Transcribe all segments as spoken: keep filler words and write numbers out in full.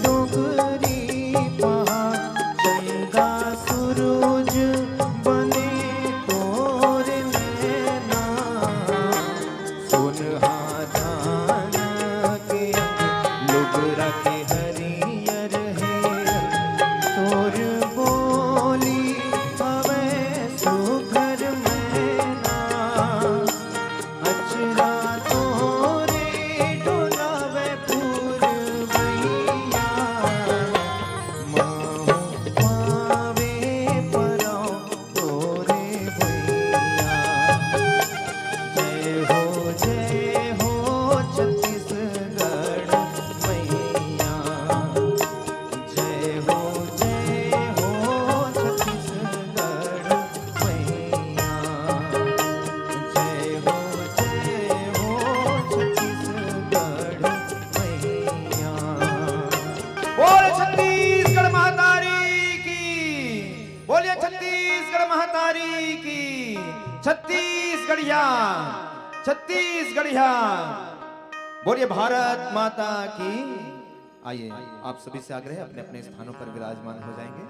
डोंगरी पहाड़, चंदा सूरज बने तोर नैना। सोनहा धान के अंग, लुगरा के हरियर हे अंग। तोर बोली हवे सुघर मैना, अचरा तोरे डोलावे पुरवैया। महूँ पावे परौं तोरे भुइयाँ। जय हो, जय हो छत्तीसगढ़ मैया। जय हो, जय हो छत्तीसगढ़ मैया। जय हो, जय हो छत्तीसगढ़ मैया। बोल छत्तीसगढ़ महतारी की। बोलिए छत्तीसगढ़ महतारी की। छत्तीसगढ़िया, छत्तीसगढ़िया, बोलिए भारत माता की। आइए, आप सभी से आग्रह है, अपने अपने स्थानों पर विराजमान हो जाएंगे।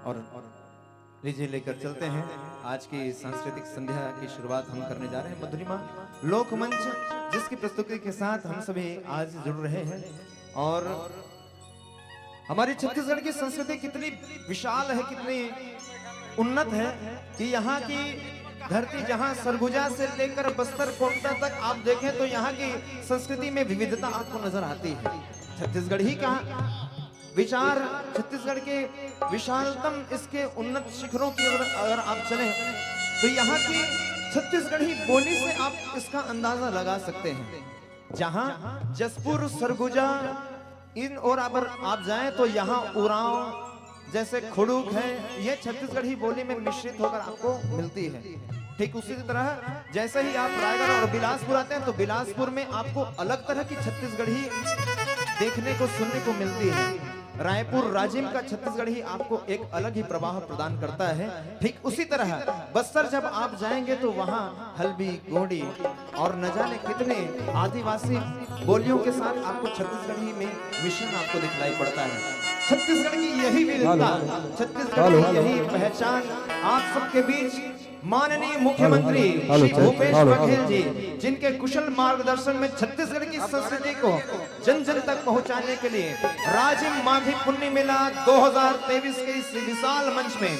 और लीजिए, लेकर चलते हैं आज की सांस्कृतिक संध्या की शुरुआत हम करने जा रहे हैं। मधुरिमा लोकमंच, जिसकी प्रस्तुति के साथ हम सभी आज जुड़ रहे हैं। और हमारी छत्तीसगढ़ की संस्कृति कितनी विशाल है, कितनी उन्नत है कि यहाँ की धरती, जहाँ सरगुजा से लेकर बस्तर कोंटा तक आप देखें तो यहाँ की संस्कृति में विविधता आपको नजर आती है। छत्तीसगढ़ ही कहाँ, विचार छत्तीसगढ़ के विशालतम, इसके उन्नत शिखरों की अगर, अगर आप चलें तो यहाँ की छत्तीसगढ़ी बोली से आप इसका अंदाजा लगा सकते हैं। जहाँ जशपुर, सरगुजा, इन और अगर आप जाएं तो यहाँ उरांव जैसे खुड़ुक है, ये छत्तीसगढ़ी बोली में मिश्रित होकर आपको मिलती है। ठीक उसी तरह जैसे ही आप रायगढ़ और बिलासपुर आते हैं तो बिलासपुर में आपको अलग तरह की छत्तीसगढ़ी देखने को, सुनने को मिलती है। रायपुर राजिम का छत्तीसगढ़ी आपको एक अलग ही प्रवाह प्रदान करता है। ठीक उसी तरह बस्तर जब आप जाएंगे तो वहाँ हल्बी, गोंडी और न जाने कितने आदिवासी बोलियों के साथ आपको छत्तीसगढ़ी में मिश्रण आपको दिखलाई पड़ता है। छत्तीसगढ़ की यही विविधता, छत्तीसगढ़ की यही पहचान आप सबके बीच माननीय मुख्यमंत्री श्री भूपेश बघेल जी, जिनके कुशल मार्गदर्शन में छत्तीसगढ़ की संस्कृति को जन जन तक पहुंचाने के लिए राजिम माघी पुन्नी मेला दो हज़ार तेईस के इस विशाल मंच में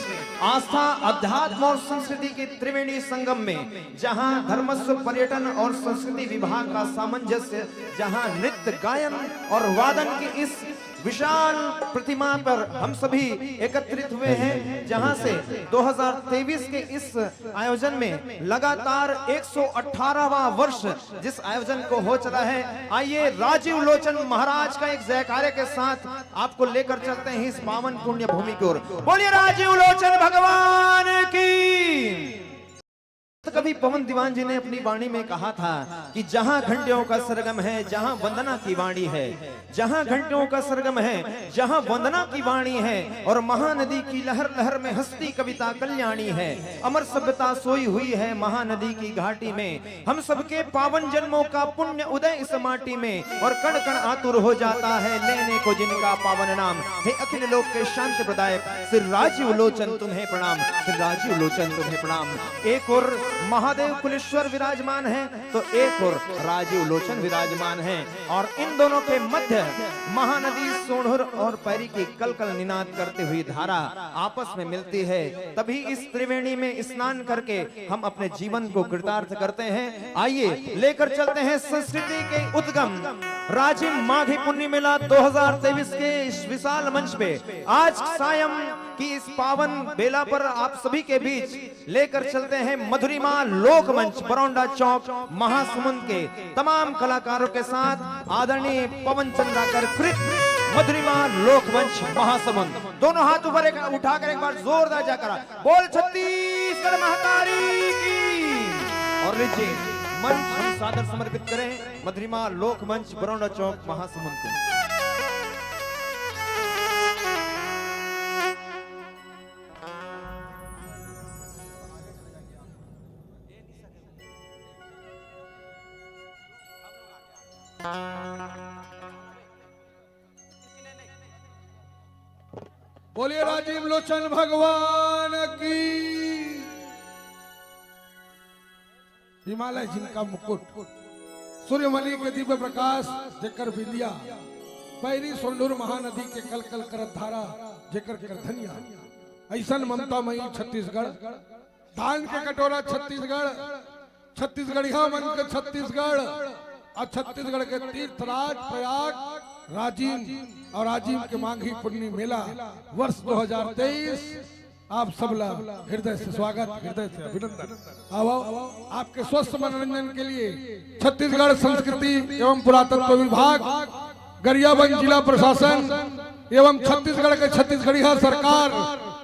आस्था, अध्यात्म और संस्कृति के त्रिवेणी संगम में जहां धर्मस्व, पर्यटन और संस्कृति विभाग का सामंजस्य, जहां नृत्य, गायन और वादन की इस विशाल प्रतिमा पर हम सभी एकत्रित हुए हैं, जहां से दो हज़ार तेईस के इस आयोजन में लगातार एक सौ अठारहवाँ वर्ष जिस आयोजन को हो चला है, आइए राजीव लोचन महाराज का एक जयकारे के साथ आपको लेकर चलते हैं इस पावन पुण्य भूमि की ओर। बोलिए राजीव लोचन भगवान की। तो कवि पवन दीवान जी ने अपनी वाणी में कहा था कि जहां घंटियों का सरगम है, जहां वंदना की वाणी है, जहां घंटियों का सरगम है, जहां वंदना की वाणी है और महानदी की लहर लहर में हंसती कविता कल्याणी है। अमर सभ्यता सोई हुई है महानदी की घाटी में, हम सबके पावन जन्मों का पुण्य उदय इस माटी में, और कण कण आतुर हो जाता है लेने को जिनका पावन नाम। हे अखिल लोक के शांति प्रदायक श्री राजीव लोचन तुम्हें प्रणाम, श्री राजीव लोचन तुम्हें प्रणाम। एक ओर महादेव कुलेश्वर विराजमान है तो एक ओर राजीव लोचन विराजमान है, और इन दोनों के मध्य महानदी सोंढुर और पैरी की कलकल निनाद करती हुई धारा आपस में मिलती है। तभी इस त्रिवेणी में स्नान करके हम अपने जीवन को कृतार्थ करते हैं। आइए, लेकर चलते हैं संस्कृति के उद्गम राजिम माघी पुन्नी मेला दो हज़ार तेईस के इस विशाल मंच पे। आज सायं की इस पावन बेला पर आप सभी के बीच लेकर चलते हैं मधुरिमा लोकमंच, बरौंडा चौक, महासमुंद के तमाम कलाकारों के साथ आदरणीय पवन चंद्राकर कृत मधुरिमा लोकमंच महासमुंद। दोनों हाथ ऊपर एक उठाकर एक बार जोरदार जयकारा। बोल छत्तीसगढ़ महतारी की। और लीजिए, मंच हम सादर समर्पित करें मधुरिमा लोकमंच, बरौंडा चौक, महासमुंद को। बोलिए राजीव लोचन भगवान की। हिमालय जिनका मुकुट, सूर्यमणि के दिव्य प्रकाश जेकर बिंदिया, पैरी सोंढूर महानदी के कल कल करत धारा जेकर करधनिया, ऐसन ममता मई छत्तीसगढ़, दान के कटोरा छत्तीसगढ़, छत्तीसगढ़िया मन के छत्तीसगढ़, और छत्तीसगढ़ के तीर्थराज प्रयाग, राजिम और राजिम के माघी पुन्नी मेला वर्ष दो हज़ार तेईस। आप सब ला हृदय से स्वागत, हृदय से अभिनंदन। आओ, आपके स्वस्थ मनोरंजन के लिए छत्तीसगढ़ संस्कृति एवं पुरातत्व विभाग, गरियाबंद जिला प्रशासन एवं छत्तीसगढ़ के छत्तीसगढ़िया सरकार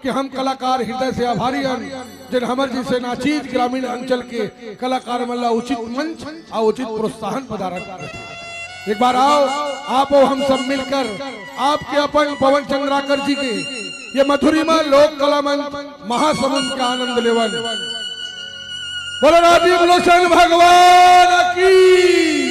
के हम कलाकार हृदय से आभारी हन, जिन हमर जैसे नाचीज ग्रामीण अंचल के कलाकार मन ला उचित मंच और उचित प्रोत्साहन प्रदान करथे। एक बार आओ, आप और हम सब मिलकर आपके अपन पवन चंद्राकर जी के ये मधुरिमा लोक कला मंच महासमुंद का आनंद लेवन। बोलो राजीव लोचन भगवान की।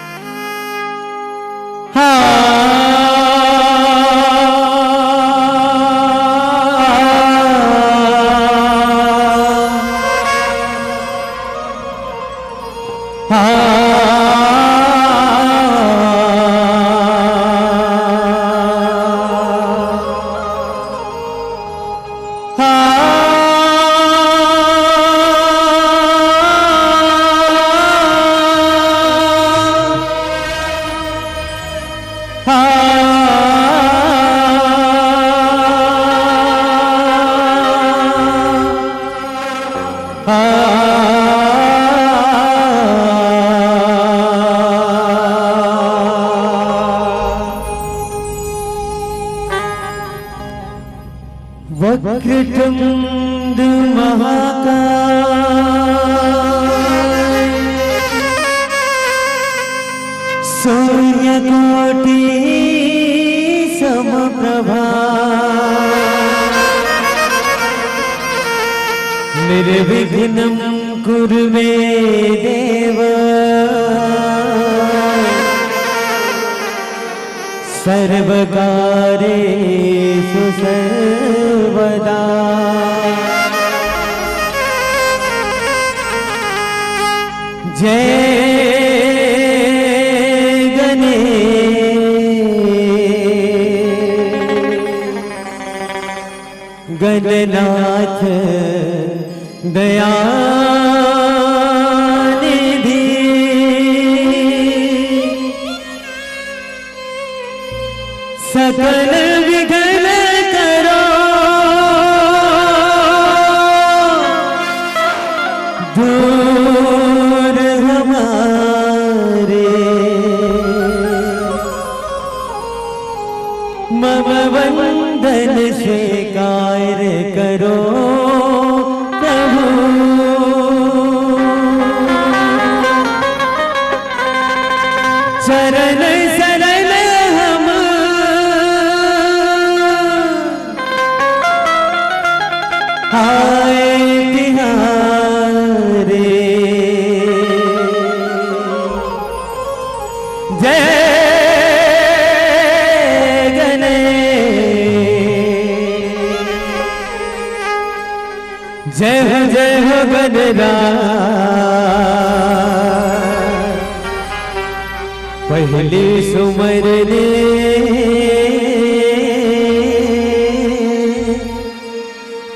वक्रतुंड महाकाय, सूर्यकोटि समप्रभा, निर्विघ्नं कुरु मे देव, सर्वकार्येषु सर्वदा। जय गणेश गणनाथ दयानिधि, सकल विघ्न करो दूर हमारे। मम वंदन स्वीकार करो प्रभु। हाय तिहारे। जय गणेश। जय हो, जय हो गणराज। पहली सुमरनी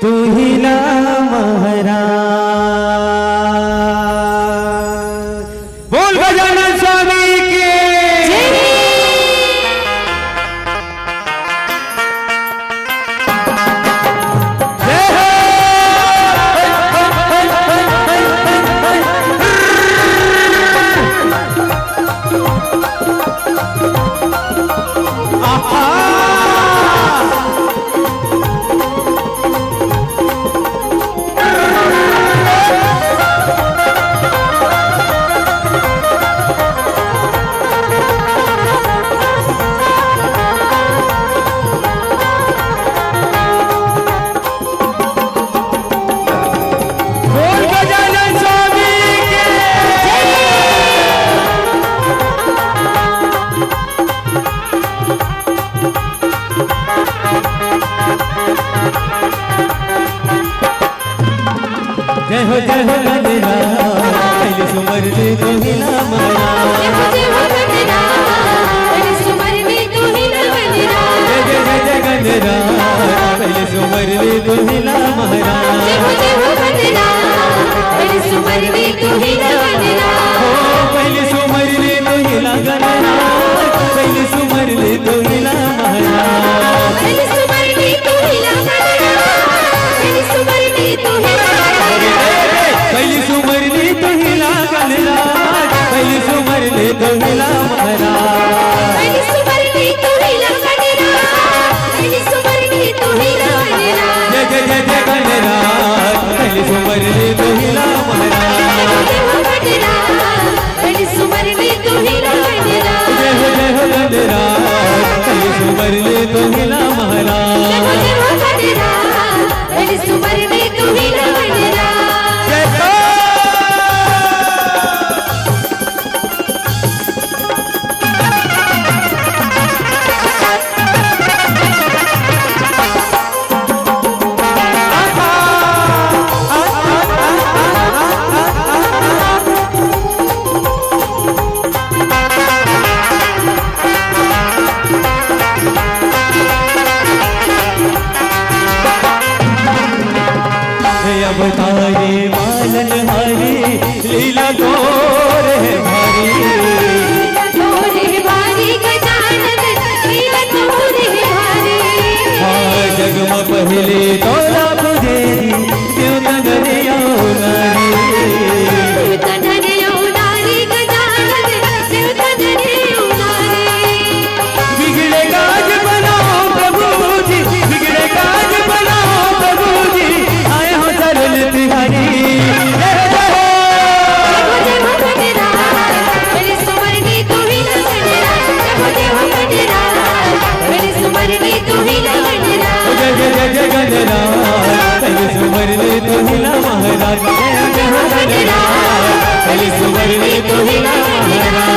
तू ही ना महाराज। बोल गजानन स्वामी की। जय हो। आहा। बोल गजानन स्वामी की। जय हो, जय हो गणराज, पहली सुमरनी तू ही ना महाराज। जय हो, जय हो गणराज, पहली सुमरनी तू ही ना महाराज। जय, जय, जय, जय गणराज, पहली सुमरनी तू ही ना महाराज। जय हो, जय हो गणराज, पहली सुमरनी तू ही ना महाराज। ओ, पहली सुमरनी तू ही ना गणराज, पहली सुमरनी तू ही ना महाराज। पहली सुमरनी तू ही ना गणराज, पहली सुमरनी तू ही ना महाराज। पहली सुमरनी तू ही ना गणराज, पहली सुमरनी तू ही ना महाराज। पहली सुमरनी तू ही ना गणराज, पहली सुमरनी तू ही ना गणराज। जय, जय, जय, जय गणराज, पहली सुमरनी तू ही ना महाराज। जय हो गणराज, पहली सुमरनी तू ही ना महाराज। जय हो, जय हो गणराज, पहली सुमरनी तू ही ना महाराज। जय हो, जय हो गणराज, पहली सुमरनी तू ही ना महाराज। जय हो। अवतारी पालनहारी, लीला तोर हे भारी। लीला तोर हे भारी गजानन, लीला तोर हे भारी। हाँ, जग म पहली तोला पुजेरी, देवता नर अउ नारी। देवता नर अउ नारी गजानन, देवता नर अउ नारी। बिगड़े काज बनाओ प्रभु जी, बिगड़े काज बनाओ प्रभु जी, आए हो सरल तिहारी। जय हो, जय हो। जय हो, जय हो गणराज, पहली सुमरनी तू ही ना गणराज। जय हो, जय हो गणराज, पहली सुमरनी तू ही ना गणराज। जय, जय, जय, जय गणराज, पहली सुमरनी तू ही ना महाराज। जय हो, जय हो गणराज, पहली सुमरनी तू ही ना महाराज।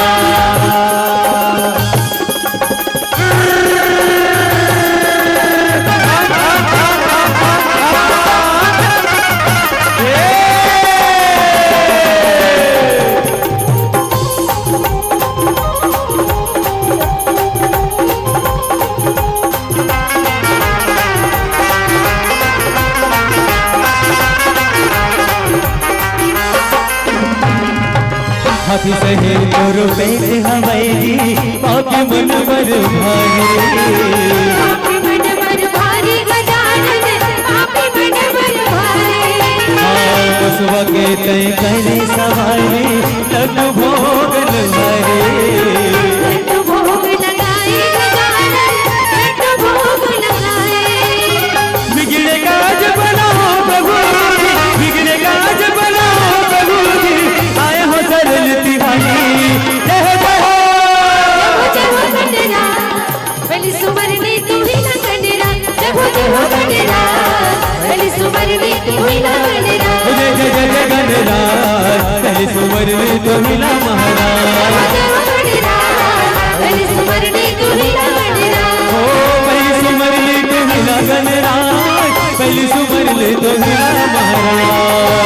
हाथी सहे तोर पेट हवय जी, पापी मन बर भारी। पापी मन बर भारी गजानन, पापी मन बर भारी। हाँ, मुसवा के तैं करे सवारी, लड्डू भोग लगाए। लड्डू भोग लगाए गजानन, लड्डू भोग लगाए। बिगड़े काज बनाओ प्रभु जी, बिगड़े काज बनाओ प्रभु जी, आए हो सरल तिहारी। जय हो, जय हो। जय हो, जय हो गणराज, पहली सुमरनी तू ही ना गणराज। जय हो, जय हो गणराज, पहली सुमरनी तुम्ही ला गणराज। जय जय जय जय गणराज, पहली सुमरनी तुम्ही ला महाराज। जय हो गणराज, पहली सुमरनी तुम्ही ला गणराज। ओ पहली सुमरनी तुम्ही ला गणराज, पहली सुमरनी तुम्ही ला महाराज।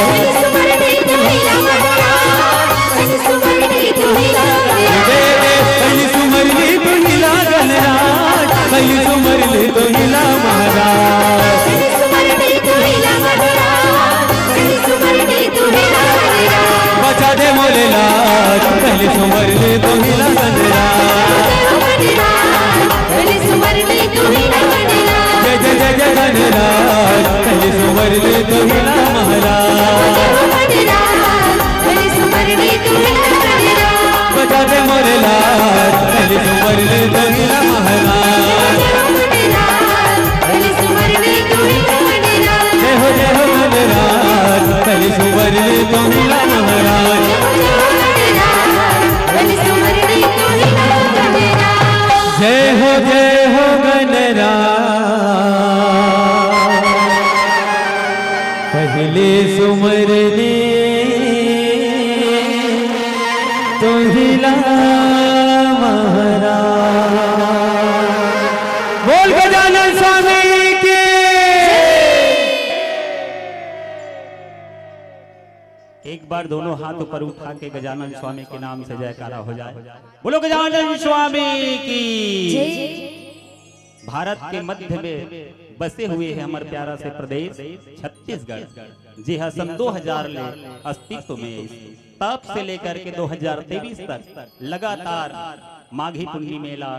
पहली सुमरनी तुम्ही ला गणराज, पहली सुमरनी तुम्ही ला गणराज। जय जय, पहली सुमरनी तुम्ही ला गणराज, पहली सुमरनी तुम्ही ला महाराज। पहली सुमरनी तुम्ही ला गणराज, पहली सुमरनी तुम्ही ला गणराज। बचा दे मोरे लाज, पहली सुमरनी तुम्ही ला गणराज। जय हो गणराज, पहली सुमरनी तुम्ही ला गणराज। जय जय जय जय गणराज, पहली सुमरनी तुम्ही ला महाराज। जय हो गणराज, पहली सुमरनी तुम्ही ला गणराज। बचा दे मोरे लाज, पहली सुमरनी तुम्ही ला महाराज। जय हो गणराज, पहली सुमरनी तुम्ही ला गणराज। जय हो जय हो गणराज, पहली सुमरनी तुम्ही ला महाराज। जय हो गणराज, पहली सुमरनी तुम्ही ला गणराज। जय हो जय हो गणराज, पहली सुमरनी तुम्ही ला महाराज। बोल गजानन स्वामी की। एक बार दोनों हाथ ऊपर उठा के गजानन स्वामी के नाम से जयकारा हो जाए। बोलो गजानन स्वामी की। जय। भारत के मध्य में बसे हुए है हमर प्यारा से प्रदेश छत्तीसगढ़, जे हा सन दो हजार ले अस्तित्व में हे। तब से लेकर के दो हजार तेईस तक लगातार माघी पुन्नी मेला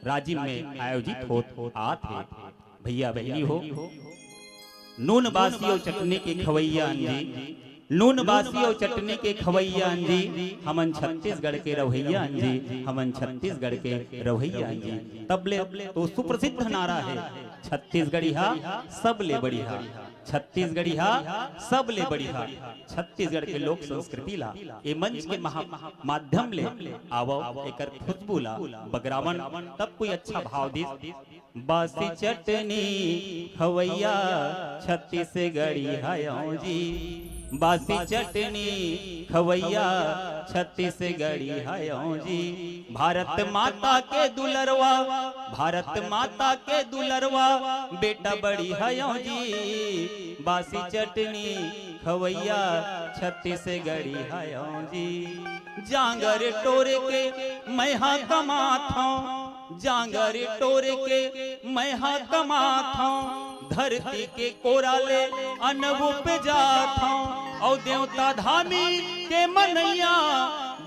राजिम में आयोजित होत आत हे। भैया बहिनी हो, नून बासी अउ चटनी के खवैया अंजी, नून बासी अउ चटनी के खवैया अंजी, हमन छत्तीसगढ़ के रवैया अंजी, हमन छत्तीसगढ़ के रवैया अंजी। तब ले तो सुप्रसिद्ध नारा हे, छत्तीसगढ़िया सबले बढ़िया, छत्तीसगढ़िया सबले बढ़िया। छत्तीसगढ़ के लोक संस्कृति ला ए मंच के महा-, माध्यम ले आवव, एकर खुशबू ला बगरावन, तब कोई अच्छा भाव दिस। बासी चटनी खवैया छत्तीसगढ़ी हयौ जी, बासी चटनी खवैया छत्तीसगढ़ी हयौ जी। भारत माता के दुलरवा, भारत माता के दुलरवा, बेटा बड़ी हयौ जी। बासी चटनी खवैया छत्तीसगढ़ी हयौ जी। जांगर टोर के मैं हा कमात हौं, जांगर टोर के मैं हा कमात हौं, धरती के कोरा ले अन्न उपजात हौं। अउ देवता धामी के मनैया,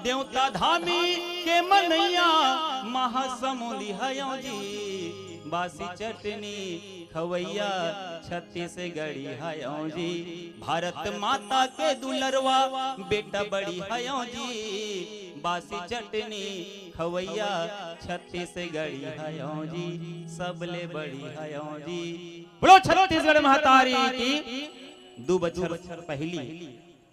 देवता धामी के मनैया, महासमुंदी हयौ जी। बासी चटनी खवैया छत्तीसगढ़ी हयौ जी, भारत माता के दुलरवा बेटा बड़ी हयौ जी। बासी चटनी खवैया छत्तीसगढ़ी हयौ जी, सबले बड़ी हयौ जी। बोलो छत्तीसगढ़ महतारी की। दू बछर पहिली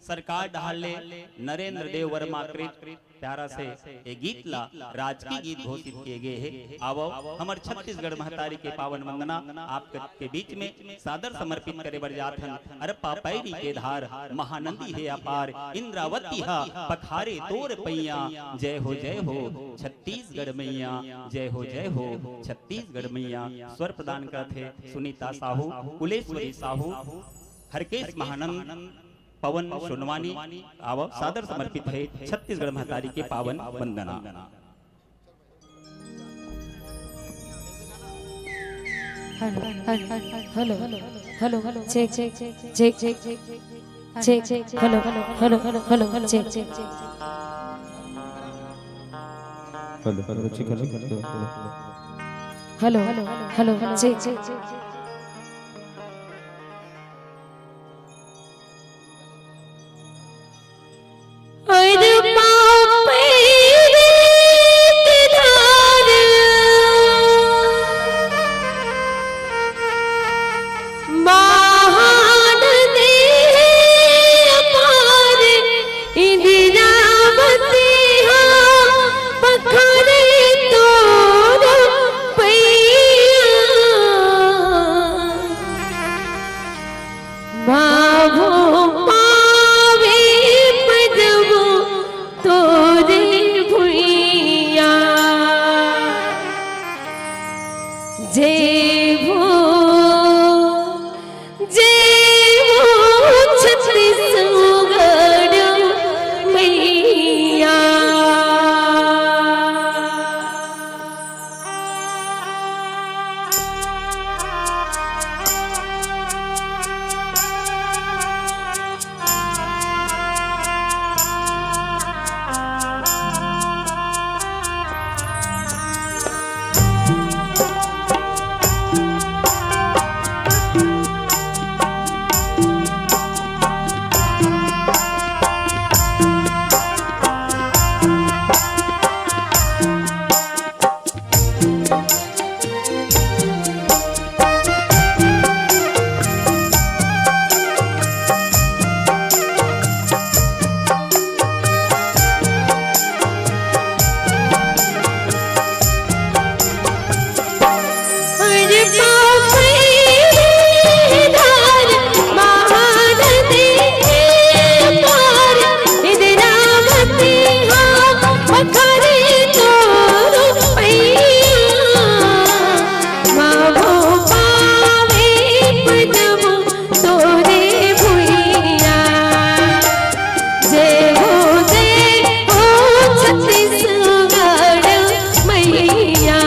सरकार डहार ले नरेंद्र देव वर्मा कृत प्यारा से ए गीत ला राजकीय गीत घोषित किए गए हे। आवव, हमर छत्तीसगढ़ महतारी के पावन वंदना आप के बीच में सादर समर्पित करे बर जात हन। अरे पापैरी के धार महानंदी हे अपार, इंद्रावती हा पखारे तोर पैया। जय हो जय हो छत्तीसगढ़ मैया, जय हो जय हो छत्तीसगढ़ मैया। स्वर प्रदान करत हे सुनीता साहू, कुलेश्वरी साहू, हरकेश महानंद, पवन सोनवानी। आवव, सादर समर्पित हे छत्तीसगढ़ महतारी के पावन वंदना। Hello, hello, hello, hello, check, check, check, check, check, check, hello, hello, hello, hello, check, check. Hello, hello, check, hello, hello, hello, check, check. अरे पापी रीत धार महान देह पार इंदिरावती हा पखारे तोर पैया। भावो पावे पदवो तोरे भुइया। जय हो, जय हो छत्तीसगढ़ मैया। जय हो, जय हो छत्तीसगढ़ मैया।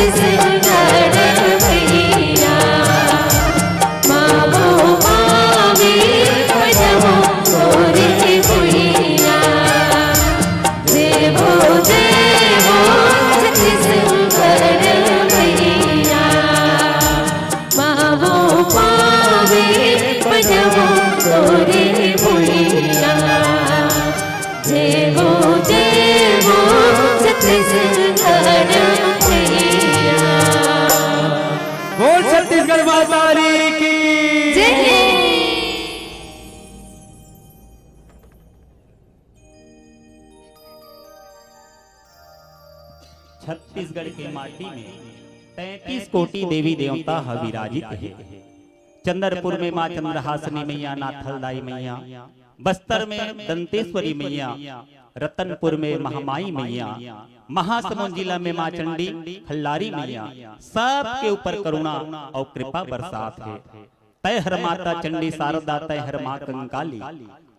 छत्तीसगढ़ भैया, मावो मावे पजवो तोरे भैया। देवो देवो छत्तीसगढ़ भैया, मावो मावे पजवो तोरे भैया। जय हो, जय हो, छत्तीसगढ़ भैया। बोल छत्तीसगढ़ माता री की। जय। छत्तीसगढ़ के माटी में तैंतीस कोटि देवी देवता ह विराजित हे। चंद्रपुर में माँ चंद्रहासिनी मैया, नाथलदाई मैया, बस्तर में दंतेश्वरी मैया, रतनपुर में महामाई मैया, महासमुंद जिला में माँ चंडी खल्लारी मैया, सबके ऊपर करुणा अउ कृपा बरसात हे। तैं हर माता चंडी शारदा, तैं हर माँ कंकाली,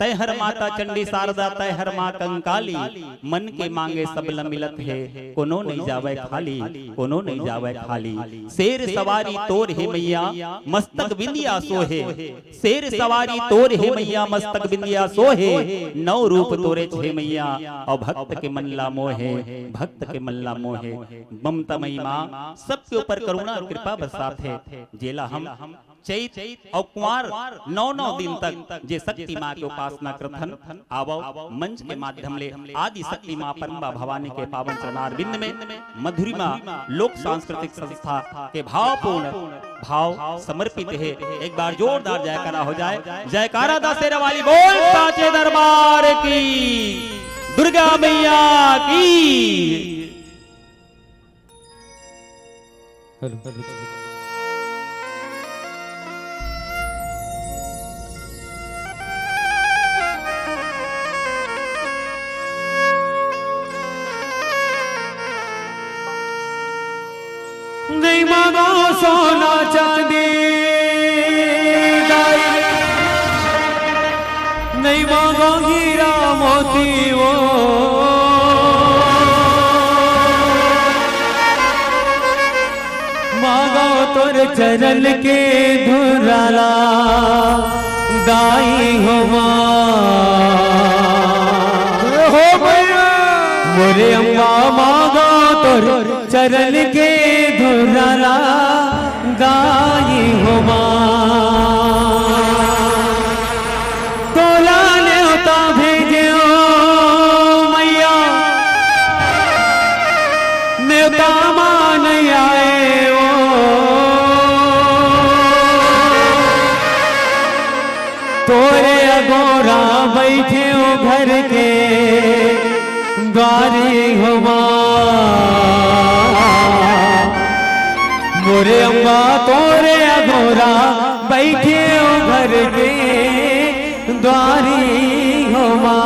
तैं हर माता चंडी शारदा, तैं हर माँ कंकाली। मन के मांगे सब ल मिलत हे, कोनो नइ जावय खाली, कोनो नइ जावय खाली। शेर सवारी तोर हे मैया, मस्तक बिंदिया सोहे। शेर सवारी तोर हे मैया, मस्तक बिंदिया सोहे। नौ रूप तोरे छे मैया, अउ भक्त के मन ला मोहे, भक्त के मन ला मोहे। ममता मई माँ सबके ऊपर करुणा कृपा बरसात हे, जेला हम चैत अउ कुंवार नौ नौ दिन तक जे शक्ति माँ के उपासना करथन, आवव मंच के माध्यम ले आदि शक्ति माँ परम्बा भवानी के पावन चरणारविंद में मधुरिमा लोक सांस्कृतिक संस्था के भावपूर्ण भाव समर्पित हे। एक बार जोरदार जयकारा हो जाए। जयकारा दा शेरा वाली बोल साचे दरबार की, दुर्गा मैया की। हेलो। नइ मांगों सोना चांदी दाई, नइ मांगों हीरा मोती वो। मांगों तोर चरण के धुरा ला दाई हो माँ। जय हो मैया। मोरे अम्मा मांगों तोर चरण के धुरा ला दाई हो माँ। तोला नेवता भेजेंव मैया, नेवता मा नइ आए वो। तोरे अगोरा बइठेंव घर के द्वारी हो माँ। मोरे अम्मा तोरे अगोरा बइठेंव घर के द्वारी हो माँ।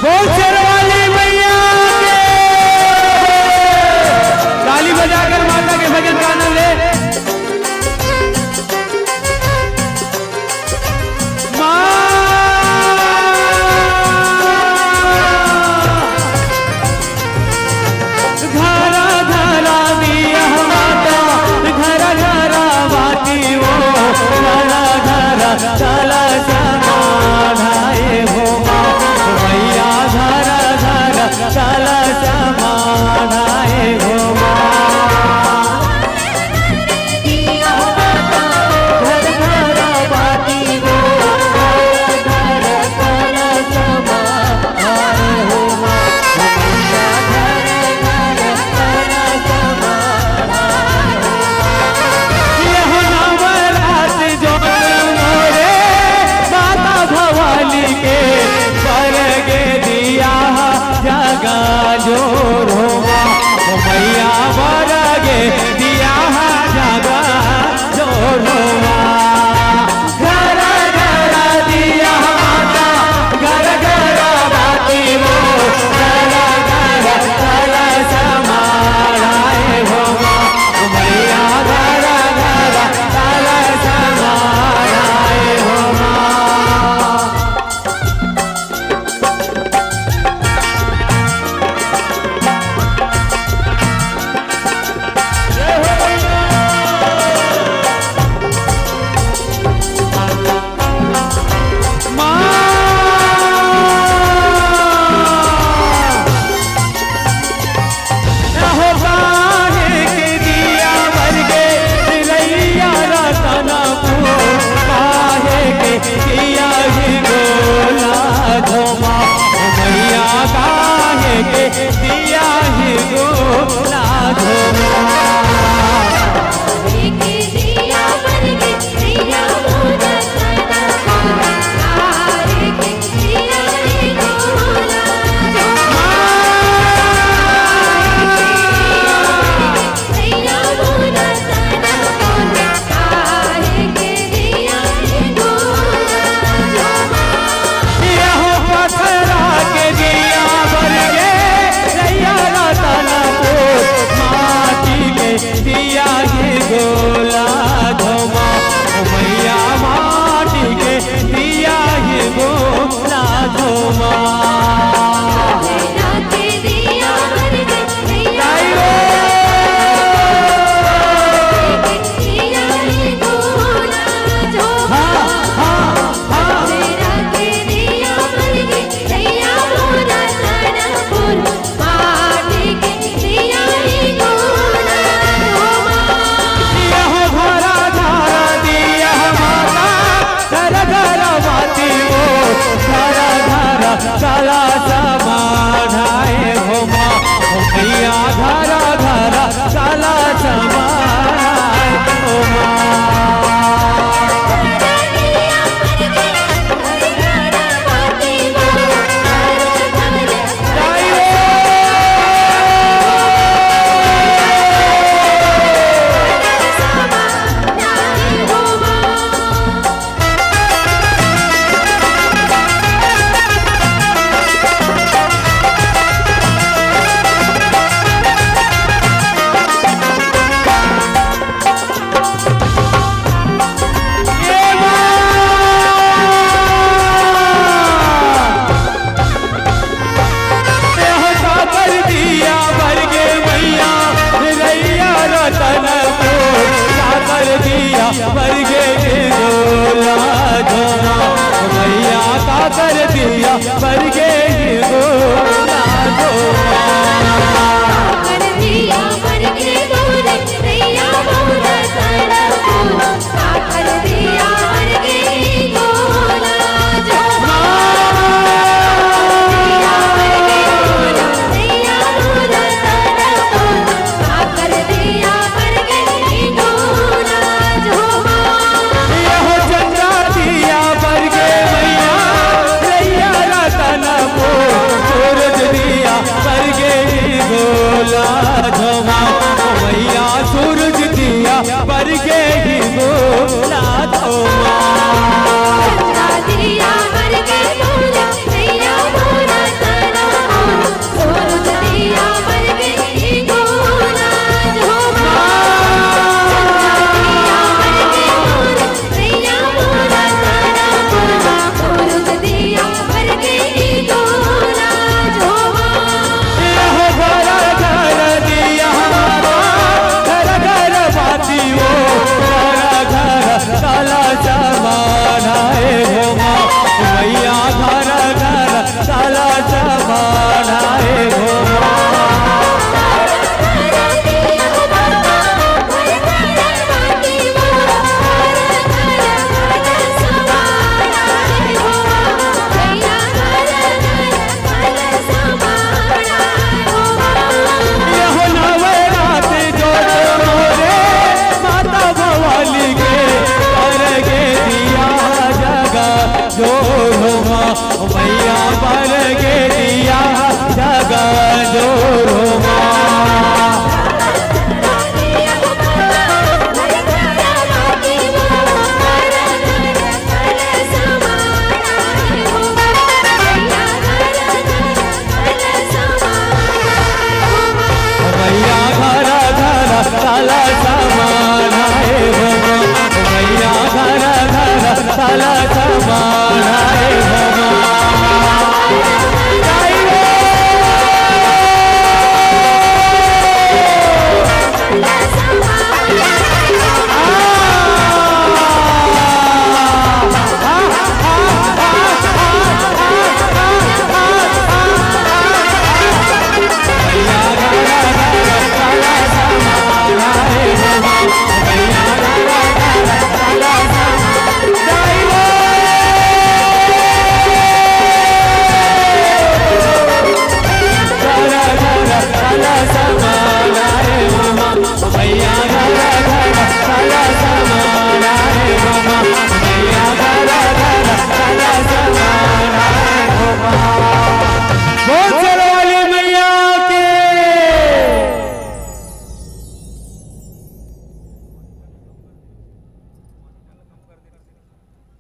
बोल शेरा वाली मैया के। ताली बजाकर माता के भजन का आनंद ले। माँ। घरा घरा दिया माता, घरा घरा बाती वो, घरा घरा कलश मा ढाए हो माँ। मैया घरा घरा कलश मा ढाए हो माँ। यह नवरात जोत मोरे माता भवानी के, बर गे दिया जगा जोर हो माँ। ओ मैया बर गे दिया जगा जोर हो माँ। घर घर दिया माता, घर घर बाती वो, घर घर कलश मा ढाए हो माँ। मैया घर घर कलश मा ढाए हो माँ।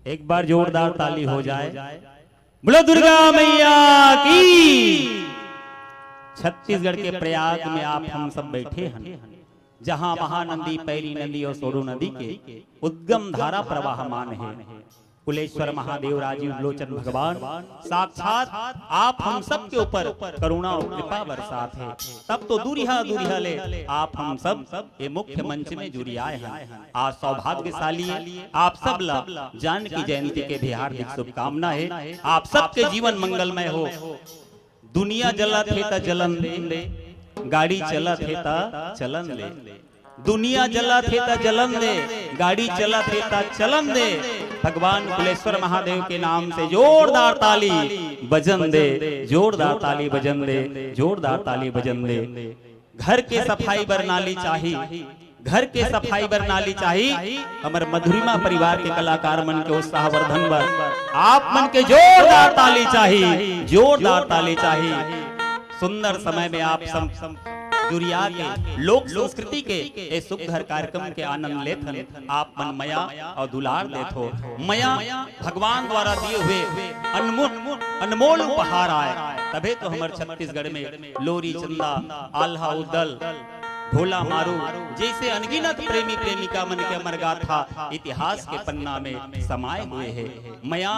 एक बार जोरदार ताली हो जाए। बोलो दुर्गा मैया की। छत्तीसगढ़ के प्रयाग में आप हम सब बैठे हैं, जहां महानंदी, पैरी नंदी और सोडो नदी के उद्गम धारा प्रवाहमान है। कुलेश्वर महादेव, राजीव लोचन भगवान साक्षात आप हम सब के ऊपर करुणा और कृपा बरसात है। तब तो दूरिहा दूरिहा ले आप हम सब ये मुख्य मंच में जुरियाए हैं। आज सौभाग्यशाली है, आप सब ला जानकी जयंती के भी हार्दिक शुभकामना है। आप सबके जीवन मंगलमय हो। दुनिया जलत हे त जलन दे, गाड़ी चलत हे त चलन दे। दुनिया जलत हे त जलन दे, गाड़ी चलत हे त चलन दे। भगवान कुलेश्वर महादेव के नाम से जोरदार ताली बजन दे, जोरदार ताली बजन दे, जोरदार ताली बजन दे। घर के सफाई बर नाली चाही, घर के सफाई बर नाली चाही। हमर मधुरिमा परिवार के कलाकार मन के उत्साहवर्धन बर आप मन के जोरदार ताली चाही, जोरदार ताली चाही। सुंदर समय में आप सब जुरिया के लोक संस्कृति के ए सुघर कार्यक्रम के आनंद लेथन। आप मन मया और दुलार देथो। मया भगवान द्वारा दिए हुए अनमोल, अनमोल उपहार आय, तभे तो हमर छत्तीसगढ़ में लोरी चंदा, आल्हा उदल, ढोला मारू जैसे अनगिनत प्रेमी प्रेमिका मन के अमर गाथा इतिहास के पन्ना में समाये हुए हे। मया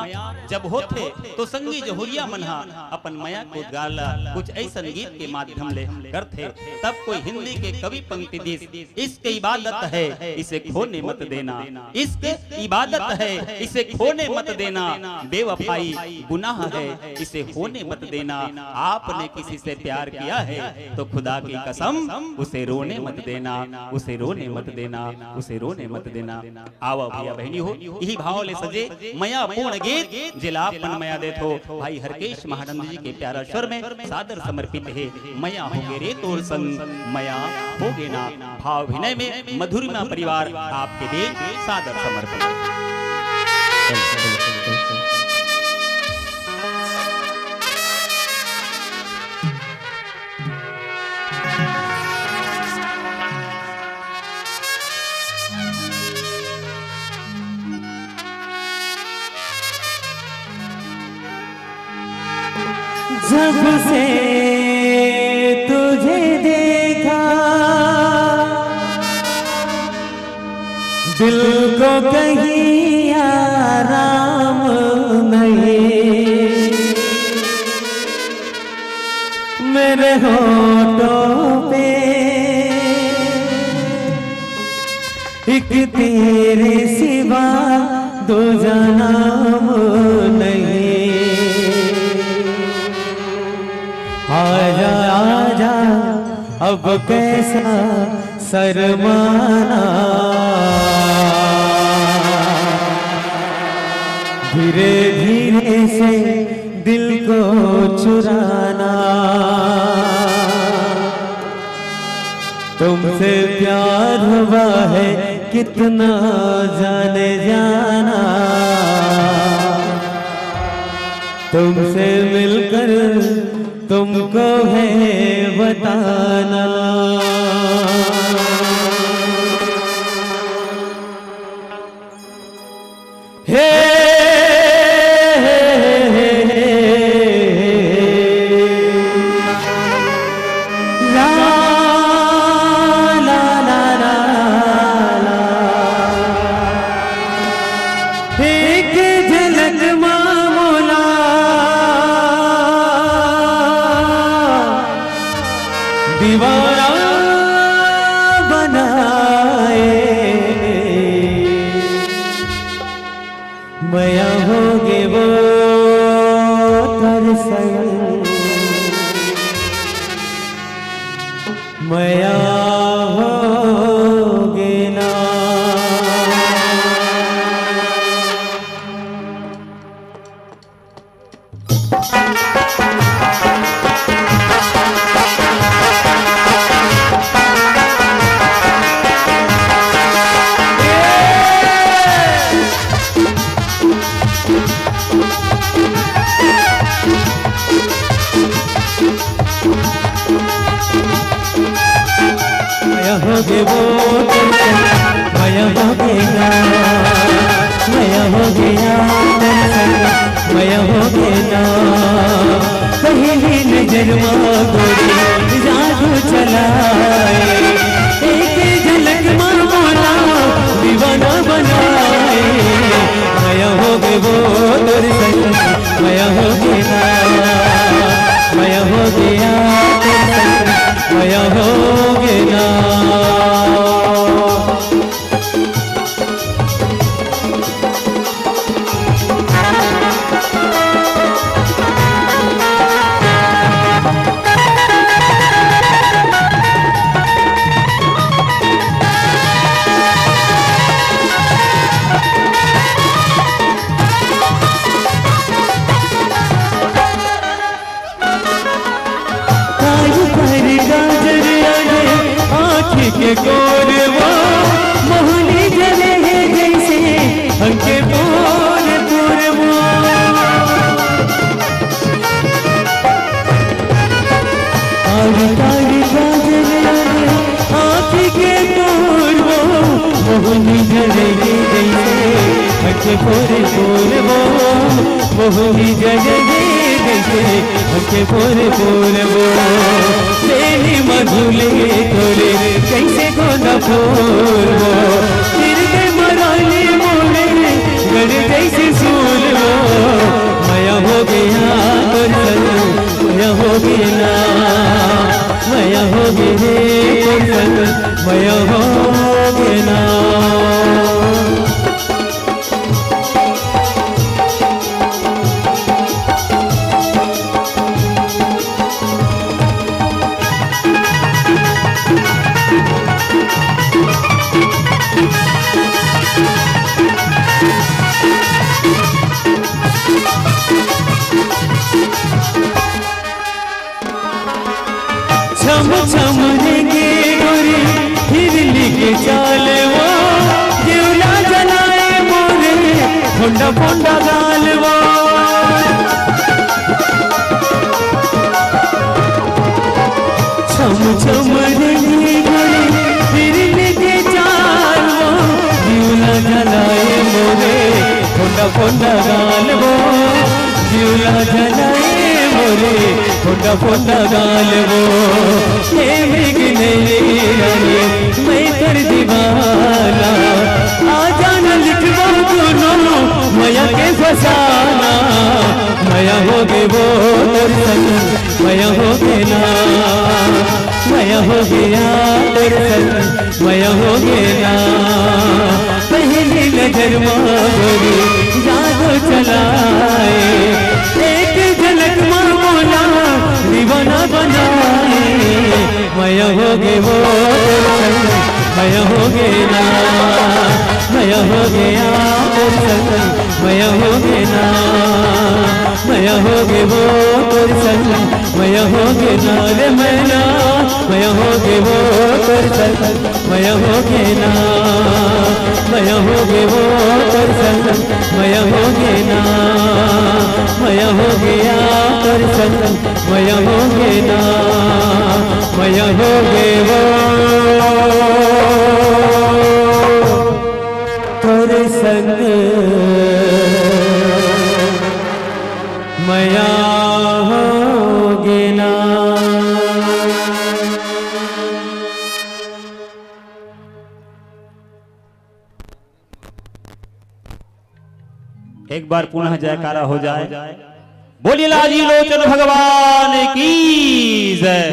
जब होथे तो संगी जहुरिया मन हा अपन मया के उद्गार ला कुछ ऐसन गीत के माध्यम ले करथे। तब कोई हिंदी के कवि पंक्ति दिस, इश्क इबादत है, इसे खोने मत देना। इश्क इबादत है, इसे खोने मत देना। बेवफाई गुनाह है, इसे होने मत देना। आपने किसी से प्यार किया है तो खुदा की कसम उसे रोने मत देना, उसे रोने मत देना, उसे रोने मत देना। आवा भैया बहनी हो, यही भाव ले सजे मया पूर्ण गीत, जेला आप मन मया देथो। भाई हरकेश महानंद जी के प्यारा स्वर में सादर समर्पित है। मया होगे रे तोर संग, मया होगे ना। भाव अभिनय में मधुरिमा परिवार आपके बीच सादर समर्पित। जब से तुझे देखा, दिल को कहीं आराम नहीं। मेरे होठों पे एक तेरे सिवा दो जन्म नहीं। आजा, आजा, अब कैसा शर्माना, धीरे धीरे से दिल को चुराना। तुमसे प्यार हुआ है कितना, जाने जाना। तुमसे मिलकर तुमको है बताना। हे, हे, हे, हे, हे, हे। ला, ला, ला, ला, ला। एक झलक मामूला दीवाना बनाए। मया होगे वो तोर संग, मया होगे ना। नजर मा गोरी जादू चलाए, एक झलक मा मोला दीवाना बनाए। मया हो गे वो तोर संग, मया हो गे ना, मया हो गया तोर संग, मया हो गे ना। कारी कारी गाजर आगे आँखी के कोरवा, मोहनी जले हे जैसे हमके पोर पोरवा। कारी कारी गाजर आगे आँखी के कोरवा, मोहनी जले हे जैसे हमके पोर पोरवा। मोहनी जले हे जैसे हमके पोर पोरवा। तेली मधुले तोरे कैसे गोंदा फूल वो, सिर पे मराले मोरे गढ़ जैसे सूल वो। मया हो गया तोर संग, मया हो गया ना, मया हो गया रे तोर संग, मया हो गया ना। छम छम रेंगे गोरी हिरनी के चाल वो, दिवला जलाए मोरे फोंडा फोंडा गाल वो। छम छम रेंगे गोरी हिरनी के चाल वो, दिवला जलाए मोरे फोंडा फोंडा गाल वो। दिवला जलाए मोरे फोंडा फोंडा गाल वो। हे मृग नैनी रानी, मैं तोर दीवाना, आ जाना लिखवा दोनों मया के फसाना। मया हो गे वो तोर संग, मया हो गे ना, मया हो गया तोर संग, मया हो गे ना। पहली नजर मा गोरी जादू चलाए, एक झलक मा मोला दीवाना बनाए। मया हो गे वो तोर संग, मया हो गे ना, मया हो गया तोर संग, मया हो गे ना, मया हो गे वो तोर संग, मया हो गे ना रे मैना, मया हो गे वो तोर संग, मया हो गे ना, मया हो गे वो तोर संग, मया हो गे ना, मया हो गया तोर संग, मया हो गे ना, मया हो गे वो तोर संग, मया हो गे ना। एक बार पुनः जयकारा हो जाए। बोलिए लाजी लोचन भगवान की जय।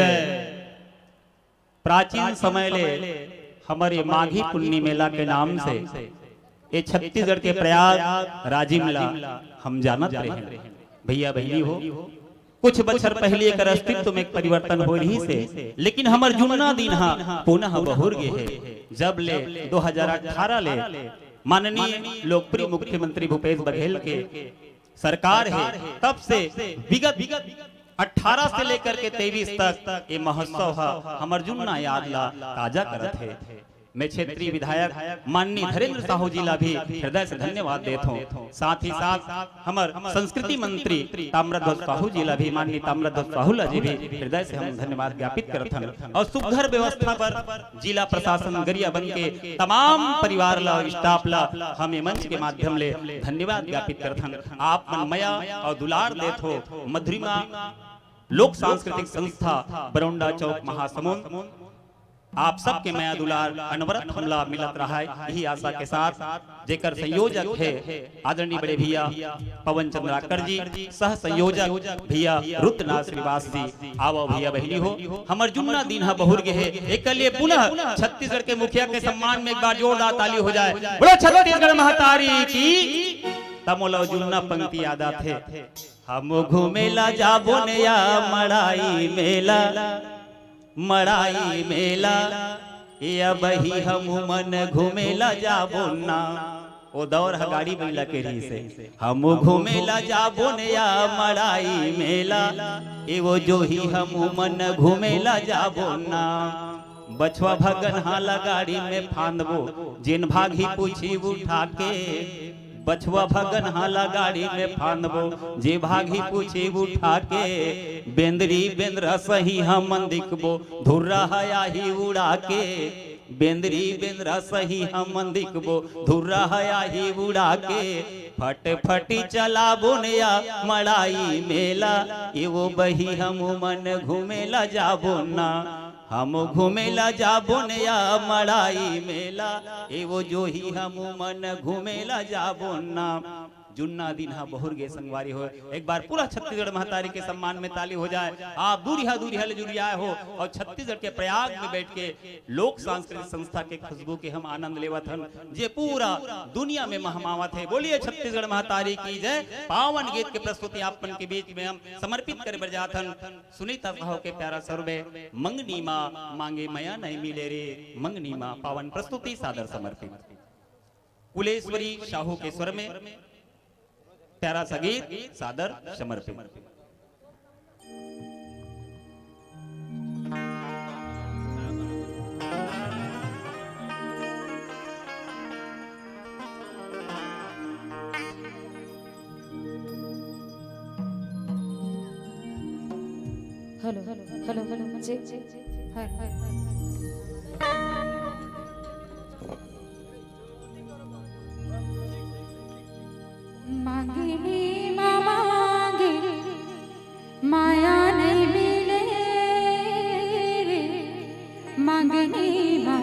प्राचीन समय ले हमर ये माघी पुन्नी मेला के नाम से ये छत्तीसगढ़ के प्रयाग राजिम ला हम जानत रहे हैं। भैया बहिनी हो, कुछ बछर पहिली एकर अस्तित्व में एक परिवर्तन होय रहिस हे, लेकिन हमर जुन्ना दिन ह पुनः बहुर गे हे। जब ले दो हज़ार अठारह ले माननीय लोकप्रिय मुख्यमंत्री भूपेश बघेल के सरकार हे, तब से विगत अठारह से लेकर के तेईस तक ये महोत्सव ह हमर जुन्ना याद ला ताजा करत हे। मैं क्षेत्रीय विधायक माननीय धीरेंद्र साहू जी ला भी हृदय से धन्यवाद देत हूँ। साथ ही साथ हमर संस्कृति मंत्री ताम्रध्वज साहू जी ला भी, माननीय ताम्रध्वज साहू ला जी भी हृदय से हम धन्यवाद ज्ञापित करत हन। और सुघर व्यवस्था पर जिला प्रशासन गरिया बन के तमाम परिवार ला, स्टाफ ला हम ये मंच के माध्यम ले धन्यवाद ज्ञापित करत हन। आप मन मया और दुलार देत हो, मधुरिमा लोक सांस्कृतिक संस्था बरौंडा चौक महासमुंद, आप सबके मया दुलार अनवरत हमला मिलत रहय, यही आशा के साथ जेकर संयोजक हे आदरणीय बड़े भैया पवन चंद्राकर जी, सह संयोजक भैया रुद्रनाथ श्रीवास जी। आवव भैया बहिनी हो, हमर जुन्ना दिन ह बहुर गे हे, एकर लिए पुनः छत्तीसगढ़ के मुखिया के सम्मान में एक बार जोरदार ताली हो जाए। बोलो छत्तीसगढ़ महतारी की। त मोला जुन्ना पंक्ति याद आथे, हम घूमे ला जाबो न या मड़ाई मेला, मड़ाई मेला, ए अबही हमू मन घूमे ला जाबो ना। ओ दौर ह गाड़ी बइला के रहिस हे। हमू घूमे ला जाबो न या मड़ाई मेला, ए वो जोही हमू मन घूमे ला जाबो ना। बछवा भगन हाला गाड़ी में फांदबो, जेन भागही पूछी उठा के। बछवा भगन हाला गाड़ी में फांदबो, जे भागही पूछी उठा के। बेंदरी बेंदरा सही हमन दिखबो, धुर्रा ह आही उड़ा के। बेंदरी बेंदरा सही हमन दिखबो, धुर्रा ह आही उड़ा के। फटफटी चलाबो न या मड़ाई मेला, ए वो बही हमू मन घूमे ला जाबो ना। हम घूमे ला जाबो न या मड़ाई मेला, ए वो जोही हमू मन घूमे ला जाबो ना। जुन्ना दिन ह बहुर गे संगवारी हो, एक बार पूरा छत्तीसगढ़ महतारी के सम्मान में ताली हो जाए। आप दूरिहा दूरिहा ले जुरियाए हो और छत्तीसगढ़ के प्रयाग में बैठ के लोक सांस्कृतिक संस्था के खुशबू के हम आनंद लेवत हन, जे पूरा दुनिया में महमावत हे। बोलिए छत्तीसगढ़ महतारी की जय। पावन गीत के प्रस्तुति आप मन के बीच में हम समर्पित करे बर जात हन। सुनीता साहू के प्यारा स्वर में, मंगनी मा मांगे मया नहीं मिले रे, मंगनी मा। पावन प्रस्तुति सादर समर्पित। कुलेश्वरी साहू के स्वर में प्यारा सा गीत सादर समर्पित। Hello, hello, hello, hello, check, check, check. Hi, hi, hi. मांगनी मा मांगे, माया नहीं मिले रे, मांगनी मा।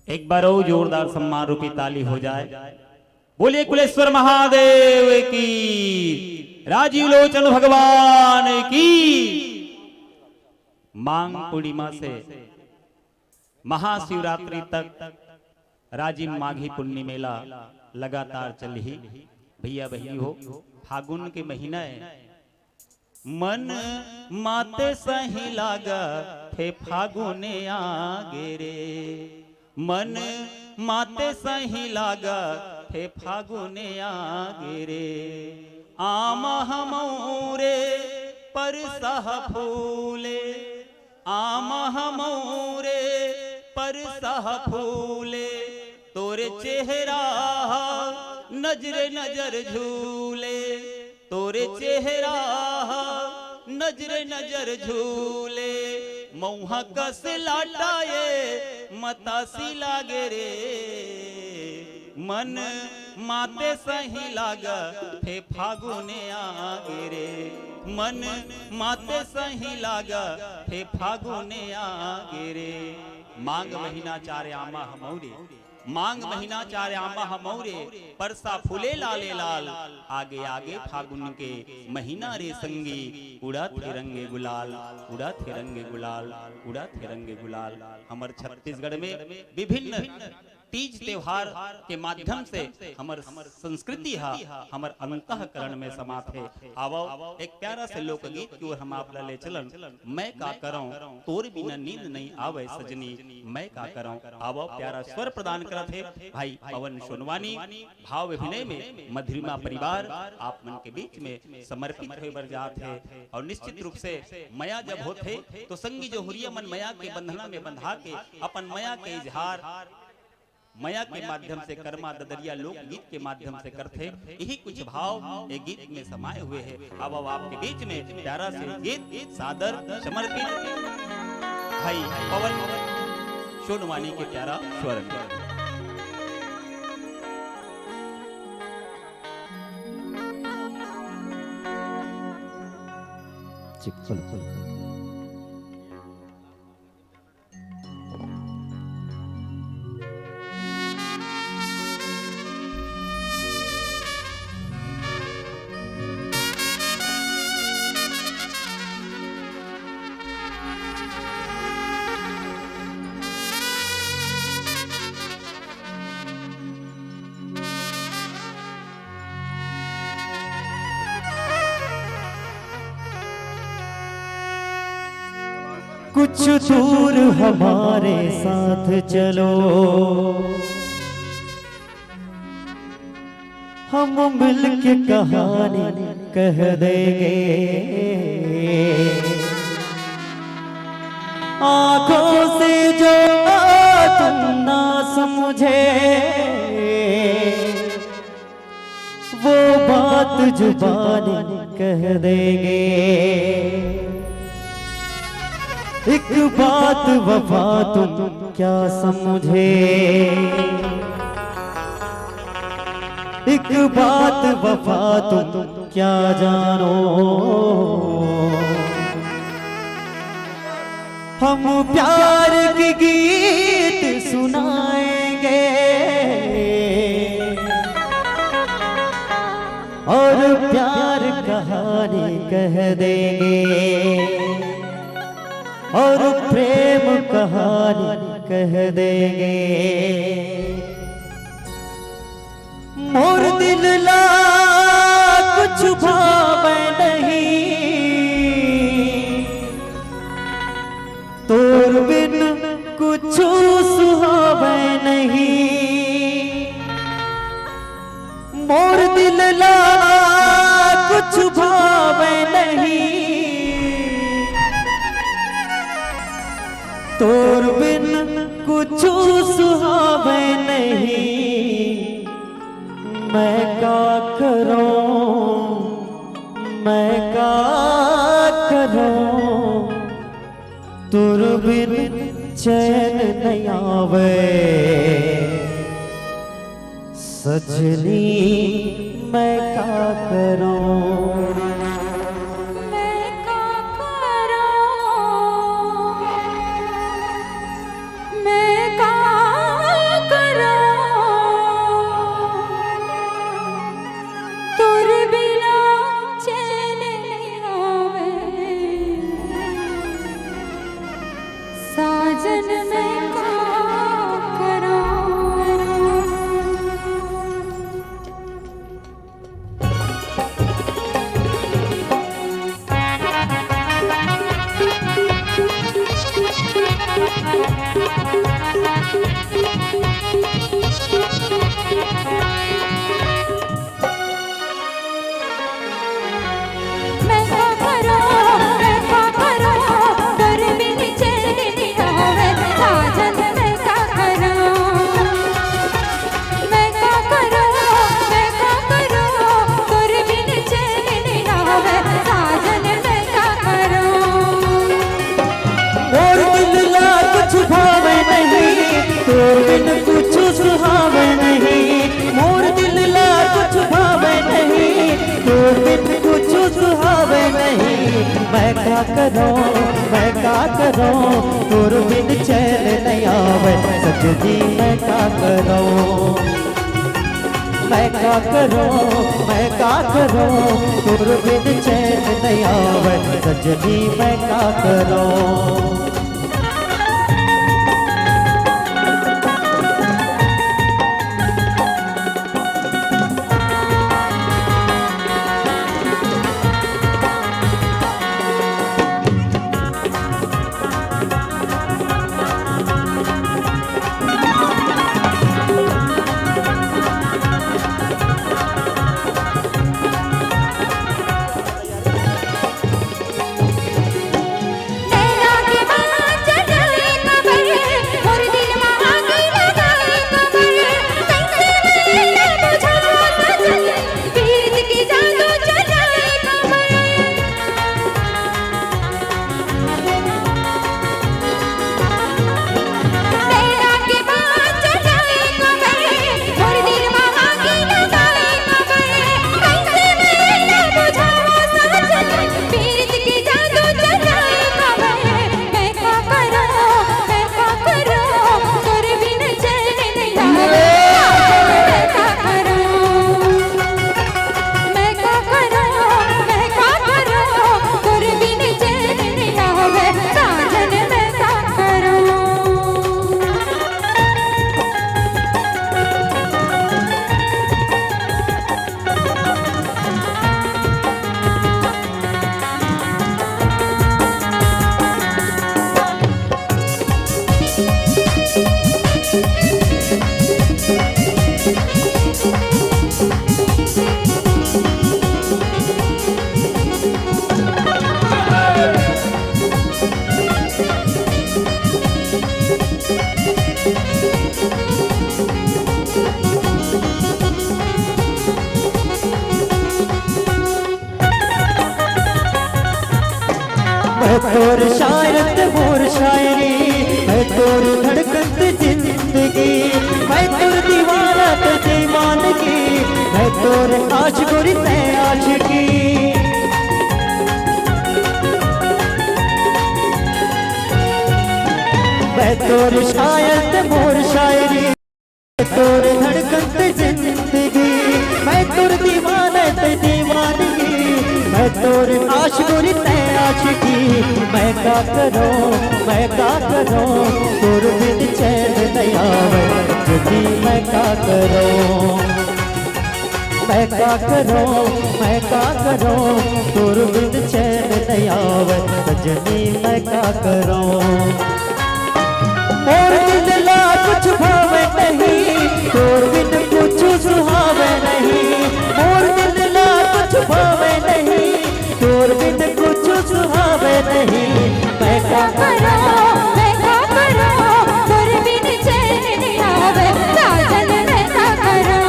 एक बार और जोरदार सम्मान रूपी ताली हो जाए। बोलिए कुलेश्वर महादेव की, राजीव लोचन भगवान की। माघ पूर्णिमा से महाशिवरात्रि तक राजिम माघी पुन्नी मेला लगातार चलही। भैया बहिनी हो, फागुन के महीना है। मन माते सही लागा थे फागुन आगे रे, मन माते सही लागा थे फागुन आगे रे। आमा हमौरे परसह फूले, आमा हमौरे परसह फूले, तोरे चेहरा नजर नजर झूले, तोरे चेहरा नजर नजर झूले। मौहा कस लाटाए मतासी लागे रे, मन माते सही लागा थे फागुन आगे रे, मन माते सही लागा थे फागुन आगे रे। माघ महीना चार आमा हमौरे, माघ महीना चार आमा हमौरे, परसा फूले लाले लाल। आगे आगे फागुन के महीना रे संगी, उड़ा थे रंग गुलाल, उड़ा थे रंग गुलाल, उड़ा थे रंग गुलाल। हमर छत्तीसगढ़ में विभिन्न तीज त्योहार के माध्यम से हमर संस्कृति हा हमर अंतःकरण में समात हे। आवव, एक प्यारा से लोकगीत की ओर हम आप ला ले चलन। मैं का करौं, तोर बिना नींद नहीं आवे सजनी, मैं का करौं। आवव, प्यारा स्वर प्रदान करत हे भाई पवन सोनवानी। भाव अभिनय में मधुरिमा परिवार आप मन के बीच में समर्पित होए बर जात हे। और निश्चित रूप से मया जब होथे तो संगी जोहरिया मन मया के बंधना में बंधा के अपन मया के इजहार मया के माध्यम से, करमा ददरिया लोकगीत के माध्यम से करथे। यही कुछ भाव ये गीत में समाए हुए हैं। अब, अब आपके बीच में प्यारा से गीत सादर समर्पित भाई पवन सोनवानी के प्यारा स्वर में। कुछ दूर हमारे साथ चलो, हम मिलके कहानी कह देंगे। आंखों से जो तुम ना समझे, वो बात जुबानी कह देंगे। एक बात वफा तुम क्या समझे, एक बात वफा तुम क्या जानो, हम प्यार के गीत सुनाएंगे और प्यार कहानी कह देंगे और प्रेम कहानी कह देंगे। मोर दिल ला कुछ भावे नहीं, तोर बिन कुछ सुहावे नहीं। मोर दिल ला कुछ भावे नहीं, तोर बिन कुछ सुहावे नहीं। मैं का करूं, मैं का करूं, तोर बिन चैन नहीं आवे। सजनी, मैं का करूं? मैं का करूं? मैं का करो, मैं का करो, तोर बिन चैन नहीं आवे, सजनी मैं का करो, मैं का करो, मैं का करो, तोर बिन चैन नहीं आवे, सजनी मैं का करो। मैं तोर शायरत मोर शायरी, मैं तोर धड़कत जिंदगी, मैं तोर दीवानत दीवानगी, मैं तोर आशिक गोरी तै आशिकी। मैं तोर शायरत मोर शायरी, तोर धड़कत जिंदगी, मैं तोर दीवानत दीवानगी, मैं तोर आशिक गोरी तै आशिकी। मैं का करो, मैं का करो, तोर बिन चैन नहीं आवे, सजनी मैं का करो। मैं का करो, मैं का करो, तोर बिन चैन नहीं आवे, सजनी मैं का करो। मोर दिल ला कुछ भावे नहीं, तोर बिन कुछ सुहावे नहीं। मोर दिल ला कुछ भावे नहीं, तोर बिन कुछ सुहावे नहीं। मैं का करो, मैं का करो, तोर बिन चैन नहीं आवे, साजन मैं का करो।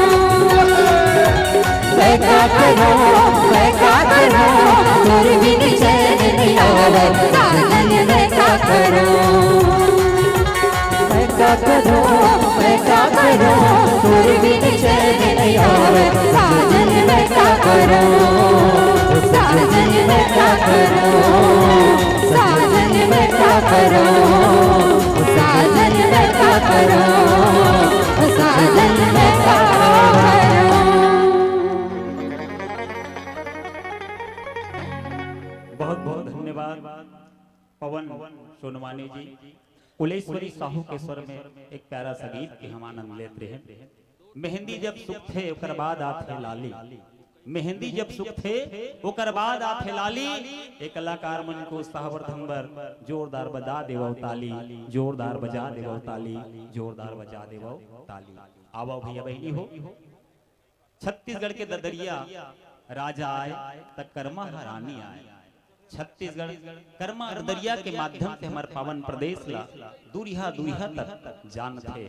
मैं का करो, मैं का करो, तोर बिन चैन नहीं आवे, साजन मैं का करो। मैं का करो, मैं का करो, तोर बिन चैन नहीं आवे, साजन मैं का करो, साजन मैं का करो, साजन मैं का करो, साजन मैं का करो, साजन मैं का करो। बहुत बहुत धन्यवाद पवन सोनवानी जी। कुलेश्वरी साहू के स्वर में एक प्यारा सा गीत के हम आनंद लेत रहे। मेहंदी जब सुखथे ओकर बाद आथे लाली, मेहंदी जब सुखथे ओकर बाद आथे लाली। ए कलाकार मन के उत्साहवर्धन बर जोरदार बजा देवव ताली, जोरदार बजा देवव ताली, जोरदार बजा देवव ताली। आवव भैया बहिनी हो, छत्तीसगढ़ के ददरिया राजा आय त करमा ह रानी आय। छत्तीसगढ़ करमा ददरिया के माध्यम से हमर पावन प्रदेश ला दूरिहा दूरिहा तक जानथे।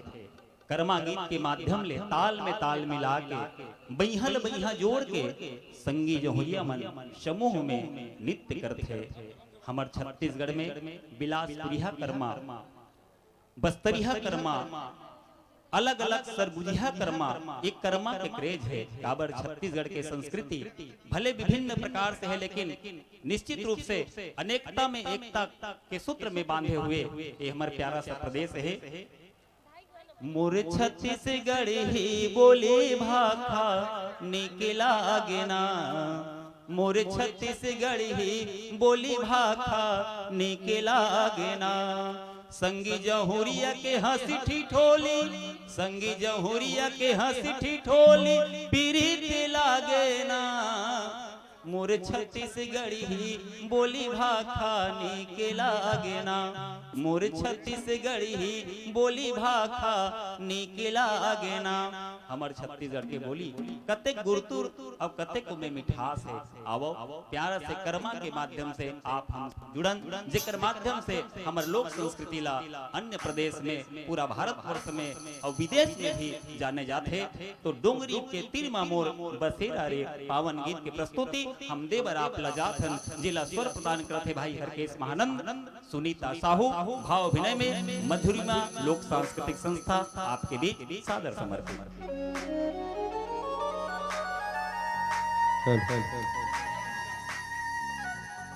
करमा गीत के माध्यम ले ताल में ताल मिला के, बइहा ले बइहा जोड़ के संगी जहुरिया मन समूह में नृत्य करथे। हमर छत्तीसगढ़ में बिलासपुरिहा करमा, बस्तरिहा करमा, अलग-अलग सरगुजिहा करमा, एक करमा के क्रेज हे। काबर छत्तीसगढ़ के संस्कृति भले विभिन्न प्रकार से हे, लेकिन निश्चित रूप से अनेकता में एकता के सूत्र में बांधे हुए ये हमर प्यारा सा प्रदेश हे। मोर छत्तीसगढ़ी बोली भाखा नीक लागे ना, मोर छत्तीसगढ़ी बोली भाखा नीक लागे ना। संगी जहुरिया के हँसी ठिठोली, संगी जहुरिया के हँसी ठिठोली पीरित लागे ना। मोर छत्तीसगढ़ी बोली भाखा नीक लागे ना, मोर छत्तीसगढ़ी बोली भाखा नीक लागे ना। हमर छत्तीसगढ़ के बोली कतेक गुरतुर अउ कतेक ओमे मिठास हे। आवव, प्यारा से करमा के माध्यम से आप हम जुड़न, जेकर माध्यम से हमर लोक संस्कृति ला अन्य प्रदेश में, पूरा भारतवर्ष में अउ विदेश में भी जाने जाथे। तो डोंगरी के तीर मा मोर बसेरा रे पावन गीत के प्रस्तुति हम दे बर आप ला जात हन, जेला स्वर प्रदान करत हे भाई हरकेश महानंद। सुनीता साहू भाव अभिनय में मधुरिमा लोक सांस्कृतिक संस्था आपके बीच सादर समर्पित।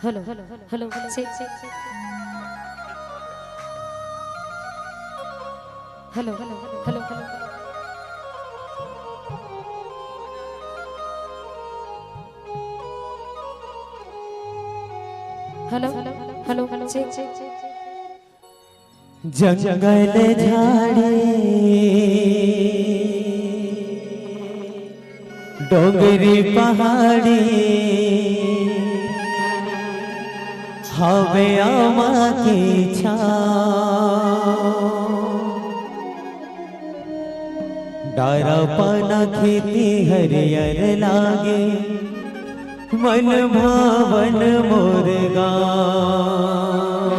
Hello, hello, hello, check, check, check. Hello, hello, hello, hello. Hello, hello, hello, check, check, check, check. जंगल झाड़ी, डोंगरी पहाड़ी, हवे आमा के छाँव। डारा पाना खेती हरियर लागे, मन भावन मोर गाँव।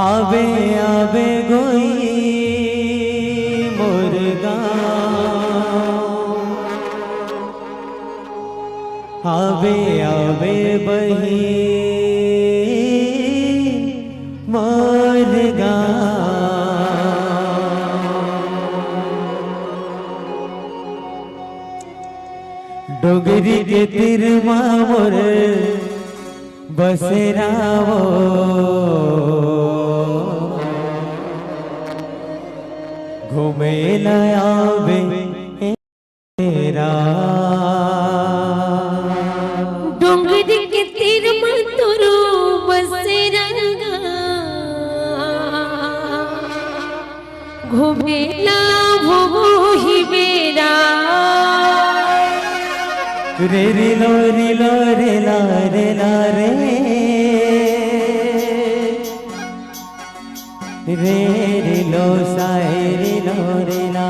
आवे, आवे गोई मोर गाँव। आवे, आवे बही मोर गाँव। डोंगरी के तीर मा मोर बसेरा वो, घूमे ला आवे तेरा। डोंगरी के तीर मा तोर बसेरा गा, घूमे ला वो ही बेरा। रे रे लो रे लो रे ला रे ला रे। रे रे लो साए रे लो रे ला।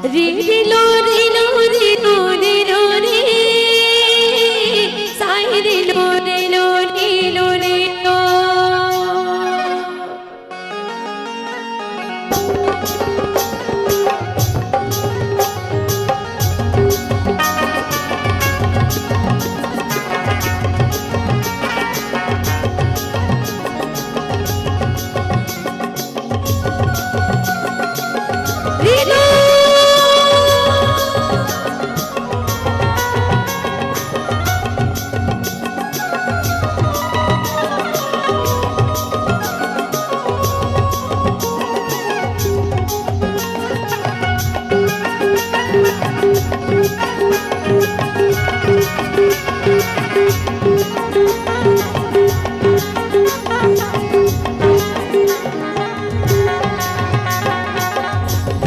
रे रे लो रे लो रे लो रे लो रे। साए रे लो रे लो रे लो रे लो।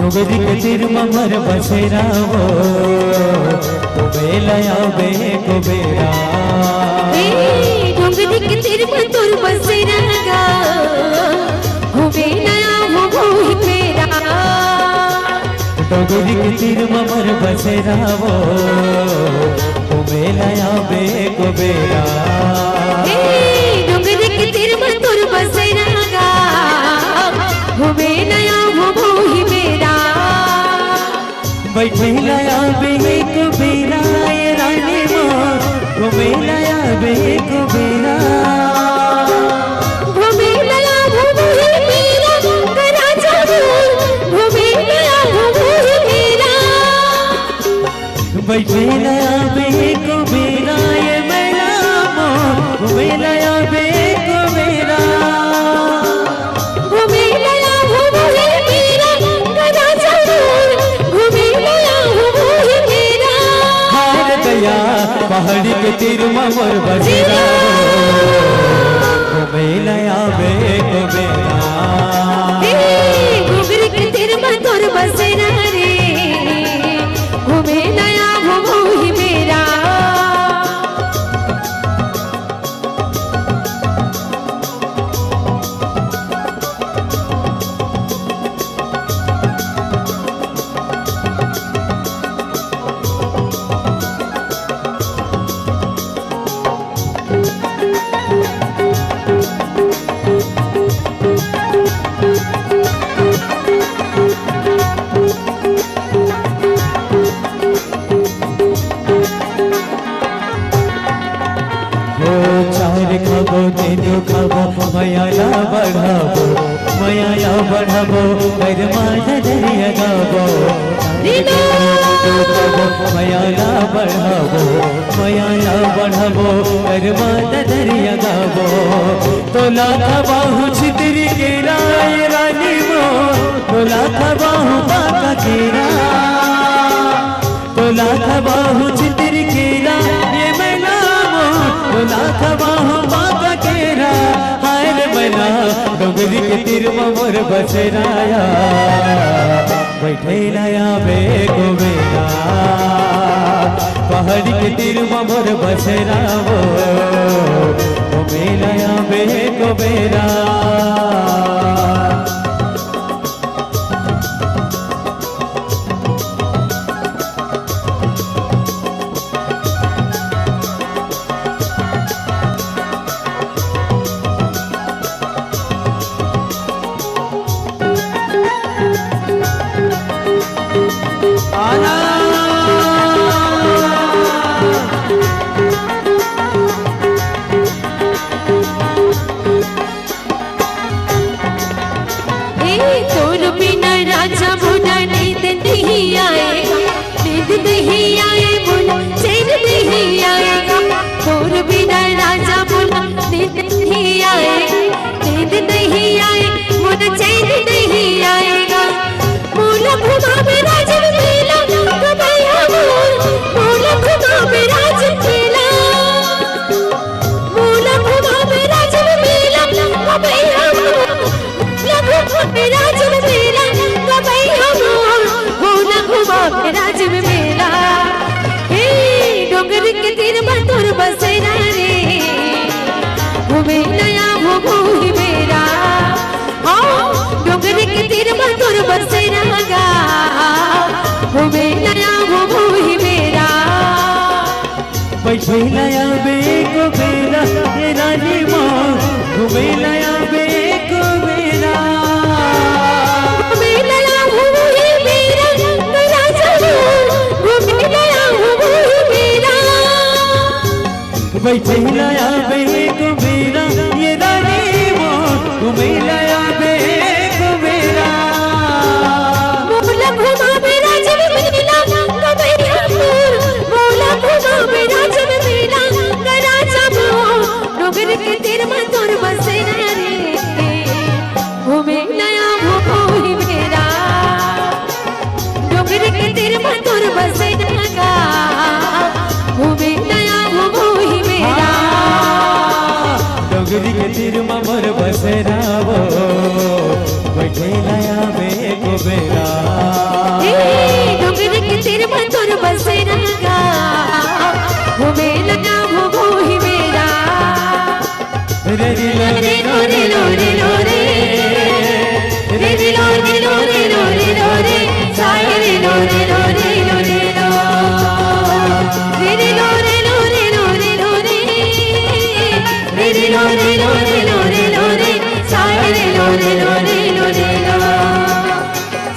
डोंगरी के तीर मा मोर बसेरा वो, घूमे ला आवे को बेरा। ए, डोंगरी के तीर मा तोर बसेरा गा, घूमे ला आवे को बेरा। डोंगरी के तीर मा मोर बसेरा वो, घूमे ला आवे को बेरा। ए, डोंगरी के तीर मा तोर बसेरा गा, घूमे ला आवे वो ही बेरा। बैठे ला आवे एक बेरा ए रानी मोर, घूमे ला आवे एक बेरा। घूमे ला आवे वो ही घूमे ला आबे एको बेरा ये मैना मोर, घूमे ला आबे एको बेरा। घूमे ला आबो मोहे बेरा, गदा जरूर, घूमे ला आबो मोहे बेरा। हाय रे दया, पहाड़ी के तीर म मोर बसेरा। घूमे ला आबे एको बेरा। ए, घुघरी के तीर म तोर बसेरा रे। घूमे नया घूमो ही मेरा। हो चार खाबो, तीनों खाबो, मया ला बढ़ाबो, मया ला बढ़ाबो, अरे माता दरिया गाबो। तीनों खाबो, मया ला बढ़ाबो, मया ला बढ़ाबो, अरे माता दरिया गाबो। तोला खबाहूँ छितरी के राय रानी मो, तोला खबाहूँ पाका के राय। तोला खबाहूँ छितरी के राय, ये मैना मोर, तोला खबाहूँ पाका के राय। हाय रे मैना, डोंगरी के तीर म मोर बसेरा या। बैठे ला आबे एको बेरा, पहाड़ी के तीर म मोर बसेरा वो, घूमे ला आबे एको बेरा। ए, तोर बिना राजा मोला नींद नहीं आएगा, नींद नहीं आए मोला, चैन नहीं आएगा। तोर बिना राजा मोला नींद नहीं आए, नींद नहीं आए मोला, चैन नहीं आएगा। मोला घुमाबे राजन मेला, गबैया मोर, मोला घुमाबे राजन मेला। मोला घुमाबे राजन मेला, गबैया मोर। मोला घुमाबे राजन मेला, गबैया मोर। मोला घुमाबे राजन मेला। हे, डोंगरी के तीर म तोर बसेरा रे। घूमे नया घूमो ही मेरा। हाँ, डोंगरी के तीर म तोर बसेरा गा। घूमे नया घूमो ही मेरा। बैठे ला आबे एको बेरा, ये रानी मोर, घूमे ला आबे एको बेरा। घूमे ला आबो ही बेरा, मेरा जरूर, घूमे ला आबो ही बेरा। बैठे ला आबे एको बेरा, ये रानी मोर, घूमे ला आबे एको बेरा। मोला घुमाबे राजन मेला, गबैया मोर। मोला घुमाबे राजन मेला, गराजा मोर। डोंगरी के तीर म तोर बसेरा रे, घूमे नया घूमो ही मेरा। डोंगरी के तीर म तोर बसेरा गा, घूमे नया घूमो ही मेरा। डोंगरी के तीर म मोर बसेरा वो, बैठे ला आबे एको बेरा। ए, डोंगरी के तीर म तोर बसेरा गा, घूमे नया घूमो ही मेरा। रे रे लो रे लो रे लो रे लो रे। रे रे लो रे लो रे लो रे लो रे। साए रे लो रे लो रे लो रे लो। रे रे लो रे लो रे लो रे लो रे। रे रे लो रे लो रे लो रे लो रे। साए रे लो रे लो रे लो रे लो।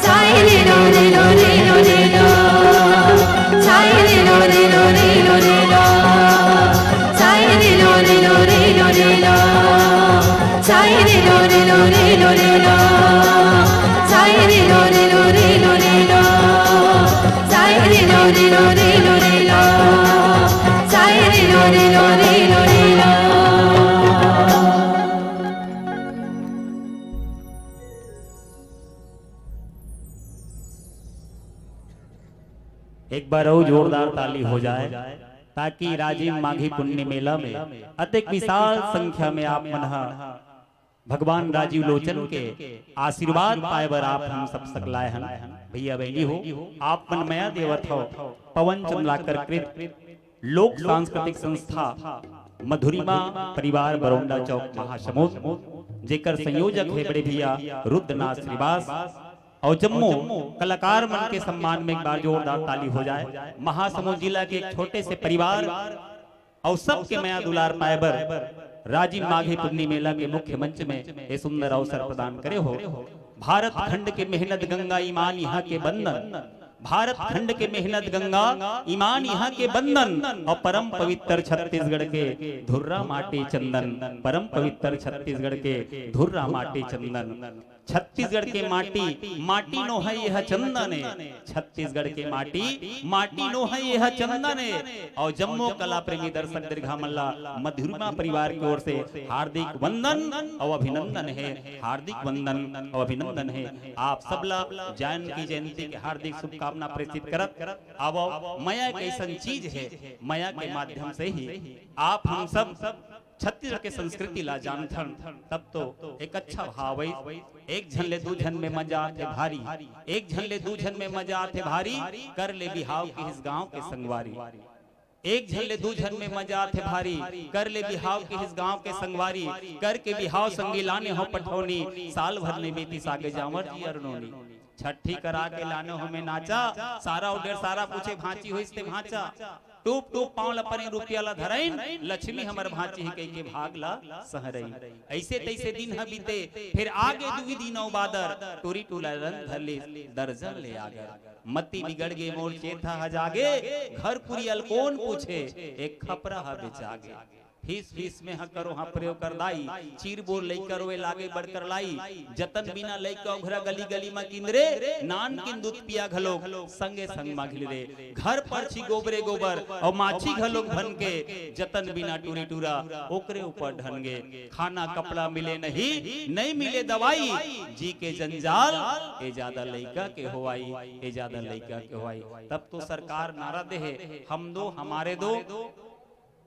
साए रे लो रे लो रे लो रे लो। साए रे लो रे लो रे लो रे लो। साए रे लो रे लो रे लो रे लो। साए रे लो रे लो रे लो रे लो। साए रे लो रे लो रे लो रे लो। साए रे लो रे लो रे लो रे एक बार अउ जोरदार ताली हो जाए, ताकि राजिम माघी पुन्नी मेला में अतेक विशाल संख्या में आप मन ह भगवान राजीव लोचन के आशीर्वाद पाए बर आप हम सब सकलाए हन। भैया बहिनी हो, आप मन मया देवत हो पवन चंद्राकर कृत लोक सांस्कृतिक संस्था मधुरिमा परिवार बरौंडा चौक महासमुंद, जेकर संयोजक हे बड़े भैया रुद्रनाथ श्रीवास, और जम्मो कलाकार मन के सम्मान में एक बार जोरदार ताली हो जाए। महासमुंद जिला के एक छोटे से परिवार और सबके मया दुलार पाए बर राजिम माघी पुन्नी मेला के मुख्य मंच में ये सुंदर अवसर प्रदान करे हो। भारत खंड के मेहनत गंगा ईमान यहाँ के बंधन, भारत खंड के मेहनत गंगा ईमान यहाँ के बंधन, और परम पवित्र छत्तीसगढ़ के धुर्रा माटी चंदन, परम पवित्र छत्तीसगढ़ के धुर्रा माटी चंदन। छत्तीसगढ़ के माटी, माटी नो है यह चंदन है। छत्तीसगढ़ के माटी, माटी नो है यह चंदन है। और जम्मो कला प्रेमी दर्शक दीर्घा मन ला मधुरिमा परिवार की ओर से हार्दिक वंदन और अभिनंदन है, हार्दिक वंदन और अभिनंदन है। आप सबला जैन की जयंती के हार्दिक शुभकामना प्रेषित करत, अब मया एक ऐसन चीज है, मया के माध्यम से ही आप हम सब छत्तीसगढ़ के संस्कृति ला जानथन, तब तो एक अच्छा भाव है। एक झन ले दू झन में मजा आथे भारी, एक झन ले दू झन में मजा आथे भारी। कर ले बिहाव के हिस गांव के संगवारी, एक झन ले दू झन में मजा आथे भारी। कर ले बिहाव के हिस गांव के संगवारी, करके बिहाव संगी लाने हो पठौनी, साल भर ने बीती सागे जांवर जी अरनोनी। छट्ठी करा के लाने हो में नाचा, सारा उडेर सारा पूछे भांची होइस ते भांचा। टूप टूप पांव ल परे रुपया ल धरइन, लक्ष्मी हमर भांची ही कहिके भाग ल सहरइन। ऐसे तैसे दिन ह बीते, फिर आगे दुई दिन अउ बादर, टूरी टूरा रंग धर लिस दर्जन ले आगर। मति बिगड़ गे मोर चेथा ह जागे, घर कुरिया ल कोन पूछे, एक खपरा ह बेचागे। फीस फीस में ह करो हाँ प्रयोग कर दाई, चीर बोर लइका रोए लागे बड़कर लाई। जतन बिना लइका उघरा गली गली मा किंदरे, नान किन दूध पिया घलोक संगे संग मा घिलरे। घर परछी गोबरे गोबर अउ माछी घलोक भन के, जतन बिना टूरी टूरा ओकरे ऊपर ढन गे। खाना कपड़ा मिले नहीं, नहीं मिले दवाई, जी के जंजाल ए ज्यादा लइका के होवाई, ए ज्यादा लइका के होवाई। तब तो सरकार नारा दे हे, हम दो हमारे दो,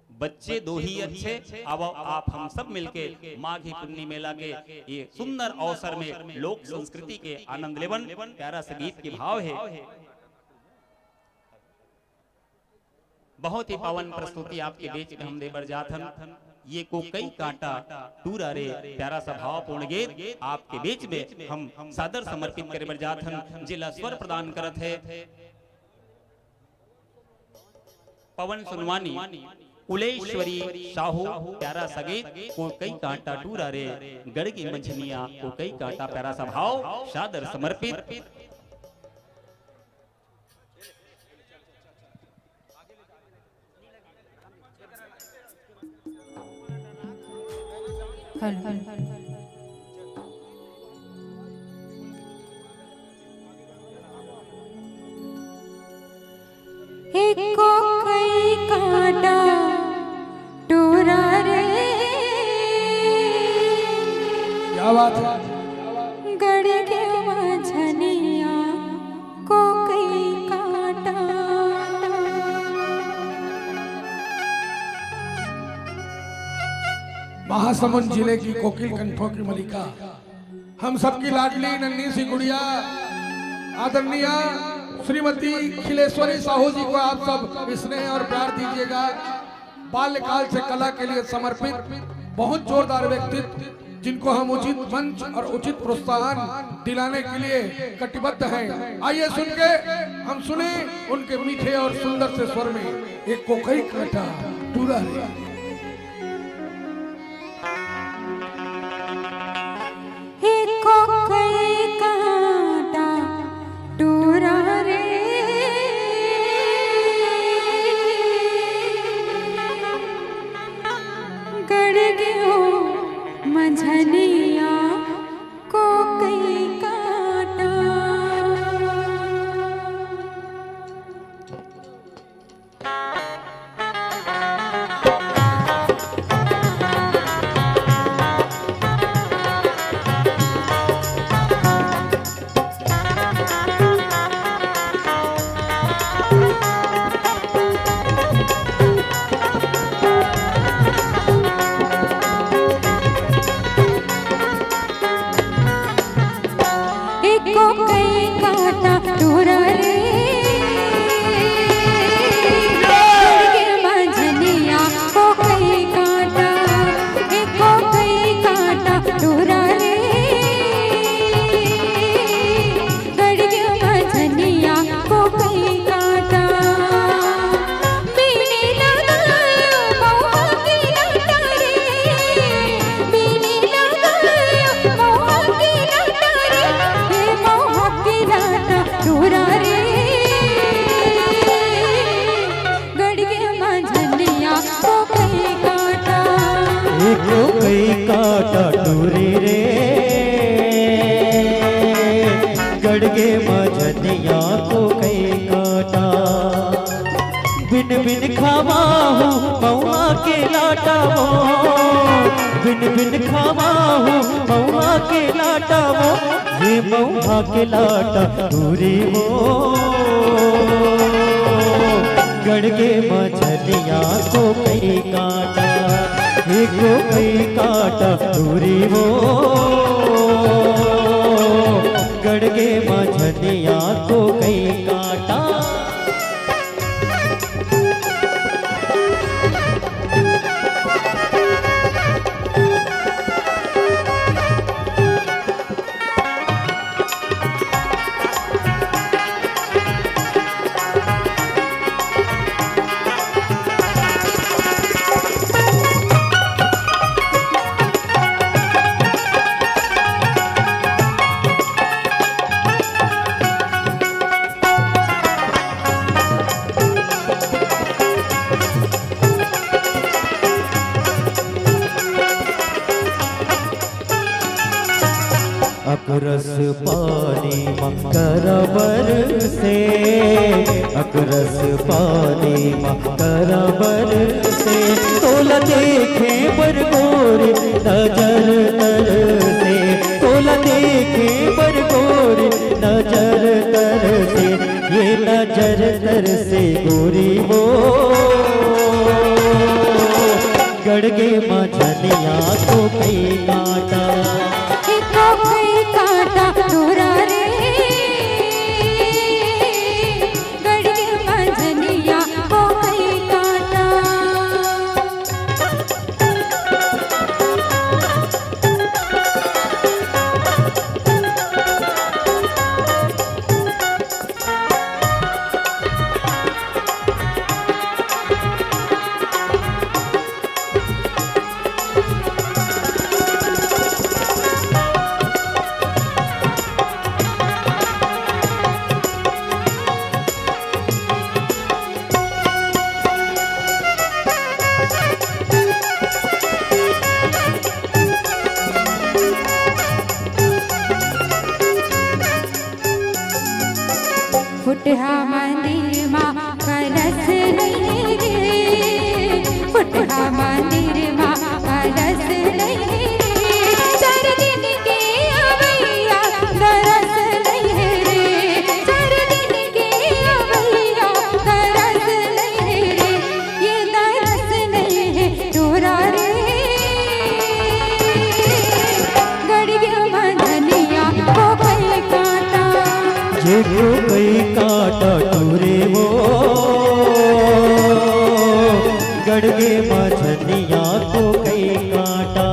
बच्चे दो ही अच्छे। अब आप हम सब मिलके माघी पुन्नी मेला के ये सुंदर अवसर में लोक संस्कृति के आनंद लेवन। प्यारा संगीत के भाव है, बहुत ही पावन प्रस्तुति आपके बीच में हम दे बर जात हन। ये कोकई कांटा टूरा रे, प्यारा सा भावपूर्ण गीत आपके बीच में हम सादर समर्पित करे बर जात हन, जेला स्वर प्रदान करत है पवन सोनवानी, कुलेश्वरी साहू, प्यारा सा गीत, कोकई कांटा टूरा रे, गड़ गे मंझनिया, कोकई कांटा, प्यारा सा भाव, सादर समर्पित। हेलो। एको कई कांटा टूरा रे। क्या बात है। गड़ गे मझनिया को कई कांटा। महासमुंद जिले की कोकिल कंठों की मलिका, हम सबकी लाडली नन्ही सी गुड़िया आदरणीय श्रीमती खिलेश्वरी साहू जी को आप सब स्नेह और प्यार दीजिएगा। बाल्यकाल से कला के लिए समर्पित, बहुत जोरदार व्यक्तित्व, जिनको हम उचित मंच और उचित प्रोत्साहन दिलाने के लिए कटिबद्ध हैं। आइए सुन के हम सुने उनके मीठे और सुंदर से स्वर में एक कोकई कांटा टूरा रे। एको कई कांटा टूरा रे, गड़ गे मंझनिया को कई कांटा। टूरा रे, गड़गे मझनिया को कई काटा, एको कई काटा टूरा रे, गड़गे मझनिया को कई काटा। बिने लगायो महुआ के लाटा रे, बिने लगायो महुआ के लाटा रे, हे महुआ के लाटा टूरा रे, गड़गे मझनिया को कई काटा। एको कई काटा टूरी रे, गड़गे मझनिया को कई काटा। बिन बिन खावा हूँ महुआ के लाटा वो, बिन बिन खावा हूँ महुआ के लाटा वो, ये महुआ के लाटा टूरी वो, गड़गे मझनिया को कई काटा, एको कई काटा टूरी वो, गड़गे मझनिया को कई काटा। अकरस पानी म करबर से, अकरस पानी म करबर से, तोला देखे बर गोरी नजर तर से, तोला देखे बर गोरी नजर तर से, ये नजर तर से गोरी वो, गड़गे मझनिया को कई काटा। एको कई काटा टूरा रे, गड़गे मझनिया को कई काटा। फुटहा मंदिर मा कलश नहीं रे, फुटहा मंदिर मा कलश नहीं रे, चार दिन के अवैया दरस नहीं रे, चार दिन के अवैया दरस नहीं रे, ये दरस नहीं है टूरा रे, गड़गे मझनिया को कई काटा। जेको कई काटा टूरी वो, गड़गे मझनिया को कई काटा।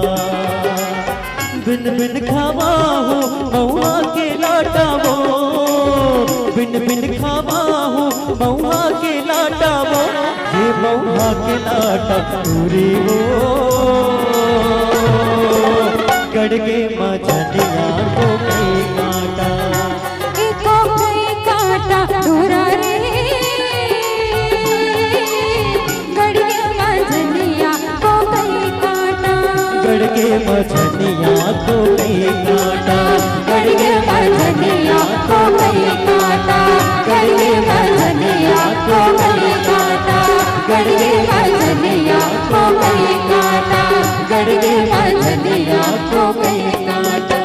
बिन बिन खावा हूँ महुआ के लाटा वो, बिन बिन खावा हूँ महुआ के लाटा वो, ये महुआ के लाटा टूरी वो, गड़गे मझनिया को कई काटा। एको कई काटा टूरा रे, गड़गे मझनिया को कई काटा। गड़गे मझनिया को कई काटा, गड़गे मझनिया को कई काटा, गड़गे मझनिया को कई काटा, गड़गे मझनिया को कई काटा, गड़गे मझनिया को कई काटा।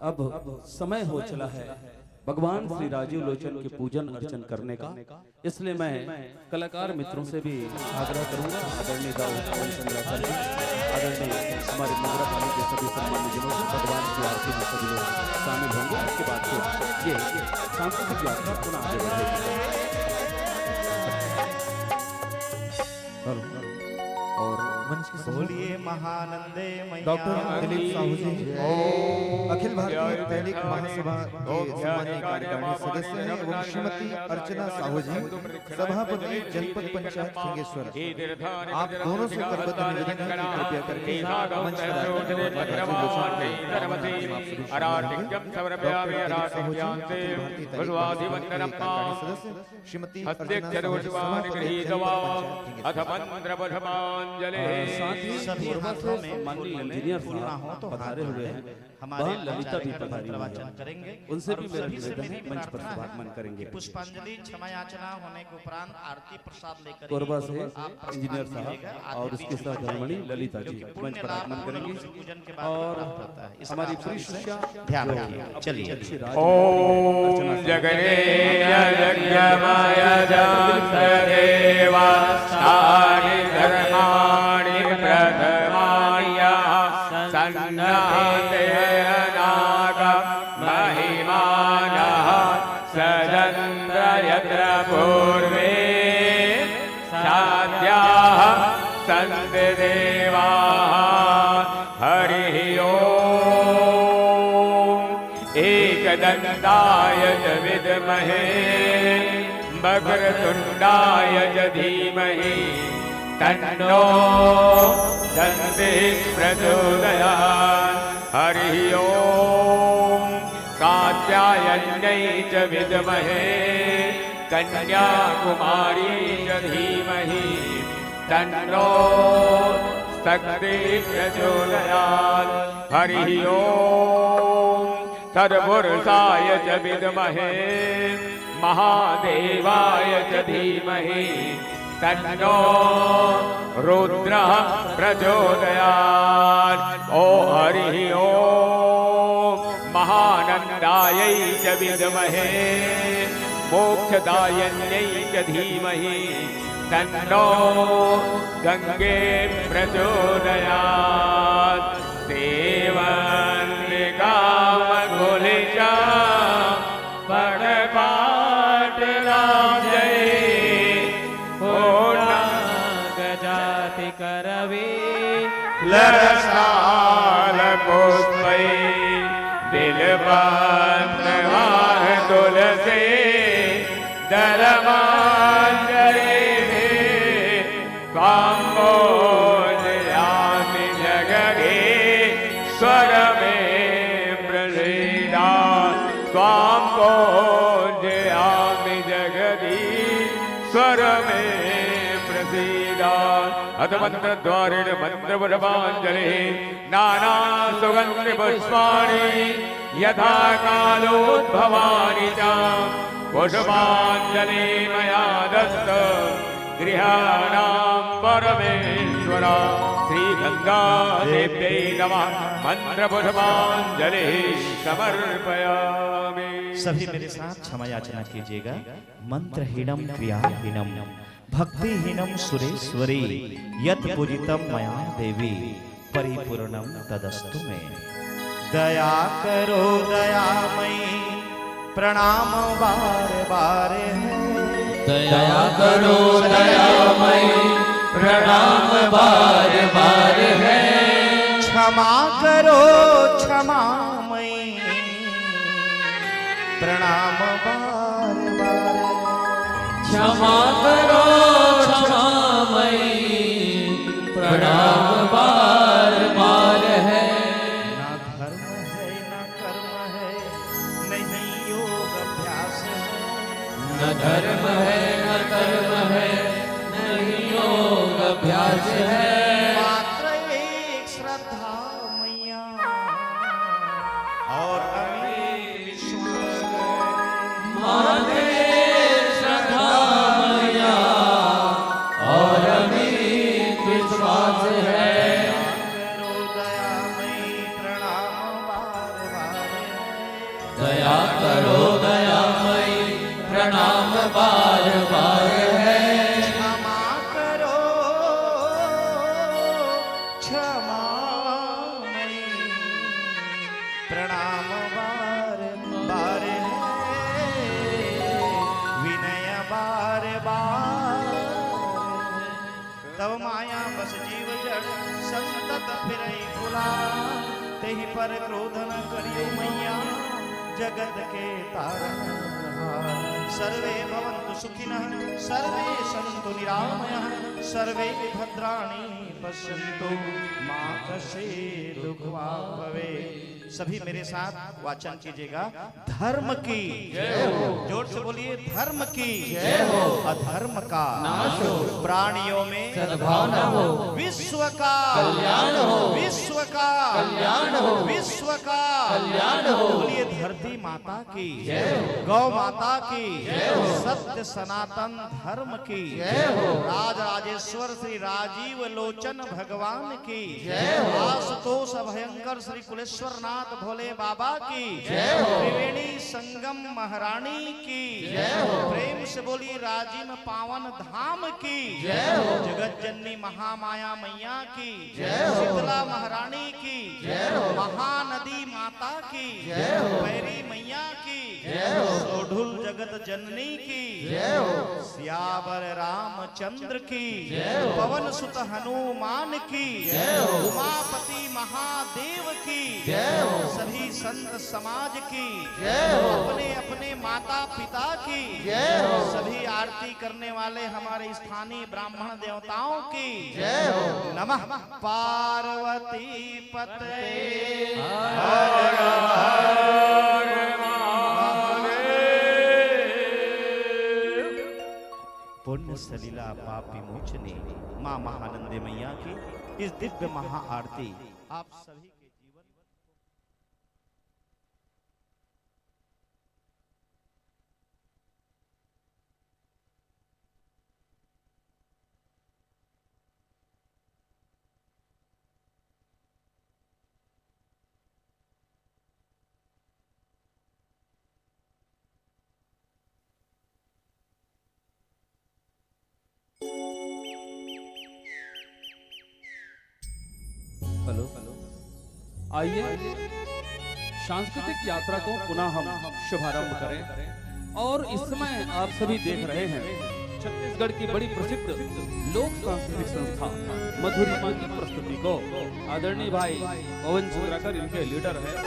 अब समय हो चला है भगवान श्री राजीव लोचन के पूजन अर्चन करने का, इसलिए मैं कलाकार मित्रों से भी आग्रह करूंगा, आदरणीय दाऊ पवन चंद्राकर जी। आदरणीय हमारे मोगरा कॉलोनी के सभी सम्मानित जनों से भगवान की आरती में सभी लोग शामिल होंगे। इसके बाद फिर ये सांस्कृतिक यात्रा पुनः आगे बढ़ेगी। हेलो। और मंच के समूह बोलिए महानंदे मैया डॉक्टर दिलीप साहू जी, अखिल भारतीय तैनिक महासभा के सम्मानित कार्यकारिणी सदस्य हैं एवं श्रीमती अर्चना साहू जी, सभापति जनपद पंचायत सिंहेश्वर। आप दोनों से करबद्ध निवेदन है कि कृपया करके मंच पर आकर डॉक्टर राजीव लोचन को नमन करके आप सभी शामिल होंगे। डॉक्टर दिलीप साहू जी, अखिल भारतीय तैनिक महासभा के कार्यकारिणी सदस्य, श्रीमती अर्चना साहू जी, सभापति जनपद पंचायत सिंहेश्वर। अथ मंत्र पुष्पांजलि। साथ ही सभी कोरबा से हाथों में माननीय फूल, इंजीनियर फूल ना साहब हो तो हाथ पधारे हुए हैं। हमारे वह ललिता भी आचार्य पधारी हुई प्रवचन है। करेंगे। उनसे और भी मेरा सभी से निवेदन मेरी है, मंच पर प्रार्थना है शुभागमन करेंगे। कि पुष्पांजलि क्षमा याचना होने के उपरांत आरती कोरबा से आप प्रसाद इंजीनियर साहब लीजिएगा। और आरती उसके बीच में सहधर्मणी जाइए। ललिता जी क्योंकि पुण्य मंच पर लाभ आगमन पूर्ण करेंगी। रूप से पूजन के बाद और प्राप्त होता है। इस हमारी बात का पूरी विशेष शिक्षा ध्यान जो रखिए। अच्छी राजनीति ओम अर्चना से जगने यजमानसदेवा तानि धर्माणि प्रथमानि यः सन्नाते अनाग महिमानः सदन्त यत्र पूर्वे साध्याः सन्ति देवाः। हरिः ओम्। एकदन्ताय च विद्महे वक्रतुण्डाय च धीमहि तन्नो दन्तिः प्रचोदयात्। हरिः ओम्। कात्यायन्यै च विद्महे कन्याकुमारी च धीमहि तन्नो शक्ति प्रचोदयात्। हरिः ओम्। तत्पुरुषाय च विद्महे महादेवाय च धीमहि तन्नो रुद्रः प्रचोदयात्। ॐ हरिः ॐ। महानन्दायै च विद्महे मोक्षदायिन्यै च धीमहि तन्नो गङ्गे प्रचोदयात्। सेवन्ति कामकुलिशं पटपाटलाब्जैः पूर्णाङ्गजातिकरवीं लरसालपुष्पैः बिल्वपत्रमाह तुलसी दलमाञ्जलिः। त्वां पूजयामि जगदीश्वर मे प्रसीद। त्वां पूजयामि जगदीश्वर मे प्रसीद। अथ मन्त्रद्वारेण मन्त्रपुष्पाञ्जलिः। नानासुगन्धिपुष्पाणि यथाकालोद्भवानि च पुष्पाञ्जलिः मया दत्तं गृहाण परमेश्वर। श्रीगङ्गादेव्यै नमः। मन्त्रपुष्पाञ्जलिः समर्पयामि। सभी मेरे साथ क्षमा याचना कीजिएगा। मन्त्रहीनं क्रियाहीनं भक्तिहीनं सुरेश्वरी, यत् पूजितं मया देवी परिपूर्णं तदस्तु मे। दया करो दयामयी, प्रणाम बार बार है। दया करो दयामयी, प्रणाम बार बार है। क्षमा करो क्षमामयी, प्रणाम बार बार। क्षमा करो क्षमामयी, प्रणाम बार बार है। ना धर्म है ना कर्म है, नहीं योग अभ्यास है। न धर्म है न कर्म है, नहीं योग अभ्यास है। मात्र एक श्रद्धा मैया और अमिट विश्वास है। मात्र एक श्रद्धा मैया और अमिट विश्वास है। करो दयामयी, प्रणाम बार बार है। दया करो दयामयी, प्रणाम बार बार है। क्षमा करो तव माया बस जीव जड़, संतत फिरई भुला। तेहि पर क्रोध न करियो मैया, जगत के तारन हार। सर्वे भवन्तु सुखिनः, सर्वे सन्तु निरामयः, सर्वे भद्राणि पश्यन्तु, मा कश्चित् दुःख वा भवेत्। सभी मेरे साथ वाचन कीजिएगा, धर्म की जय हो। जोर से बोलिए, धर्म की जय हो। अधर्म का नाश हो। प्राणियों में सद्भावना हो। विश्व का कल्याण हो। विश्व का कल्याण हो। विश्व का कल्याण हो। बोलिए, धरती माता की जय हो। गौ माता की जय हो। सत्य सनातन धर्म की जय हो। राज राजेश्वर श्री राजीव लोचन भगवान की जय हो। आशुतोष अभयंकर श्री कुलेश्वर नाथ भोले बाबा की जय हो। त्रिवेणी संगम महारानी की जय हो। प्रेम से बोलिए, राजिम पावन धाम की जय हो। जगत जननी महामाया मैया की जय हो। शीतला महारानी की जय हो। महानदी माता की जय हो। भैरी मैया की जय हो। सोढुल जगत जननी की जय हो। सियावर रामचंद्र की जय हो। पवन सुत हनुमान की जय हो। उमापति महादेव की जय हो। सभी संत समाज की जय हो। अपने अपने माता पिता की जय हो। सभी आरती करने वाले हमारे स्थानीय ब्राह्मण देवताओं की जय हो। नमः पार्वती पते। पुण्य सलिला पाप विमोचनी माँ महानंदे मैया की इस दिव्य महा आरती आप सभी के जीवन हेलो, आइए सांस्कृतिक यात्रा को पुनः हम शुभारंभ करें। और इस समय आप सभी देख रहे हैं छत्तीसगढ़ की बड़ी प्रसिद्ध लोक सांस्कृतिक संस्था मधुरिमा की प्रस्तुति को। आदरणीय भाई पवन चित्राकर इनके लीडर हैं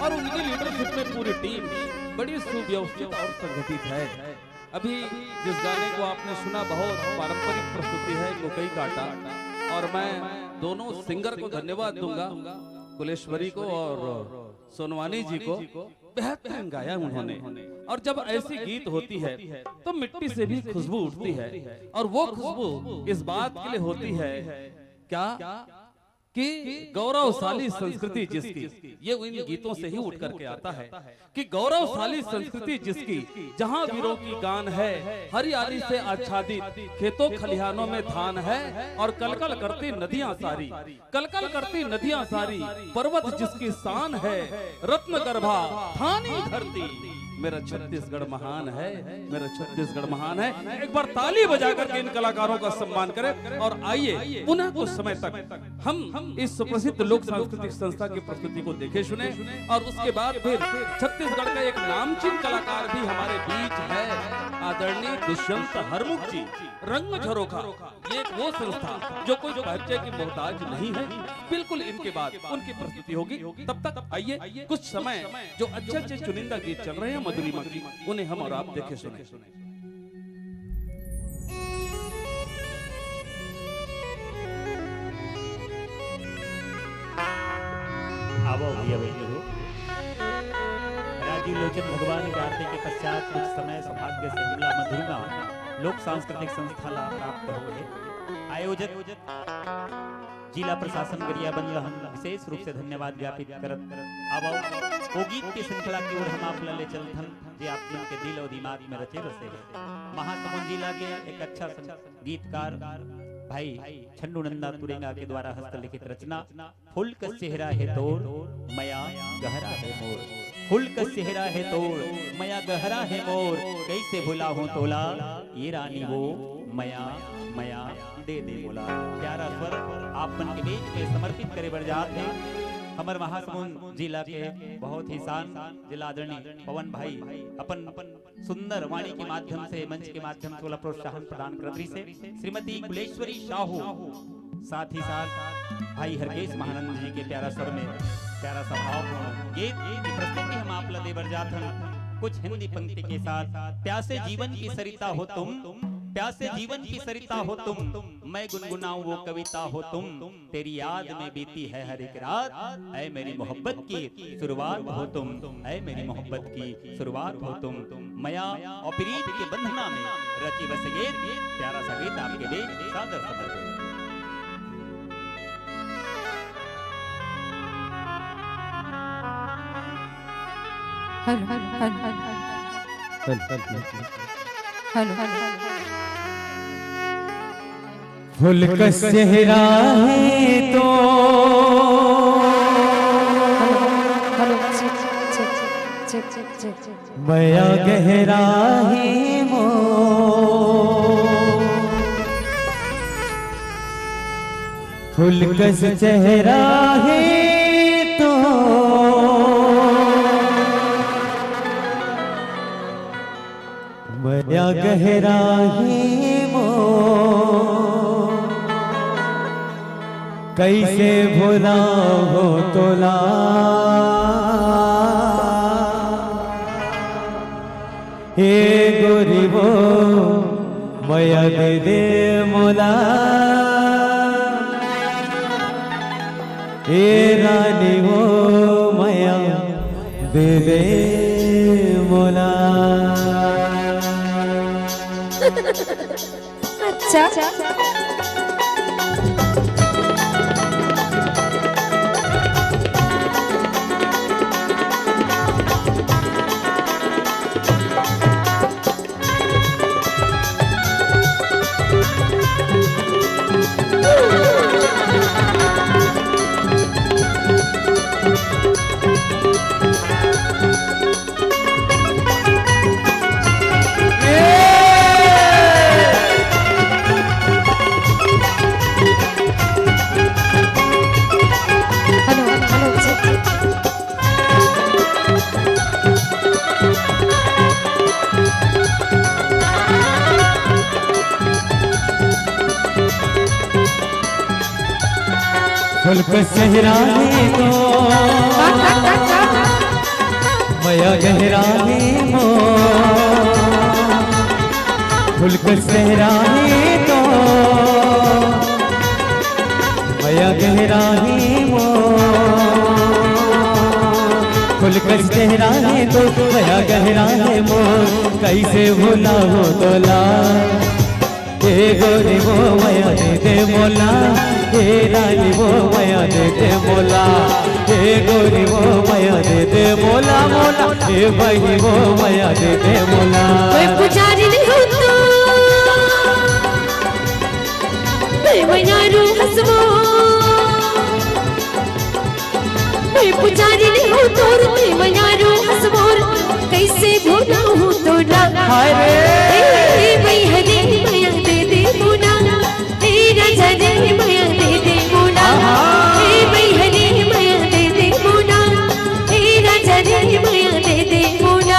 और उनकी लीडरशिप में पूरी टीम बड़ी सुव्यवस्थित और संगठित है। अभी जिस गाने को आपने सुना, बहुत पारंपरिक प्रस्तुति है कोकई काटा, और मैं दोनों सिंगर को धन्यवाद दूंगा, कुलेश्वरी को और सोनवानी जी को। बेहतरीन गाया उन्होंने। और जब ऐसी गीत होती है तो मिट्टी से भी खुशबू उठती है, और वो खुशबू इस बात के लिए होती है क्या कि गौरवशाली संस्कृति जिसकी, ये इन गीतों से ही उठ करके आता है कि गौरवशाली संस्कृति जिसकी, जहां वीरों की गान है, हरियाली से आच्छादित खेतों खलिहानों में धान है, और कलकल करती नदियां सारी, कलकल करती नदियां सारी, पर्वत जिसकी शान है, रत्न गर्भा धानी धरती। मेरा छत्तीसगढ़ महान है, मेरा छत्तीसगढ़ महान है। एक बार ताली बजा करके इन कलाकारों का सम्मान करें। और आइए, पुनः कुछ समय तक हम इस सुप्रसिद्ध लोक सांस्कृतिक संस्था की प्रस्तुति को देखे सुने, और उसके बाद फिर छत्तीसगढ़ का एक नामचीन कलाकार भी हमारे बीच है, आदरणीय दुष्यंत हरमुख जी, रंग झरोखा। ये वो संस्था जो कोई परिचय की मोहताज नहीं है, बिल्कुल इनके बाद उनकी प्रस्तुति होगी। तब तक आइए, कुछ समय जो अच्छे अच्छे चुनिंदा गीत चल रहे हैं मधुरिमा की, उन्हें हम और आप देखे सुने। आवो भैया बहनी हो, राजीव लोचन भगवान के आरती के पश्चात कुछ समय सौभाग्य से हमला मधुरिमा लोक सांस्कृतिक संस्था ला प्राप्त होय हे। आयोजक जिला प्रशासन गरियाबंद ला हम विशेष रूप से धन्यवाद ज्ञापित करत आवो। ओ गीत के श्रृंखला की ओर हम आप ला ले चलथन, जे आप मन के दिल और दिमाग में रचे बसे हे। महासमुंद जिला के एक अच्छा सं-, गीतकार भाई छन्नू नंदा तुरेंगा के द्वारा हस्तलिखित रचना फूल कस चेहरा हे तोर, मया गहरा हे मोर। फूल कस चेहरा हे तोर, मया गहरा हे मोर। कइसे भुलाहूं तोला, ये रानी वो मया, मया दे दे मोला। प्यारा स्वर आप मन के बीच में समर्पित करे बर जात हे। हमर महासमुंद जिला के बहुत ही शान जिला आदरणीय पवन भाई अपन सुंदर वाणी के माध्यम से, मंच के माध्यम से ओला प्रोत्साहन प्रदान करत रहिस हे। श्रीमती कुलेश्वरी साहू, साथ ही साथ भाई हरकेश महानंद जी के प्यारा स्वर में प्यारा सा भावपूर्ण गीत की प्रस्तुति हम आप ला दे बर जात हन। कुछ हिंदी पंक्ति के साथ। प्यासे जीवन की सरिता हो तुम, प्यासे जीवन की सरिता हो तुम, मैं गुनगुनाऊं वो कविता हो तुम, तेरी याद में बीती है हर एक रात, ऐ मेरी मोहब्बत की शुरुआत हो तुम, ऐ मेरी मोहब्बत की शुरुआत हो तुम। मया और प्रीत के बंधना में रची बस गीत, प्यारा सा गीत आपके बीच सादर समर्पित। Hello, hello, hello, hello. Hello, hello, hello. Hello, hello, hello. फूल कस चेहरा है तो hello, check, check, check, check, check, check. मया गहरा है मोर। फूल कस चेहरा है तो मया गहरा है मोर। कैसे भुलाओ तोला, हे गोरी वो मया दे दे मोला, हे रानी वो मया दे दे मोला। अच्छा। फूल कस चेहरा है तो मया गहरा है मोर। फूल कस चेहरा है तो मया गहरा है मोर। फूल कस चेहरा है तो मया गहरा है मोर। कैसे भुलाओ तोला, हे गोरी वो मया दे दे मोला, हे रानी वो मया दे दे मोला, हे गोरी वो मया दे दे मोला, मोला, हे बहिनी वो मया दे दे मोला। मैं पुजारी नहीं हूँ तो मैं मयारू हसमो। मैं पुजारी नहीं हूँ तोर, मैं मयारू हसमोर, कैसे भुलाऊँ तोला। हाय रे। ए, मैं हरे मया दे दे मोला, ए राजा रे मया दे दे मोला। ए, मैं हरे मया दे दे मोला, ए राजा रे मया दे दे मोला।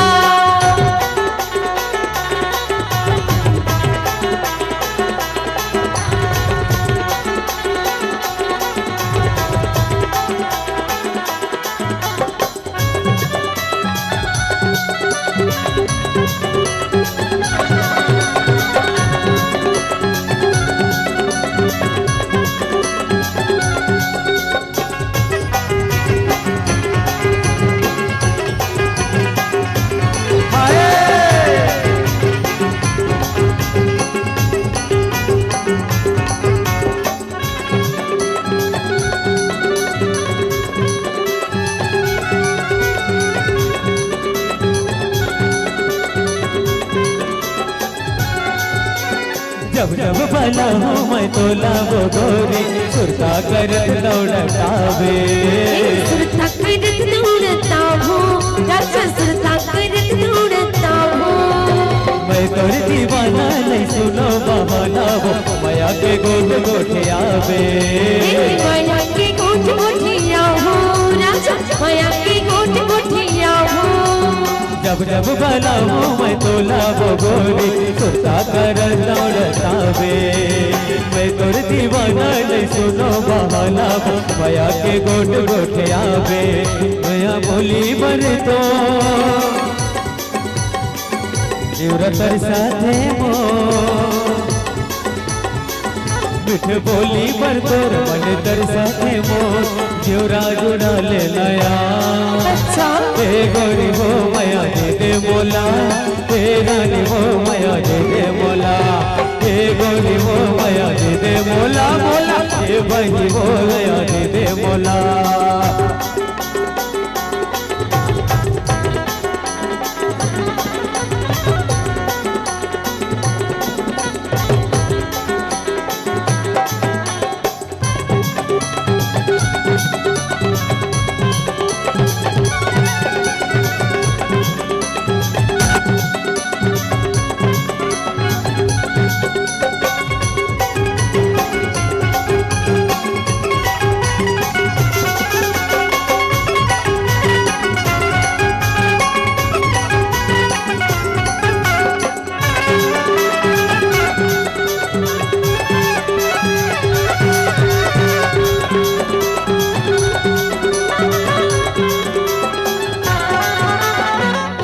जब जब बलाहूँ मैं तोला वो गोरी, सुरता करत दौड़त आवे। सुरता करत दौड़त आवे, राजा सुरता करत दौड़त आवे। मैं तोर दीवाना नहीं सुनो बहाना वो, मया के गोठ गोठ आवे। ए, मया के गोठ गोठ आवे, जब बलाबो मैं तोला वो गोरी, सुरता कर दौड़ताबे। मैं तोर दीवाना नहीं सुनो बहाना, मया के गोट गोठियाबे। मया बोली बर तो जीवरा तरसाथे मोर, मीठ बोली बर तोर मन तरसाथे मोर, जीवरा जुड़ा ले नया। अच्छा। ए गोरी वो मया दे दे मोला, ए रानी वो मया दे दे मोला, ए गोरी वो मया दे दे मोला, मोला, ए बही वो मया दे दे मोला।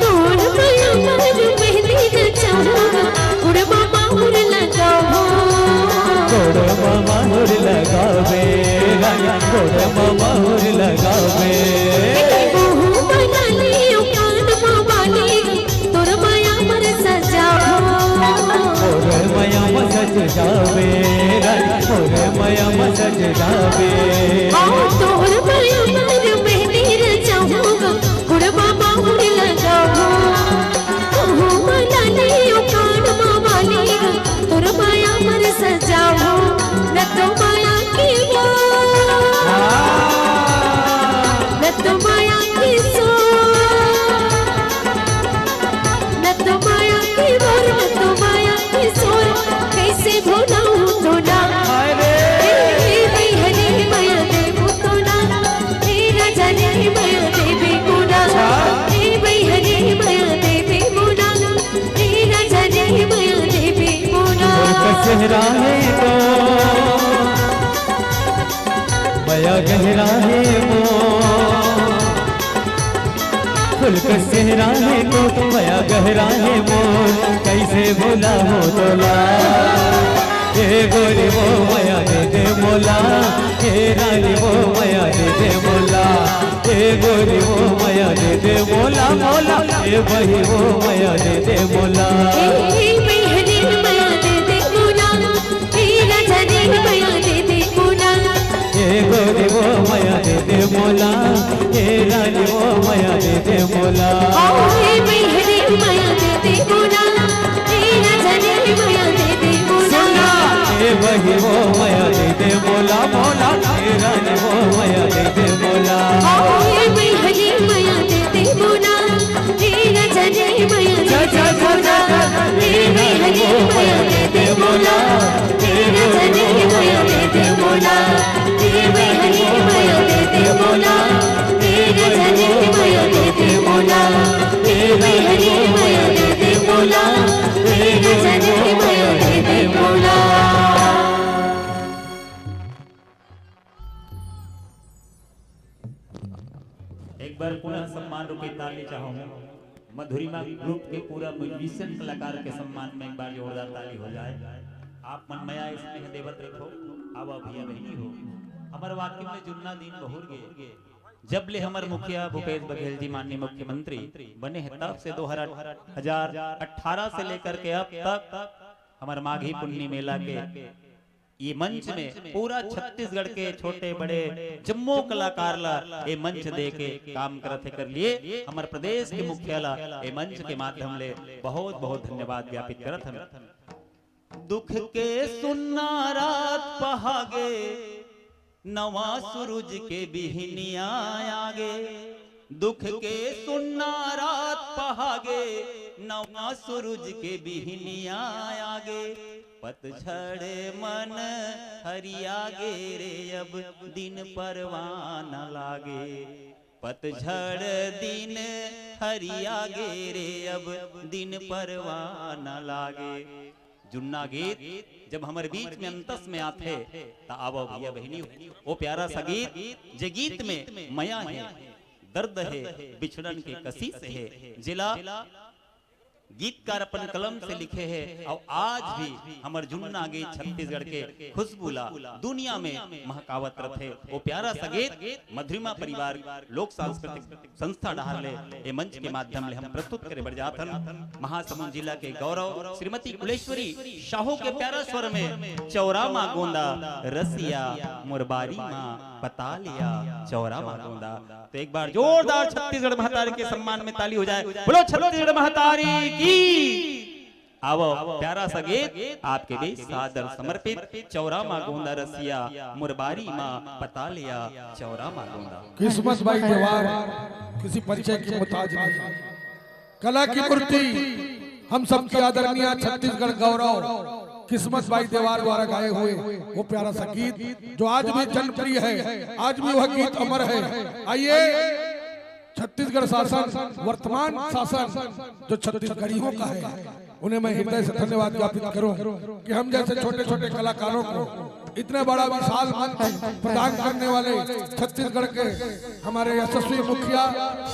तोर मया बर मेहंदी रचाहूँ, गोड़ मा माहुर लगाहूँ। गोड़ मा माहुर लगाबे, रानी, गोड़ मा माहुर लगाबे। ए, मुँह मा लाली, कान मा बाली, तोर मया बर सजाहूँ। तोर मया मा सज जाबे, रानी, तोर मया मा सज जाबे। ओ, तोर मया बर मेहंदी रचाहूँ, गोड़ मा माहुर लगाहूँ। मुँह मा लाली, कान मा बाली, तोर मया बर सजाहूँ। न तो मया के वो, न तो मया के सो, न तो मया के बोल, न तो मया के शोर, कइसे भुलाहूँ तोला। अरे। ए, ए, बहिनी मया देबो तोला, ए, राजा रे मया देबे मोला। अच्छा। ए, बहिनी मया देबे मोला, ए, राजा रे मया देबे मोला। तोर का चेहरा हे तो मया गहरा हे मोर, फूल कस चेहरा हे तो मया गहरा हे मोर, कइसे भुलाहूँ तोला। ए गोरी वो मया दे दे मोला, ए रानी वो मया दे दे मोला, ए गोरी वो मया दे दे मोला, मोला, ए बही वो मया दे दे मोला। ए, ए, बहिनी मया दे दे मोला, ए, राजा रे मया दे दे मोला। ए गोरी वो मया दे दे मोला, ए रानी वो मया दे दे मोला। ओ, ए बहिनी मया दे दे मोला, ए राजा रे मया दे दे मोला। सुना, ए बही वो मया दे दे मोला, मोला, ए रानी वो मया दे दे मोला। ओ, ए बहिनी मया दे दे मोला, ए राजा रे मया दे दे मोला। ए बहिनी मया दे दे मोला, ए राजा रे मया दे दे मोला। ए बहिनी मया दे दे मोला, ए राजा रे मया दे दे मोला। ए बहिनी मया दे दे मोला, ए राजा रे मया दे दे मोला। एक बार पुनः सम्मान रूपी ताली चाहूँ। मधुरिमा ग्रुप के पूरा म्यूजिशियन कलाकार के सम्मान में एक बार जोरदार ताली हो जाए। आप मन मया स्नेह देवत रखो। आवा भैया बहिनी हो, हमर वाकई में जुन्ना दिन बहुर गे। जब ले हमर मुखिया भूपेश बघेल जी माननीय मुख्यमंत्री बने हैं, तब से दो हजार अठारह से लेकर के अब तक हमर माघी पुन्नी मेला के ये मंच में पूरा छत्तीसगढ़ के छोटे बड़े जम्मो कलाकार ला ये मंच दे के काम करत हे, कर लिए हमर प्रदेश के मुखिया ला ये मंच के माध्यम ले बहुत बहुत धन्यवाद ज्ञापित करत हन। दुख के सुन्ना रात पहागे, नवा सूरज के बिहनिया आगे। दुख के सुन्ना रात पहागे, नवा सूरज के बिहनिया आगे। पतझड़ मन हरिया गे रे, अब दिन परवान लागे। पतझड़ दिन हरिया गे रे, अब दिन परवाना लागे। जुन्ना गीत जब हमर बीच में अंतस में आथे, त आवव भैया बहिनी, ओ प्यारा सा गीत, जे गीत में मया हे, दर्द हे, बिछड़न के कसीस हे, जेला गीतकार अपन कलम से लिखे हे, अउ आज भी हमर जुन्ना गीत छत्तीसगढ़ के खुशबू ला दुनिया में महकावत रथे। ओ प्यारा सा गीत मधुरिमा परिवार लोक सांस्कृतिक संस्था डहार ले ए मंच के माध्यम ले हम प्रस्तुत करे बर जात हन। महासमुंद जिला के गौरव श्रीमती कुलेश्वरी साहू के प्यारा स्वर में चौरा मा गोंदा रसिया मोर बारी मा पता लिया चौरा मा गोंदा। तो एक बार जोरदार छत्तीसगढ़ महतारी के सम्मान में ताली हो जाए। बोलो छत्तीसगढ़ महतारी की। आवो प्यारा सा गीत आपके बीच सादर समर्पित, चौरा मा गोंदा रसिया मोर बारी मा पता लिया चौरा मा गोंदा। किस्मत बाई देवार किसी परिचय की मोहताज नहीं। कला की मूर्ति हम सबकी आदरणीय छत्तीसगढ़ गौरव किस्मत बाई देवार द्वारा गाए हुए वो प्यारा सा गीत जो आज भी जनप्रिय है, आज भी वह गीत अमर है। आइए, छत्तीसगढ़ शासन, वर्तमान शासन जो छत्तीसगढ़ियों का है, उन्हें मैं हृदय से धन्यवाद ज्ञापित करूं कि हम जैसे छोटे छोटे कलाकारों को इतना बड़ा विशाल मंच प्रदान करने वाले छत्तीसगढ़ के हमारे यशस्वी मुखिया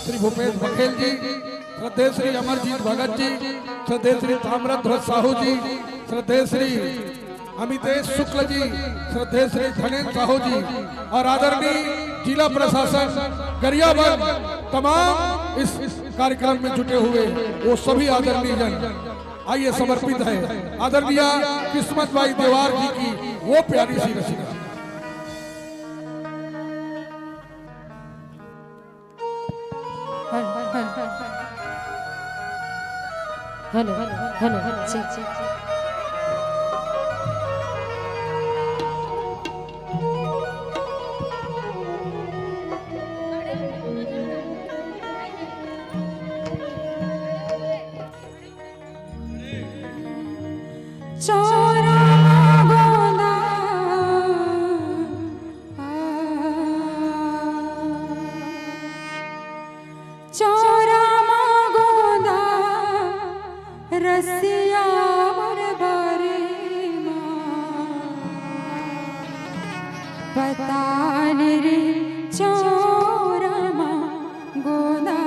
श्री भूपेश बघेल जी, श्रद्धेय श्री अमरजीत भगत जी, श्रद्धेय श्री ताम्रध्वज साहू जी, श्रद्धेय श्री अमितेश शुक्ल जी, श्रद्धेय श्री धनेंद्र साहू जी और आदरणीय जिला प्रशासन गरियाबंद, तमाम इस कार्यक्रम में जुटे हुए वो सभी आदरणीय जन। आइए, समर्पित है आदरणीय किस्मत बाई देवार जी की वो प्यारी सी रचना। Hello, hello, hello, hello, hello, check, check, check. चौरा गोंदा, आ, चौरा मा गोंदा रसिया मोर बारी मा, पताल रे चौरा मा गोंदा।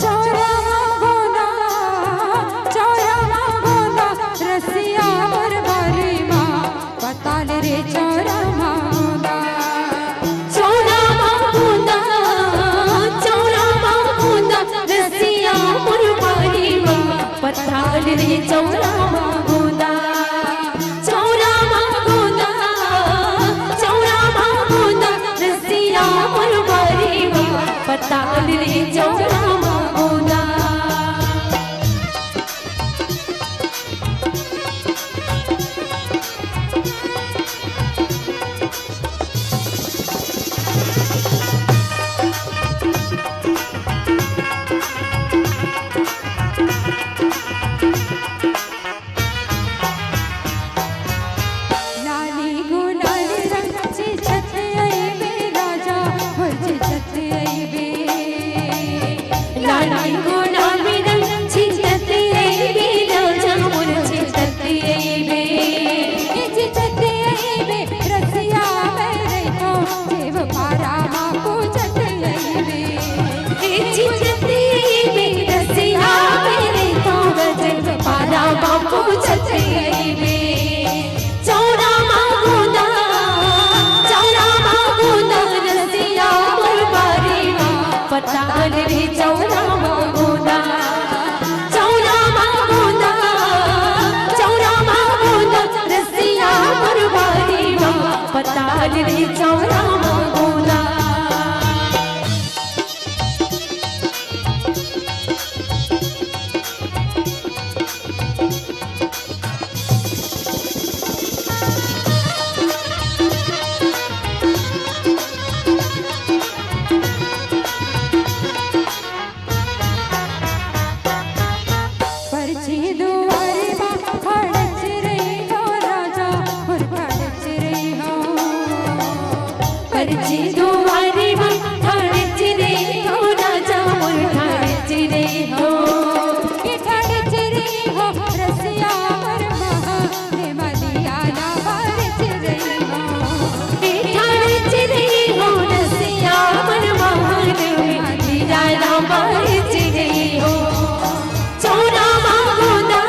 चौरा मा गोंदा, चौरा मा गोंदा, रसिया मोर बारी मा, पताल रे चौरा मा गोंदा। चौरा मा गोंदा, चौरा मा गोंदा, रसिया मोर बारी मा, पताल रे चौरा मा गोंदा। चौरा मा गोंदा, चौरा मा गोंदा, रसिया मोर बारी मा, पताल रे चौरा मा गोंदा। लाली गुलाल रंग छींचत अइबे राजा, होय छींचत अइबे। लाली गुलाल रंग छींचत अइबे राजा, मोर छींचत अइबे। छींचत अइबे रसिया मेरे तो, जेब पारा मा पूछत अइबे। ए छींचत अइबे रसिया मेरे तो, जेब पारा मा पूछत अइबे। चौरा मा गोंदा, चौरा मा गोंदा, रसिया मोर बारी मा, पताल रे चौरा मा गोंदा। चौरा मा गोंदा, चौरा मा गोंदा, रसिया मोर बारी मा, पताल रे चौरा मा गोंदा। बारिश नहीं हो। चौरा मांगो ना,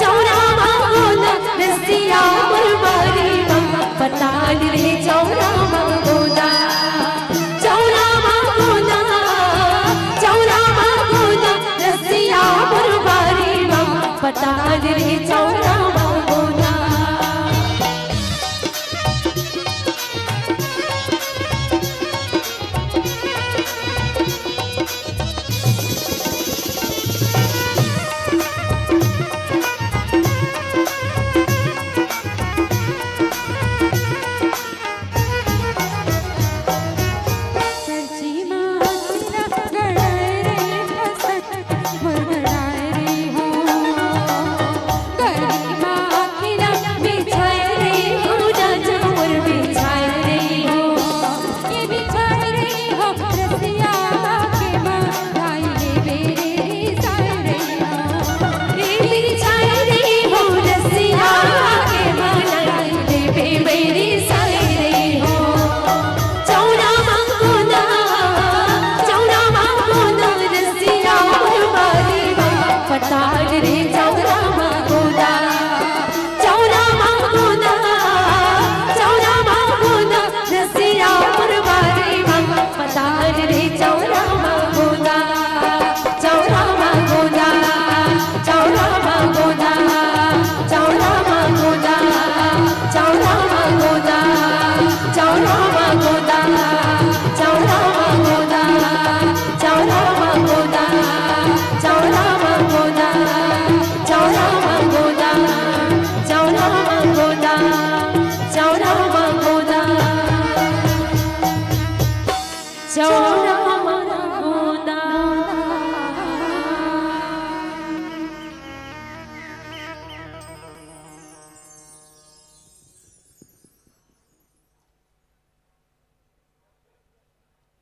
चौरा मांगो ना, रसिया मोर बारी मा पताल रे, चौरा मांगो ना, चौरा मांगो ना, चौरा मांगो ना, रसिया मोर बारी मा पताल रे, चौरा मांगो ना।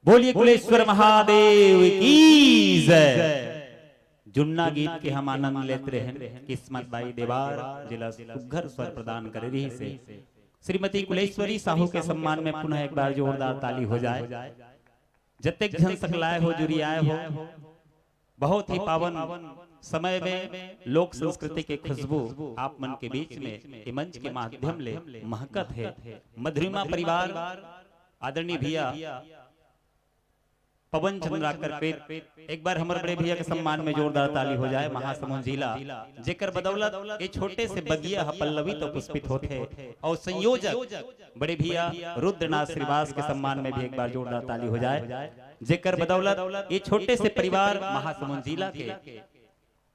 बोलिए कुलेश्वर महादेव की जय। जुन्ना गीत के हम आनंद लेत रहेन। किस्मत बाई देवार जेला सुघर स्वर प्रदान करे रहिस हे। श्रीमती कुलेश्वरी साहू के सम्मान में पुनः एक बार जोरदार ताली हो जाए। जतेक झन सकलाए हो, जुरियाए हो, बहुत ही पावन समय में लोक संस्कृति के खुशबू आप मन के बीच में ये मंच के माध्यम ले महकत हे। मधुरिमा परिवार, आदरणीय भैया पवन चंद्राकर प्रीत, एक बार हमर बड़े भैया के सम्मान में जोरदार ताली हो जाए। महासमुंद जिला, जेकर बदौलत ये छोटे से बगिया ह पल्लवित अउ पुष्पित होथे। और संयोजक बड़े भैया रुद्रनाथ श्रीवास के सम्मान में भी एक बार जोरदार ताली हो जाए, जेकर बदौलत ये छोटे से परिवार महासमुंद जिला के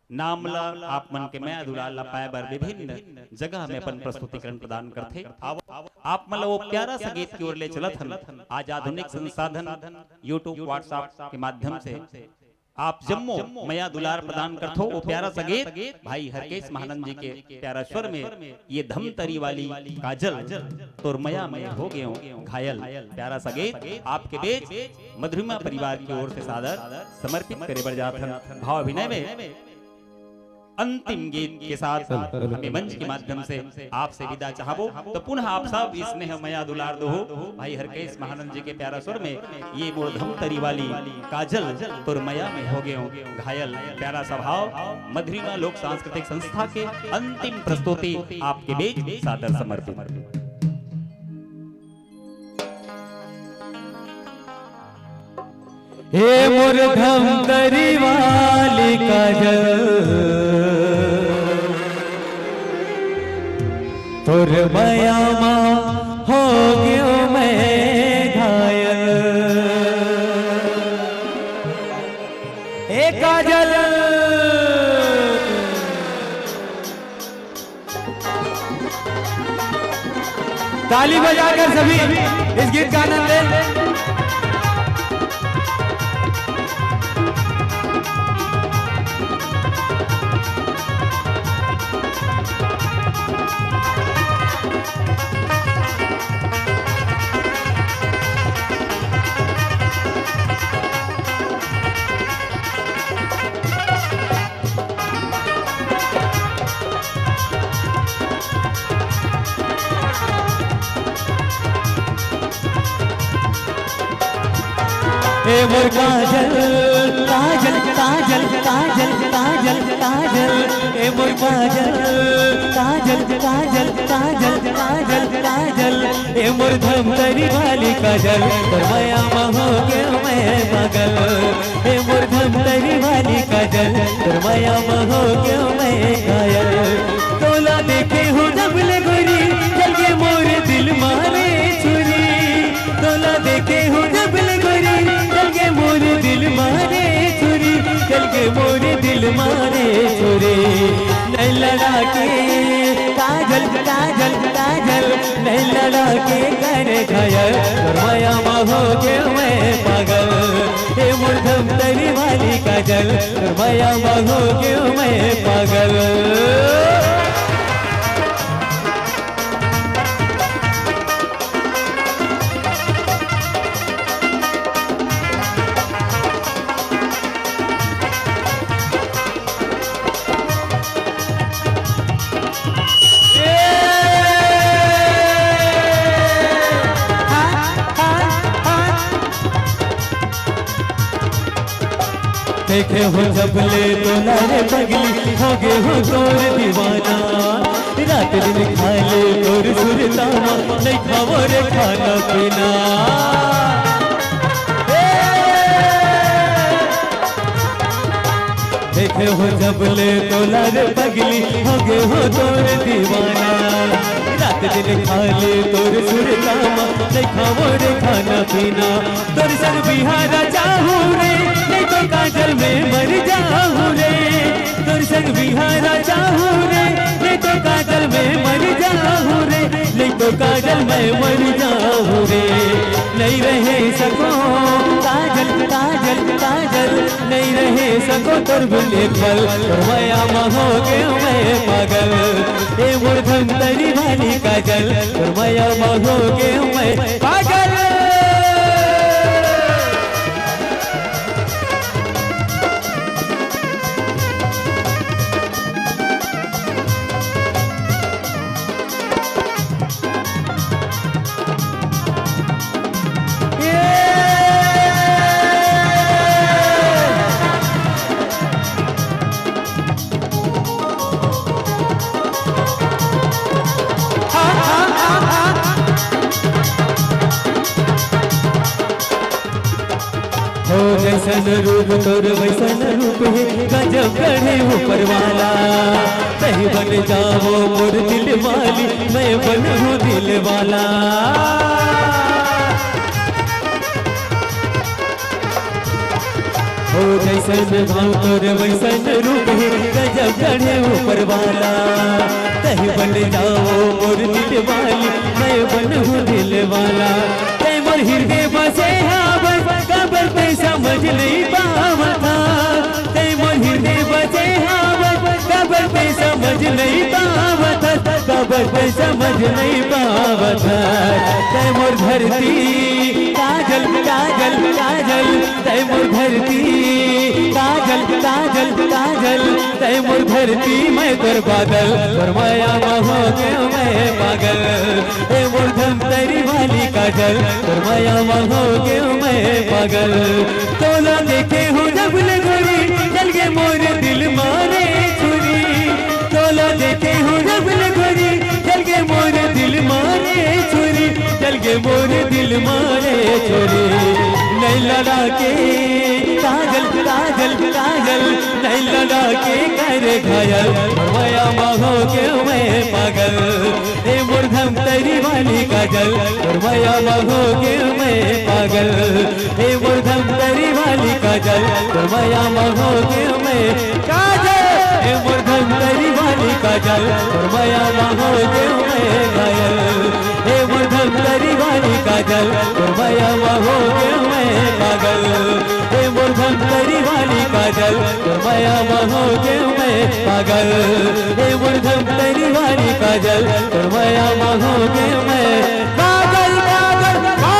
नाम ला, आप मन के मया दुलार ला पाए बर विभिन्न जगह में अपन प्रस्तुतिकरण प्रदान करथे। आव, आप मन ला वो प्यारा सा गीत की ओर ले चलत हन। आज आधुनिक संसाधन YouTube, WhatsApp के माध्यम से आप जम्मो मया दुलार प्रदान करथो। वो प्यारा सा गीत भाई हरकेश महानंद जी के प्यारा स्वर में, ये धमतरी वाली काजल, तोर मया में हो गयो घायल। प्यारा सा गीत आपके बीच मधुरिमा परिवार की ओर से सादर समर्पित करे बर जात हन। भाव अभिनय में अंतिम गीत के साथ हम ये मंच के माध्यम से आपसे विदा चाहबो। तो पुनः आप सब स्नेह मया दुलार दो हो भाई हरकेश महानंद जी के प्यारा स्वर में, ये मोर धमतरी वाली काजल, तोर मया में हो गयो घायल। प्यारा सा भाव मधुरिमा लोक सांस्कृतिक संस्था के अंतिम प्रस्तुति आपके बीच सादर समर्पित। हे मोर धमतरी वाली काजल, तोर मया मा हो गयो मैं घायल। हे काजल, ताली बजाकर सभी इस गीत का आनंद लें। ए मोर काजल, काजल, काजल, ए मोर काजल, काजल, काजल, काजल, काजल, काजल, ए मोर धमतरी वाली काजल, तोर मया म हो गेंव मैं पागल। ए मोर धमतरी वाली काजल, तोर मया म हो गेंव मैं घायल। तोला देखे हूँ जब ले गोरी, चल गे मोर दिल मा रे छुरी। तोला देखे हूँ जब ले गोरी, चल गे मोर दिल मा रे छुरी, चल गे मोर दिल मा रे छुरी। नैन लड़ा के काजल, काजल, काजल, नैन लड़ा के करे घायल, तोर मया म हो गेंव मैं पागल। ए मोर धमतरी वाली काजल, तोर मया म हो गेंव मैं पागल। देखे हूँ जब ले तोला रे पगली, हो गे हूँ तोर दीवाना। रात दिन खा ले तोर सुरता मा, नइ खावो रे खाना पीना। ए! देखे हूँ जब ले तोला रे पगली, हो गे हूँ तोर दीवाना। रात दिन खा ले तोर सुरता मा, नइ खावो रे खाना पीना। तोर संग बिहारा जाहूँ रे, नइ तो काजल मैं मर जाहूँ रे। तोर संग बिहारा जाहूँ रे, नइ तो काजल मैं मर जाहूँ रे, नइ तो काजल मैं मर जाहूँ रे। नइ रहे सकों काजल, काजल, काजल, नइ रहे सकों तोर बिन एक पल, तोर मया म हो गेंव मैं पागल। ए मोर धमतरी वाली काजल, तोर मया म हो गेंव मैं पागल। हो जइसन रूप तोर वइसन रूप हे, गजब गढ़े ऊपर वाला। तहीं बन जावो मोर दिल वाली, मैं बनहूँ दिल वाला। हो जइसन भाव तोर वइसन रूप हे, गजब गढ़े ऊपर वाला। तहीं बन जावो मोर दिल वाली, मैं बनहूँ दिल वाला। तैं मोर हृदय बसे हवस, काबर तैं समझ नइ पावत हस। तैं मोर हृदय बसे हवस, काबर तैं समझ नइ पावत हस, काबर तैं समझ नइ पावत हस। तैं मोर धरती काजल, काजल, काजल, तैं मोर धरती काजल, काजल, काजल, तैं मोर धरती मैं तोर बादल, तोर मया म हो गेंव मैं पागल। ए मोर धमतरी वाली काजल, तोर मया म हो गेंव मैं पागल। तोला देखे हूँ जब ले गोरी, चल गे मोर दिल मा रे छुरी। तोला देखे हूँ जब ले गोरी, चल गे मोर दिल मा रे छुरी, चल गे मोर दिल मा रे छुरी। नैन लड़ा के काजल, काजल, काजल, नैन लड़ा के करे घायल, तोर मया म हो गेंव मैं पागल। ए मोर धमतरी वाली काजल, तोर मया म हो गेंव मैं पागल। ए मोर धमतरी वाली काजल, तोर मया म हो गेंव मैं काजल। ए मोर धमतरी वाली काजल, तोर मया म हो गेंव मैं घायल। ए मोर धमतरी वाली काजल, तोर मया म हो गेंव मैं पागल। ए मोर धमतरी वाली काजल, तोर मया म हो गेंव मैं पागल। ए मोर धमतरी वाली काजल, तोर मया म हो गेंव मैं पागल, पागल, पागल।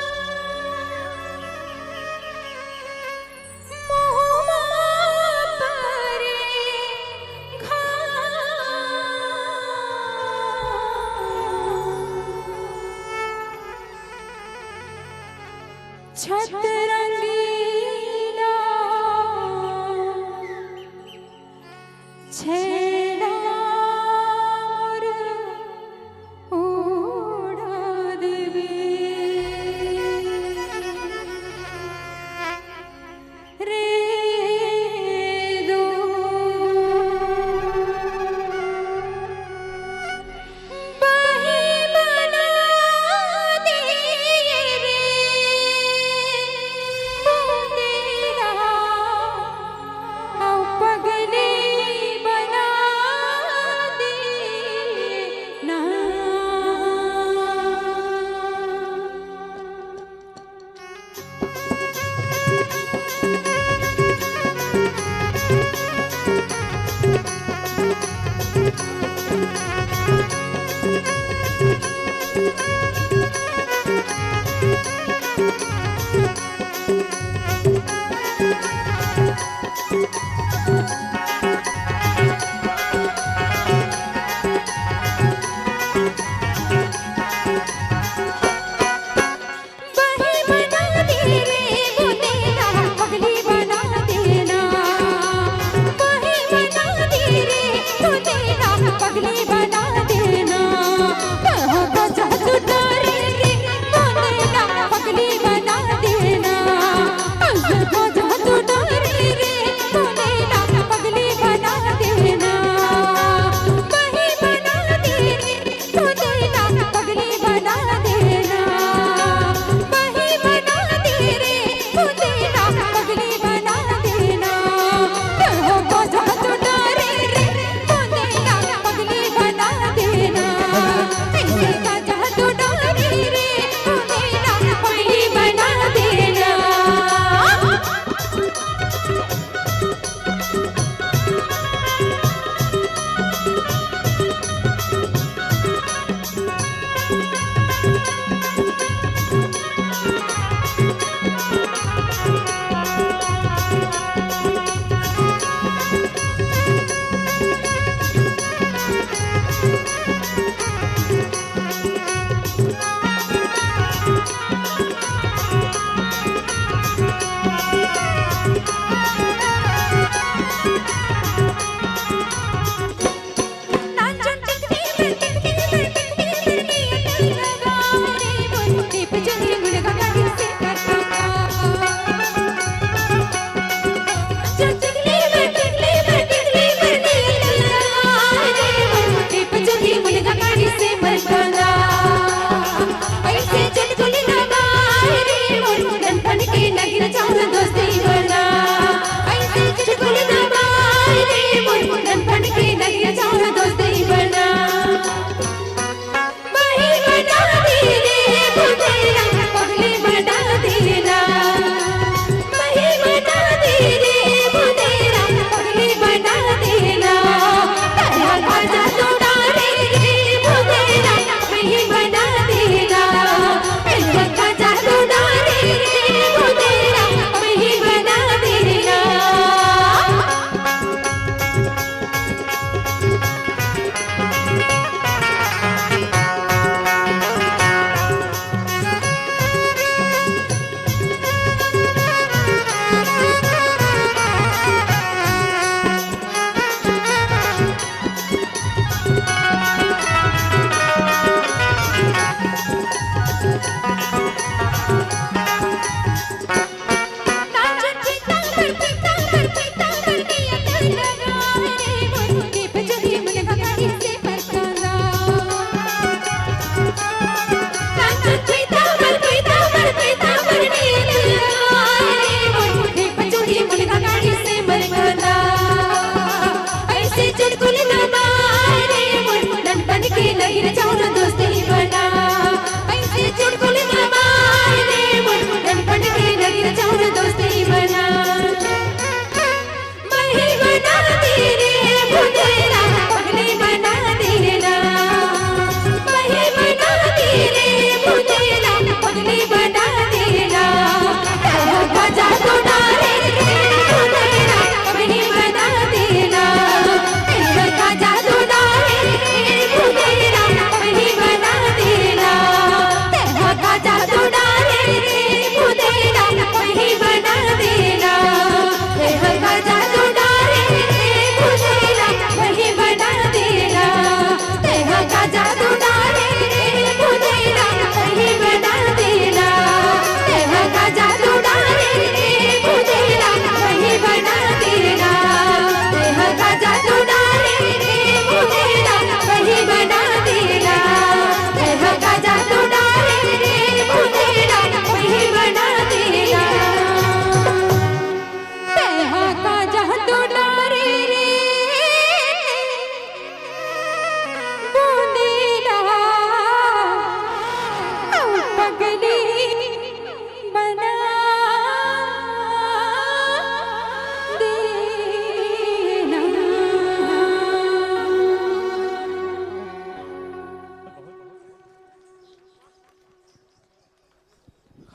छत रंगीला, छैला मोर उड़ा देबे रे दो। बही बना दिए रे बूंदेला, अउ पगली बना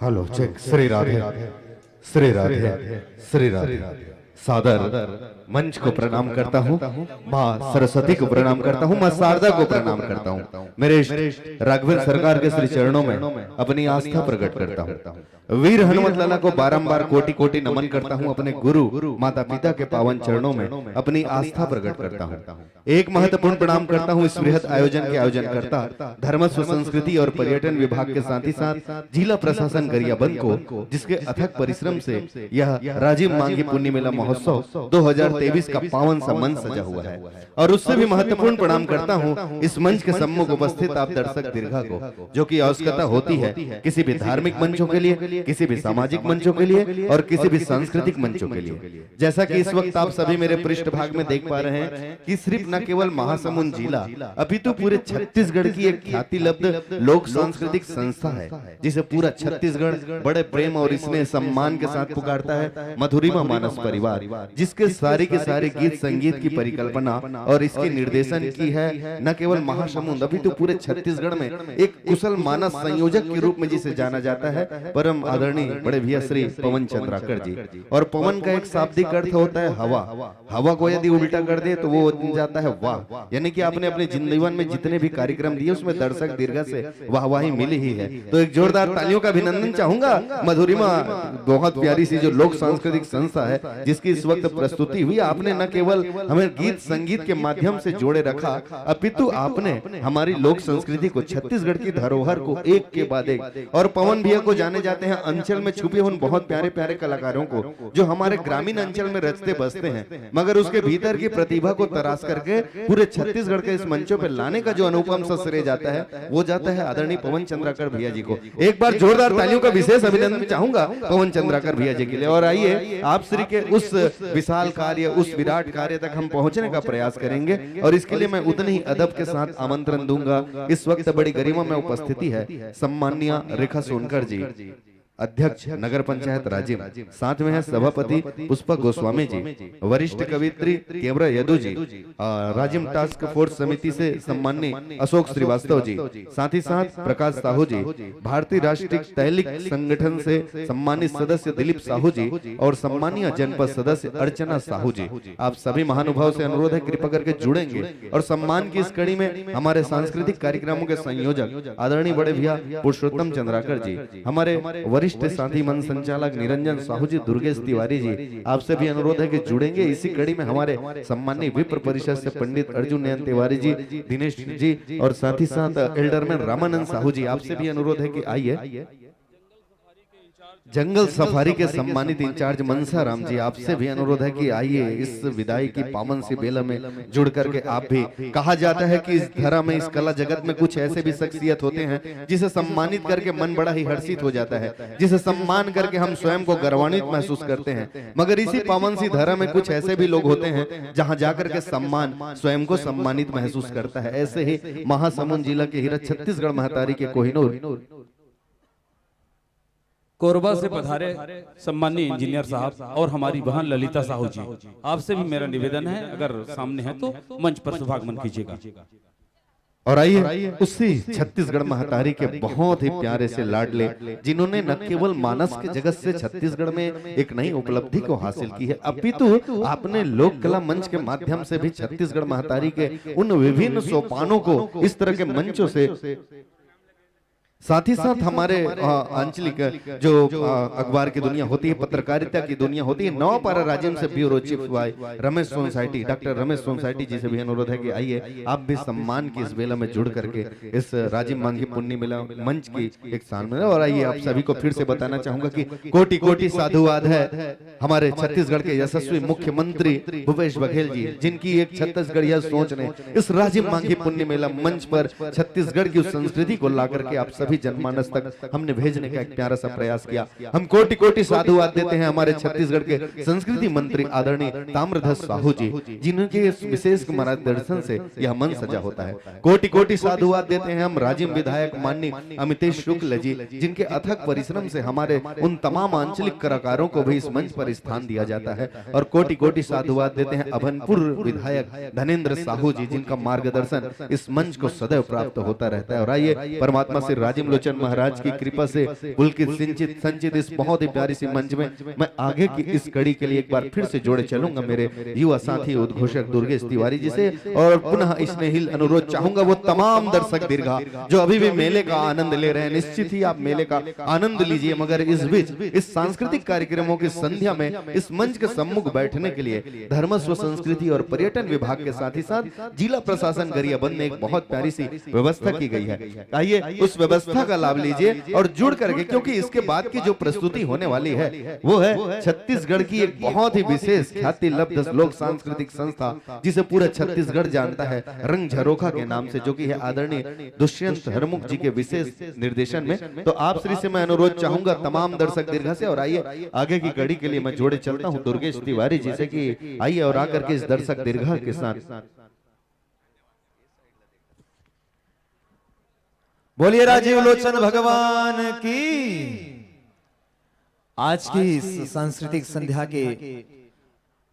हेलो, चेक। श्री राधे, श्री राधे, श्री राधे। सादर मंच को प्रणाम करता हूँ, माँ सरस्वती को प्रणाम करता हूँ, माँ शारदा को प्रणाम करता हूँ। मेरे इष्ट राघवेंद्र सरकार के श्री चरणों में अपनी आस्था प्रकट करता हूँ। वीर हनुमत लाला को बारंबार कोटि कोटि नमन करता हूँ। अपने गुरु माता पिता के पावन चरणों में अपनी आस्था प्रकट करता हूँ। एक महत्वपूर्ण प्रणाम करता हूँ इस बृहद आयोजन के आयोजनकर्ता, धर्मस्व, संस्कृति और पर्यटन विभाग के, साथ ही साथ जिला प्रशासन गरियाबंद को, जिसके अथक परिश्रम से यह राजिम मांगी पुन्नी मेला महोत्सव दो हज़ार तेईस का पावन सा मंच सजा हुआ है। और उससे भी महत्वपूर्ण प्रणाम करता हूँ इस मंच के सम्मुख उपस्थित आप दर्शक दीर्घा को, जो कि आवश्यकता होती है किसी भी धार्मिक मंचों के लिए, किसी भी सामाजिक मंचों के लिए और किसी भी सांस्कृतिक मंचों के लिए। जैसा कि इस वक्त आप सभी मेरे पृष्ठभाग में देख पा रहे हैं कि सिर्फ न केवल महासमुंद जिला, अपितु पूरे छत्तीसगढ़ की एक ख्याति लब्ध लोक सांस्कृतिक संस्था है, जिसे पूरा छत्तीसगढ़ बड़े प्रेम और स्नेह सम्मान के साथ पुकारता है, मधुरिमा मानस परिवार, जिसके सारे के सारे गीत संगीत की परिकल्पना और इसके निर्देशन की है न केवल महासमुंद, अपितु पूरे छत्तीसगढ़ में एक कुशल मानस संयोजक के रूप में जिसे जाना जाता है, परम आदरणीय बड़े भैया श्री पवन चंद्राकर जी। और पवन का एक शाब्दिक अर्थ होता है हवा। हवा को यदि उल्टा कर दे तो वो बन जाता है वाह। यानी कि आपने अपने जीवन में जितने भी कार्यक्रम दिए, उसमें दर्शक दीर्घा से वाहवाही मिली ही है। तो एक जोरदार तालियों का अभिनंदन चाहूंगा। मधुरिमा बहुत प्यारी सी जो लोक सांस्कृतिक संस्था है, जिसकी इस वक्त प्रस्तुति हुई, आपने न केवल हमें गीत संगीत के माध्यम से जोड़े रखा, अपितु आपने हमारी लोक संस्कृति को, छत्तीसगढ़ की धरोहर को एक के बाद एक, और पवन भैया को जाने जाते हैं अंचल में छुपे हुए उन बहुत प्यारे प्यारे कलाकारों को, जो हमारे ग्रामीण अंचल में रचते बसते हैं, मगर उसके भीतर की प्रतिभा को तराश करके पूरे छत्तीसगढ़ के इस मंचों पर लाने का जो अनुपम सा श्रेय जाता है, वो जाता है आदरणीय पवन चंद्राकर भैया जी को। एक बार जोरदार तालियों का विशेष अभिनंदन चाहूंगा पवन चंद्राकर भैया जी के लिए। और आइए, आप श्री के उस विशाल कार्य, उस विराट कार्य तक हम पहुंचने का प्रयास करेंगे, और इसके लिए मैं उतने ही अदब के साथ आमंत्रण दूंगा। इस वक्त बड़ी गरिमा में उपस्थिति है सम्माननीय रेखा सोनकर जी, अध्यक्ष नगर पंचायत राजिम, साथ में है सभापति पुष्पा गोस्वामी जी, वरिष्ठ कवित्री केवरा यदु जी, अ, राजिम टास्क फोर्स समिति से सम्माननीय अशोक श्रीवास्तव जी, साथ ही साथ प्रकाश साहू जी, भारतीय राष्ट्रीय तैलिक संगठन से सम्मानित सदस्य दिलीप साहू जी और सम्मानीय जनपद सदस्य अर्चना साहू जी। आप सभी महानुभाव से अनुरोध है, कृपा करके जुड़ेंगे और सम्मान की इस कड़ी में हमारे सांस्कृतिक कार्यक्रमों के संयोजक आदरणीय बड़े भैया पुरुषोत्तम चंद्राकर जी, हमारे वरिष्ठ साथी मंच संचालक निरंजन साहू जी, दुर्गेश तिवारी जी, आपसे भी अनुरोध है कि जुड़ेंगे। इसी कड़ी में हमारे सम्माननीय विप्र परिषद से पंडित अर्जुन नयन तिवारी जी, दिनेश जी और साथ ही साथ एल्डरमैन रामानंद साहू जी, आपसे भी अनुरोध है कि आइए। जंगल सफारी के सम्मानित इंचार्ज मनसा राम जी, आपसे भी अनुरोध है कि आइए, इस विदाई की पावन सी बेला में जुड़ करके आप भी। कहा जाता है कि इस धरा में, इस कला जगत में कुछ ऐसे भी शख्सियत होते हैं जिसे सम्मानित करके मन बड़ा ही हर्षित हो जाता है, जिसे सम्मान करके हम स्वयं को गौरवान्वित महसूस करते हैं, मगर इसी पावन सी धरा में कुछ ऐसे भी लोग होते हैं जहां जाकर के सम्मान स्वयं को सम्मानित महसूस करता है। ऐसे ही महासमुंद जिला के हीरा छत्तीसगढ़ महतारी के कोहिनूर कोरबा से पधारे सम्माननीय इंजीनियर साहब और हमारी बहन ललिता साहू जी, आपसे भी मेरा निवेदन है, अगर सामने है तो मंच पर शुभागमन कीजिएगा। और आइए, उसी छत्तीसगढ़ महतारी के बहुत ही प्यारे से लाडले, जिन्होंने न केवल मानस के जगत से छत्तीसगढ़ में एक नई उपलब्धि को हासिल की है, अपितु आपने लोक कला मंच के माध्यम से भी छत्तीसगढ़ महतारी के उन विभिन्न सोपानों को इस तरह के मंचों से, साथ ही साथ हमारे, अ, आंचलिक जो, अ, अखबार की दुनिया होती है, पत्रकारिता की दुनिया होती है, नवापारा राजिम से bureau chief Y Ramesh Sonsaiti, doctor Ramesh Sonsaiti ji से भी अनुरोध है कि आइए, आप भी सम्मान की इस बेला में जुड़ करके इस राजिम मांगी पुन्नी मेला मंच की एक स्थान में। और आइए, आप सभी को फिर से बताना चाहूंगा कि कोटि कोटि साधुवाद है हमारे छत्तीसगढ़ के यशस्वी मुख्यमंत्री भूपेश बघेल जी, जिनकी एक छत्तीसगढ़िया सोच ने इस राजिम मांगी पुन्नी मेला मंच पर छत्तीसगढ़ की उस संस्कृति को ला करके आप सभी जनमानस तक हमने भेजने का एक प्यारा सा प्रयास किया। हम कोटि कोटि साधुवाद देते हैं हमारे छत्तीसगढ़ के संस्कृति मंत्री आदरणीय ताम्रध्वज साहू जी, जिनके इस विशेष मार्गदर्शन से यह मंच सजा होता है। कोटि कोटि साधुवाद देते हैं हम राजिम विधायक माननीय अमितेश शुक्ल जी, जिनके अथक परिश्रम से हमारे उन तमाम आंचलिक कलाकारों को भी इस मंच पर स्थान दिया जाता है। और कोटि कोटि साधुवाद देते हैं अभनपुर विधायक धनेंद्र साहू जी, जिनका मार्गदर्शन इस मंच को सदैव प्राप्त होता रहता है। और आइए, परमात्मा श्री राज राजीव लोचन महाराज की कृपा से पुलकित सिंचित संचित इस बहुत ही प्यारी सी मंच में मैं आगे की इस कड़ी के लिए एक बार फिर से जोड़े चलूंगा मेरे युवा साथी उद्घोषक दुर्गेश तिवारी जी से। और पुनः स्नेहिल अनुरोध चाहूंगा वो तमाम दर्शक दीर्घा जो अभी भी मेले का आनंद ले रहे हैं, निश्चित ही आप मेले का आनंद लीजिए, मगर इस बीच इस सांस्कृतिक कार्यक्रमों की संध्या में इस मंच के सम्मुख बैठने के लिए धर्मस्व, संस्कृति और पर्यटन विभाग के साथ ही साथ जिला प्रशासन गरियाबंद में एक बहुत प्यारी सी व्यवस्था की गई है। आइए, उस व्यवस्था का लाभ लीजिए और जुड़ करके, क्योंकि इसके बाद की जो प्रस्तुति होने वाली है वो है छत्तीसगढ़ की एक बहुत ही विशेष ख्याति लब्ध लोक सांस्कृतिक संस्था, जिसे पूरा छत्तीसगढ़ जानता है रंग झरोखा के नाम से, जो कि है आदरणीय दुष्यंत हरमुख जी के विशेष निर्देशन में। तो आप श्री से मैं अनुरोध चाहूंगा तमाम दर्शक दीर्घा से, और आइए आगे की कड़ी के लिए मैं जोड़े चलता हूं दुर्गेश तिवारी जी से कि आइए और आकर के इस दर्शक दीर्घा के साथ बोलिए राजीव लोचन भगवान की। आज की इस सांस्कृतिक संध्या के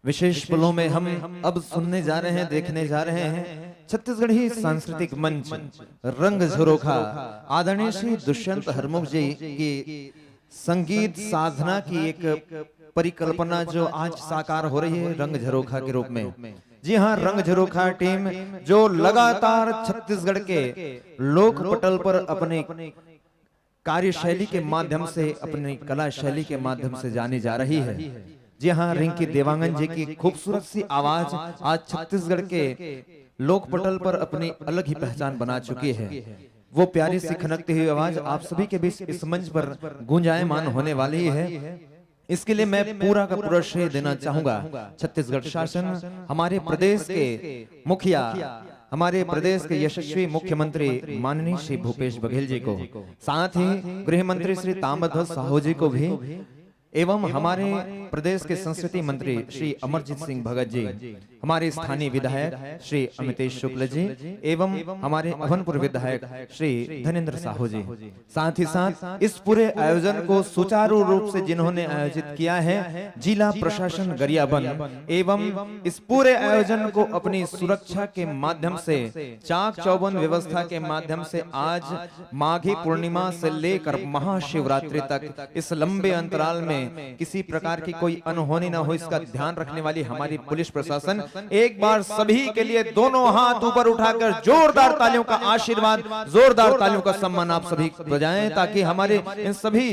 विशेष पलों में हम अब सुनने जा रहे हैं, देखने जा रहे हैं छत्तीसगढ़ी सांस्कृतिक मंच रंग झरोखा आदरणीय श्री दुष्यंत हरमुख जी की संगीत साधना की एक परिकल्पना जो आज साकार हो रही है रंग झरोखा के रूप में। जी हाँ, रंग झरोखा टीम जो लगातार छत्तीसगढ़ के लोक पटल पर अपनी कार्यशैली के माध्यम से, अपनी कला शैली के माध्यम से जानी जा रही है। जी हाँ, रिंकी देवांगन जी की खूबसूरत सी आवाज आज छत्तीसगढ़ के लोक पटल पर अपनी अलग ही पहचान बना चुकी है। वो प्यारी सी खनकती हुई आवाज आप सभी के बीच इस मंच पर गुंजायमान होने वाली है। इसके लिए मैं पूरा का पूरा श्रेय देना चाहूंगा छत्तीसगढ़ शासन, हमारे प्रदेश के मुखिया, हमारे प्रदेश के यशस्वी मुख्यमंत्री माननीय श्री भूपेश बघेल जी को, साथ ही गृह मंत्री श्री ताम्रध्वज साहू जी को भी, एवं हमारे प्रदेश के संस्कृति मंत्री श्री अमरजीत सिंह भगत जी, हमारे स्थानीय विधायक श्री अमितेश शुक्ल जी एवं हमारे अभनपुर विधायक श्री धनेंद्र साहू जी, साथ ही साथ इस पूरे आयोजन को सुचारू रूप से जिन्होंने आयोजित किया है, जिला प्रशासन गरियाबंद एवं इस पूरे आयोजन को अपनी सुरक्षा के माध्यम से, चाक चौबंद व्यवस्था के माध्यम से आज माघी पूर्णिमा से लेकर महाशिवरात्रि तक इस लंबे अंतराल में किसी प्रकार की कोई अनहोनी ना हो, इसका ध्यान रखने वाली हमारी पुलिस प्रशासन एक बार सभी के लिए दोनों हाथ ऊपर उठाकर जोरदार तालियों का आशीर्वाद, जोरदार तालियों का सम्मान आप सभी बजाएं, ताकि हमारे इन सभी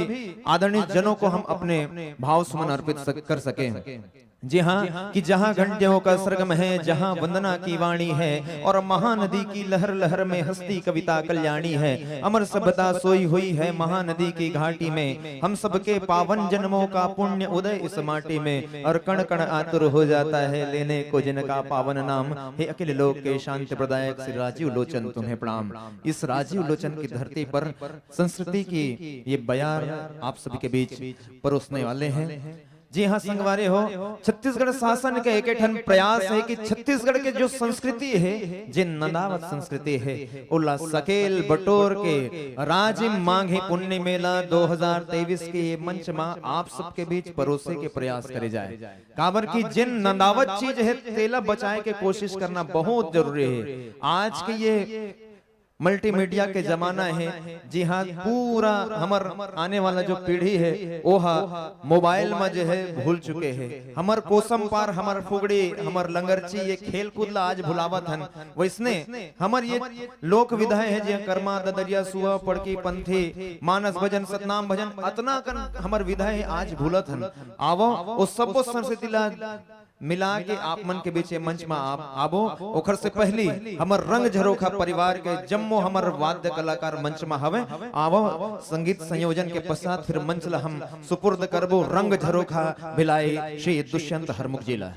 आदरणीय जनों को हम अपने भाव सुमन अर्पित सक-, कर सकें। जी हाँ, कि जहाँ घंटियों का सरगम है, जहाँ वंदना की वाणी है और महानदी की लहर लहर में हंसती कविता कल्याणी है। अमर सभ्यता सोई हुई है महानदी की घाटी में। हम सबके पावन जन्मों का पुण्य उदय इस माटी में, और कण कण आतुर हो जाता है लेने को जिनका पावन नाम। हे अखिल लोक के शांति प्रदायक श्री राजीव लोचन, तुम्हें प्रणाम। इस राजीव लोचन की धरती पर संस्कृति की ये बयार आप सभी के बीच परोसने वाले हैं। जी हाँ संगवारी हो, छत्तीसगढ़ शासन के एक ठन प्रयास है कि छत्तीसगढ़ के जो संस्कृति है, जे नंदावत संस्कृति है, ओला सकेल बटोर के राजिम माघी पुन्नी मेला दो हज़ार तेईस के ये मंच मा आप सबके बीच परोसे के प्रयास करे जाए। काबर कि जेन नंदावत चीज है, तेला बचाए के कोशिश करना बहुत जरूरी है। आज के ये मल्टीमीडिया के जमाना है। जी हाँ, पूरा हमर आने वाला जो पीढ़ी है, वो हा मोबाइल में जो है भूल चुके हैं। हमर कोसम पार, हमर फुगड़ी, हमर लंगरची, ये खेल कूद ला आज भुलावत हन। वैसने हमर ये लोक विधाएं हैं, जे करमा, ददरिया, सुआ, पड़की, पंथी, मानस भजन, सतनाम भजन, अतना कन हमर विधाएं आज भूलत हन। आवो, वो सब्बो संस्कृति ला मिला के आप मन के बीच ये मंच में आप आबो। ओखर से पहली हमर रंग झरोखा परिवार के जम्मो हमर वाद्य कलाकार मंच में हवे। आवो, संगीत संयोजन के पश्चात फिर मंच ला हम सुपुर्द करबो रंग झरोखा भिलाई श्री दुष्यंत हरमुख जी ला।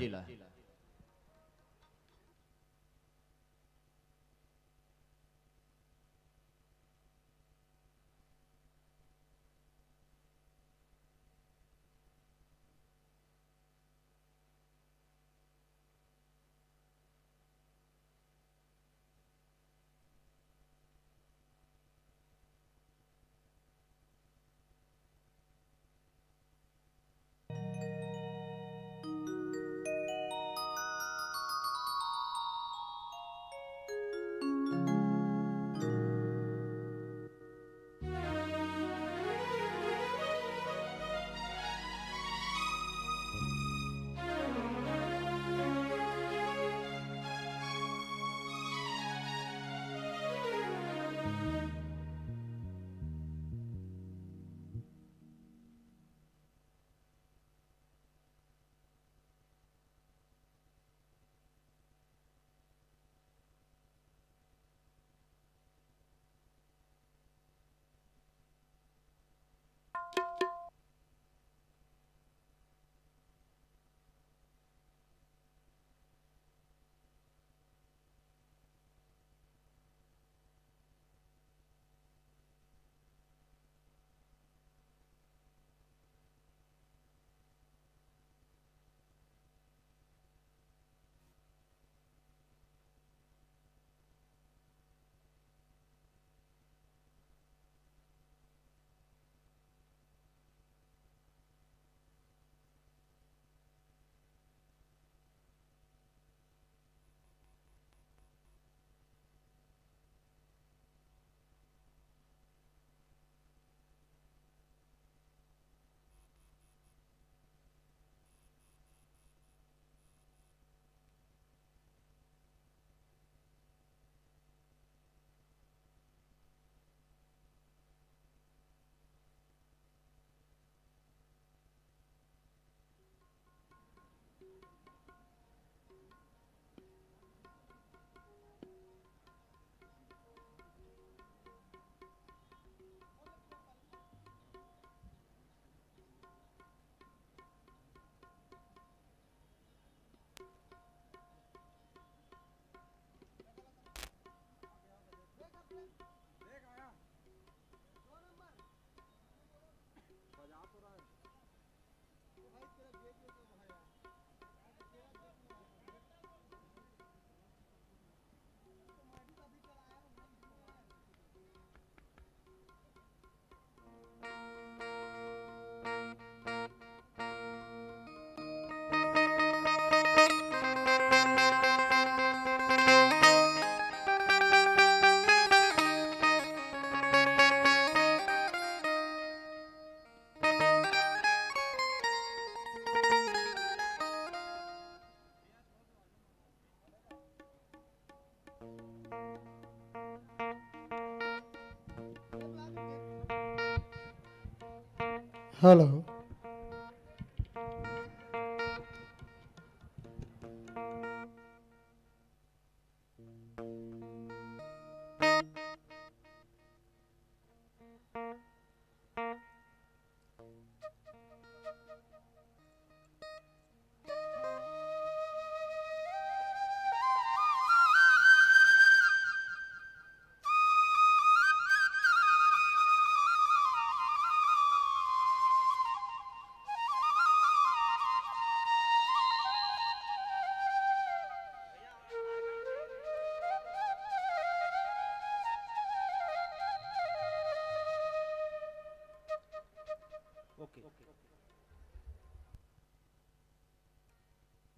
Hello.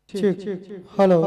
ठीक। Hello.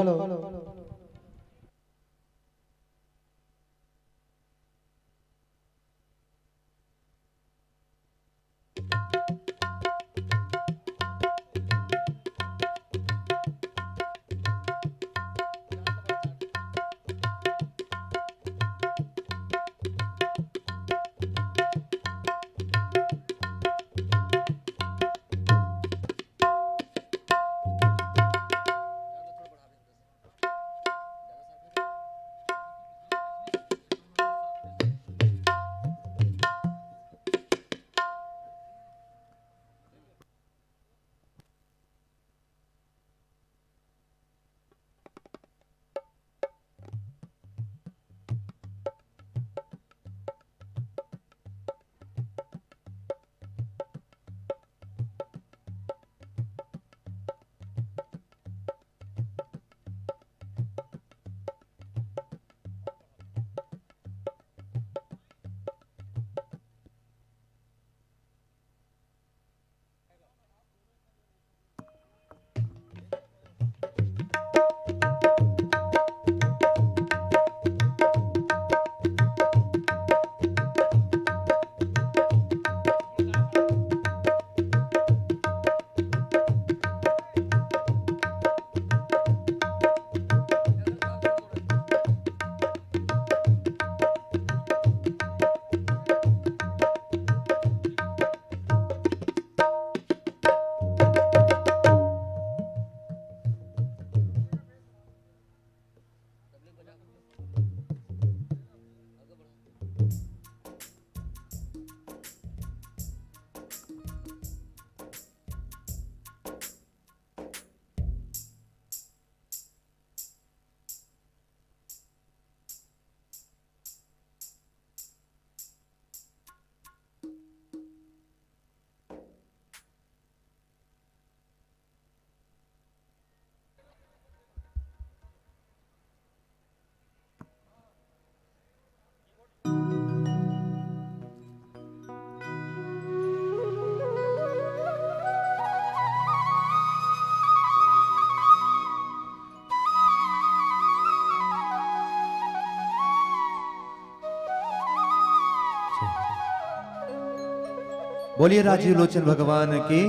बोलिए राजीव लोचन भगवान की।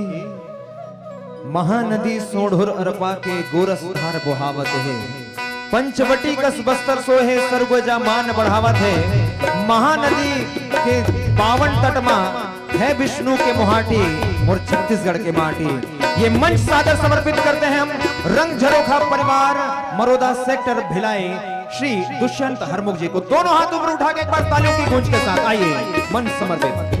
महानदी सोंढुर अरपा के गोरस धार बोहावत हे। पंचवटी कस बस्तर सोहे सरगुजा मान बढ़ावत हे। महानदी के पावन तट मा हे विष्णु के मुहाटी, मोर छत्तीसगढ़ के माटी। ये मंच सादर समर्पित करते हैं हम रंग झरोखा परिवार, मरोदा सेक्टर भिलाई, श्री दुष्यंत हरमुख जी को। दोनों हाथ ऊपर उठा के एक बार तालियों की गूंज के साथ आइए, मंच समर्पित।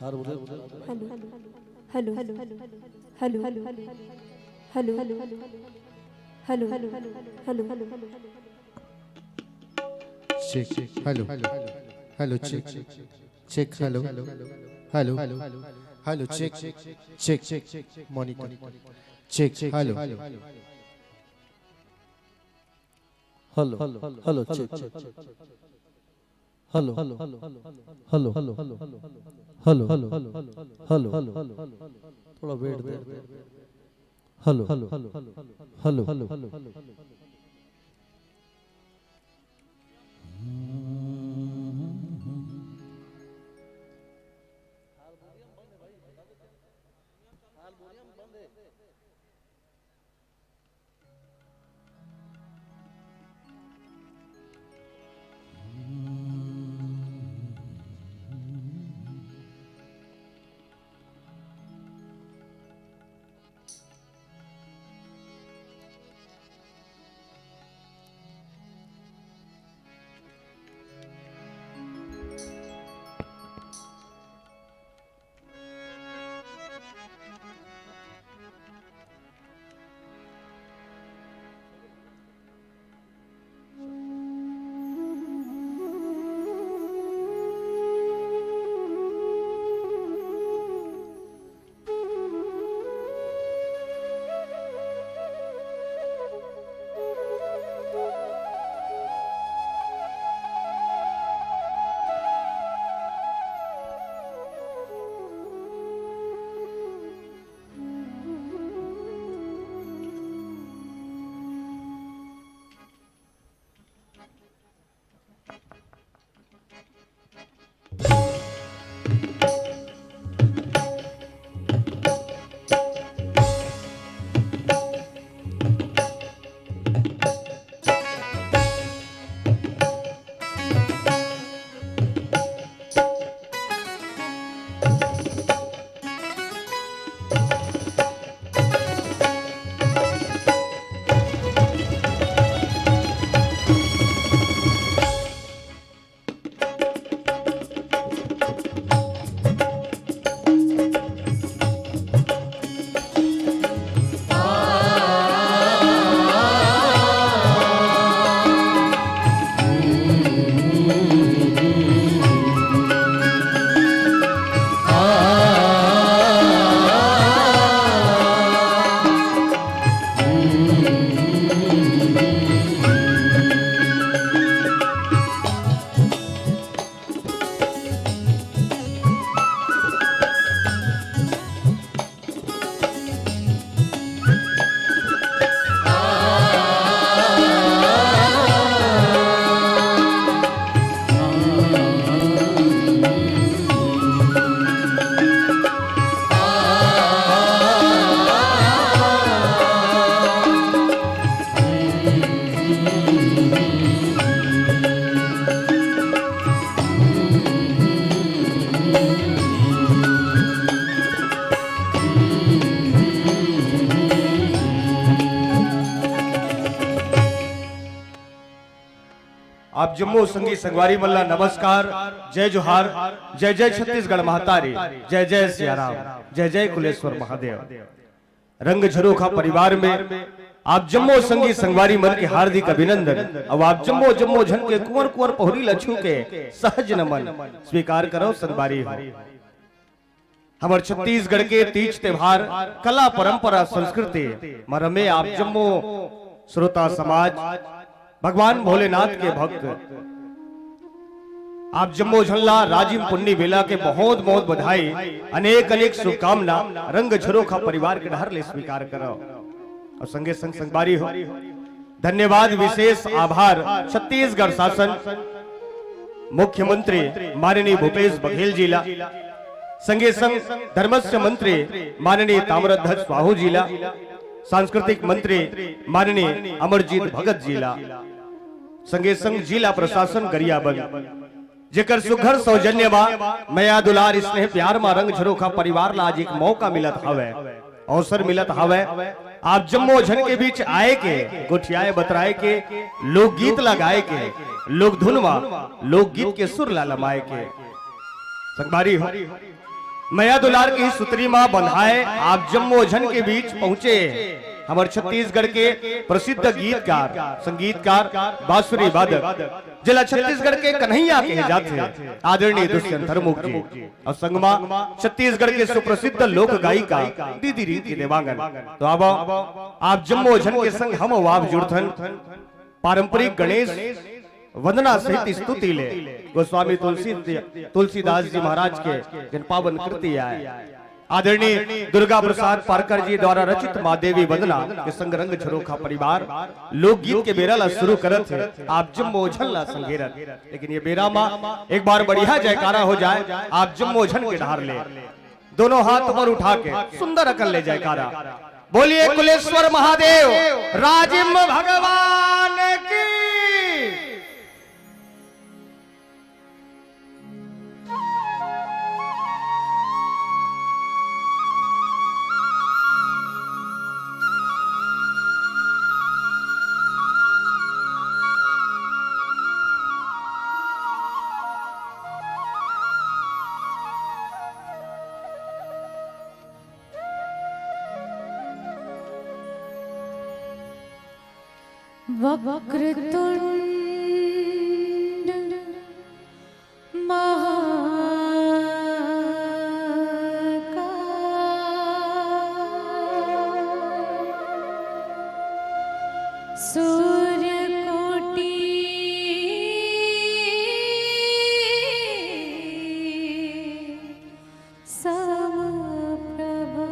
Harmonium. Hello, hello, hello, hello, hello, hello, hello, hello, hello, hello, hello, hello, hello. Check, hello, hello, check, check, hello, hello, hello, check, check, monitor, check, hello, hello, hello, check, check, hello, hello, hello, hello, hello, थोड़ा wait दे। Hello, hello, hello, hello. आप जम्मो संगी संगवारी मन ला नमस्कार, जय जोहार, जय जय छत्तीसगढ़ महतारी, जय जय सियाराम, जय जय कुलेश्वर महादेव। रंग झरोखा परिवार में आप जम्मो संगी संगवारी मन के हार्दिक अभिनंदन। अब आप जम्मो जम्मो झन के कुंवर कुंवर पहुरी ला छू के सहज नमन स्वीकार करो संगवारी हो। हमर छत्तीसगढ़ के तीज त्योहार, कला, परंपरा, संस्कृति म रमे आप जम्मो श्रोता समाज, भगवान भोलेनाथ के भक्त, आप जम्मो झन ला राजिम पुन्नी बेला के बहुत बहुत बधाई, अनेक अनेक शुभकामना रंग झरोखा परिवार के डहर ले स्वीकार करव। अउ संगे संग संगवारी हो, धन्यवाद, विशेष आभार छत्तीसगढ़ शासन, मुख्यमंत्री माननीय भूपेश बघेल जी ला, संगे संग धर्मस्व मंत्री माननीय ताम्रध्वज साहू जी ला, सांस्कृतिक मंत्री माननीय अमरजीत भगत जी ला, संगे संग जिला प्रशासन गरियाबंद, जेकर सुघर सौजन्य मा, मया दुलार स्नेह प्यार मा रंग झरोखा परिवार ला आज एक मौका मिलत हवय, अवसर मिलत हवय। आप जम्मो झन के बीच आए के, गोठियाए बतराए के, लोकगीत ला गाए के, लोक धुन मा लोकगीत के सुर ला लमाए के। संगवारी हो, मया दुलार की सुतरी मा बंधाए आप जम्मो झन के बीच पहुंचे हमर छत्तीसगढ़ के प्रसिद्ध गीतकार, संगीतकार, बांसुरी वादक, जेला छत्तीसगढ़ के कन्हैया कहे जाथे, आदरणीय दुष्यंत हरमुख जी, अउ संगमा छत्तीसगढ़ के सुप्रसिद्ध लोक गायिका दीदी रिंकी देवांगन। तो आवो, आप जम्मो झन के संग हम अउ आप जुड़थन पारंपरिक गणेश वंदना सहित स्तुति ले गोस्वामी तुलसी, तुलसीदास जी महाराज के जन पावन कृति आय। आदरणीय दुर्गा प्रसाद पारकर जी द्वारा रचित माँ देवी वंदना के संग रंग झरोखा परिवार लोकगीत के बेरा ला शुरू करत हे। आप जम्मो झन ला संघेरत, लेकिन ये बेरा मा एक बार बढ़िया जयकारा हो जाए, आप जम्मो झन के डहर ले दोनों हाथ ऊपर उठा के सुंदर अकन ले जयकारा। बोलिए कुलेश्वर महादेव राजिम भगवान की। वक्रतुंड महाकाय सूर्यकोटि समप्रभा।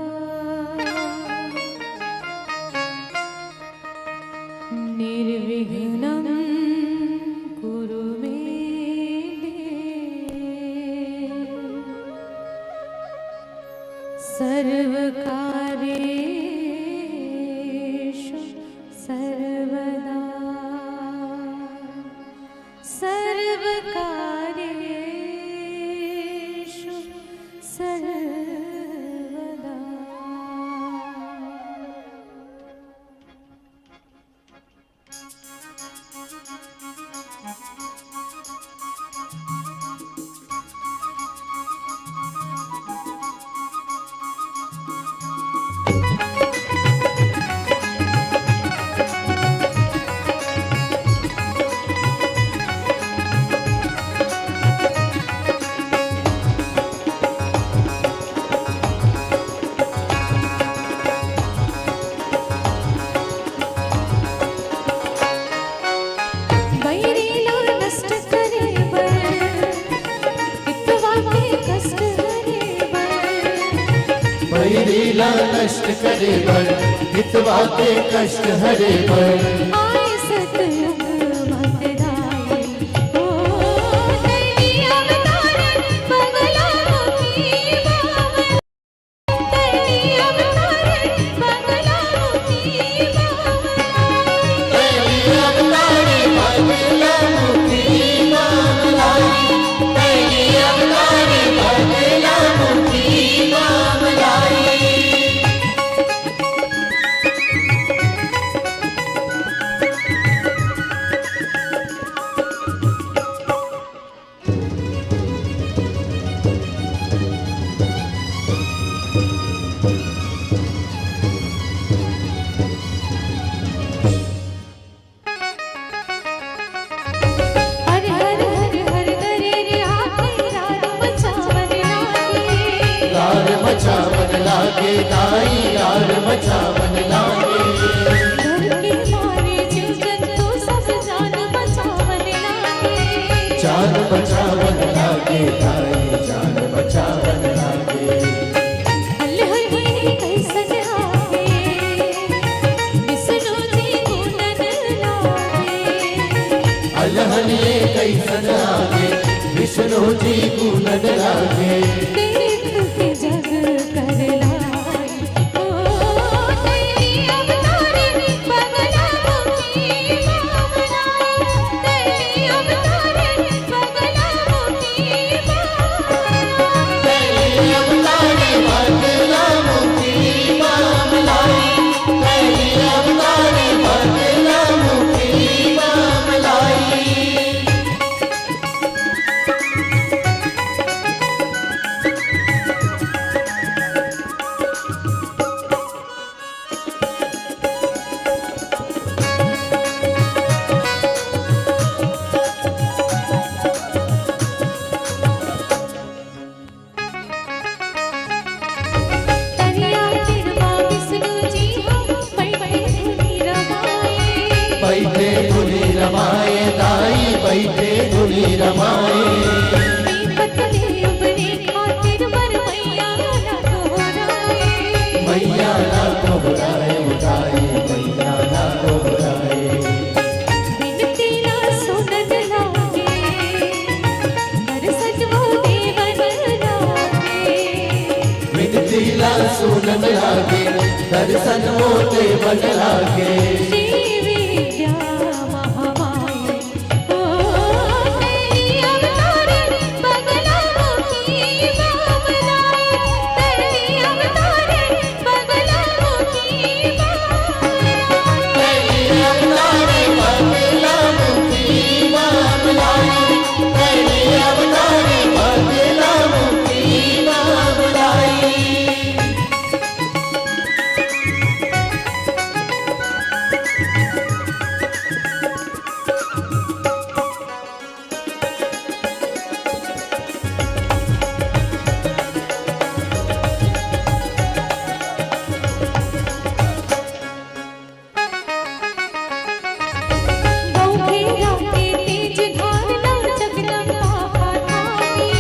निर्विघ्नं कुरु मे देव। सर्वकार्येषु सर्वदा। सर्वकार्येषु सर्वदा। बैरी ला नष्ट करे बर, हितवा के कष्ट हरे बर। बैरी ला नष्ट करे बर, हितवा के कष्ट हरे बर। आए सतयुग महतदाई, ओ कली अवतार बगला की बावला। अइसन आगे, विष्णु जी गुनन लागे। देख के जग कर लाई, ओ, तेरी अवतारी बगला मुखी बाबला, तेरी अवतारी बगला मुखी बाबला। तेरी अवतारी बगला मुखी बाबला, तेरी अवतारी बगला मुखी बाबला। तरिया तिरवा विष्णु जी हो, बैठे धुनी रमाए। बैठे धुनी रमाए दाई, बैठे धुनी रमाए। बेपत ले अपने खातिर बर मैया ला गोहराए। मैया ला गोहराए दाई, मैया ला गोहराए। बिनती ला सुनन लागे, दर्शन वो देवन लागे। बिनती ला सुनन लागे, दर्शन वो देवन लागे। श्री विद्या महामाई, ओ, तेरी अवतार बगला मुखी बाबला, तेरी अवतार बगला मुखी बाबला। तेरी अवतार बगला मुखी बाबला, तेरी अवतार बगला मुखी बाबला। गौ घेरा के तेज धारना जगदम्बा हाथा में।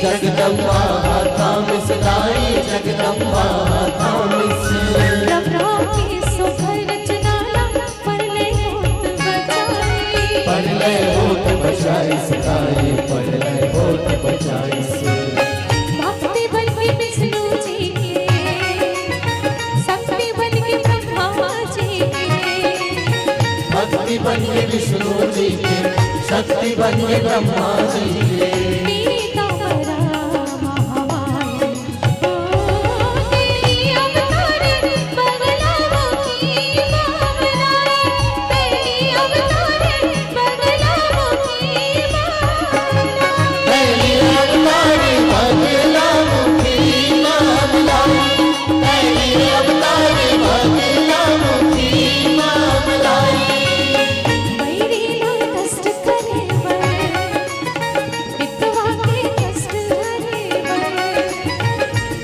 जगदम्बा हाथा में सदाई, जगदम्बा हाथा में से। ब्रह्मा के सुघर रचना ला परलय होत बचाई। परलय होत बचाई सदाई, परलय होत बचाई से। भक्ति बन के विष्णु जी के, शक्ति बन के ब्रह्मा जी के। भक्ति बन के विष्णु जी के, शक्ति बन के ब्रह्मा जी के। पीतांबरा महामाई, ओ, तेरी अवतार बगला मुखी बाबला, तेरी अवतार बगला मुखी बाबला। तेरी अवतार बगला मुखी बाबला, तेरी अवतार बगला मुखी बाबला। बैरी ला नष्ट करे बर, मितवा के कष्ट हरे बर।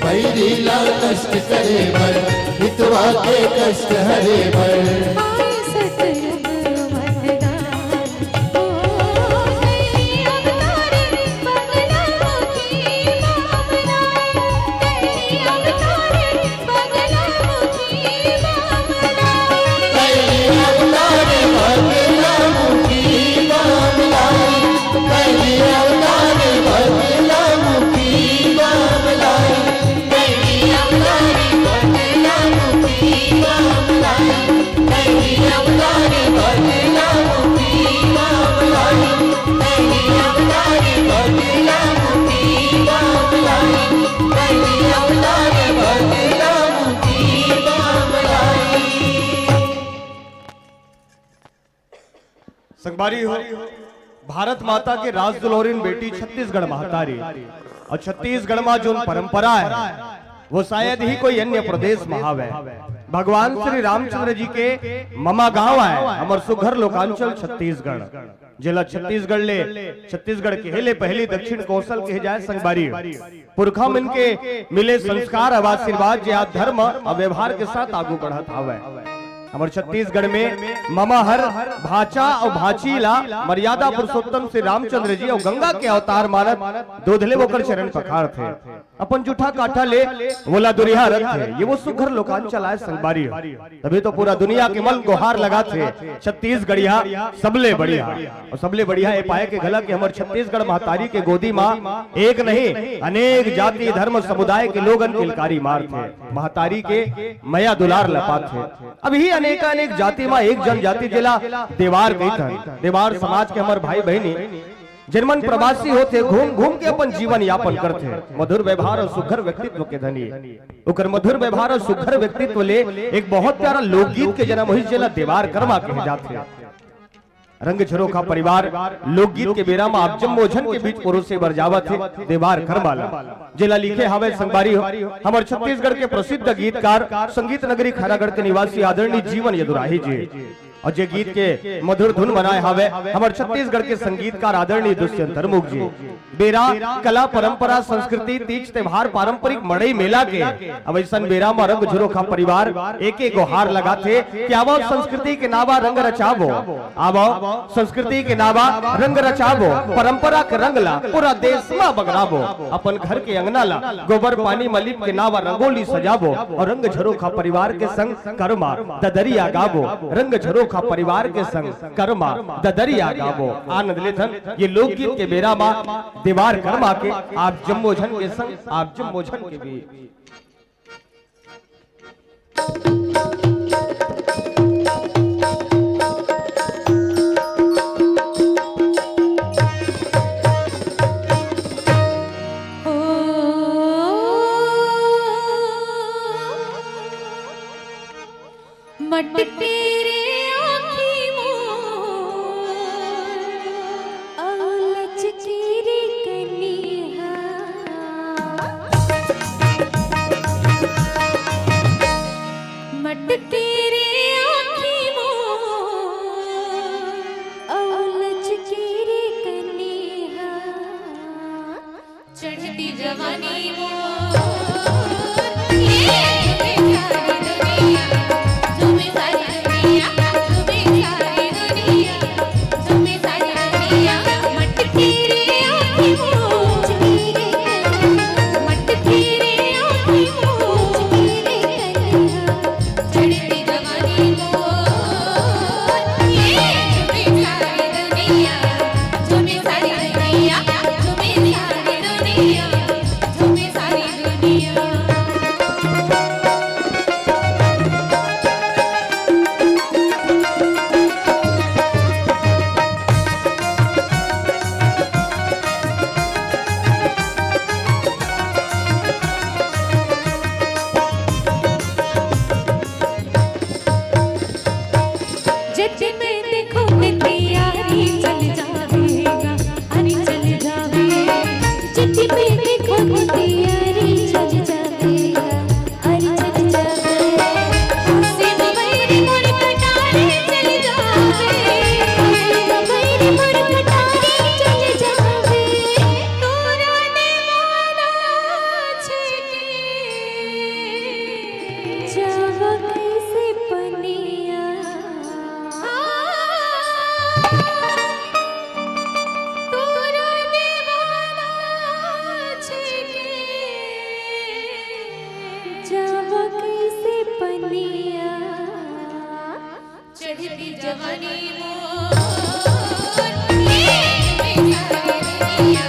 बैरी ला नष्ट करे बर, मितवा के कष्ट हरे बर। आए सतयुग वरदान, ओ, तेरी अवतार बगला मुखी बाबला, तेरी अवतार बगला मुखी बाबला। तेरी अवतार बगला मुखी बाबला, तेरी अवतार बगला मुखी बाबला। तेरी अवतार बगला मुखी बाबला, तेरी अवतार बगला मुखी बाबला। तेरी अवतार बगला मुखी बाबला, तेरी अवतार बगला मुखी बाबला। संगवारी हो, भारत माता के राज दुलौरिन बेटी छत्तीसगढ़ महतारी, अउ छत्तीसगढ़ म जोन परंपरा हे, वो शायद ही कोई अन्य प्रदेश म हवय। भगवान श्री रामचंद्र जी के ममा गांव आय, हमर सुघर लोकांचल छत्तीसगढ़, जेला छत्तीसगढ़ ले, छत्तीसगढ़ कहे ले पहिली दक्षिण कोसल कहे जाय संगवारी। पुरखा मन के मिले संस्कार अउ आशीर्वाद, जे आज धर्म अउ व्यवहार के साथ आगू बढ़त हवय। हमर छत्तीसगढ़ में ममा हर भांचा अउ भांची ला मर्यादा पुरुषोत्तम श्री रामचंद्र जी अउ गंगा के अवतार मानत दूध ले ओकर चरण पखारथे। अपन जूठा काठा ले ओला दुरिहा रखथे। ये वो सुघर लोकांचल आय संगवारी हो। तभी तो पूरा दुनिया के मन गोहार लगाथे, छत्तीसगढ़िया सबले बढ़िया। अउ सबले बढ़िया ए पाए के घला कि हमर छत्तीसगढ़ महतारी के गोदी मा एक नहीं, अनेक जाति, धर्म, समुदाय के लोगन किलकारी मारथे, महतारी के मया दुलार ल पाथे। अब इही अनेकानेक जाति मा एक जनजाति, जेला देवार कहिथन, देवार समाज के हमर भाई बहिनी, जेन मन प्रवासी होथे, घूम घूम के अपन जीवन यापन करथे, मधुर व्यवहार अउ सुघर व्यक्तित्व के धनी। ओकर मधुर व्यवहार अउ सुघर व्यक्तित्व ले एक बहुत प्यारा लोकगीत के जन्म होइस, जेला देवार करमा कहे जाथे। रंग झरोखा परिवार लोकगीत के बेरा म आप जम्मो झन के बीच परोसे बर जावत हे देवार करमा ला, जेला लिखे हावय संगवारी हो हमर छत्तीसगढ़ के प्रसिद्ध गीतकार, संगीत नगरी खैरागढ़ के निवासी आदरणीय जीवन यदुराही जी। अउ जे गीत के मधुर धुन बनाए हावय हमर छत्तीसगढ़ के संगीतकार आदरणीय दुष्यंत हरमुख जी। बेरा, कला, परंपरा, संस्कृति, तीज त्योहार, पारंपरिक मड़ई मेला के अब अइसन बेरा म रंग झरोखा परिवार एके गोहार लगाथे कि आवव संस्कृति के नावा रंग रचावो, आवव संस्कृति के नावा रंग रचावो, परंपरा के रंग ला पूरा देश म बगरावो, अपन घर के अंगना ला गोबर पानी म लिप के नावा रंगोली सजावो अउ रंग झरोखा परिवार के संग करमा ददरिया गावो, रंग झरोखा परिवार के संग करमा ददरिया गावो। आनंद लेथन ये लोकगीत के बेरा मा देवार करमा के आप जम्मो झन के संग, आप जम्मो झन के बीच। मटके रे आँखी मोर, अउ लचके रे कनिहा। मटके रे आँखी मोर, अउ लचके रे कनिहा। चढ़ती जवानी मोर, ये झूमे सारी दुनिया, झूमे सारी दुनिया, झूमे सारी दुनिया, झूमे सारी दुनिया। मटकी रे आँखी मोर, मटकी रे आँखी मोर, चढ़ती जवानी मोर, ये झूमे सारी दुनिया, झूमे सारी दुनिया, झूमे सारी दुनिया, झूमे सारी दुनिया। जज में देखो के तैयारी चल जावेगा, अरे चल जावे। जज में देखो के तैयारी चल जावेगा, अरे चल जावे। से बबैरी मोर कटारे चल जावे, से बबैरी मोर कटारे चल जावे। तोरा ने माना छे के जावा कैसे पनिया? तोरा देवाना छेके जावा कैसे पनिया? चढ़ती जवानी मोर, ये झूमे सारी दुनिया,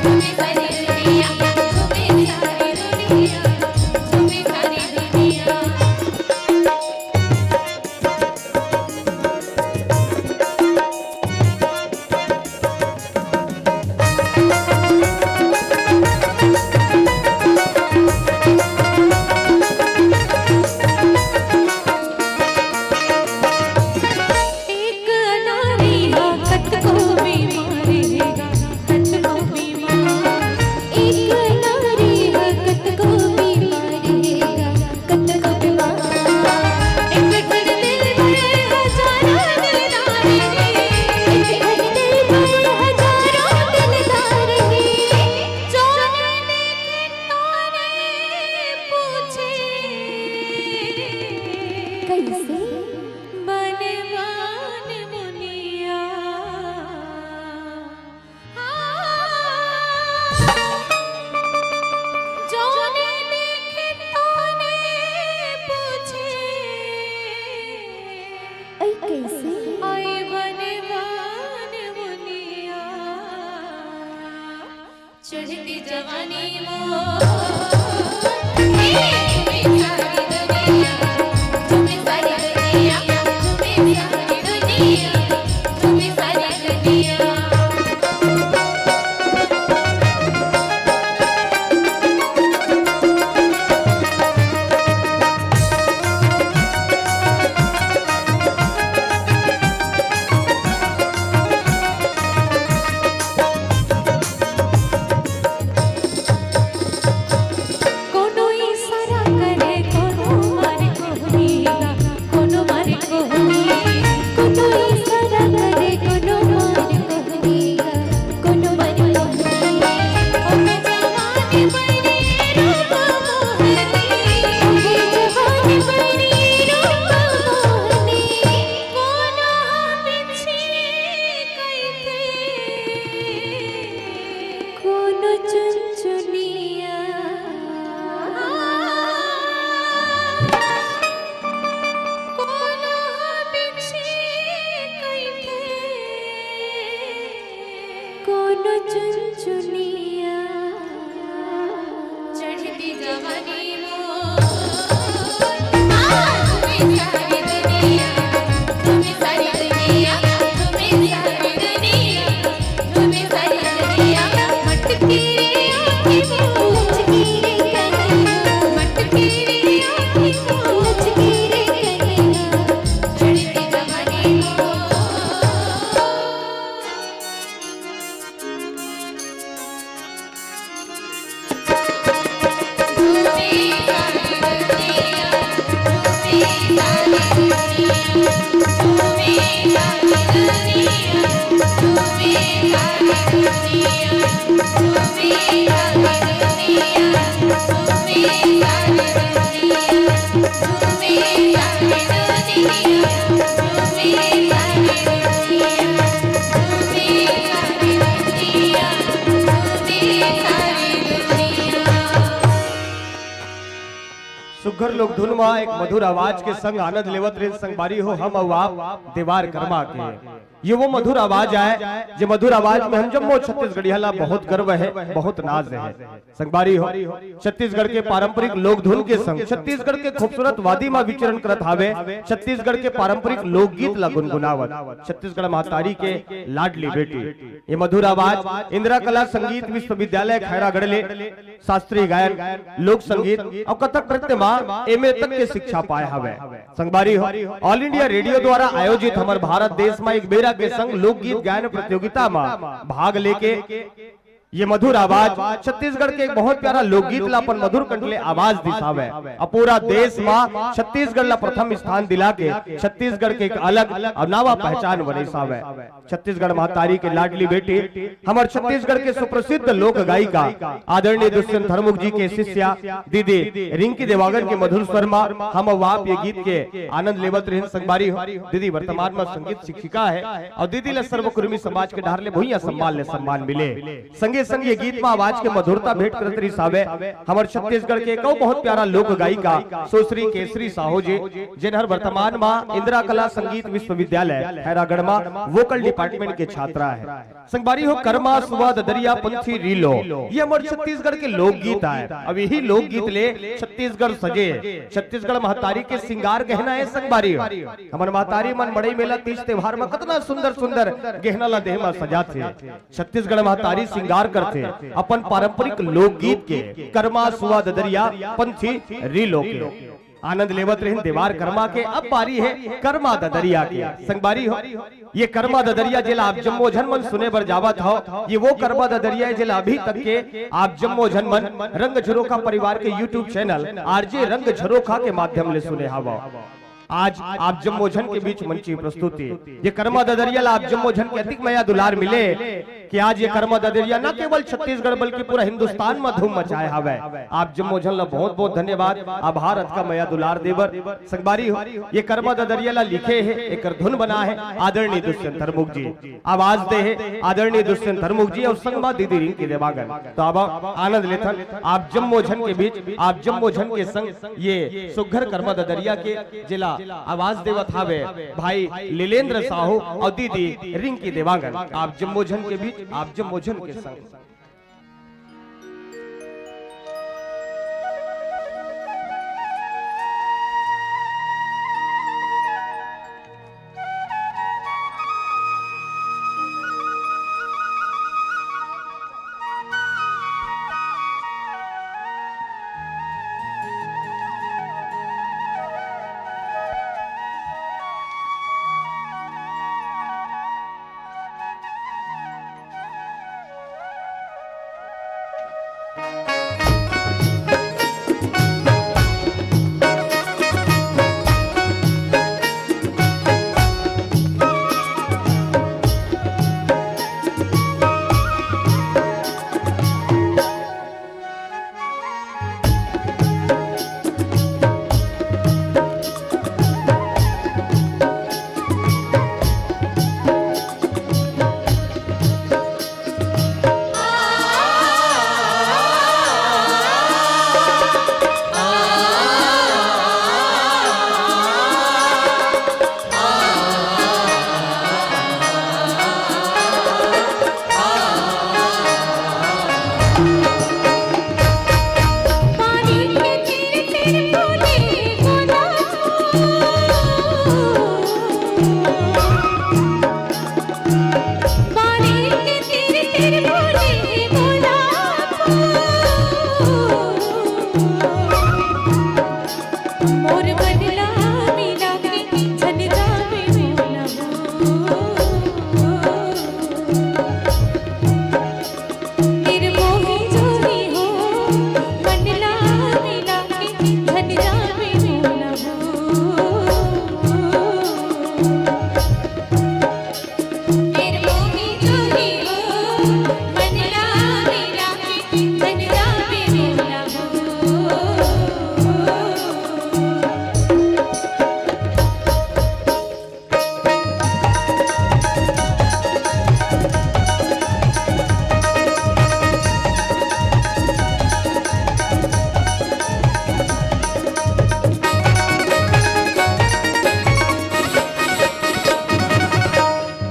झूमे सारी दुनिया, झूमे सारी दुनिया, झूमे सारी दुनिया। एक अनार देवान मुनिया। हाँ, जोने देखे तोने पूछे। ऐ कैसे? ऐ बनवान मुनिया। चढ़ती जवानी मोर, हे, झूमे सारी दुनिया, झूमे सारी दुनिया, झूमे सारी दुनिया, झूमे सारी दुनिया। कोनो इशारा करे, कोनो मारे कोहनी का, कोनो मारे कोहनी, कोनो इशारा करे, कोनो मारे कोहनी का, कोनो मारे कोहनी। ओ जवानी बड़ी रूप मोहनी, ओ जवानी बड़ी रूप मोहनी। कोनो बिछी कइथे, कोनो चुनचुनिया, कोनो बिछी कइथे, कोनो चुनचुनिया। चढ़ती जवानी मोर, आ, झूमे सारी दुनिया, झूमे सारी दुनिया, झूमे सारी दुनिया, झूमे सारी दुनिया। मटकी रे आँखी मोर, लचकी रे कनैया, मटकी रे आँखी मोर, लचकी रे कनैया। चढ़ती जवानी मोर। सुघर लोक धुन म एक मधुर आवाज के संग आनंद लेवत रहिन संगवारी हो हम अउ आप देवार करमा के। ये वो मधुर आवाज आय, जे मधुर आवाज में हम जम्मो छत्तीसगढ़िया ला बहुत गर्व हे, बहुत नाज हे। संगवारी हो, छत्तीसगढ़ के पारंपरिक लोक धुन के संग छत्तीसगढ़ के खूबसूरत वादी म विचरण करत हावे छत्तीसगढ़ के पारंपरिक लोकगीत ला गुनगुनावत छत्तीसगढ़ महतारी के लाडली बेटी। ये मधुर आवाज इंदिरा कला संगीत विश्वविद्यालय खैरागढ़ ले शास्त्रीय गायन, लोक संगीत अउ कथक नृत्य म एमए तक के शिक्षा पाए हवय। संगवारी हो, ऑल इंडिया रेडियो द्वारा आयोजित हमर भारत देश म एक बेरा के संग लोकगीत गायन प्रतियोगिता म भाग लेके ये मधुर आवाज छत्तीसगढ़ के एक बहुत प्यारा लोकगीत ला अपन मधुर कंठ ले आवाज दिस हावय। अउ पूरा देश म छत्तीसगढ़ ला प्रथम स्थान दिला के छत्तीसगढ़ के एक अलग अउ नवा पहचान बनइस हावय। छत्तीसगढ़ महतारी के लाडली बेटी, हमर छत्तीसगढ़ के सुप्रसिद्ध लोक गायिका आदरणीय दुष्यंत हरमुख जी के शिष्या दीदी रिंकी देवांगन के मधुर स्वर म हम अउ आप ये गीत के आनंद लेवत रहिन संगवारी हो। दीदी वर्तमान म संगीत शिक्षिका हे अउ दीदी ल सर्वकुर्मी समाज के डहर ले भुइयां सम्मान ले सम्मान मिले। संगे संग ये गीत म आवाज के मधुरता भेंट करत रहिस हावय हमर छत्तीसगढ़ के एक अउ बहुत प्यारा लोक गायिका सुश्री केसरी साहू जी, जेन हर वर्तमान म इंदिरा कला संगीत विश्वविद्यालय खैरागढ़ म वोकल डिपार्टमेंट के छात्रा हे। संगवारी हो, करमा सुवा ददरिया पंथी रीलो, ये हमर छत्तीसगढ़ के लोकगीत आय। अब यही लोकगीत ले छत्तीसगढ़ सजे, छत्तीसगढ़ महतारी के सिंगार गहना हे संगवारी हो। हमर महतारी मन मड़ई मेला तीज त्योहार म कतना सुंदर सुंदर गहना ला देह म सजाथे। छत्तीसगढ़ महतारी सिंगार करथे अपन पारंपरिक लोकगीत के करमा सुवा ददरिया पंथी रीलो के। आनंद लेवत रहिन देवार करमा के, अब बारी हे करमा ददरिया के। संगवारी हो, ये करमा ददरिया जेला आप जम्मो झन मन सुने बर जावत हव, ये वो करमा ददरिया हे जेला अभी तक के आप जम्मो झन मन रंग झरोखा परिवार के YouTube चैनल आरजे रंग झरोखा के माध्यम ले सुने हवव। आज आप जम्मो झन के बीच मंची प्रस्तुति, ये करमा ददरिया ला आप जम्मो झन के अतिक मया दुलार मिले, कि आज ये करमा ददरिया न केवल छत्तीसगढ़ बल्कि पूरा हिंदुस्तान म धूम मचाए हवय। आप जम्मो झन ल बहुत बहुत धन्यवाद, आभार अतका मया दुलार दे बर। संगवारी हो, ये करमा ददरिया ल लिखे हे, एकर धुन बना हे आदरणीय दुष्यंत हरमुख जी, आवाज दे हे आदरणीय दुष्यंत हरमुख जी अउ संगमा दीदी रिंकी देवांगन। तो अब आनंद लेथन आप जम्मो झन के बीच, आप जम्मो झन के संग ये सुघर करमा ददरिया के जेला आवाज देवत हावे भाई लीलेंद्र साहू अउ दीदी रिंकी देवांगन। आप जम्मो झन के बीच, आप जम्मो झन के संग।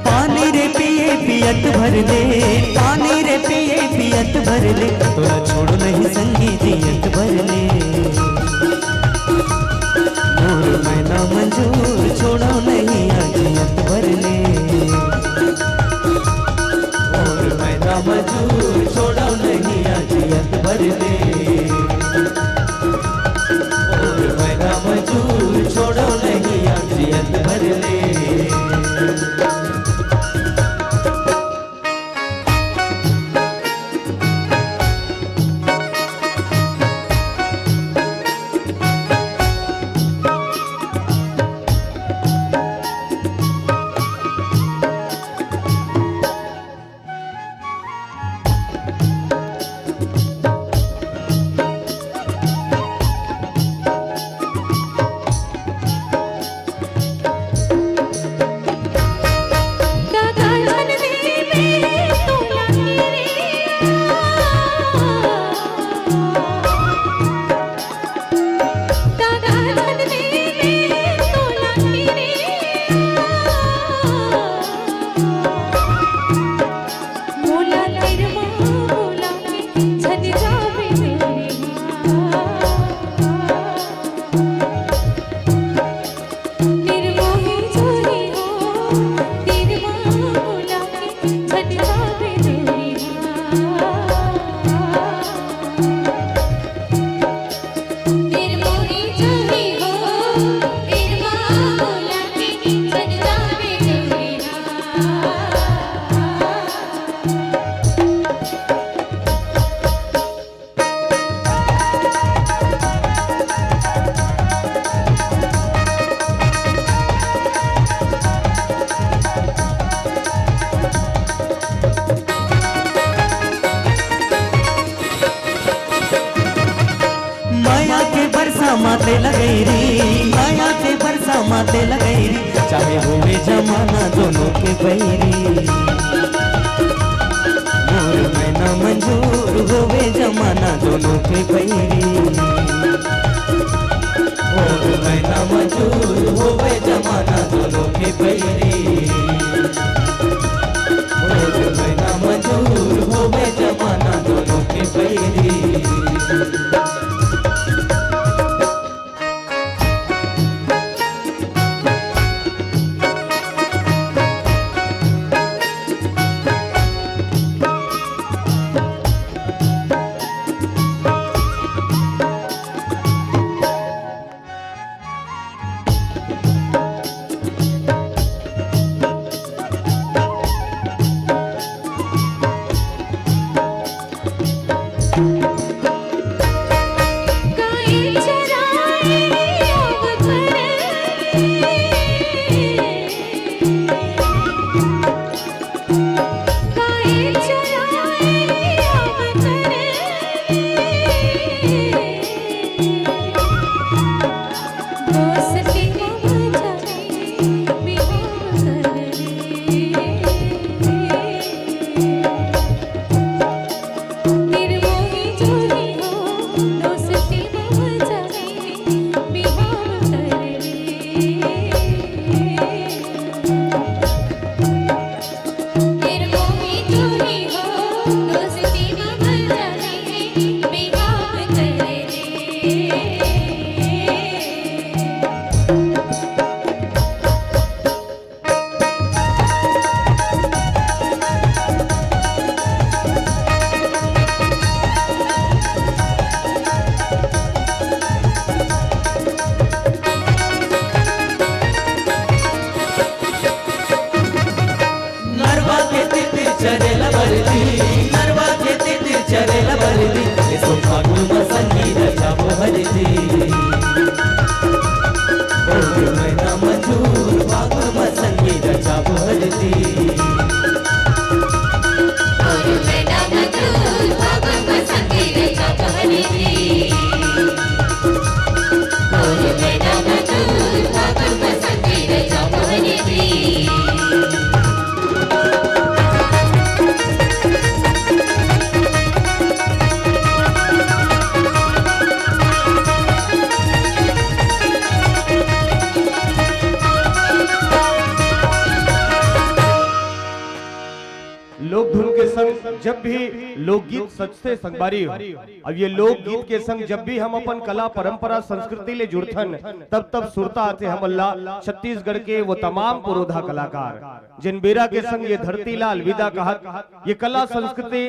पानी रे पिए पियत भर ले, पानी रे पिए पियत भर ले, तोला छोड़ो नहीं संगी जियत भर ले। मोर मैना मंजूर छोड़ो नहीं आज जियत भर ले। मोर मैना मंजूर छोड़ो नहीं आज जियत भर ले। मोर मैना मंजूर छोड़ो नहीं आज जियत भर ले। तेला गैरी, माया के बरसा मा तेला गैरी, चाहे होवे जमाना दोनों के बैरी। मोर मैना मंजूर होवे जमाना दोनों के बैरी। मोर मैना मंजूर होवे जमाना दोनों के बैरी। मोर मैना मंजूर होवे जमाना दोनों के बैरी। नरवा के तीर तीर चरेला बरदी, नरवा के तीर तीर चरेला बरदी, एसो फागुन म संगी रचा बहरदी। ओ मैना मंजूर फागुन म संगी रचा बहरदी। लोक धुन के संग जब भी लोकगीत सजथे संगवारी हो, अब ये लोकगीत के संग जब भी हम अपन कला, परंपरा, संस्कृति ले जुड़थन, तब तब सुरता आथे हमन ला छत्तीसगढ़ के वो तमाम पुरोधा कलाकार, जिन बेरा के संग ये धरती ला अलविदा कहत, ये कला, संस्कृति,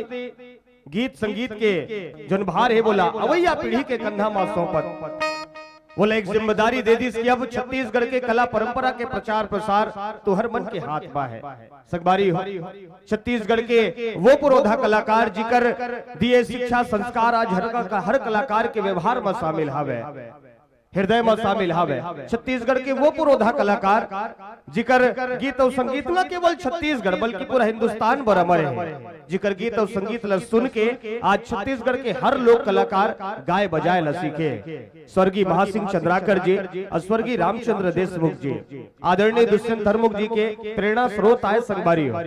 गीत संगीत के जोन भार हे, वोला अवइया पीढ़ी के कंधा मा सौंपत, वोला एक जिम्मेदारी दे दिस कि अब छत्तीसगढ़ के कला परंपरा के प्रचार प्रसार तुहर मन के हाथ मा है। संगवारी हो, छत्तीसगढ़ के वो पुरोधा कलाकार जिकर दिए शिक्षा संस्कार आज हर का, हर कलाकार के व्यवहार मा शामिल हवे, हृदय मा शामिल हवे। छत्तीसगढ़ के वो पुरोधा कलाकार जिकर गीत अउ संगीत न केवल छत्तीसगढ़ बल्कि पूरा हिंदुस्तान बर अमर हे, जिकर गीत अउ संगीत ल सुन के आज छत्तीसगढ़ के हर लोक कलाकार गाए बजाए ल सीखे। स्वर्गीय महासिंह चंद्राकर जी अउ स्वर्गीय रामचंद्र देशमुख जी, आदरणीय दुष्यंत हरमुख जी के प्रेरणा स्रोत आय संगवारी हो।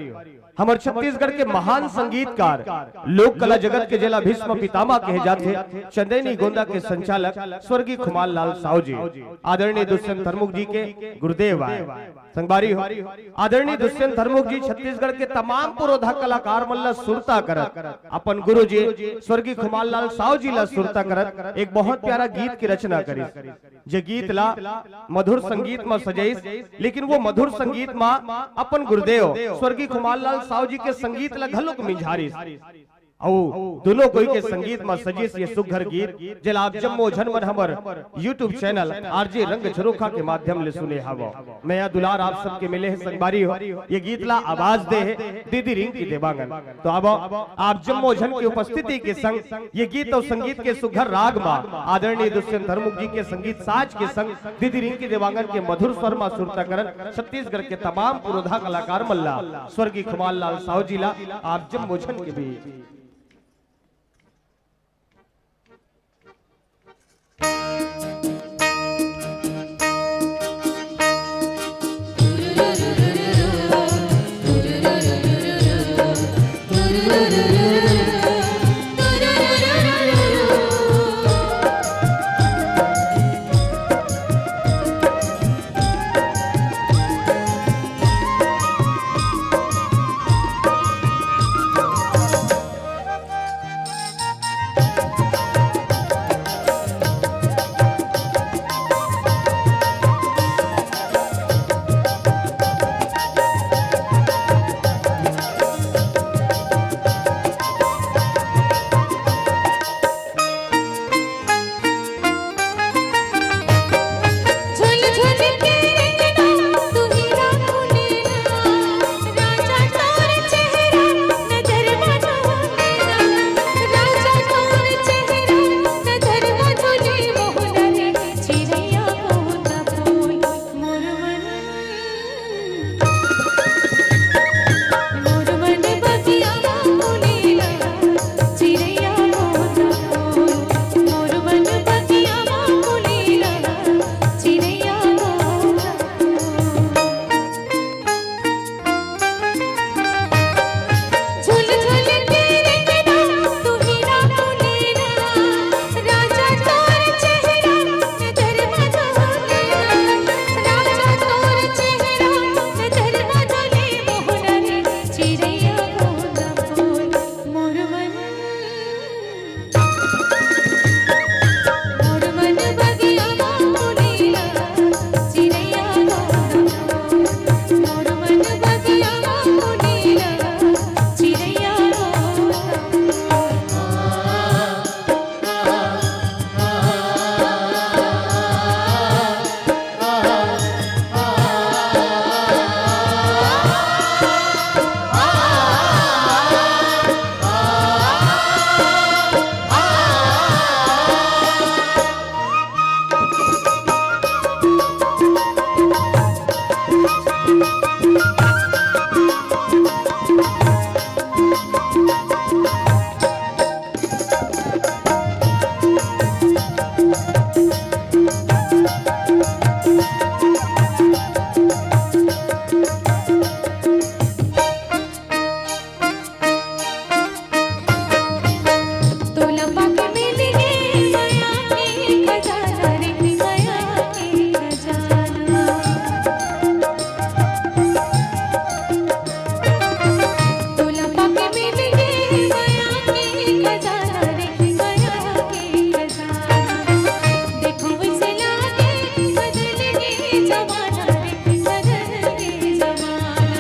हमर छत्तीसगढ़ के महान संगीतकार, लोक कला जगत के जेला भीष्म पितामह कहे जाथे, चंदैनी गोंदा के संचालक स्वर्गीय खुमाल लाल साहू जी, आदरणीय दुष्यंत हरमुख जी के गुरुदेव आय। संगवारी हो, आदरणीय दुष्यंत हरमुख जी छत्तीसगढ़ के तमाम पुरोधा कलाकार मन ल सुरता करत, अपन गुरु जी स्वर्गीय खुमाल लाल साहू जी ल सुरता करत एक बहुत प्यारा गीत की रचना करिस। जे गीत ला मधुर संगीत म सजाइस, लेकिन वो मधुर संगीत म अपन गुरुदेव स्वर्गीय खुमाल लाल साहू जी के संगीत ला घलोक मिंझारिस। अउ दुनों कोई के संगीत म सजिस ये सुघर गीत, जेला आप जम्मो झन मन हमर YouTube channel आरजे रंग झरोखा के माध्यम ले सुने हवो। मया दुलार आप सबके मिले हे संगवारी हो, ये गीत ला आवाज दे हे दीदी रिंकी देवांगन। तो अब आप जम्मो झन की उपस्थिति के संग ये गीत अउ संगीत के सुघर राग मा आदरणीय दुष्यंत हरमुख जी के संगीत साज के संग दीदी रिंकी देवांगन के मधुर स्वर मा सुरता करन छत्तीसगढ़ के तमाम पुरोधा कलाकार मन ला स्वर्गीय खुमाल लाल साहू जी ला आप जम्मो झन के बीच। तोला पाके मिल गे मया के खजाना रे, मया के खजाना। तोला पाके मिल गे मया के खजाना रे, मया के खजाना। देखो वैसे लागे बदल गे जमाना रे, बदल गे जमाना।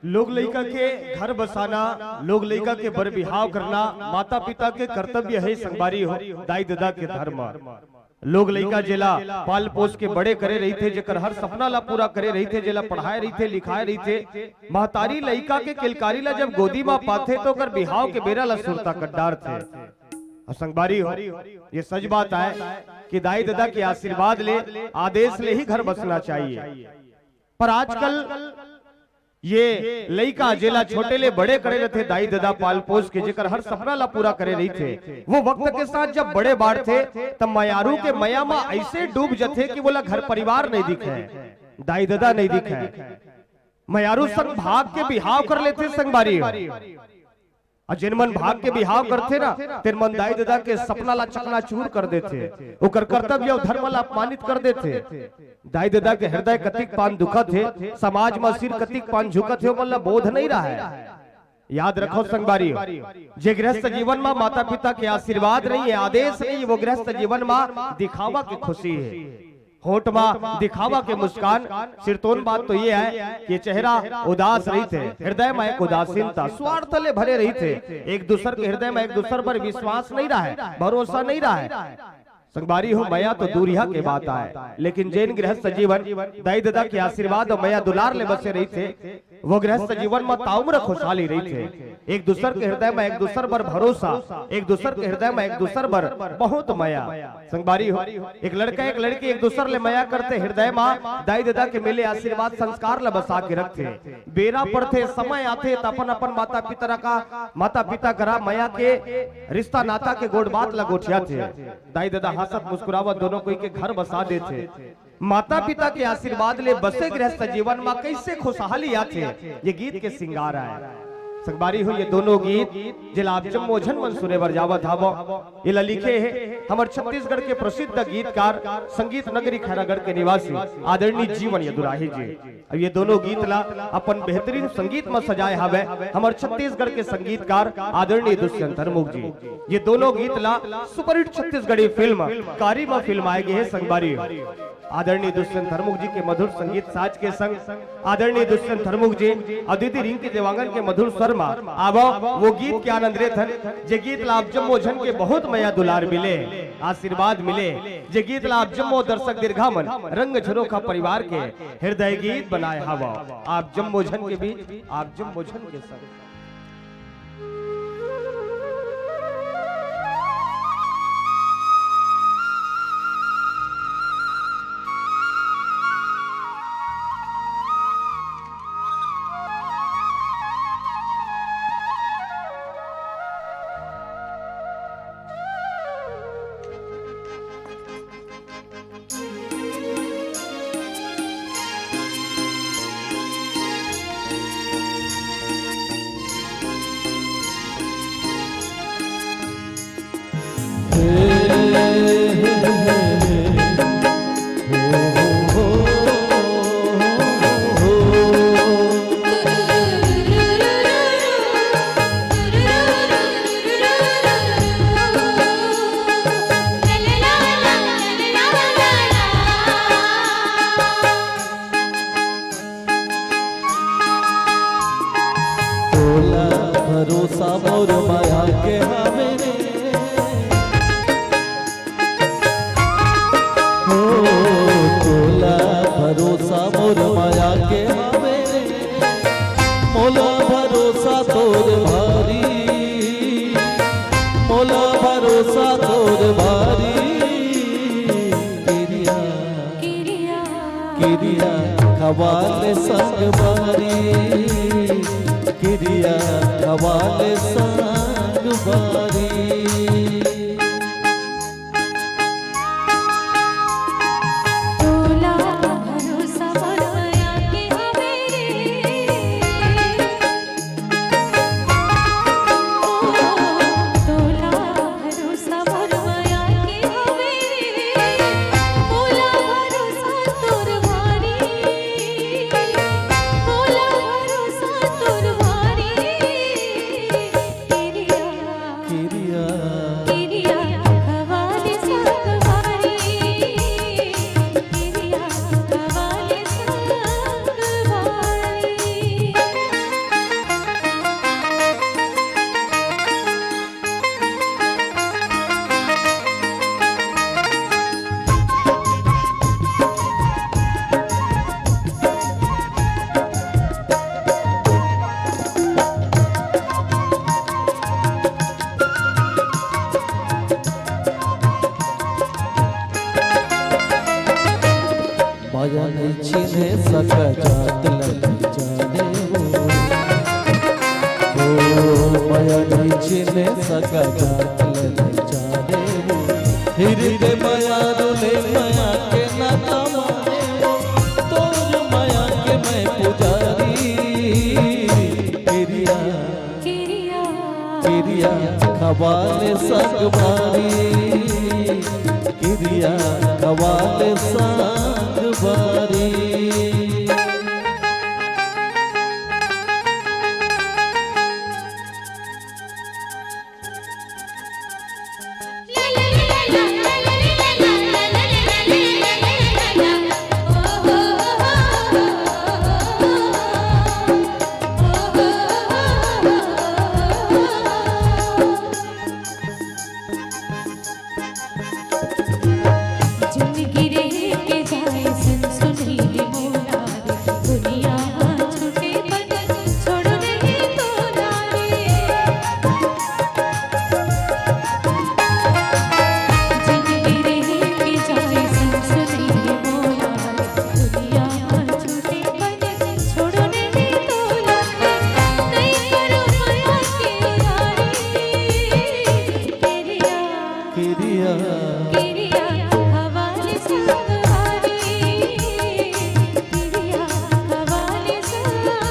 लोग लइका के घर बसाना, लोग लइका के बर बिहाव करना माता पिता के कर्तव्य हे संगवारी हो, दाई ददा के धर्म। लोग लइका जेला पाल पोस के बड़े करे रहिथे, जेकर हर सपना ला पूरा करे रहिथे, जेला पढ़ाए रहिथे, लिखाए रहिथे, महतारी लइका के किलकारी ला जब गोदी म पाथे त ओकर बिहाव के बेरा ला सुरता कर डारथे। अउ संगवारी हो, ये सच बात आय कि दाई ददा के आशीर्वाद ले, आदेश ले ही घर बसना चाहिए। पर आजकल ये लइका जेला छोटे ले बड़े करे रथे, दाई ददा पाल पोस के जेकर हर सपना ला पूरा करे रहिथे, वो वक्त के साथ जब बड़े बाढ़थे त मयारू के मया म अइसे डूब जथे कि वोला घर परिवार नइ दिखे, दाई ददा नइ दिखे। मयारू संग भाग के बिहाव कर लेथे संगवारी हो। अउ जेन मन भाग के बिहाव करथे ना, तेन मन दाई ददा के सपना ला चकनाचूर कर देथे, ओकर कर्तव्य अउ धर्म ला अपमानित कर देथे। दाई ददा के हृदय कतिक पान दुखत हे, समाज म सिर कतिक पान झुकत हे, ओमन ला बोध नइ राहय। याद रखव संगवारी हो, जे गृहस्थ जीवन म माता पिता के आशीर्वाद नइ हे, आदेश नइ हे, वो गृहस्थ जीवन म दिखावा के खुशी हे। होंठ मा दिखावा के मुस्कान। सिरतोन बात तो ये है कि चेहरा उदास रहिथे, हृदय मा एक उदासीनता, स्वार्थ ले भरे रहिथे। एक दूसर के हृदय मा एक दूसर पर विश्वास नहीं रहा है, भरोसा नहीं रहा है। संगवारी हो, मया तो दूरिहा के बात आय, लेकिन जेन गृहस्थ जीवन दाई ददा के आशीर्वाद अउ मया दुलार ले बसे रहिथे, वो गृहस्थ जीवन म ताउम्र खुशहाली रहिथे। एक दूसर के हृदय म एक दूसर बर भरोसा, एक दूसर के हृदय म एक दूसर बर बहुत मया। संगवारी हो, एक लड़का एक लड़की एक दूसर ले मया करथे, हृदय म दाई ददा के मिले आशीर्वाद संस्कार ल बसा के रखथे। बेरा पड़थे, समय आथे त अपन अपन माता पिता का, माता पिता करा मया के रिश्ता नाता के गोठ बात ल गोठियाथे। दाई ददा हंसत मुस्कुरावत दोनों कोई के घर बसा देथे। माता पिता के आशीर्वाद ले बसे गृहस्थ जीवन म कइसे खुशहाली आथे, ये गीत के सिंगार आय। संगवारी हो, ये दोनों गीत जेला आप जम्मो झन मन सुने बर जावत हावव, एला लिखे हे हमर छत्तीसगढ़ के प्रसिद्ध गीतकार, संगीत नगरी खैरागढ़ के निवासी आदरणीय जीवन यदुराही जी। अब ये दोनों गीत ला अपन बेहतरीन संगीत म सजाए हावय हमर छत्तीसगढ़ के संगीतकार आदरणीय दुष्यंत हरमुख जी। ये दोनों गीत ला सुपरहिट छत्तीसगढ़ी फिल्म कारी म फिल्माए गे हे संगवारी। आदरणीय दुष्यंत हरमुख जी के मधुर संगीत साज के संग आदरणीय दुष्यंत हरमुख जी अउ दीदी रिंकी देवांगन के मधुर स्वर म आवव वो गीत के आनंद लेथन, जे गीत ला आप जम्मो झन के बहुत मया दुलार मिले, आशीर्वाद मिले, जे गीत ला आप जम्मो दर्शक दीर्घा मन रंग झरोखा परिवार के हृदय गीत बनाए हावव। आप जम्मो झन के बीच, आप जम्मो झन के संग। तोला भरोसा मोर मया के हवे रे। हो, तोला भरोसा मोर मया के हवे रे। मोला भरोसा तोर भारी, मोला भरोसा तोर भारी। किरिया, किरिया। किरिया खवाले संगवारी, किरिया खवाले संगवारी। तोला भरोसा मोर मया के हवे रे। मया नइ चिन्हे सका जात ल नइ जाने वो। ओ, मया नइ चिन्हे सका जात ल नइ जाने वो। हृदय मया रोले मया के नाता माने वो। तोर मया के मैं पुजारी। किरिया, किरिया। किरिया खवाले संगवारी, किरिया खवाले संगवारी। किरिया। किरिया खवाले संगवारी, किरिया खवाले संगवारी।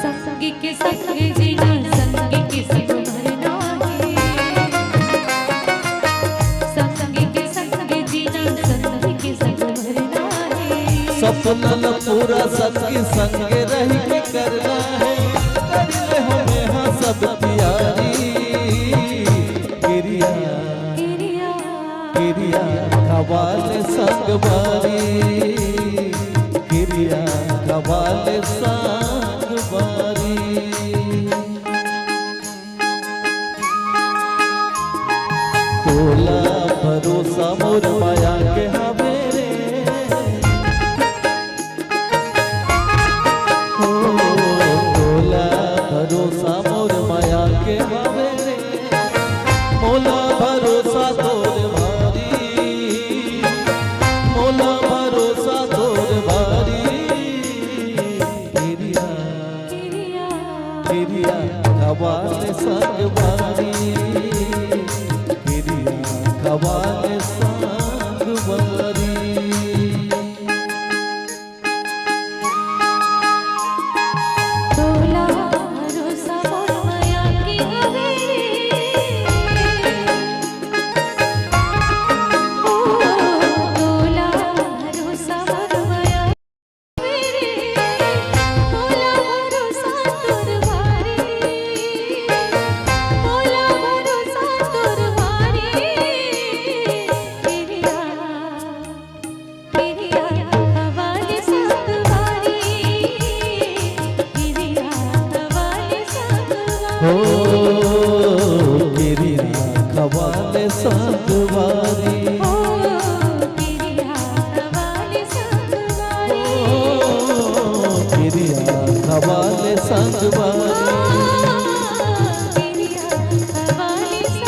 संगी के संग जीना, संगी के संग मरना हे। संगी के संग जीना, संगी के संग मरना हे। सपना ल पूरा संगी संग रहि के करना हे। कर ले हमें हाँ सब तियारी। किरिया, किरिया। किरिया खवाले संगवारी, किरिया खवाले संगवारी। तोला भरोसा मोर मया के हवे रे। ओ, तोला भरोसा मोर मया के हवे रे। मोला भरोसा तोर भारी, मोला भरोसा तोर भारी। किरिया, किरिया खवाले संगवारी, किरिया खवाले संगवारी। तोला भरोसा मोर मया के हवे रे। ओ, तोला भरोसा मोर मया के हवे रे। तोला भरोसा तोर भारी, तोला भरोसा तोर भारी। किरिया, किरिया खवाले संगवारी, किरिया खवाले संगवारी। हो, किरिया खवाले संगवारी। हो, किरिया खवाले संगवारी। हो, किरिया खवाले संगवारी। हो, किरिया खवाले संगवारी।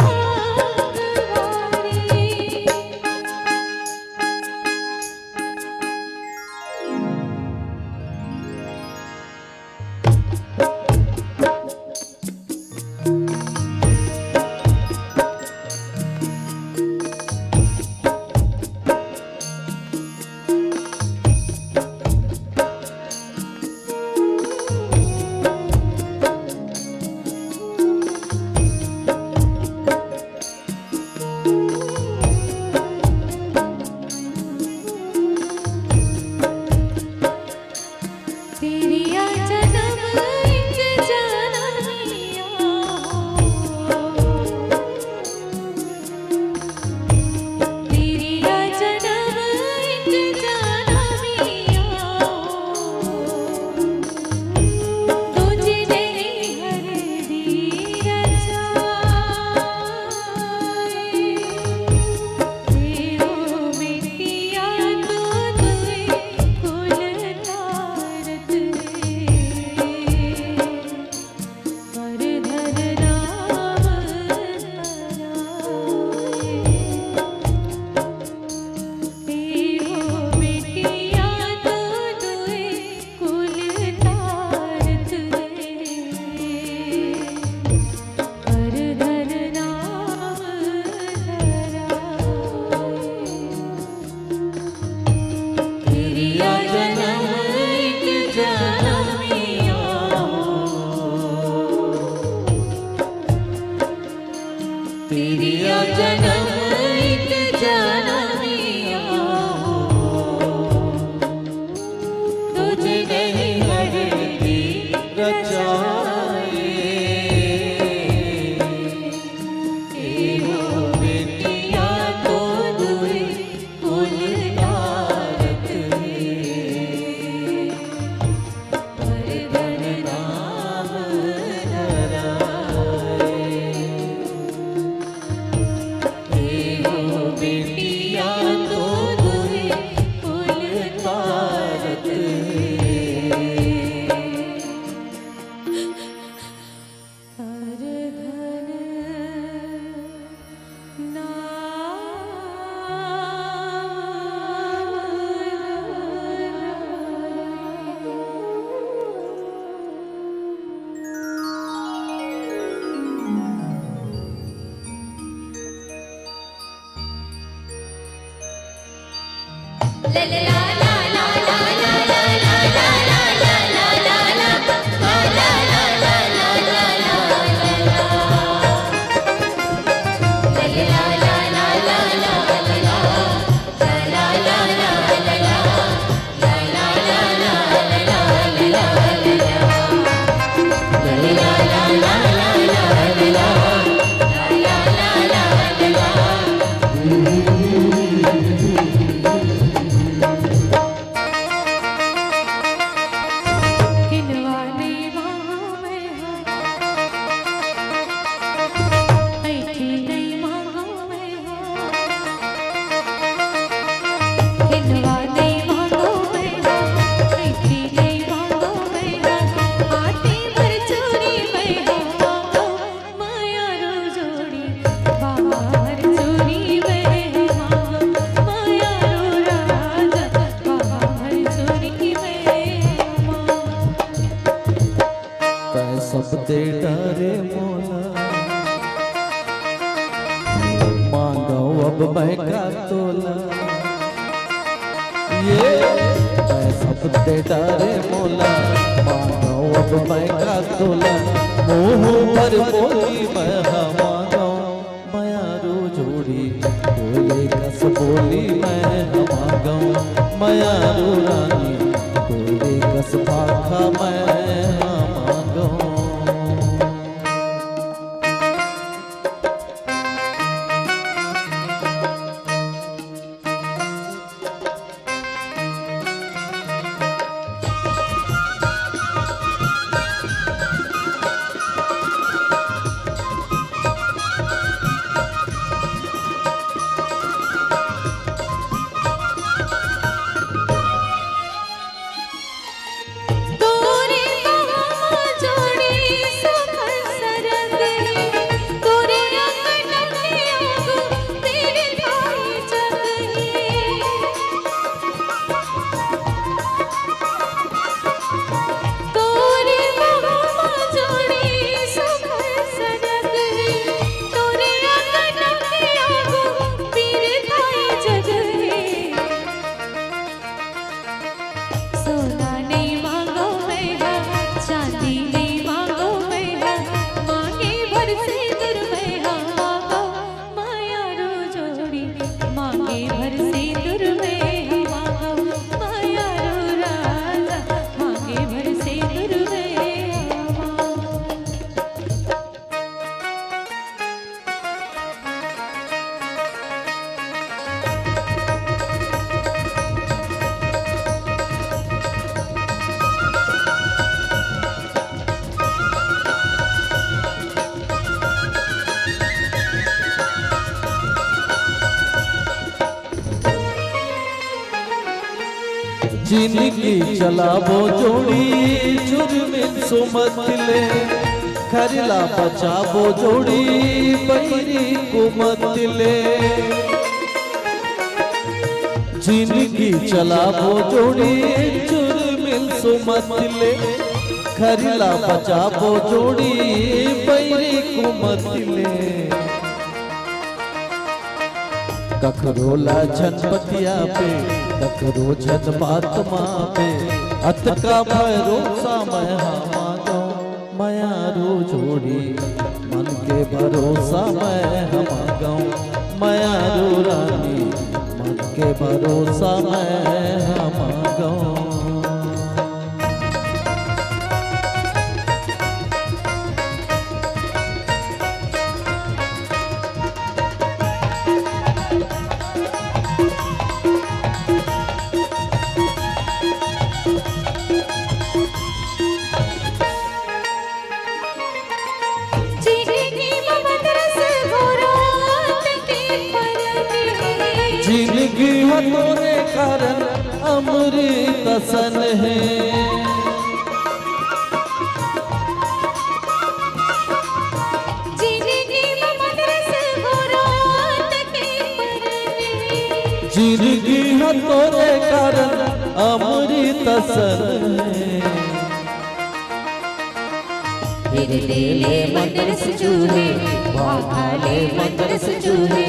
तैं सब दे डारे मोला, मांगव अब मैं का तोला। ये तैं सब दे डारे मोला, मांगव अब मैं का तोला। मुंह भर बोली मैं हा मांगव, मयारू जोड़ी बोले कस बोली मैं हा मांगव, मयारू रानी बोले कस भाखा मैं हा मांगव। जिनगी चलाबो जोड़ी चुरमिन सुमत ले, घर ला बचाबो जोड़ी बैरी कुमत ले। जिनगी चलाबो जोड़ी चुरमिन सुमत ले, घर ला बचाबो जोड़ी बैरी कुमत ले। कखरो ला झन पतियाबे, कखरो झन बात मानबे, अतका भरोसा मैं हा मांगव, मयारू जोड़ी मन के भरोसा मैं हा मांगव, मयारू रानी मन के भरोसा मैं हा मांगव। जिनगी ह तोरे कारन अमृत असन हे। जिनगी ह तोरे कारन अमृत असन हे। हिरदे ले मंदरस चूहे, भाखा ले मंदरस चूहे,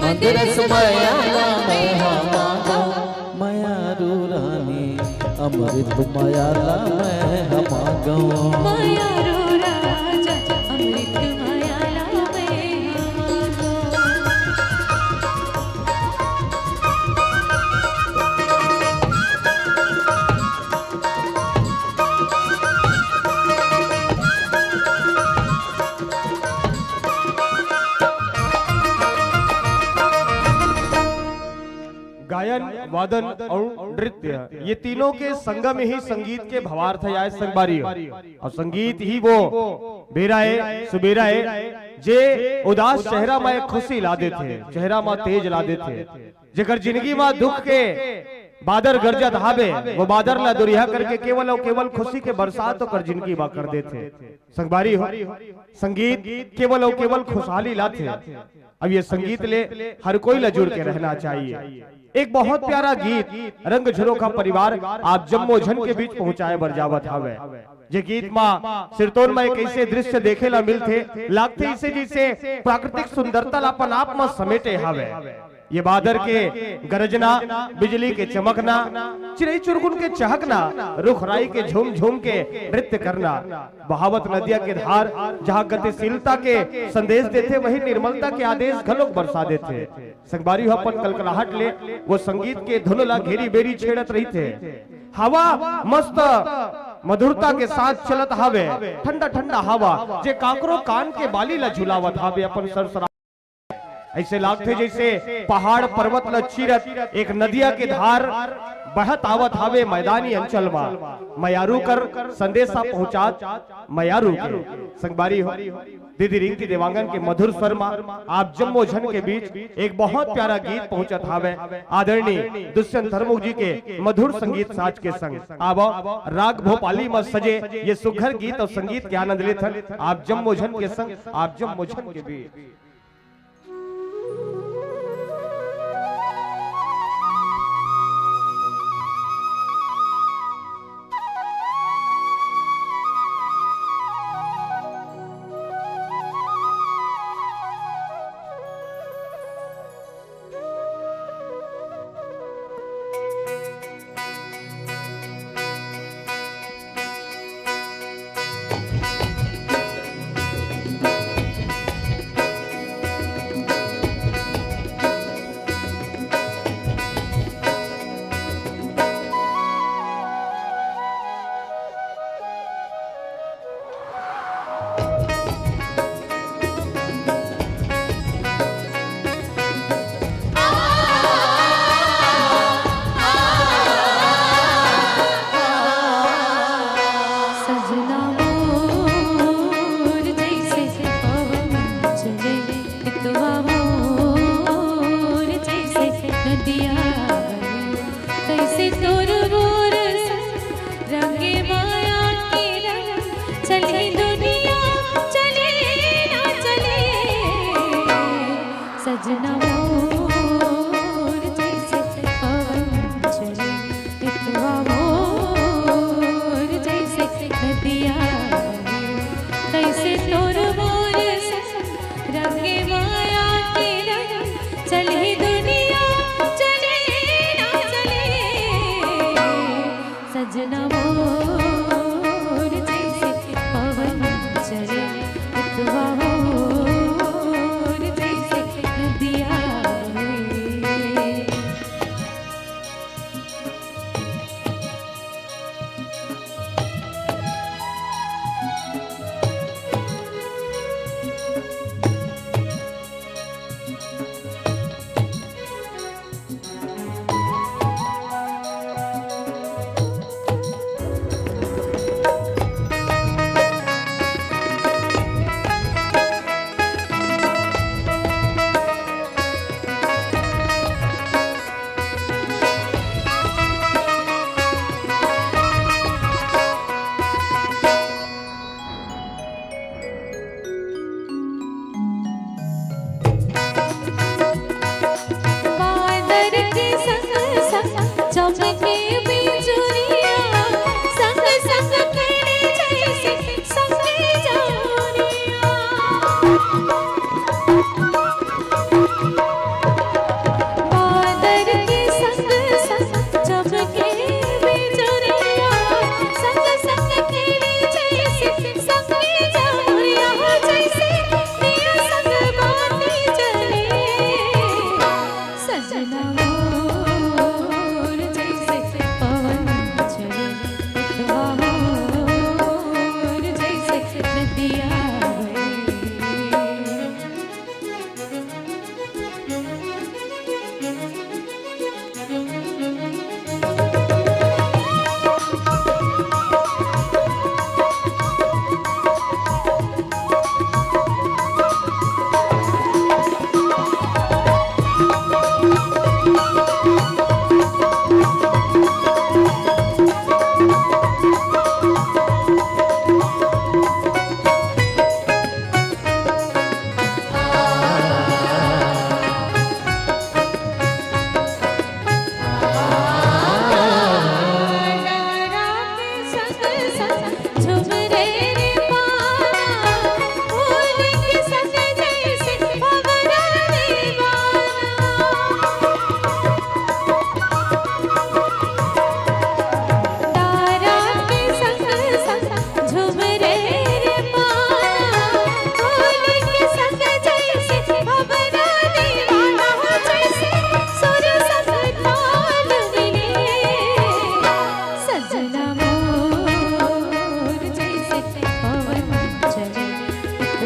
मंदरस मया ला मैं हा मांगव, मया रानी, अमृत मयाला मैं हमा गवा। मयारू राजा, अमृत मयाला मैं हमा गवा। गायन, वादन अउ नृत्य, ये तीनों के संगम ही संगीत के भावार्थ आय संगवारी हो। अउ संगीत ही वो बेरा ए, सुबेरा ए, जे उदास चेहरा म एक खुशी ला देथे, चेहरा म तेज ला देथे। जेकर जिनगी म दुख के बादर गरजत हावे, वो बादर ला दुरिहा करके केवल अउ केवल खुशी के बरसात ओकर जिनगी म कर देथे। संगवारी हो, संगीत केवल अउ केवल खुशहाली लाथे। अब ये संगीत ले हर कोई ला जुड़ के रहना चाहिए। एक बहुत प्यारा गीत रंग झरोखा परिवार आप जम्मो झन के बीच पहुंचाए बर जावत हावे। जे गीत मा सिरतोन मा एक ऐसे दृश्य देखे ला मिलथे, लागथे इसे जैसे प्राकृतिक सुंदरता ला अपन आप मा समेटे हावे। ये बादर के गरजना, बिजली के चमकना, चिरई चुरगुन के चहकना, रुख राई के झूम झूम के नृत्य करना, बहावत नदिया के धार जहाँ गतिशीलता के संदेश देथे, वही निर्मलता के आदेश घलोक बरसा देथे। संगवारी हो, अपन कलकलाहट ले वो संगीत के धुन ला घेरी बेरी छेड़त रहिथे। हवा मस्त मधुरता के साथ चलत हावे, ठंडा ठंडा हवा जे काकरो कान के बाली ला झुलावत हावे अपन सरसरा। ऐसे लागथे जैसे पहाड़ पर्वत ल चीरत एक नदिया के धार बहत आवत हावे मैदानी अंचल मा। मयारू कर संदेशा पहुंचात मयारू के। संगवारी हो, दीदी रिंकी देवांगन के मधुर स्वर मा आप जम्मो झन के बीच एक बहुत प्यारा गीत पहुंचत हावे। आदरणीय दुष्यंत धर्मुक जी के मधुर संगीत साज के संग आवो, राग भोपाली मा सजे ये सुघर गीत अउ संगीत के आनंद लेथन आप जम्मो झन के संग, आप जम्मो झन के बीच।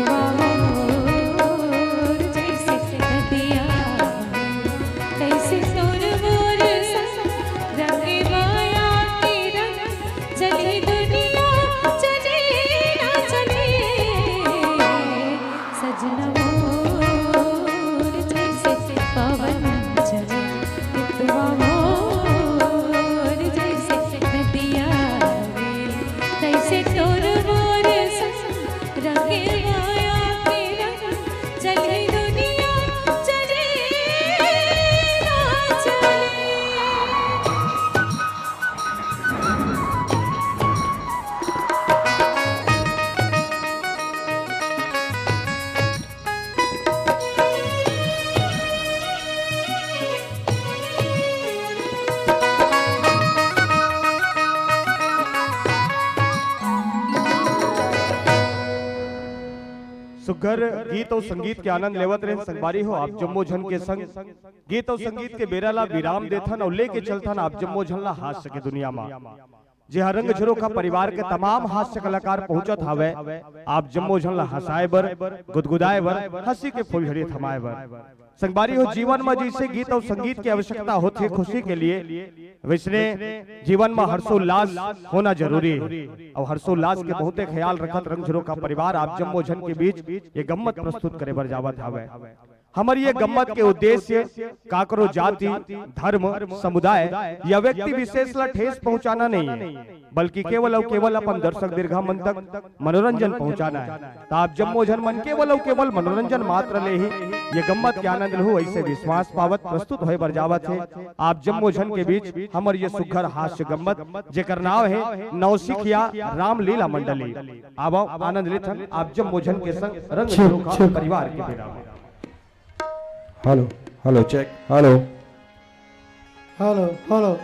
मोर जैसे नदिया, तैसे तोर मोर संग, रंग माया के रंग, चले दुनिया, चले ना चले। सजना मोर जैसे पवन चले, मितवा मोर जैसे नदिया रे, तैसे तोर मोर संग, रंग माया के रंग, चले दुनिया, चले ना चले। सुघर गीत अउ संगीत के आनंद लेवत रहेन संगवारी हो। आप जम्मो झन के संग गीत अउ संगीत के बेरा ला विराम देथन अउ लेके चलथन आप जम्मो झन ला हास्य के दुनिया मा। जेहा रंग झरोखा परिवार के तमाम हास्य कलाकार पहुंचत हावय, आप जम्मो झन ला हंसाए बर, गुदगुदाए बर, हंसी के फुलझड़ी थमाए बर। संगवारी हो, जीवन म जइसे गीत अउ संगीत के आवश्यकता होथे खुशी के लिए, वइसने जीवन म हर्षोल्लास होना जरूरी हे। अउ हर्षोल्लास के बहुते ख्याल रखत रंग झरोखा परिवार आप जम्मो झन के बीच ये गम्मत प्रस्तुत करे बर जावत हावय। हमर ये गम्मत के उद्देश्य काकरो जाति, धर्म, समुदाय या व्यक्ति विशेष ला ठेस पहुंचाना नहीं है, बल्कि केवल अउ केवल अपन दर्शक दीर्घा मन तक मनोरंजन पहुंचाना है। त आप जम्मो झन मन केवल अउ केवल मनोरंजन मात्र ले ही ये गम्मत के आनंद लहू, ऐसे विश्वास पावत प्रस्तुत होए बर जावत हे आप जम्मो झन के बीच हमर ये सुघर हास्य गम्मत, जेकर नाव हे नौसिखिया रामलीला मंडली। आवव, आनंद लेथन आप जम्मो झन के संग रंग झरोखा परिवार के बेरा म। Hello, hello, check, hello. Hello, hello.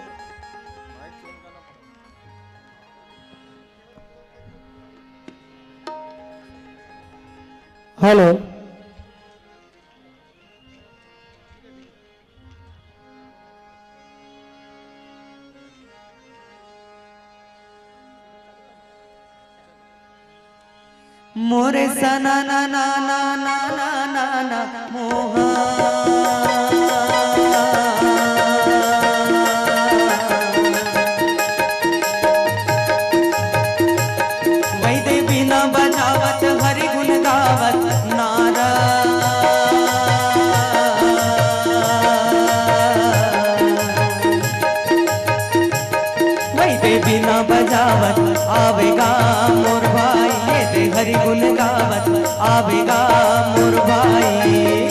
Hello. मोरे सना ना ना ना ना ना ना मोहा। वैदे बिना बजावत हरि गुण गावत नारा। वैदे बिना बजावत आवेगा मोर भाई, ये दे हरि गुण गावत आवेगा मोर भाई।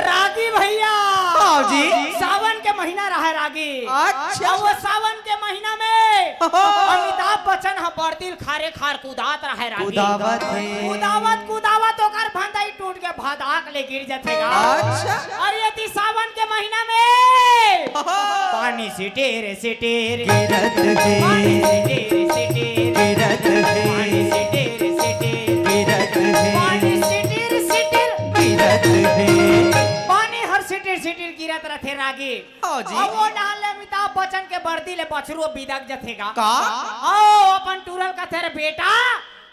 रागी भैया। हाँ जी। सावन के महीना रहा रागी। अच्छा। अउ वो सावन के महीना में अमिताभ बच्चन ह बरदी ल खारे खार कुदात रहा रागी। कुदावत हे। कुदावत, कुदावत ओकर भंदई टूट के भदाक ले गिर जथे गा। अच्छा। अउ यदि सावन के महीना में पानी सिटेर सिटेर गिरत हे। पानी सिटेर सिटेर गिरत हे। पानी सिटेर सिटेर गिरत हे। पानी सिटेर सिटेर गिरत हे। पानी हर सिटेर सिटेर गिरत रथे रागी। हाँ जी। अउ वो डाहर ले अमिताभ बच्चन के बरदी ले बछरू बिदक जथे गा। का? अउ अपन टूरा ल कथे रे बेटा,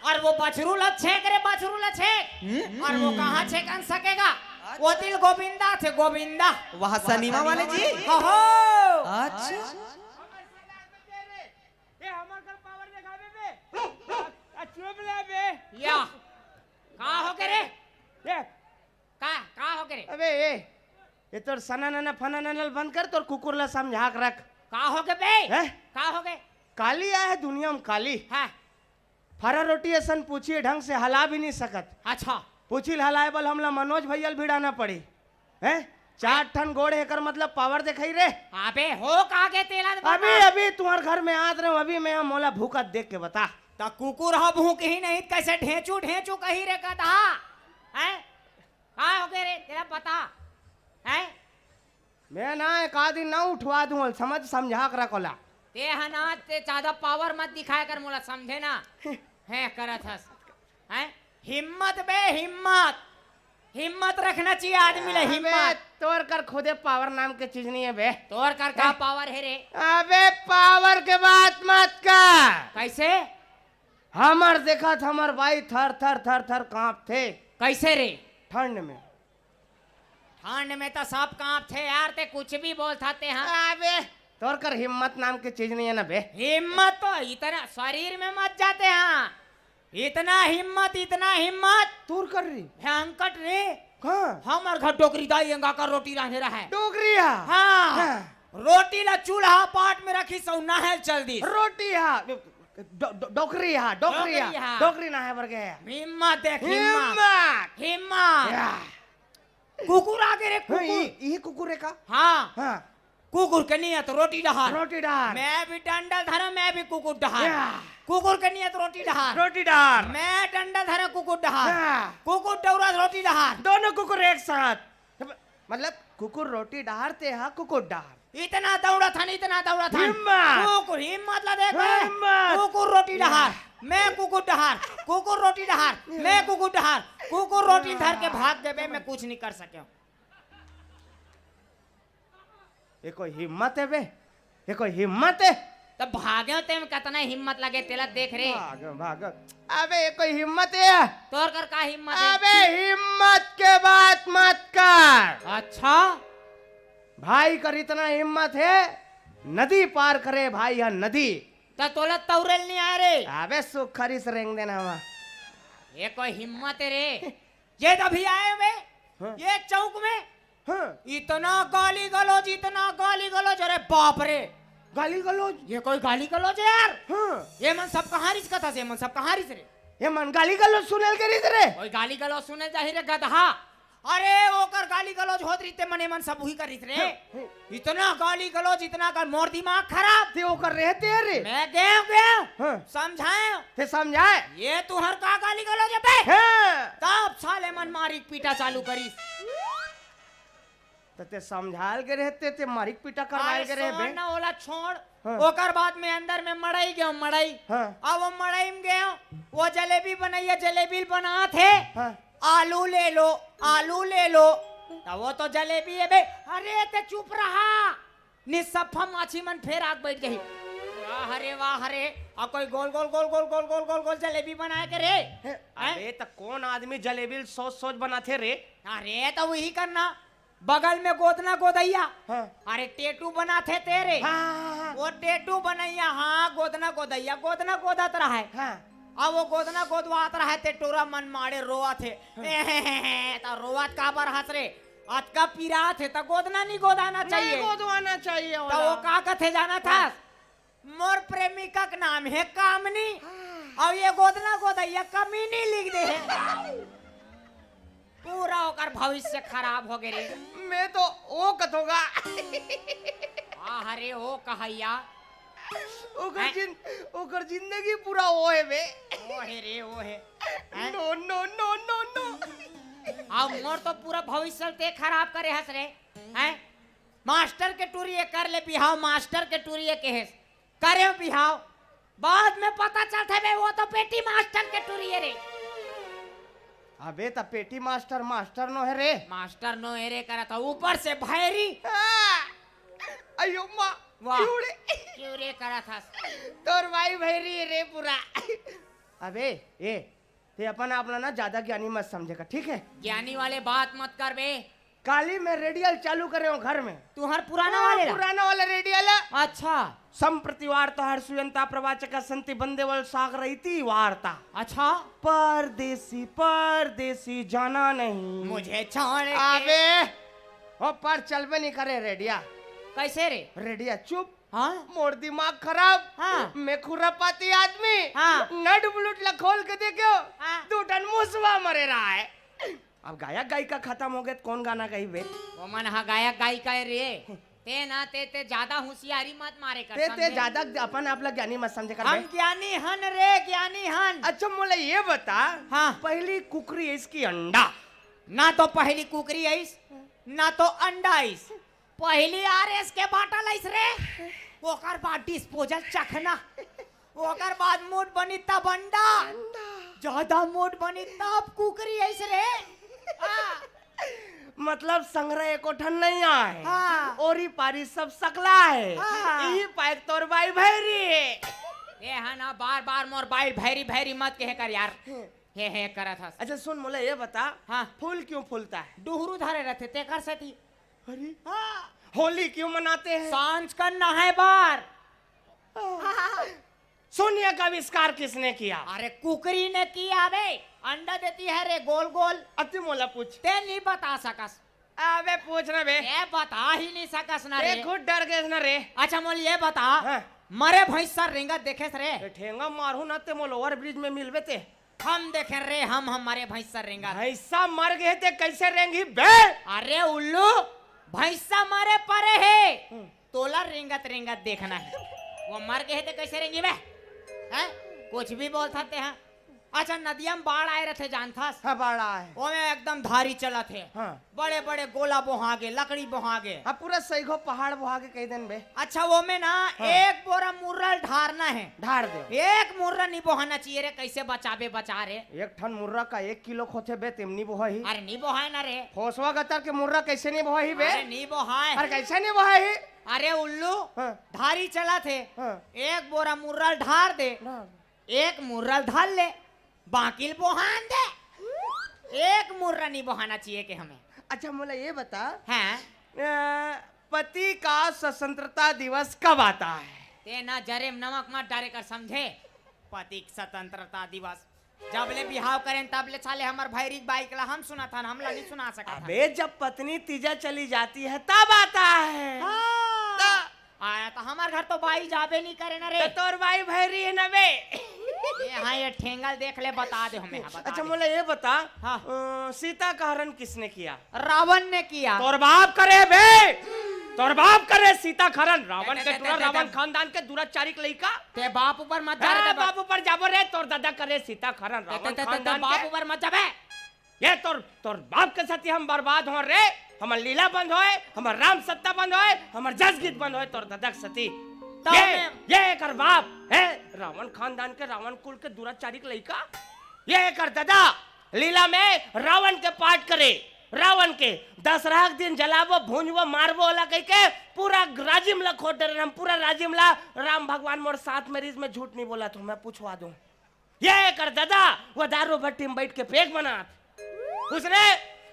अउ वो बछरू ल छेंक रे, बछरू ल छेंक। हम्म, अउ वो हम्म। कहाँ छेंकन सकेगा? अच्छा। वो दिल गोविंदा थे, गोविंदा। वहाँ सिनेमा वाले जी? हो, हो। अच्छा। ए, हमर कर पावर देखाबे बे। आ, चुप ले बे। या। का होगे रे? ए। का, का होगे रे? अबे, ए, ये तोर सना नना फना नना ल बंद कर, तोर कुकुर ला समझा के रख। का होगे बे? हैं? का होगे? काली आय हे दुनिया म काली। हाँ। फरा रोटी असन पूछी ढंग से हला भी नहीं सकत। अच्छा। पूछी ल हलाए बर हमला मनोज भैया ल भिड़ाना पड़ी। हैं? चार ठन गोड़ हे, एकर मतलब पावर देखाही रे। अबे हो का गे तेला बता। अभी, अभी तुम्हर घर में आत रहे, अभी मैं मोला भूकत देख के बता। त कुकुर ह भूंकही नहीं, कैसे ढेंचू, ढेंचू कही रे गधा? हैं? का होगे रे? तेला बता। हैं? मैं ना एक आध दिन ना उठवा दूं, समझ, समझा के रख ओला। ते ह ना, ते ज्यादा पावर मत दिखाया कर मोला, समझे ना? हैं, करत हस। हैं? हिम्मत बे, हिम्मत। हिम्मत रखना चाहिए आदमी ला, अबे, हिम्मत। तोर कर खुदे पावर नाम के चीज नहीं हे बे। तोर कर का हैं? पावर हे रे? अबे, पावर के बात मत कर। कैसे? हमर देखत हमर बाई थर थर थर थर कांपथे। कइसे रे? ठंड में। ठंड में तो सब कांपथे यार, ते कुछ भी बोलथस ते हा। अबे, तोर कर हिम्मत नाम के चीज नइ हे ना बे। हिम्मत तो इतना शरीर में मत जाते हा। इतना हिम्मत, इतना हिम्मत। तोर कर रे। भयंकर रे। कहाँ? हमर घर डोकरी दाई एंगा कर रोटी रांधे रहय। डोकरी हा? हाँ। हाँ। रोटी ला चूल्हा पाट में रखिस अउ नहाय ल चल दिस। रोटी हा। डो-, डो-, डोकरी हा, डोकरी हा। डोकरी हा। डोकरी नहाय बर गे हे। हिम्मत देख, हिम्मत। हिम्मत। हिम्मत। या। कुकुर आगे रे, हाँ, कुकुर। ये, ये कुकुर हे का? हाँ। हाँ। कुकुर के नियत रोटी डहार। रोटी डहार। मैं भी डंडा धरा, मैं भी कुकुर डहार। या। कुकुर के नियत रोटी डहार। रोटी डहार। मैं डंडा धरा कुकुर डहार। या। कुकुर डौरा रोटी डहार। दोनों कुकुर एक साथ। मतलब कुकुर रोटी डहार ते हा कुकुर डहार। इतना दौड़त हन, इतना दौड़त हन। हिम्मत। कुकुर हिम्मत ला देख बे। हिम्मत। कुकुर रोटी डहार, मैं कुकुर डहार। कुकुर रोटी डहार, मैं कुकुर डहार। कुकुर रोटी धर के भाग गे बे, मैं कुछ नहीं कर सके। ये कोई हिम्मत हे बे? ये कोई हिम्मत हे? त भागे तेम कतना हिम्मत लगे तेला देख रे। भाग, भाग। अबे ये कोई हिम्मत हे? तोर कर का हिम्मत हे? अबे हिम्मत के बात मत कर। अच्छा? भाई कर इतना हिम्मत हे, नदी पार करे भाई, यह नदी। त तोला तौरेल नहीं आय रे? अबे सुखरी से रेंग देना हवा। ये कोई हिम्मत हे रे? ये तो अभी आए हुए, हाँ। ये चौक में हाँ। इतना गाली गलौज, इतना गाली गलौज, अरे बाप रे। गाली गलौज? ये कोई गाली गलौज हे यार? हाँ। ये मन सब कहाँ रिस कथस, ये मन सब कहाँ रिस रे? ये मन गाली गलौज सुनेल के रिस रे? कोई गाली गलौज सुनेल जाही रे गदहा। अरे ओकर गाली गलौज होत रहिते मन, ये मन सब उही कर रिस रे। हाँ, हाँ। इतना गाली गलौज, इतना गाल, मोर दिमाग खराब। ते ओकर रहते रे? मैं गेंव, गेंव। हाँ। समझाएंव। ते समझाए? ये तुहर का गाली गलौज हे बे? हाँ। तब साले मन मारी पीटा चालू करिस। त ते समझाल के रहते, ते मारिक पीटा करवाल अरे के रहबे। सोन ना ओला छोड़। हाँ। ओकर बाद में अंदर में मड़ई गेंव, मड़ई। हाँ। अब वो मड़ई में गेंव, वो जलेबी बनइया जलेबी बनात हे। हाँ। आलू ले लो, आलू ले लो। त वो तो जलेबी हे बे। अरे ते चुप रहा। निसफ्फा माछी मन फेर आके बैठ जाही। वाह रे, वाह रे। अउ कोई गोल, गोल, गोल जलेबी बनाए के रे? हैं? अबे, त कोन आदमी जलेबी ल सोच, सोच बनाथे रे? अरे, त उही करना। बगल में गोदना गोदइया। हाँ। अरे, टेटू बनाथे ते रे। हाँ, हाँ, हाँ, हाँ। वो टेटू बनइया, हाँ, गोदना गोदइया, गोदना गोदत रहय। हाँ। अब वो गोदना गोदवात रहय, ते टोरा मन माड़े रोवत हे। हाँ। त रोवत काबर हस रे? अतका पिरात हे त गोदना नहीं गोदाना चाहिए। नहीं गोदवाना चाहिए त ओला। वो का कथे जानत हस? मोर प्रेमिका के नाम हे कामनी, हाँ। अउ ये गोदना गोदइया कमीनी लिख दे हे। पूरा ओकर भविष्य खराब हो गे रे। मैं तो वो कथों गा। आह रे, वो कहइया। ओकर हैं? जिन-, ओकर जिंदगी पूरा वो हे बे। वो हे रे, वो हे। हैं? No, no, no, no, no। अब मोर तो पूरा भविष्य ते खराब करे हस रे। हैं? मास्टर के टूरी ये कर ले बिहाव, मास्टर के टूरी ये कहेस। करेंव बिहाव, बाद में पता चलथे बे, वो तो पेटी मास्टर के टूरी ये रे। अबे, त पेटी मास्टर, मास्टर नो हे रे। मास्टर नो हे रे करत हस, ऊपर से भैरी। हाँ। अयो माँ, वाह। क्यों रे? क्यों रे करत हस? तोर भाई भैरी हे रे पूरा। अबे, ए, ते अपन आप ला ना ज्यादा ज्ञानी मत समझे कर, ठीक हे? ज्ञानी वाले बात मत कर बे। काली मैं रेडियल चालू करे हूँ घर में। तुहर पुराना हाँ, वाले ला? पुराना वाला रेडियल हे। अच्छा। सम्प्रति वार्ताः श्रूयन्ताः प्रवाचकाः सन्ति वन्दे वल्लभ सागरम् इति वार्ता। अच्छा। परदेसी, परदेसी जाना नहीं। मुझे छोड़ के। अबे, ओ पर चलबे नहीं करे रेडिया। कैसे रे? रेडिया चुप। हाँ? मोर दिमाग खराब। हाँ। मैं खुरापाती आदमी। हाँ। नट बुलट ला खोल के देखेंव। हाँ। दू ठन मुसवा मरे रहय। अब गायक गायिका खतम हो गे त कोन गाना गाही बे? ओमन ह गायक गायिका हे रे। ते ना, ते, ते ज्यादा होशियारी मत मारे कर, ते, ते समझे? ज्यादा अपन आप ला ज्ञानी मत समझे कर हम बे। ज्ञानी हन रे, ज्ञानी हन। अच्छा, मोला ये बता, हाँ। पहली कुकरी आइस कि अंडा? ना तो पहली कुकरी आइस, ना तो अंडा आइस। पहली आर एस के बाटल आइस रे, ओकर बाद डिस्पोजल चखना, ओकर बाद मूड बनी तब अंडा, अंडा। ज्यादा मूड बनी तब कुकरी आइस रे। हाँ। मतलब संघरा एको ठन नहीं आय। हाँ। ओरी पारी सब सकला हे। हाँ। इही पाय के तोर बाई भैरी हे। ए हा ना, बार बार मोर बाई भैरी भैरी मत कहे कर यार। हे हे करत हस। अच्छा सुन, मोला ये बता, हाँ। फूल क्यों फूलता है? डुहरू धरे रथे तेकर सेती। अरे, हाँ। होली क्यों मनाते हैं? सांझ का नहाए बार। सूर्य का आविष्कार किसने किया? अरे कुकरी ने किया बे, अंडा देती है रे गोल गोल। अति मोला पूछ। ते नहीं बता सकस। अबे पूछ ना बे। ए बता ही नहीं सकस ना रे। खुद डर गेस ना रे। अच्छा मोल ये बता, हाँ। मरे भैंसा रेंगत देखेस रे? ए, ठेंगा मारहूं ना ते मोल ओवर ब्रिज में मिलबे ते। हम देखे रे, हम, हम मरे भैंसा रेंगत। भैंसा मर गए ते कैसे रेंगी बे? अरे उल्लू, भैंसा मरे परे हे। हम्म। तोला रेंगत रेंगत देखना है। वो मर गए हे ते कैसे रेंगी बे? हैं? कुछ भी बोलत हस ते, हाँ। अच्छा, नदिया में बाढ़ आए रथे, जानथस? हाँ, बाढ़ आए। ओमे एकदम धारी चलत हे। हाँ। बड़े बड़े गोला बोहा गे, लकड़ी बोहा गे। हाँ, पूरा सैगो पहाड़ बोहा गे कह देन बे। अच्छा, ओमे ना हाँ। एक बोरा मुर्रा ल ढारना है। ढार दे। एक मुर्रा नहीं बोहाना चाहिए रे, कैसे बचाबे बचा रे? एक ठन मुर्रा का एक किलो खोथे बे, तेम नहीं बोहा ही। अरे नहीं बोहाय ना रे। खोसवा गतर के मुर्रा कैसे नहीं बोहा ही बे? अरे नहीं बोहाय। अरे कैसे नहीं बोहा ही? अरे उल्लू, हाँ। धारी चलत हे। हाँ। एक बोरा मुर्रा ल ढार दे। ढार दे। एक मुर्रा ल धर ले, बाकी ल बोहान दे। एक मुर्रा नहीं बोहाना चाहिए के हमें। अच्छा, मोला ये बता, हाँ। अ, पति का स्वतंत्रता दिवस कब आता है? ते ना जरे में नमक मत डारे कर, समझे? पति के स्वतंत्रता दिवस, जब ले बिहाव करेन, तब ले साले हमर भैरी के बाइक ला हम सुनाथन, हमला नहीं सुना सकत हन। अबे, जब पत्नी तीजा चली जाती है, तब आता है। हाँ। त- आया तो हमर घर तो बाई जाबे नहीं करे ना रे। तो तोर बाई भैरी है ना बे? ये हाँ, ये ठेंगा ल देख ले, बता दे हमें, हाँ, बता अच्छा, दे। मोला ये बता, हाँ। अ, सीता का हरण किसने किया? रावण ने किया। तोर बाप करे बे, तोर बाप करे सीता का हरण। रावण ते, के ते, टूरा, ते, ते, रावण ते। खानदान के दुराचारी के लइका। ते बाप ऊपर मत जा रे, हाँ, ते बाप। बाप ऊपर जाबो रे, तोर दादा करे सीता का हरण, ते, रावण ते, ते, ते, खानदान बाप के। ऊपर मत जाबे। ये तोर, तोर बाप के सेती हम बर्बाद हो रे। हमर लीला बंद होए, हमर राम सत्ता बंद होए, हमर जस गीत बंद होए, तोर दादा के सेती। तब ये, मैं ये एकर बाप है, रावण खानदान के, रावण कुल के दुराचारी के लइका। ये एकर दादा लीला में रावण के पाठ करे, रावण के दशहरा के दिन जलाबो, भूंजबो, मारबो ओला कहिके पूरा राजिम ला खोद डरे हम, पूरा राजिम ला। राम भगवान मोर साथ में रिस, मैं झूठ नहीं बोलत हूँ, मैं पूछवा दूँ। ये एकर दादा वो दारू भट्टी में बैठ के पेग बनात। उसने,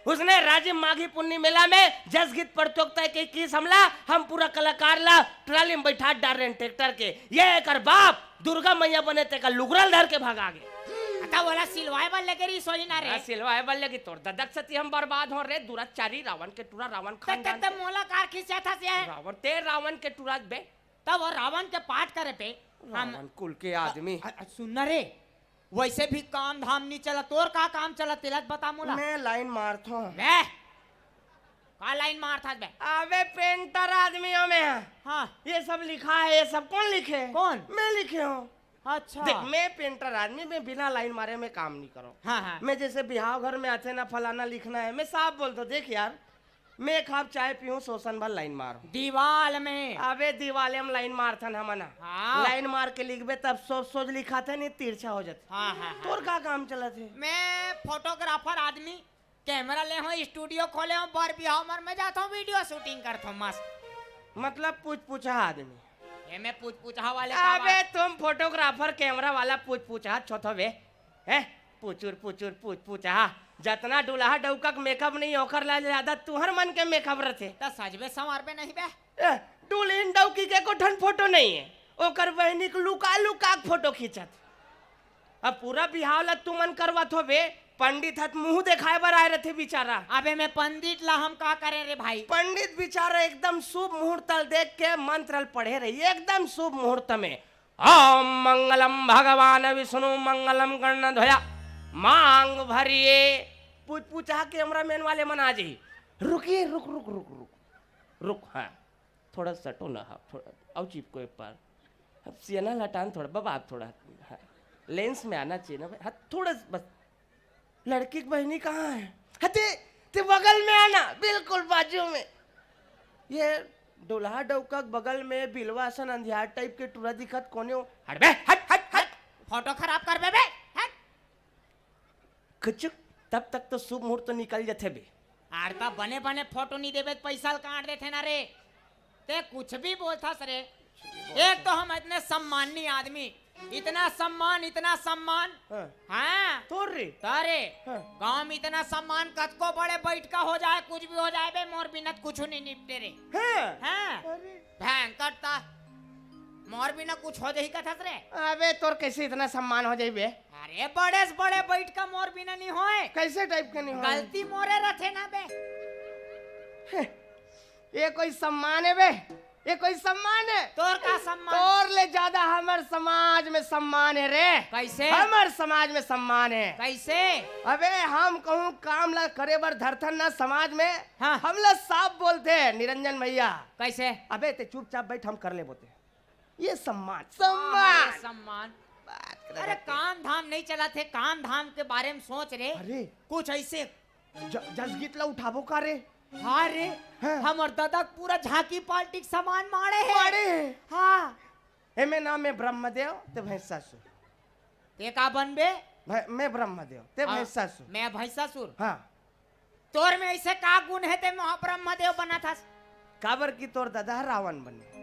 उसने राजिम माघी पुन्नी मेला में जस गीत प्रतियोगिता के किस हमला, हम पूरा कलाकार ला ट्राली में बैठा डार रहे हैं ट्रैक्टर के। ये एकर बाप दुर्गा मैया बने तेका लुगरा ल धर के भगा गे। त ओला सिलवाए बर लेगे रहिस होही ना रे। हाँ, सिलवाए बर लेगे। तोर दादा के सेती हम बर्बाद हो रे, दुराचारी रावण के टूरा, रावण त, त, खानदान त के। मोला कार खिंचाथस ये? रावण, ते रावण के टूरा बे। तब वो रावण के पाठ करे पे हम रावण कुल के आदमी। अ, अ, सुन ना रे, वैसे भी काम धाम नहीं चला, तोर का काम चला, तेला बता मोला। मैं लाइन मारथो। बे, का लाइन मारथस बे? अबे पेंटर आदमी हूँ मैं। हाँ। ये सब लिखा है, ये सब कौन लिखे? कौन? मैं लिखे हूँ। अच्छा। देख, मैं पेंटर आदमी, मैं बिना लाइन मारे मैं काम नहीं करूँ। हाँ, हाँ। मैं जैसे बिहाव घर में आथे ना, फलाना लिखना है, मैं साफ बोलता हूँ, देख यार, मैं एक हाफ चाय पीऊँ, सोसन भर लाइन मारूँ। दीवाल में। अबे दीवाले में लाइन मारथन हमन ह। हाँ। लाइन मार के लिखबे तब सोच सोच लिखाथे, नहीं तिरछा हो जाथे। हाँ, हाँ, हाँ। तोर का काम चलत हे? मैं फोटोग्राफर आदमी, कैमरा ले हूँ, स्टूडियो खोले हूँ, बर बिहाव मर में जाता हूँ, वीडियो शूटिंग करता हूँ मस्त। मतलब पूछ पूछा आदमी। ये मैं पूछ पूछा वाले का अबे बात? तुम फोटोग्राफर कैमरा वाला पूछ पूछा छोथो बे। हैं? पुचुर पुचुर पूछ पूछा। जतना दुल्हा डौका के मेकअप नहीं, ओकर ला ज्यादा तुहर मन के मेकअप रथे। त सजबे संवारबे नहीं बे? ए, दुल्हिन डौकी के एको ठन फोटो नहीं है, ओकर बहिनी के लुका लुका के फोटो खींचत। अब पूरा बिहाव ला तुमन करवत हो बे, पंडित ह त मुंह देखाए बर आए रथे बिचारा। अबे मैं पंडित ला हम का करें रे भाई? पंडित बिचारा एकदम शुभ मुहूर्त ल देख के मंत्र ल पढ़े रही, एकदम शुभ मुहूर्त में। ओम मंगलम भगवान विष्णु मंगलम गणध्वजा मांग भरिए। पूछ पूछा कैमरामैन वाले मन आ जाही। रुकिए, रुक, रुक, रुक, रुक, रुक, हाँ, थोड़ा सटो ना, हाँ, थोड़ा आओ चिपको एक बार। अब सियाना लटान थोड़ा, बाबा आप थोड़ा, हाँ, लेंस में आना चाहिए ना भाई, हाँ, थोड़ा स-, बस। लड़की की बहिनी कहाँ है? हाँ, ते, ते बगल में आना, बिल्कुल बाजू में। ये डोलहा डौका के बगल में बिलवा असन अंधियार टाइप के टूरा दिखत कोने हो? हट बे, हट, हट, हट। फोटो खराब करबे बे, हट। खचुक, तब तक तो शुभ मुहूर्त निकल जथे बे। आर त बने बने फोटो नहीं देबे त पैसा ल काट देथे ना रे। ते कुछ भी बोलथस रे। एक तो हम इतने सम्माननीय आदमी, इतना सम्मान, इतना सम्मान। हाँ। हाँ। तोर रे? तारे। हाँ। गांव में इतना सम्मान, कतको बड़े बैठका हो जाए, कुछ भी हो जाए बे, मोर बिना कुछ नहीं निपटे रे। हाँ। हाँ। अरे। भयंकर ता। मोर बिना कुछ हो जाही कथस रे? अबे तोर कैसे इतना सम्मान हो जाही बे? अरे बड़े से बड़े बैठका मोर बिना नहीं होए। कैसे टाइप के नहीं होए? गलती मोरे रथे ना बे। हैं, ये कोई सम्मान है बे? ये कोई सम्मान है? तोर का सम्मान? तोर ले ज्यादा हमर समाज में सम्मान है रे। कैसे? हमर समाज में सम्मान है। कैसे? अबे हम कहूँ काम ला करे बर धरथन ना समाज में, हाँ। हमला साफ बोलथे निरंजन भैया। कैसे? अबे ते चुपचाप बैठ, हम कर लेबो ते। ये सम्मान, सम्मान। अरे सम्मान। बात कर अरे रहे थे। काम धाम नहीं चलत हे, काम धाम के बारे में सोच रे। अरे। कुछ ऐसे ज-, जसगीत ला उठाबो का रे? हाँ रे, हाँ। हमर दादा पूरा झांकी पार्टी के सामान माड़े हे। माड़े हे। हाँ। एमे नाम में ब्रह्मदेव, ते भैंसासुर। ते का बनबे? भै-, मैं ब्रह्मदेव, ते हाँ, भैंसासुर। मैं भैंसासुर। हाँ। तोर में ऐसे का गुण हे ते महा ब्रह्मदेव बनत हस? काबर कि तोर दादा ह रावण बने,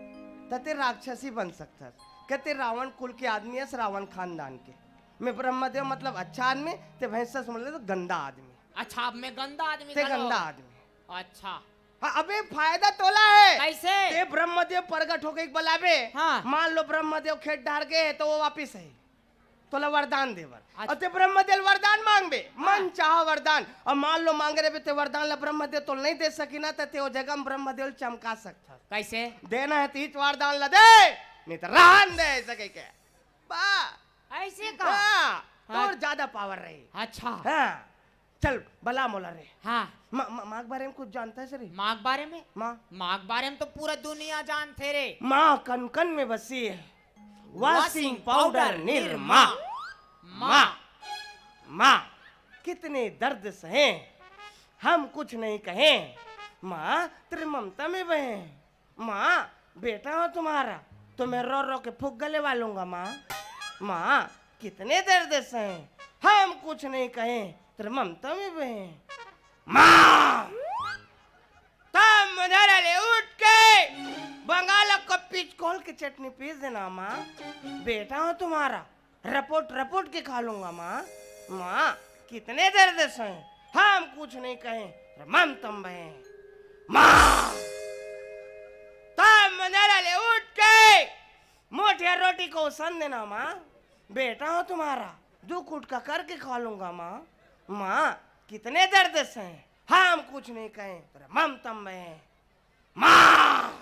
त ते राक्षसी बन सकथस। कहते रावण कुल के आदमी हस, रावण खानदान के। मैं ब्रह्मदेव मतलब अच्छा आदमी, ते भैंसासुर मतलब तो गंदा आदमी। अच्छा, अब मैं गंदा आदमी ते घलो। गंदा आदमी। अच्छा। हाँ, अबे फायदा तोला हे। कैसे? ते ब्रह्मदेव प्रगट होके एक बलाबे। हाँ। मान लो ब्रह्मदेव खेत डार गए हे, तो वो वापिस आही तोला वरदान देबर। अच्छा। अउ ते ब्रह्मदेव वरदान मांगबे, हाँ। मन चाहा वरदान। अउ मान लो मांगे रहे ते वरदान ला ब्रह्मदेव तोला नहीं दे सकी ना, त ते वो जगह में ब्रह्मदेव चमका सकथस। कैसे? देना हे त इच वरदान ला दे, नहीं त रहन दे, ऐसे कह के। बा। ऐसे का? हाँ, हाँ। तोर ज्यादा पावर रही। अच्छा। हाँ। चल, बला मोला रे। हाँ। माँ, माँ, माँ के बारे में कुछ जानता है रे? माँ के बारे में? माँ। माँ के बारे में तो पूरा दुनिया जानथे रे। माँ कन कन में बसी है। Washing powder Nirma। माँ। माँ। माँ। कितने दर्द सहे, हम कुछ नहीं कहे। माँ, तेरे ममता में बहे। माँ, बेटा हो तुम्हारा, तो मैं रो रो के फुग्गा लेवा लूंगा माँ। माँ, कितने दर्द सहे, हम कुछ नहीं कहे, तेरे ममता में बहे। माँ, तब मधेरा ले उठ के बंगाल को पिचकोल की चटनी पीस देना माँ। बेटा हो तुम्हारा, रपोट रपोट के खा लूंगा माँ। माँ, कितने दर्द सहे, हम कुछ नहीं कहे, ममता में बहे। माँ, तब मधेरा ले उठ के मोटे रोटी को उसन देना माँ। बेटा हो तुम्हारा, दो कुटका करके खा लूंगा माँ। माँ, कितने दर्द सहे, हम कुछ नहीं कहे, ममता में बहे। माँ,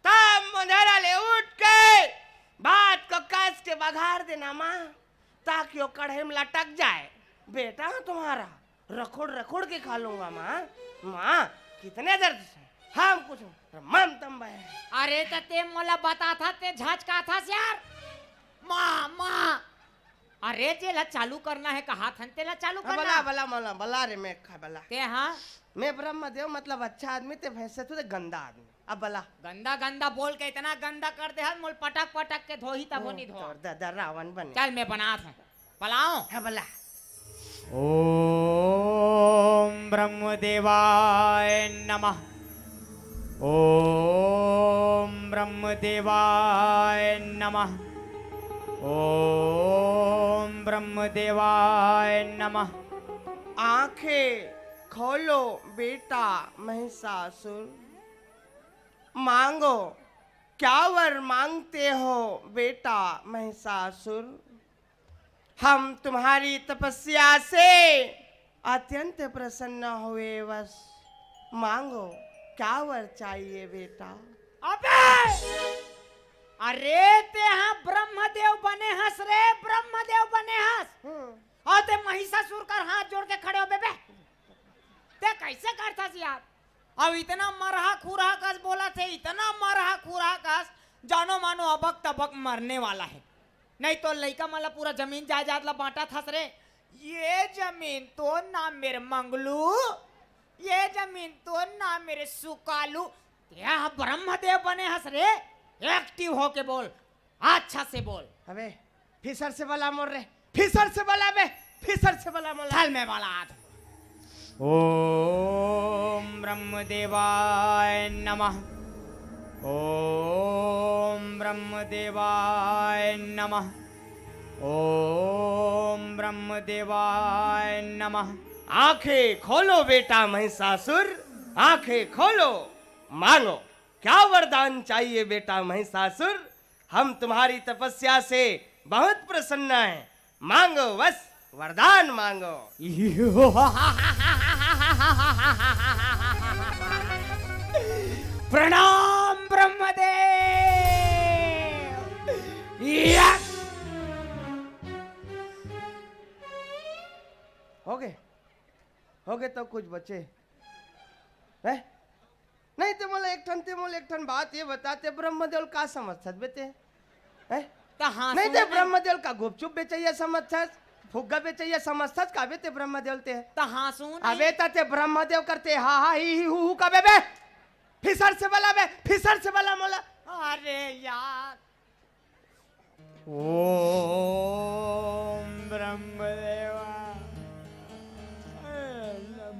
तब मधेरा ले उठ के भात को कस के बघार देना माँ, ताकि वो कढ़ाई में लटक जाए। बेटा हो तुम्हारा, रखोड़ रखोड़ के खा लूंगा माँ। माँ, कितने दर्द सहे, हम कुछ नहीं, ममता में बहे। अरे त ते मोला बताथस, ते झचकाथस यार। माँ, माँ। अरे जेला चालू करना हे कहाथन, तेला चालू हाँ, करना। बला, बला, बला, बला रे, मैं खा बला। ते हाँ? मैं ब्रह्मदेव मतलब अच्छा आदमी, ते भैंसासुर गंदा आदमी। अब बला। गंदा गंदा बोल के इतना गंदा कर दे हस, मोला पटक पटक के धोही तभो ओ, नहीं धोवा। तोर दादा रावण बने। चल मैं बनाथों। बलाओ। हाँ, बला। ओम ब्रह्मदेवाय नमः। ओम ब्रह्मदेवाय नमः। ओम ब्रह्मदेवाय नमः। आंखें खोलो बेटा महिषासुर, मांगो क्या वर मांगते हो बेटा महिषासुर। हम तुम्हारी तपस्या से अत्यंत प्रसन्न हुए। बस मांगो, क्या वर चाहिए बेटा? अबे! अरे, ते हा ब्रह्मदेव बने हस रे, ब्रह्मदेव बने हस। हम्म। अउ ते महिषासुर कर हाथ जोड़ के खड़े होबे बे। ते कैसे करथस यार? अब इतना मरहा खुरहा कस बोलथे, इतना मरहा खुरहा कस, जानो मानो अबक तबक मरने वाला है। नहीं तो लइका मन ला पूरा जमीन जायदाद ला बांटथस रे। ये जमीन तो ना मेरे मंगलू, ये जमीन तो ना मेरे सुकालू। ते हा ब्रह्मदेव बने हस रे, एक्टिव होके बोल, अच्छा से बोल। अबे, फिसर से बला मोर रे, फिसर से बला बे, फिसर से बला मोला। चल मैं बलात हूँ। ओम ब्रह्मदेवाय नमः। ओम ब्रह्मदेवाय नमः। ओम ब्रह्मदेवाय नमः। आंखें खोलो बेटा महिषासुर, आंखें खोलो, मांगो, क्या वरदान चाहिए बेटा महिषासुर? हम तुम्हारी तपस्या से बहुत प्रसन्न हैं। मांगो बस, वरदान मांगो। प्रणाम ब्रह्मदेव। यस। हो गए, हो गए तो कुछ बचे हैं? नहीं ते मोला एक ठन, ते मोला एक ठन बात ये बता, ते ब्रह्मदेव ल का समझथस बे ते? हैं? त हाँ, नहीं ते सुन ना। ब्रह्मदेव ल का गुपचुप बेचैया समझथस, फुग्गा बेचैया समझथस का बे ते ब्रह्मदेव ल ते? त हाँ, सुन अबे नहीं। त ते ब्रह्मदेव करते हा हा ही ही हू हू का बे बे? फिसर से बला बे, फिसर से बला मोला। अरे यार। ओम ब्रह्मदेवा।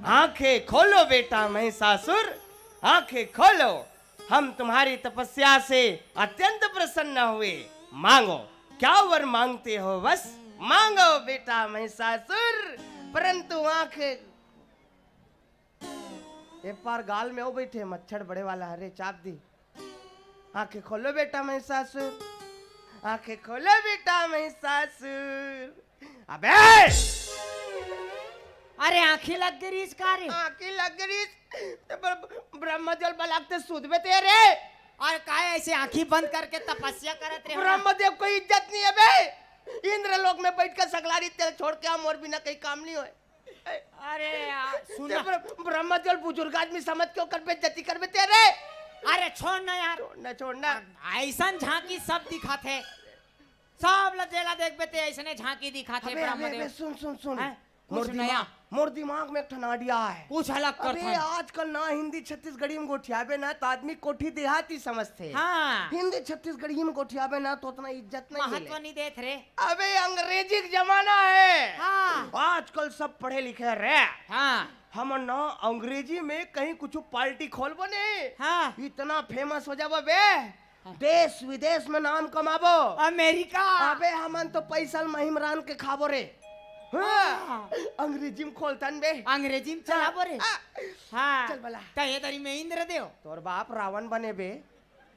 आंखें खोलो बेटा महिषासुर, आंखें खोलो। हम तुम्हारी तपस्या से अत्यंत प्रसन्न हुए। मांगो, क्या वर मांगते हो बस मांगो बेटा महिषासुर। परंतु आंखें ए पार गाल में वो बैठे मच्छर बड़े वाला, हरे चाप दी। आंखें खोलो बेटा महिषासुर, आंखें खोलो बेटा महिषासुर। अबे! अरे आंखी लग गई रीस का रे? आंखी लग गई रीस। ते बर-, ब्रह्मदेव बलागते सूद बे ते रे। और काय ऐसे आंखी बंद करके तपस्या करत रहे हो ना? ब्रह्मदेव कोई इज्जत नहीं है बे। इंद्रलोक में बैठ के सगलारी तेल छोड़ के हम और बिना कहीं काम नहीं होए। अरे यार, सुन ते ना। ब्र-, ब्रह्मदेव बुजुर्ग आदमी समझ के ओकर बेइज्जती करबे ते रे। अरे छोड़ ना यार। छोड़ ना, छोड़ ना। ऐसन झांकी सब दिखाथे। सब ला जेला देखबे ते ऐसने झांकी दिखाथे अबे, अबे, ब्रह्मदेव। अबे, सुन, सुन, सुन। हैं? कुछ मोर नया। दिमाग, मोर दिमाग में एक ठन idea है। कुछ अलग कर अबे, थन। आजकल ना हिंदी छत्तीसगढ़ी में गोठियाबे ना, त आदमी कोठी देहाती समझथे। हाँ। हिंदी छत्तीसगढ़ी में गोठियाबे ना, तो उतना इज्जत नहीं महत्व मिले। नहीं देत रे। अबे, अंग्रेजी के जमाना है। हाँ। आजकल सब पढ़े लिखे रे। हाँ। हमन ना अंग्रेजी में कहीं कुछ पार्टी खोलबो ने। हाँ। इतना फेमस हो जाबो बे। हाँ। देश विदेश में नाम कमाबो। अमेरिका। अबे हमन तो पैसा ल महिमरान के खाबो रे। हाँ। हाँ। अंग्रेजी में खोलथन बे। अंग्रेजी में चलाबो रे। हाँ। हाँ। चल बला। त ये दरी में इंद्रदेव। तोर बाप रावण बने बे।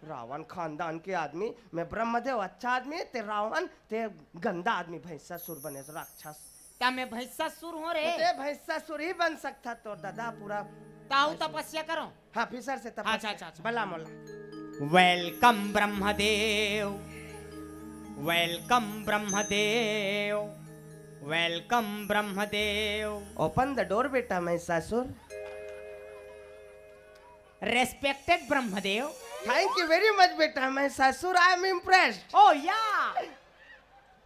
रावण खानदान के आदमी, मैं ब्रह्मदेव अच्छा आदमी, ते रावण, ते गंदा आदमी, भैंसासुर बने, राक्षस। त मैं भैंसासुर हो रे। ते भैंसासुर ही बन सकथा, तोर दादा पूरा ताऊ तपस्या करो। हाँ, फिसर से तपस्या। अच्छा, अच्छा, अच्छा। बला मोला। Welcome Brahmadev, welcome Brahmadev, welcome Brahmadev. Open the door बेटा Mahishasura. Respected Brahmadev. Thank you very much बेटा Mahishasura, I am impressed। Oh yeah।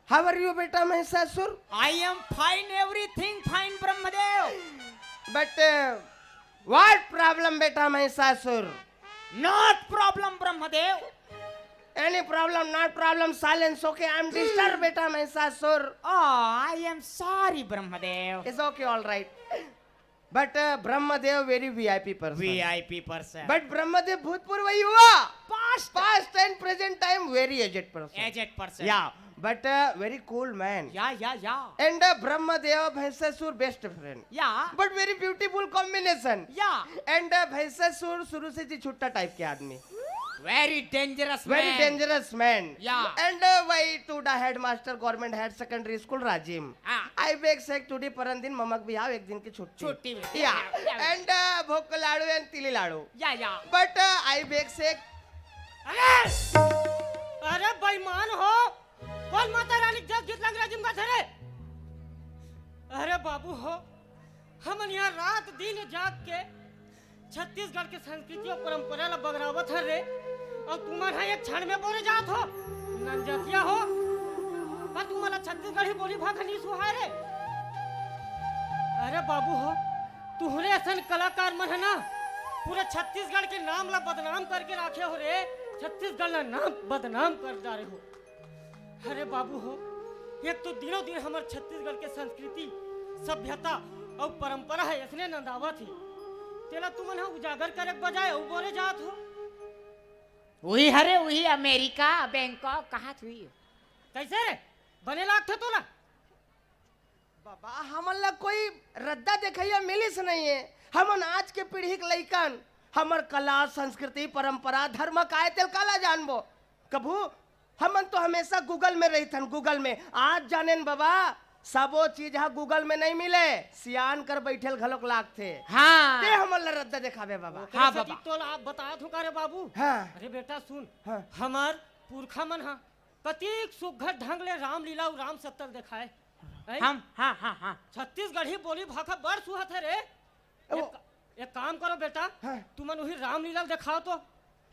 How are you बेटा Mahishasura? I am fine, everything fine Brahmadev. But uh, what problem बेटा Mahishasura? Not problem Brahmadev. Any problem, not problem, silence, okay, I am disturbed बेटा Mahishasura. Oh, I am sorry Brahmadev. It's okay, all right। But uh, Brahmadev very V I P person। V I P person। But Brahmadev भूतपूर्व ही हुआ। Past। Past and present time very aged person। Aged person। Yeah, but uh, very cool man। Yeah, yeah, yeah। And uh, Brahmadev Bhainsasur best friend। Yeah। But very beautiful combination। Yeah। And uh, Bhainsasur शुरू से जी छुट्टा type के आदमी। Very dangerous man। Very dangerous man। Yeah। And uh, why to the headmaster government higher secondary school Rajim. हाँ। I beg sake today परन दिन ममक भी आओ एक दिन की छुट्टी। छुट्टी भी। Yeah। Yeah। And uh, भोक लाड़ू and तिली लाड़ू। Yeah, yeah। But uh, I beg sake। अरे, अरे बेईमान हो, कौन माता रानी के गीत लग रहा जिमका थे रे? अरे बाबू हो, हमन यहाँ रात दिन जाग के छत्तीसगढ़ के संस्कृति अउ परंपरा ला बगरावत हन रे, अउ तुमन ह एक क्षण में बोरे जात हो। नंजतिया हो, का तुमन ला छत्तीसगढ़ी बोली भाखा नइ सुहाय रे? अरे बाबू हो, तुहरे असन कलाकार मन ह ना पूरा छत्तीसगढ़ के नाम ला बदनाम करके राखे हो रे, छत्तीसगढ़ ला नाम बदनाम कर डारे हो। अरे बाबू हो, एक तो दिनों दिन हमर छत्तीसगढ़ के संस्कृति, सभ्यता अउ परंपरा ह अइसने नंदावत हे, तेला तुमन ह उजागर करे के बजाय अउ बोरे जात हो। उही हरे, उही अमेरिका, बैंकॉक, कहाँ थी? कैसे रे? बने लागथे तोला? बाबा, हमन ला कोई रद्दा देखइया मिलिस नहीं है। हमन आज के पीढ़ी के लइकन, हमर कला, संस्कृति, परंपरा, धर्म का आय तेल काला जानबो? कभू हमन तो हमेशा Google में रहिथन, Google में। आज जानेन बाबा, सबो चीज ह Google में नहीं मिले, सियान कर बैठेल घलोक लागथे। हाँ। ते हमन ला रद्दा देखाबे बाबा। ओकरे हाँ सेती बाबा। तोला आप बतात हूँ का रे बाबू? हाँ। अरे बेटा सुन, हाँ। हमर पुरखा मन ह कतिक सुघर ढंग ले रामलीला अउ राम सत्ता ल देखाय। हैं? हम, हाँ, हाँ, हाँ। छत्तीसगढ़ी बोली भाखा बड़ सुहत हे रे। ओ। एक, एक काम करो बेटा, हाँ। तुमन उही रामलीला ल देखाव तो।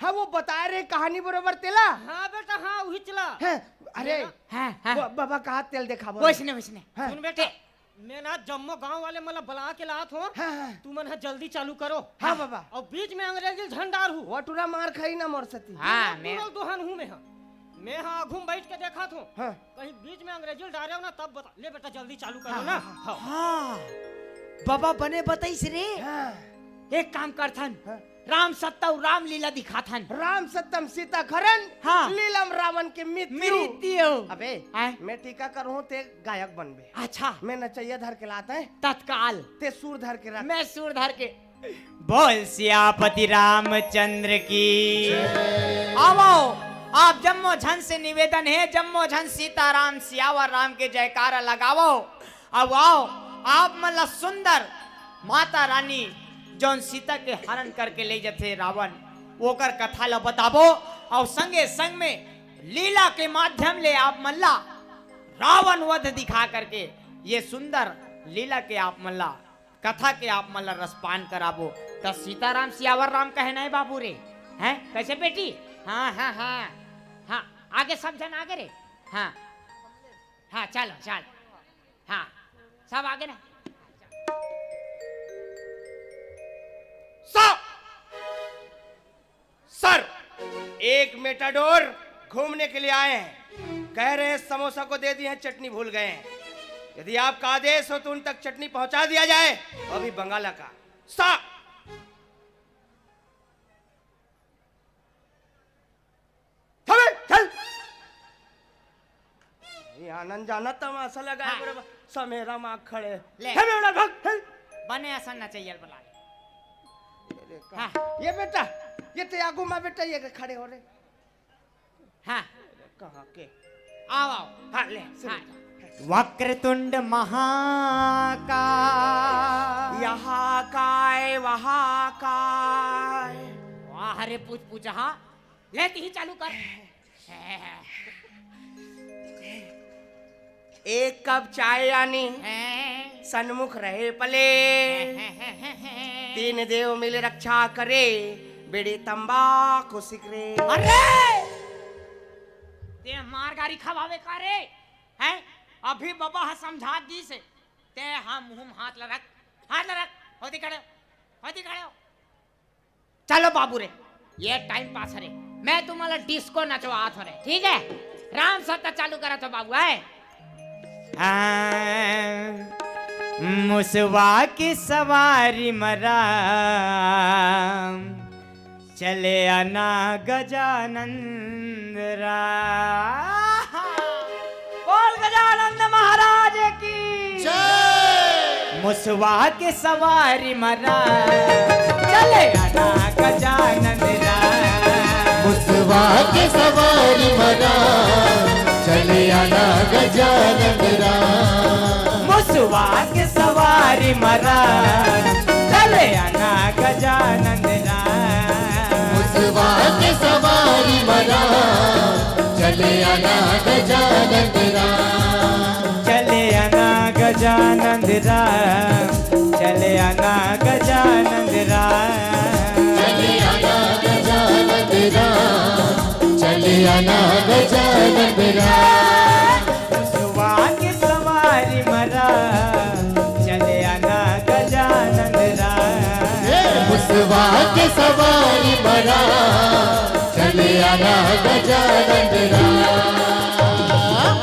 हाँ, वो बताय रहे कहानी बरोबर तेला। हाँ बेटा, हाँ, उही चला। हाँ, अरे, बेटा। हाँ, हाँ। वो बाबा कहा तेल देखाबो। वैसने, वैसने। हाँ। सुन बेटा, ते मैं ना जम्मो गांव वाले मन ला बला के लात हूँ। हाँ, हाँ। तुमन ह जल्दी चालू करो। हाँ, बाबा। अउ बीच में अंग्रेजी झन डारहू। वो टूरा मार खाही ना मोर सेती। हाँ, मैं मैं टूरा दोहन हूँ मैं ह। मैं ह आघू में बैठ के देखत हूँ। हाँ। कहीं बीच में अंग्रेजी डारेव ना तब बता। ले बेटा जल्दी चालू करो हाँ, ना। हाँ, हाँ। हाँ। बाबा बने बताइस रे। हाँ। एक काम करथन। हाँ। राम सत्ता अउ रामलीला दिखाथन। राम सत्यम सीता हरण, हाँ। लीलम रावण के मृत्यु। मृत्यु। अबे, हैं? मैं टीका करूँ ते गायक बनबे। अच्छा। मैं नचैया धर के लात है। तत्काल। ते सुर धर के रख। मैं सुर धर के। बोल सियापति रामचंद्र की। आवो, आप जम्मो झन से निवेदन हे, जम्मो झन सीताराम सियावर राम के जयकारा लगावो। अब आओ, आप मन ला सुंदर माता रानी जौन सीता के हरण करके ले जथे रावण, ओकर कथा ला बताबो अउ संगे संग में लीला के माध्यम ले आप मन ला रावण वध दिखा करके ये सुंदर लीला के आप मन ला, कथा के आप मन ला रसपान कराबो। त सीताराम सियावर राम कहना है बाबू रे, हैं? कैसे बेटी? हाँ, हाँ, हाँ, हाँ, आगे सब झन आगे रे। हाँ, हाँ, चलो, चलो। हाँ, सब आगे ना। सर, सर, एक मेटाडोर घूमने के लिए आए हैं। कह रहे हैं समोसा को दे दी है, चटनी भूल गए हैं। यदि आपका आदेश हो तो उन तक चटनी पहुंचा दिया जाए, वो भी बंगाला का। सर, चल, चल। ये आनंद जाना तमाशा लगा है हाँ। बड़े बा-, समेरा माँ खड़े। ले। हे बेवड़ा, भाग, हे। बने असन नचैया ल बला ले। ये देखा। हाँ। ये बेटा, ये ते आगू माँ बेटा, ये खड़े हो रे। हाँ। कहाँ के? आओ, आओ। हाँ, ले, सुन। हाँ। वक्रतुंड महाकाय। यहाँ काय, वहाँ काय। वाह रे, पूछ, पूछ, हाँ। ले, तिही चालू कर। एक कप चाय यानी हैं? सन्मुख रहे पले। तीन देव मिल रक्षा करे, बीड़ी तंबाकू सिगरेट। अरे! ते मार गारी खवावे का रे? हैं? अभी बबा ह समझा दीस हे। ते हा मुंह म हाथ ला रख, हाथ ला रख, होती खड़े हो, होती खड़े हो। चलो बाबू रे, ये टाइम पास हरे, मैं तुम्हारा डिस्को नचवात हो रे, ठीक है? राम सत्ता चालू करा तो बाबू, है? हाँ, मुसवा की सवारी म राम, चले आना गजानंद राम। बोल गजानंद महाराज की जय। मुसवा के सवारी म राम, चले आना गजानंद राम। मुसवा के सवारी म राम, चले आना गजानंद राम। मुसवा के सवारी म राम, चले आना गजानंद राम। मुसवा के सवारी म राम, चले आना गजानंद राम। चले आना गजानंद राम, चले आना गजानंद राम। चले आना गजानंद राम, चले आना गजानंद राम। मुसवा के सवारी म राम, चले आना गजानंद राम। हे मुसवा के सवारी म राम, चले आना गजानंद राम।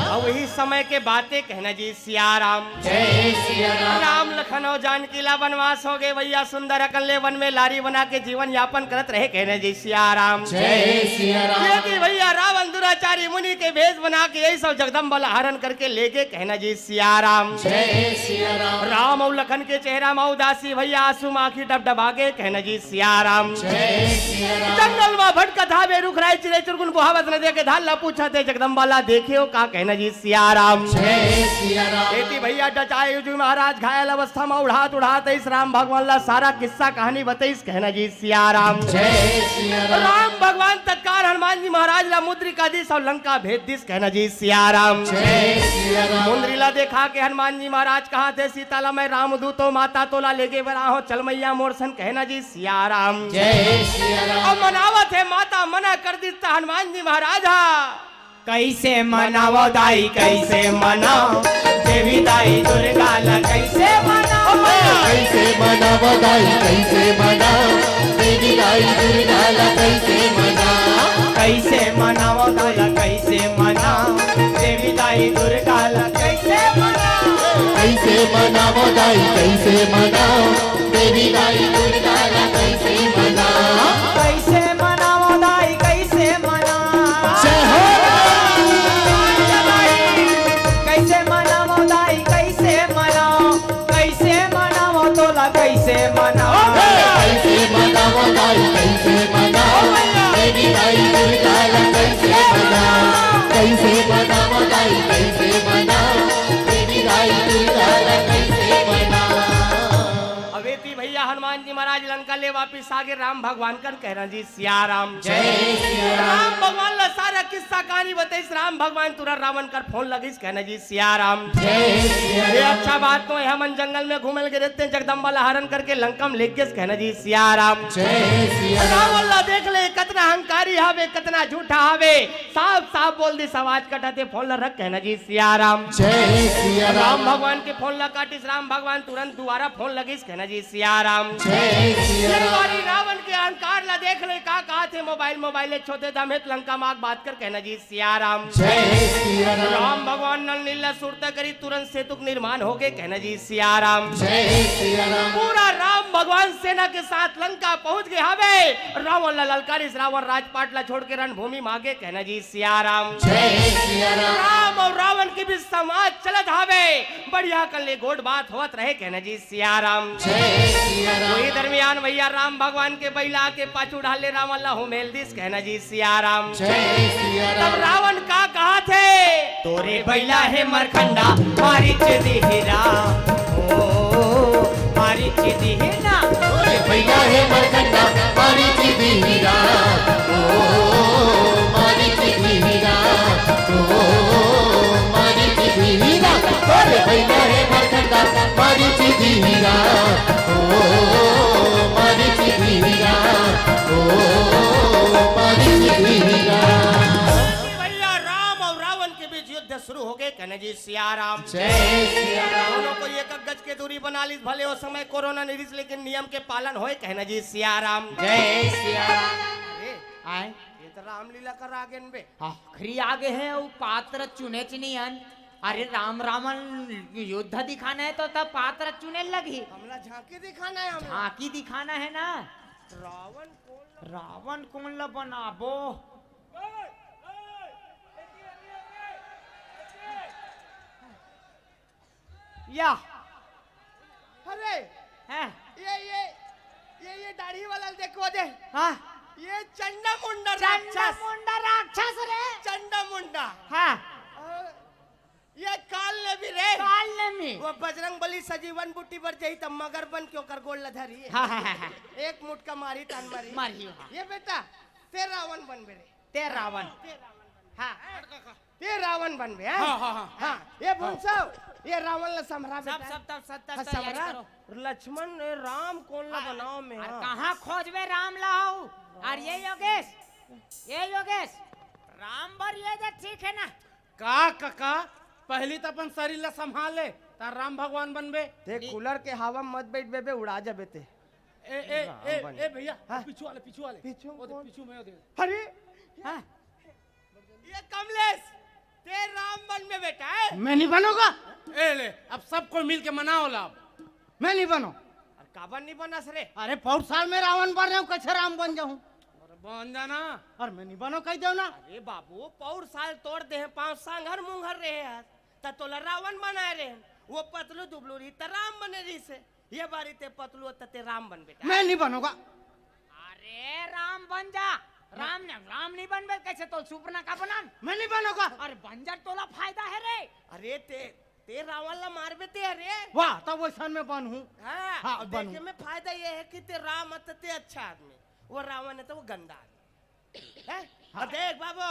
अब वही सब समय के बाते कहना जी सिया राम। जय सिया राम। राम लखन अउ जानकी ला बनवास हो गे भइया, सुंदर अकन ले वन में लारी बना के जीवन यापन करत रहे कहना जी सिया राम। जय सिया राम। ये कि भइया रावण दुराचारी मुनि के भेष बना के यही सब जगदम्बा ला हरण करके ले गे कहना जी सिया राम। जय सिया राम। राम अउ लखन के चेहरा म उदासी भइया, आंसू म आंखी डबडबा गे कहना जी सिया राम। जय सिया राम। जंगल म भटकत हावे, रुख राई चिरई चुरगुन बोहावत नदिया के धार ला पूछत हे, जगदम्बा ला देखे हो का कहना जी सिया राम। जय सिया राम। एती भइया डचाए युजु महाराज घायल अवस्था म उड़ात उड़ात अइस राम भगवान ला सारा किस्सा कहानी बतइस कहना जी सिया राम। जय सिया राम। राम भगवान तत्काल हनुमान जी महाराज ला मुद्रिका दिस अउ लंका भेज दिस कहना जी सिया राम। जय सिया राम। मुंदरी ला देखा के हनुमान जी महाराज कहाथे सीता ला, मैं रामदूत हो, माता तोला लेगे बर आहों, चल मइया मोर सन कहना जी सिया राम। जय सिया राम। अउ मनावत हे माता मना कर दिस त हनुमान जी महाराज हा। कइसे मनावो दाई, कइसे मनाओ देवी दाई दुर्गा ला, कइसे मनाओ? कइसे मनावो दाई, कइसे मनाओ देवी दाई दुर्गा ला, कइसे मनाओ? कइसे मनावो दाई, कइसे मनाओ देवी दाई दुर्गा ला, कइसे मनाओ? कइसे मनावो दाई, कइसे मनाओ देवी दाई दुर्गा ला, कइसे मनाओ? कइसे मनावो दाई, कइसे मनाओ? जय हो। कइसे मनावो दाई, कइसे मनाओ? कइसे मनावो तोला, कइसे मनाओ? कइसे मनावो दाई, कइसे मनाओ देवी दाई दुर्गा ला, कइसे मनाओ? कइसे मनावो दाई, कइसे मनाओ देवी दाई दुर्गा ला, कइसे मनाओ? अब एती भइया हनुमान जी महाराज लंका ले वापिस आगे राम भगवान कन कहना जी सिया राम। जय सिया राम। राम भगवान ला सारा किस्सा कहानी बतइस राम भगवान, तुरंत रावण कर फोन लगिस कहना जी सिया राम। जय सिया ये राम। अच्छा बात तो हे, हमन जंगल में घूमे लगे रहते हैं, जगदम्बा ला हरण करके लंका में लेग गेस कहना जी सिया राम। जय सिया राम। रावण ला देख ले कतना अहंकारी हावे, कतना झूठा हावे, साफ साफ बोल दिस, आवाज कटाथे, फोन ला रख कहना जी सिया राम। जय सिया राम। राम भगवान के फोन ला काटिस, राम भगवान तुरंत दुबारा फोन लगिस कहना जी सिया राम। जय सिया राम। ये बारी रावण के अहंकार ला देख ले, का कहाथे मोबाइल, मोबाइल ले छोटे दम हे त लंका माग बात कर कहना जी सिया राम। जय सिया राम। राम भगवान नल नीला सुरता करी, तुरंत सेतु के निर्माण हो गे कहना जी सिया राम। जय सिया राम। पूरा राम भगवान सेना के साथ लंका पहुंच गे हावे। रावण ला ललकारिस, रावण राजपाट ला छोड़ के रणभूमि मागे कहना जी सिया राम। जय सिया राम। राम अउ रावण के बीच संवाद चलत हावे, बढ़िया कन ले गोठ बात होवत रहे कहना जी सिया राम। जय सिया राम। वही दरमियान भइया राम भगवान के बइला के पाछू डाल ले रावण ला हुमेल दिस कहना जी सिया राम। जय सिया तब राम। रावण का कहाथे? तोरे बइला हे मरखंडा, मारिच दिही राम। ओ, मारिच दिही ना। तोरे बइला हे मरखंडा, मारिच दिही राम। ओ, मारिच दिही राम। ओ, मारिच दिही राम। तोरे बइला हे मरखंडा, मारिच दिही राम। ओ, मारिच दिही राम। ओ, मारिच दिही राम। भइया राम अउ रावण के बीच युद्ध शुरू हो गे कहना जी सिया राम। जय सिया राम। दोनों को एक गज के दूरी बना लिस, भले ओ समय कोरोना नइ रिहिस लेकिन नियम के पालन होय कहना जी सिया राम। जय सिया राम। अरे, आय। ये तो रामलीला कर आगे न बे। आखिरी आगे हे, अउ पात्र चुनेच नइ हन। अरे राम रावण युद्ध दिखाना हे तो तब पात्र चुने लगही। हमला झांकी दिखाना हे हमला। झांकी दिखाना हे ना। रावण कोन ला रावण कोन ला बनाबो? या। अरे, हैं? ये, ये, ये, ये दाढ़ी वाला देखो दे। हाँ। ये चंडा मुंडा चंडा राक्षस। मुंडा राक्षस रे। चंडा मुंडा। हाँ। अ, ये काल नेमी रे। काल नेमी। वो बजरंग बली सजीवन बूटी बर जाही त मगर बन के ओकर गोड़ ल धरही। हाँ, हाँ, हाँ, हाँ। एक मुटका मारही तहान मरही। मरही, हाँ। ये बेटा, ते रावण बनबे रे। ते रावण। ते रावण बनबे। हाँ। ते रावण बनबे, हाँ? हाँ, हाँ, हाँ। हाँ, ये हाँ। भुनसव, ये रावण ला संभरा सब, बेटा। सब, सब, सब, हाँ, सब तैयारी संभरा। करो। लक्ष्मण, ए, राम कोन ला हाँ, बनाओ मैं, अरे हाँ। कहाँ खोजबे राम ला हो? अरे ये योगेश, ये योगेश, राम बर ये दे ठीक हे ना? का कका, पहली त अपन शरीर ला संभाल ले, त राम भगवान बनबे। ते नी। कूलर के हवा म मत बइठबे बे, उड़ा जाबे ते। ए, ए, राम ए, बन। ए भइया, हाँ। पीछू वाले, पीछू वाले। पीछू ओ दे, कौन? पीछू में ओ दे। अरे! हाँ। ये कमलेश, ते राम बनबे बेटा, हैं? मैं नहीं बनूंगा। ए ले, अब सब कोई मिल के मनाओ ला अब। मैं नहीं बनूं। अरे काबर नहीं बनस रे? अरे पौर साल में रावण बन रहे हूँ, कैसे राम बन जाऊं? अरे बन जाना। अरे मैं नहीं बनूं, कह दो ना। अरे बाबू, पौर साल तोर देह पाँव सांघर मुंघर रहे हस, त तोला रावण बनाए रहे। वो पतलू दुबलू रही त राम बने रही से। ये बारी ते पतलू त ते राम बन बेटा। मैं नहीं बनूंगा। अरे राम बन जा। राम ने, राम नहीं बनबे, कैसे तो सुपरनखा बनन? मैं नहीं बनूंगा। अरे बन जा, तोला फायदा है रे। अरे ते, ते रावण ला मारबे ते, अरे। वाह, तब वैसन में बनहूं। हाँ, हाँ, देखे बनहूं। में फायदा ये है कि ते राम अस त ते अच्छा आदमी, वो रावण है त वो गंदा आदमी। हैं? हाँ। और देख बाबू,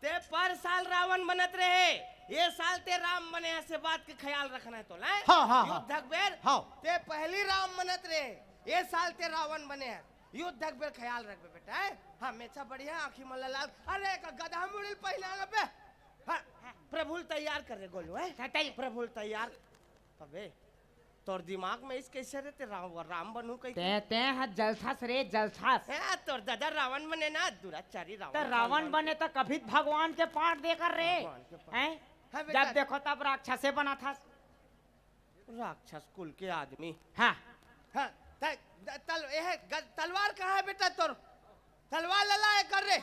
ते पर साल रावण बनत रहे, ये साल ते राम बने, ऐसे बात के ख्याल रखना है तो, हैं? हाँ, हाँ, हाँ। युद्ध के बेर, हाँ। ते पहली राम बनत रहे, ये साल ते रावण बने है, युद्ध के बेर ख्याल रखबे बेटा, हैं? हाँ, मेछा बढ़िया, आँखी मन ला लाल, अरे एक गधा मुड़ी ल पहिना लेबे। हाँ, प्रभु ल तैयार कर रे गोलू, हैं? हाँ, तैयार। प्रभु ल तैयार। अबे, तोर दिमाग में इस कैसे रे, ते राम, राम बनू कही? ते, ते ह जलथस रे, जलथस। हैं, तोर दादा रावण बने ना, दुराचारी रावण। त रावण बने त कभी भगवान के पाठ दे कर रे। भगवान के पाठ। हैं? हाँ बेटा। जब देखो तब राक्षसे बनाथस। राक्षस कुल के आदमी। हाँ। हाँ, त-, त-, तल-, ये है, ग-, तलवार कहाँ है बेटा तोर? तलवार ला ला, ये कर रे।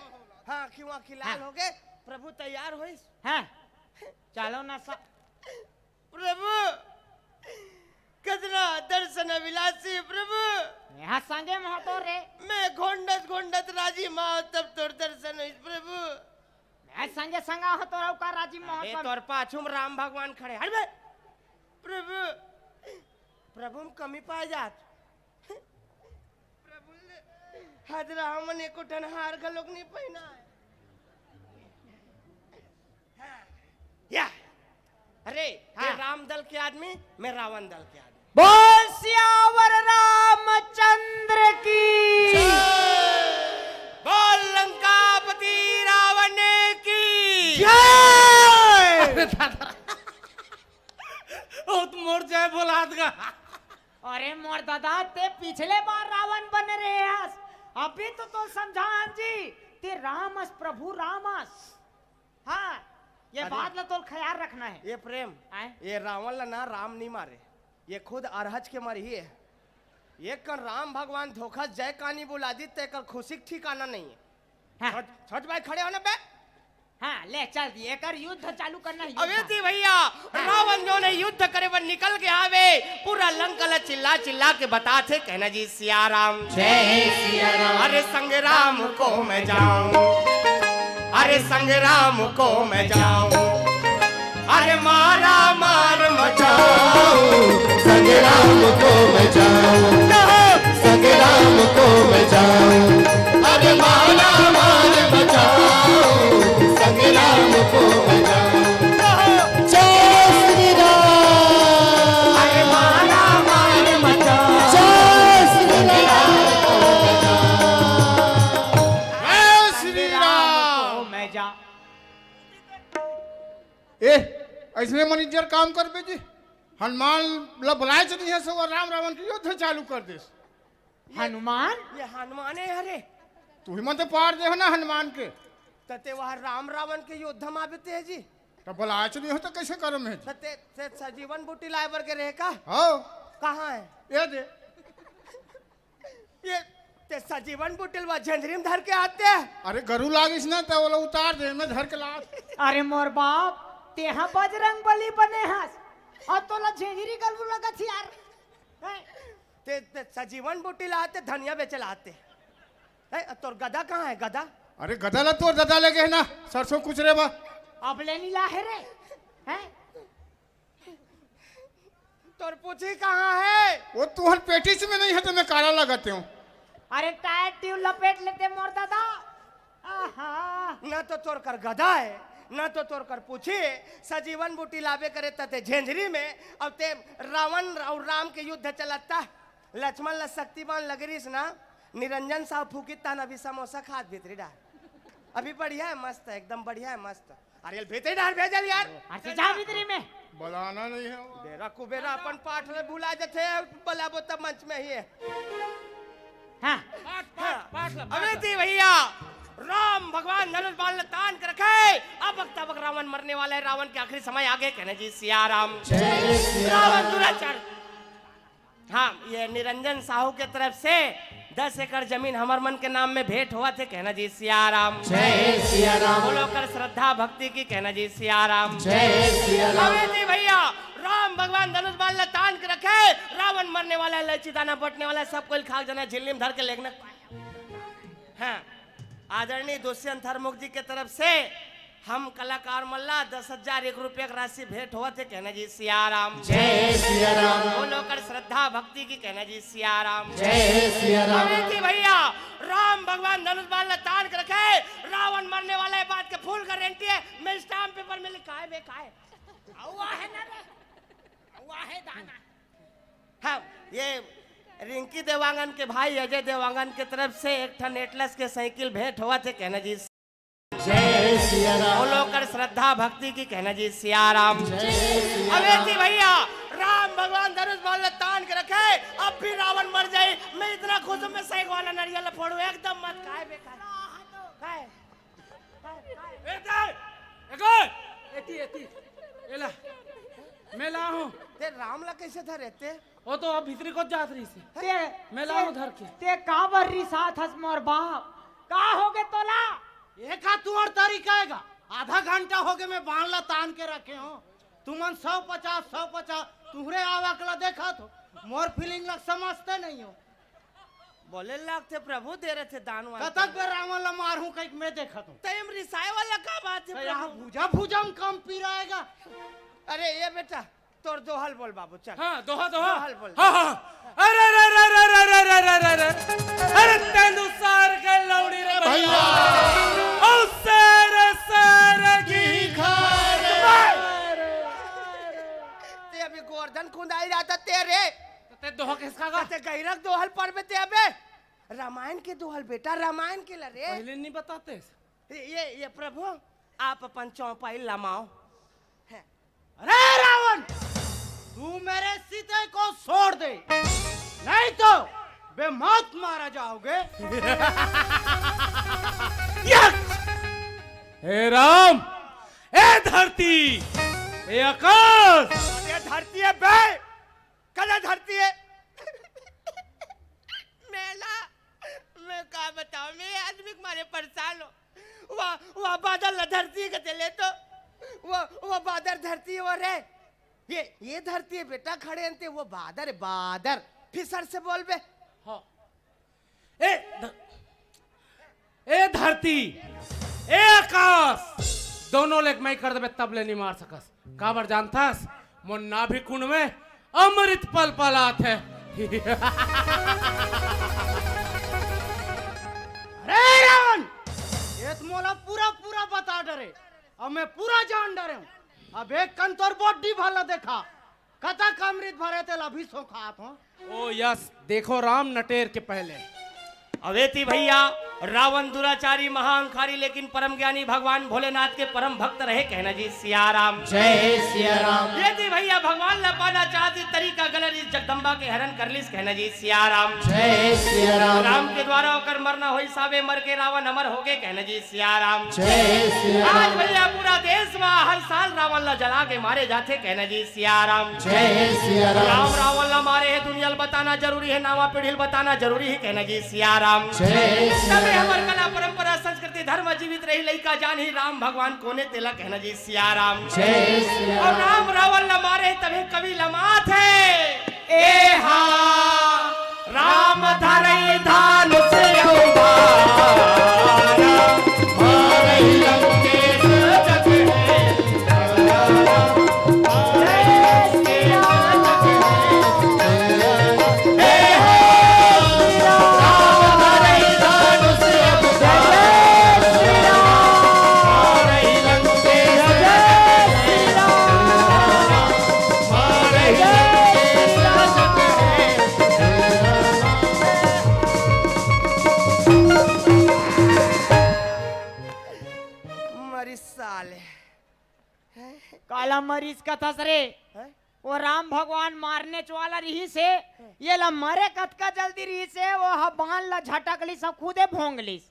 हाँ, आँखी वाँखी लाल हाँ। हो गए। प्रभु तैयार होइस। हाँ। चलो ना सा- प्रभु, कतना दर्शन अभिलाषी प्रभु। यहाँ संगे में हो तो रे। मैं घोंडत घोंडत राजी माँ तब तोर दर्शन होइस प्रभु। मैं संगे संगा हो तो रहू का राजी माँ अबे तब। तोर पाछू में राम भगवान खड़े। हट बे। प्रभु, प्रभु में कमी पाए जात। प्रभु ले, हाजरा हमन एको ठन हार घलोक नहीं पहिना है। हाँ। या। अरे, ये हाँ। राम दल के आदमी, मैं रावण दल के आदमी। बोल सियावर रामचंद्र की। जय। बोल लंकापति रावण की। जय। अरे दादा। ओ तो मोर जय बोलात गा। अरे मोर दादा, ते पिछले बार रावण बने रहे हस, अभी तो, तो समझान जी, ते राम अस, प्रभु राम अस। हाँ, ये अरे। बात ला तो ख्याल रखना है। ये प्रेम, आए? ये रावण ला ना राम नहीं मारे, ये खुद अरहज के मरही है। ये कर राम भगवान धोखा जय कानी बुला दी, ते कर खुशी के ठिकाना नहीं है। हाँ। छोट, छोट भाई खड़े हो ना बे। हाँ, ले चल दिए, कर युद्ध चालू करना है, अबे युद्ध। जी भैया, हाँ। रावण जो ने युद्ध करे बर निकल के आवे, पूरा लंका ला चिल्ला चिल्ला के बताथे, कहना जी सिया राम। जय सिया राम। अरे संग राम को मैं जाऊं, अरे संग राम को मैं जाऊं, अरे मारा मार मचाऊं, संग राम को मैं जाऊं, संग राम को मैं जाऊं, अरे मारा मार मचाऊं, संग राम को मैं जाऊं। जय श्री राम। अरे मारा मार मचाऊं। जय श्री राम। जय श्री राम। मैं जा ए, अइसने मन इज्जत काम करबे जी। हनुमान ला बुलाए च नहीं है, सो राम रावण के युद्ध चालू कर देस। हनुमान? ये हनुमान है, अरे। तू ही मन तो पार दे हो ना हनुमान के। त ते वह राम रावण के युद्ध में आबे ते जी। त बुलाए च नहीं हो त कैसे करम है जी? त ते, ते सजीवन बूटी लाए बर के रहे का? हाँ। कहाँ है? ये दे। ये ते सजीवन बूटी ल वा झेंझरी में धर के आते। अरे गरु लागिस ना, त ओला उतार दे, मैं धर के लात। अरे मोर बाप, तेहा बजरंग बली बने हस, अउ तोला झेंझरी गरु लगत ही यार। हैं? ते, ते सजीवन बूटी लाते, धनिया बेचे लाते। हैं, तोर गदा कहाँ है, गदा? अरे गदा ला तोर ददा लगे है ना, सरसों कुचरे बा। अब ले नी ला है रे। हैं? तोर पूछी कहाँ है? वो तुहर पेटिस में नहीं है त मैं काला लगत हूँ। अरे टायर ट्यूब लपेट लेते मोर दादा। आहा। ना तो तोर कर गदा है, ना तो तोर कर पूछी है। सजीवन बूटी लाबे करे त ते झेंझरी में, अउ ते रावण अउ राम के युद्ध चलत ता। लक्ष्मण ला शक्ति बाण लगे रहिस ना, निरंजन साहू फूकिस तहान अभी समोसा खात भीतरी डार। अभी बढ़िया है, मस्त है, एकदम बढ़िया है, मस्त। अरे, भीतरी डार भेजल यार। अरे, जा भीतरी में। बुलाना नहीं है वो। बेरा कुबेरा अपन पाठ में भुला जथे, बुलाबो तब मंच में ही है। हाँ। पाठ, पाठ, हाँ। पाठ ला, पाठ अबे ला। जी भैया, राम भगवान धनुष बाण ल तान के रखे। अब वक्त, अब रावण मरने वाला है, रावण के आखिरी समय आगे, कहना जी सिया राम। जय सिया राम। रावण दुराचार। हाँ, ये निरंजन साहू के तरफ से दस एकड़ जमीन हमर मन के नाम में भेंट होवत हे, कहना जी सिया राम। जय सिया राम। बोलो कर श्रद्धा भक्ति की, कहना जी सिया राम। जय सिया राम। अबे जी भैया, राम भगवान धनुष बाण ल तान के रखे, रावण मरने वाला है, इलायची दाना बटने वाला है, सब कोई खाक जाना, झिल्ली में धर के लेगना। हाँ, आदरणीय दुष्यंत हरमुख जी के तरफ से हम कलाकार मन ला दस हजार एक रुपया के राशि भेंट होवत हे, कहना जी सिया राम। जय सिया राम। बोलो कर श्रद्धा भक्ति की, कहना जी सिया राम। जय सिया राम। अबे जी भैया, राम भगवान धनुष बाण ल तान के रखे, रावण मरने वाला है, बात के full guarantee है, मैं stamp paper में लिखा है, मैं कहा है। हुआ है ना रे, हुआ है दाना। हाँ, ये रिंकी देवांगन के भाई अजय देवांगन के तरफ से एक ठन एटलस के साइकिल भेंट होवत हे, कहना जी। जय सिया राम। बोलो कर श्रद्धा भक्ति की, कहना जी सिया राम। जय सिया अबे राम। जी भैया, राम भगवान धनुष बाण ल तान के रखे, अब भी रावण मर जाए, मैं इतना खुश हूँ, मैं सही वाला नरियल फोड़ू, एकदम मत खाए बे, खाए। खाए। ए, दे! ए, गए! एती, एती। एला। मैं ला हूँ। ते राम ला कैसे धरे ते? वो तो अब भीतरी को जात रही से। ते, मैं लाऊं ते, धर के। ते काबर रिसात हस मोर बाप? का होगे तोला? ये का तुंहर तरीका हे गा? आधा घंटा होगे मैं बाण ला तान के रखे हूँ। तुमन सौ पचास, सौ पचास, तुहरे आवक ला देखत हो। मोर feeling ला समझते नहीं हो। बोले लागथे प्रभु, दे रहे थे दान वान। कतक बेर रावण ला मारहूं कहिके मैं देखत हूं। तय में रिसाए वाला का बात हे त यहाँ प्रभु? भुजा भुजा में कम पी रहेगा। अरे ये बेटा, तोर दोहल बोल बाबू, चल। हाँ, दोहा, दोहा। दोहल बोल। हाँ, हाँ। अरे, अरे, अरे, अरे, अरे, अरे, अरे, अरे, अरे, अरे, तेंदू सार के लौड़ी रे भैया। भैया। औ शेर, शेर की खार। ते अभी गोरधन खुंदाई रहा था तेरे। तो ते दोहा किसका गा? ते गैरक दोहल पर में ते अबे। रामायण के दोहल बेटा, रामायण के ला रे। पहले नहीं बताते। ये, ये, ये प्रभु, आप अपन चौपाई लमाओ। हैं। अरे रावण, तू मेरे सीते को छोड़ दे, नहीं तो बेमौत मारा जाओगे। यक्ष! हे राम, ए धरती, ए आकाश। ये धरती हे बे, कला धरती हे। मैं ला, मैं का बताओ, मैं आदमी के मारे परेशान हो। वा, वा बादर ला धरती कथे ले तो, वा, वा बादर धरती हे वो रे। ये, ये धरती हे बेटा, खड़े अंते, वो बादर हे, बादर। फिर सर से बोल बे। हाँ। ए, ध-, ए धरती, ए आकाश, दोनों ले एक मई कर देबे, तब ले नहीं मार सकस। काबर जानथस? मोर नाभि कुंड में अमृत पलपलात हे। अरे रावण, ये तो मोला पूरा पूरा बता डरे, अब मैं पूरा जान डरे हूँ। अब एक कन तोर body भला देखा, कतक अमृत भरे तेला अभी सोखात हो। ओ यस, देखो राम नटेर के पहले। अवेती भैया, रावण दुराचारी महाअहंकारी लेकिन परम ज्ञानी भगवान भोलेनाथ के परम भक्त रहे, कहना जी सिया राम। जय सिया राम। ये थी भैया, भगवान ला पाना चाहती तरीका गलत, इस जगदम्बा के हरण कर लीस, कहना जी सिया राम। जय सिया राम। राम के द्वारा ओकर मरना होई साबे, मर के रावण अमर होगे, कहना जी सिया राम। जय सिया आज राम। भैया पूरा देश में हर साल रावण ला जला के मारे जाथे, कहना जी सिया राम। जय सिया राम। राम रावण ला मारे हे दुनिया ल बताना जरूरी हे, नावा पीढ़ी ल बताना जरूरी हे, कहना जी सिया राम। जय सिया तबे राम। हमर कला परंपरा संस्कृति धर्म जीवित रही, लइका जान ही राम भगवान कोने तेला, कहना जी सिया राम। जय सिया और राम। राम रावण ला मारे हे तबे कवि लमात हे। ए हा राम धरई धानुष अउ बाण, मारई लंकेश जग हे। मरी साले। काला मरीस कथस रे? हैं? वो राम भगवान मारने वाला रहिस हे, ये ला मरे कतका जल्दी रहिस हे, वो ह बाण ला झटक लिस, खुदे भोंग लिस।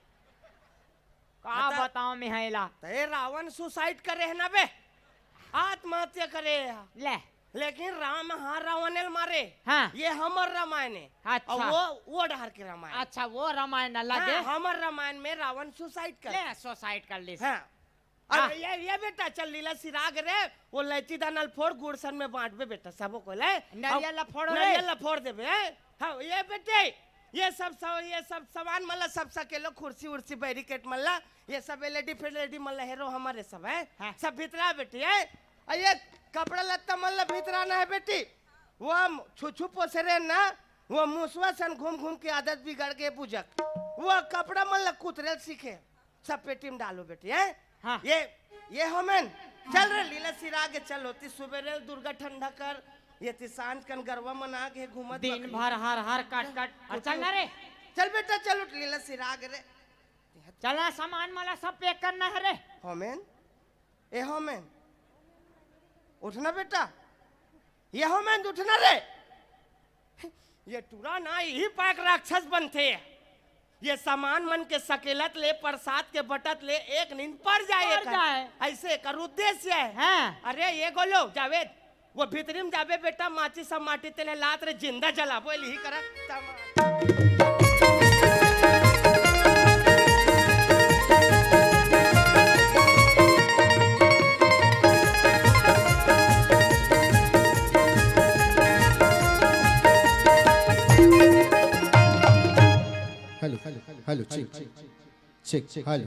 का बता। बताओ मैं हा एला? त ए रावण सुसाइड करे हे ना बे, आत्महत्या करे हे। ले। लेकिन राम हा रावण ल मारे। हाँ। ये हमर रामायण हे। अच्छा। अउ वो, वो डहर के रामायण। अच्छा, वो रामायण अलग हे। हाँ, हमर रामायण में रावण सुसाइड कर ले, सुसाइड कर लिस। हाँ। हाँ। अरे ये, ये बेटा चल लीला सिराग रे, वो लैची दाना ल फोड़, गुड़ सन में बांटबे बेटा, सबो को ले। नरियल ला फोड़ो रे। नरियल ला फोड़ देबे, हैं? हाँ, ये बेटे, ये सब, सब, ये सब सामान मन ला सब सकेलो, कुर्सी उर्सी बैरिकेड मन ला, ये सब एलईडी फेलईडी मन ला हेरो हमर ये सब, हैं? हाँ। सब भीतरा बेटी, हैं? अउ ये कपड़ा लत्ता मन ला भीतराना हे बेटी, वो हम छुछू पोसे रहे ना, वो मुसवा सन घूम घूम के आदत बिगड़ गे बुझक, वो कपड़ा मन ला कुतरे ल सीखे। सब पेटी में डालो बेटी, हैं? हाँ। ये, ये होमेन, चल रे लीला सिराग, चल होती सुबेरे दुर्गा ठंडा कर, ये ती सांझ कन गरवा मन आगे घूमत दिन बकरी। भर हर हर काट काट, अउ चल ना रे। चल बेटा, चल उठ लीला सिराग रे। चल ना, सामान माला सब पैक करना हे रे। होमेन, ए होमेन, उठना बेटा, ये होमेन, उठना रे। ये टूरा ना, इही पाक राक्षस बनथे। ये सामान मन के सकेलत ले, प्रसाद के बटत ले एक नींद पड़ जाए पड़ एकर। जाए। ऐसे एकर उद्देश्य हे। हाँ। अरे ये गोलो, जावेद, वो भीतरी में जाबे बेटा, माचिस सब माटी तेने लात रे, जिंदा जलाबो, एली ही करा। तमा- hello, hello, hello, check, check, check, hello.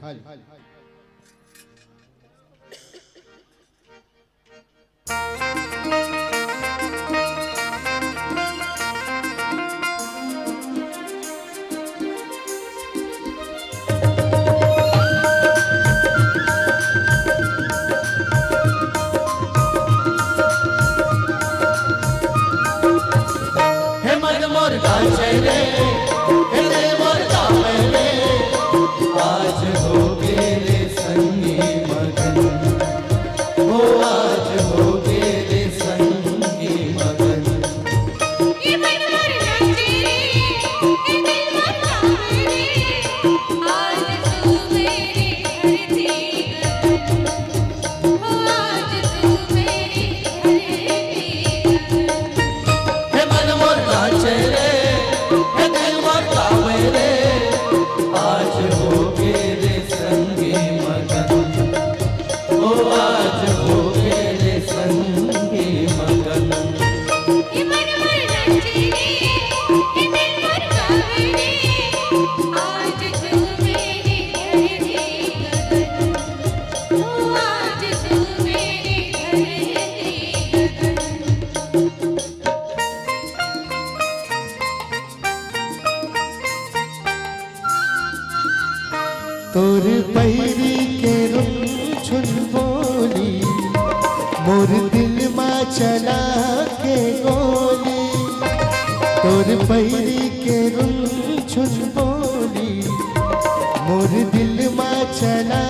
हे मन मोर नाचे रे, हे दिल मोर गावे रे, आज होगे रे संगी मगन, हो आज होगे रे संगी मगन। ये मन मोर नाचे रे, ये दिल मोर गावे रे, आज तू मेरे धरती गगन। हे मन मोर नाचे रे, हे दिल मोर गावे रे, आज होगे रे संगी मगन, ओ आज होगे रे संगी मगन। हे मन मोर नाचे रे, हे दिल मोर गावे रे, आज तू मेरे धरती गगन। तोर पैरी के रुनझुन बोली, मोर दिल मा चला के गोली। तोर पैरी के रुनझुन बोली, मोर दिल मा चला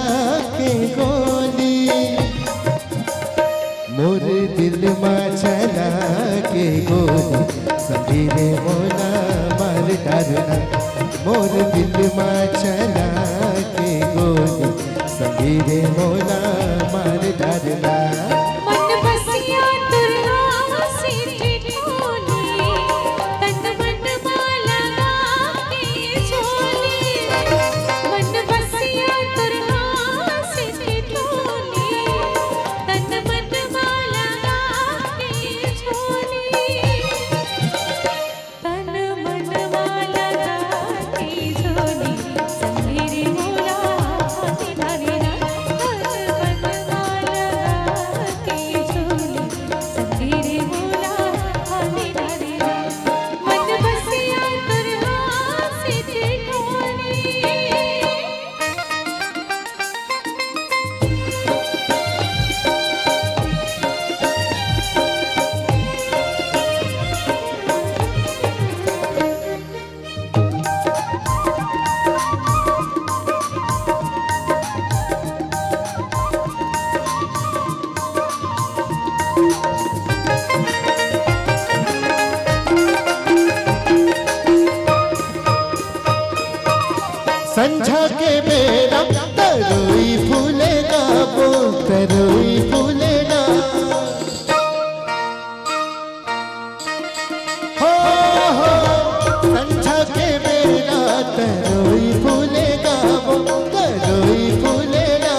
के गोली। मोर दिल मा चला के गोली, संगी रे मोला मार डारना। मोर दिल मा चला के गोली, संगी रे मोला मार डारना। मन बसिया तुरहा से ठिठोली, तन मन मा लगा के झोली। मन बसिया तुरहा से ठिठोली, तन मन मा लगा के झोली। तन मन मा लगा के झोली, संगी रे मोला हाथ धरे ना। तन मन मा लगा के झोली, संगी रे मोला हाथ धरे ना। मन बसिया तुरहा से ठिठोली। संझा के बेरा त तरोई फूले ना वो, तरोई फूले ना। हो, हो, संझा के बेरा तरोई फूले ना वो, तरोई फूले ना।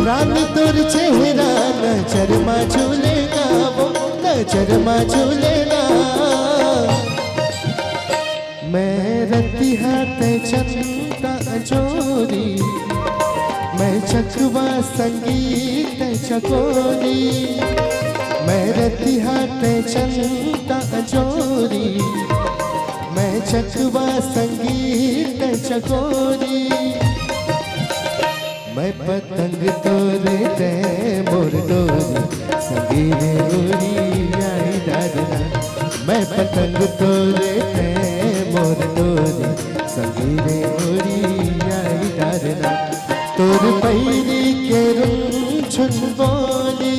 रानी तोर चेहरा नजर मा झूले ना वो, नजर मा झूले ना। मैं रतिहा तै चंदा जोरी, मैं चकवा संगीत चकोरी। मैं रतिहा तै चंदा जोरी, मैं चकवा संगीत चकोरी। मैं पतंग तोर तै मोर डोरी, संगी रे उड़ी आई डारना। मैं पतंग तोर तै मोर डोरी, संगी रे उड़ी आई डारना। तोर पैरी के रुनझुन बोली।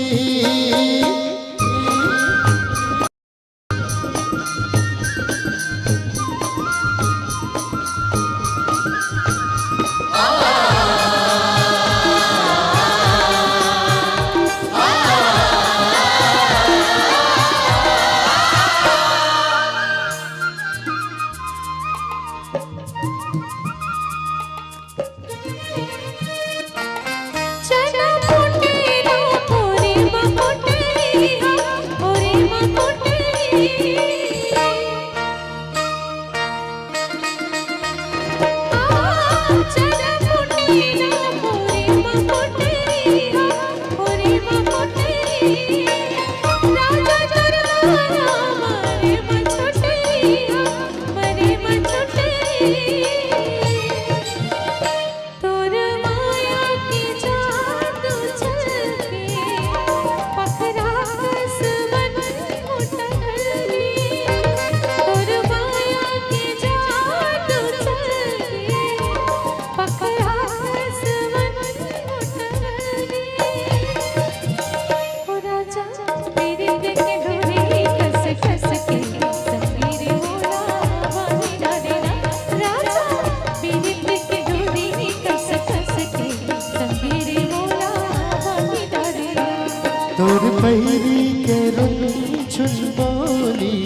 तोर माया के जादू चल के पखरा कस मन मोटरी। तोर माया के जादू चल के पखरा कस मन मोटरी। ओ राजा, पीरित के डोरी कस कस के संगीरे मोला बांधी डारे ना। राजा, पीरित के डोरी कस कस के संगीरे मोला बांधी डारे ना। तोर पैरी के रुनझुन बोली,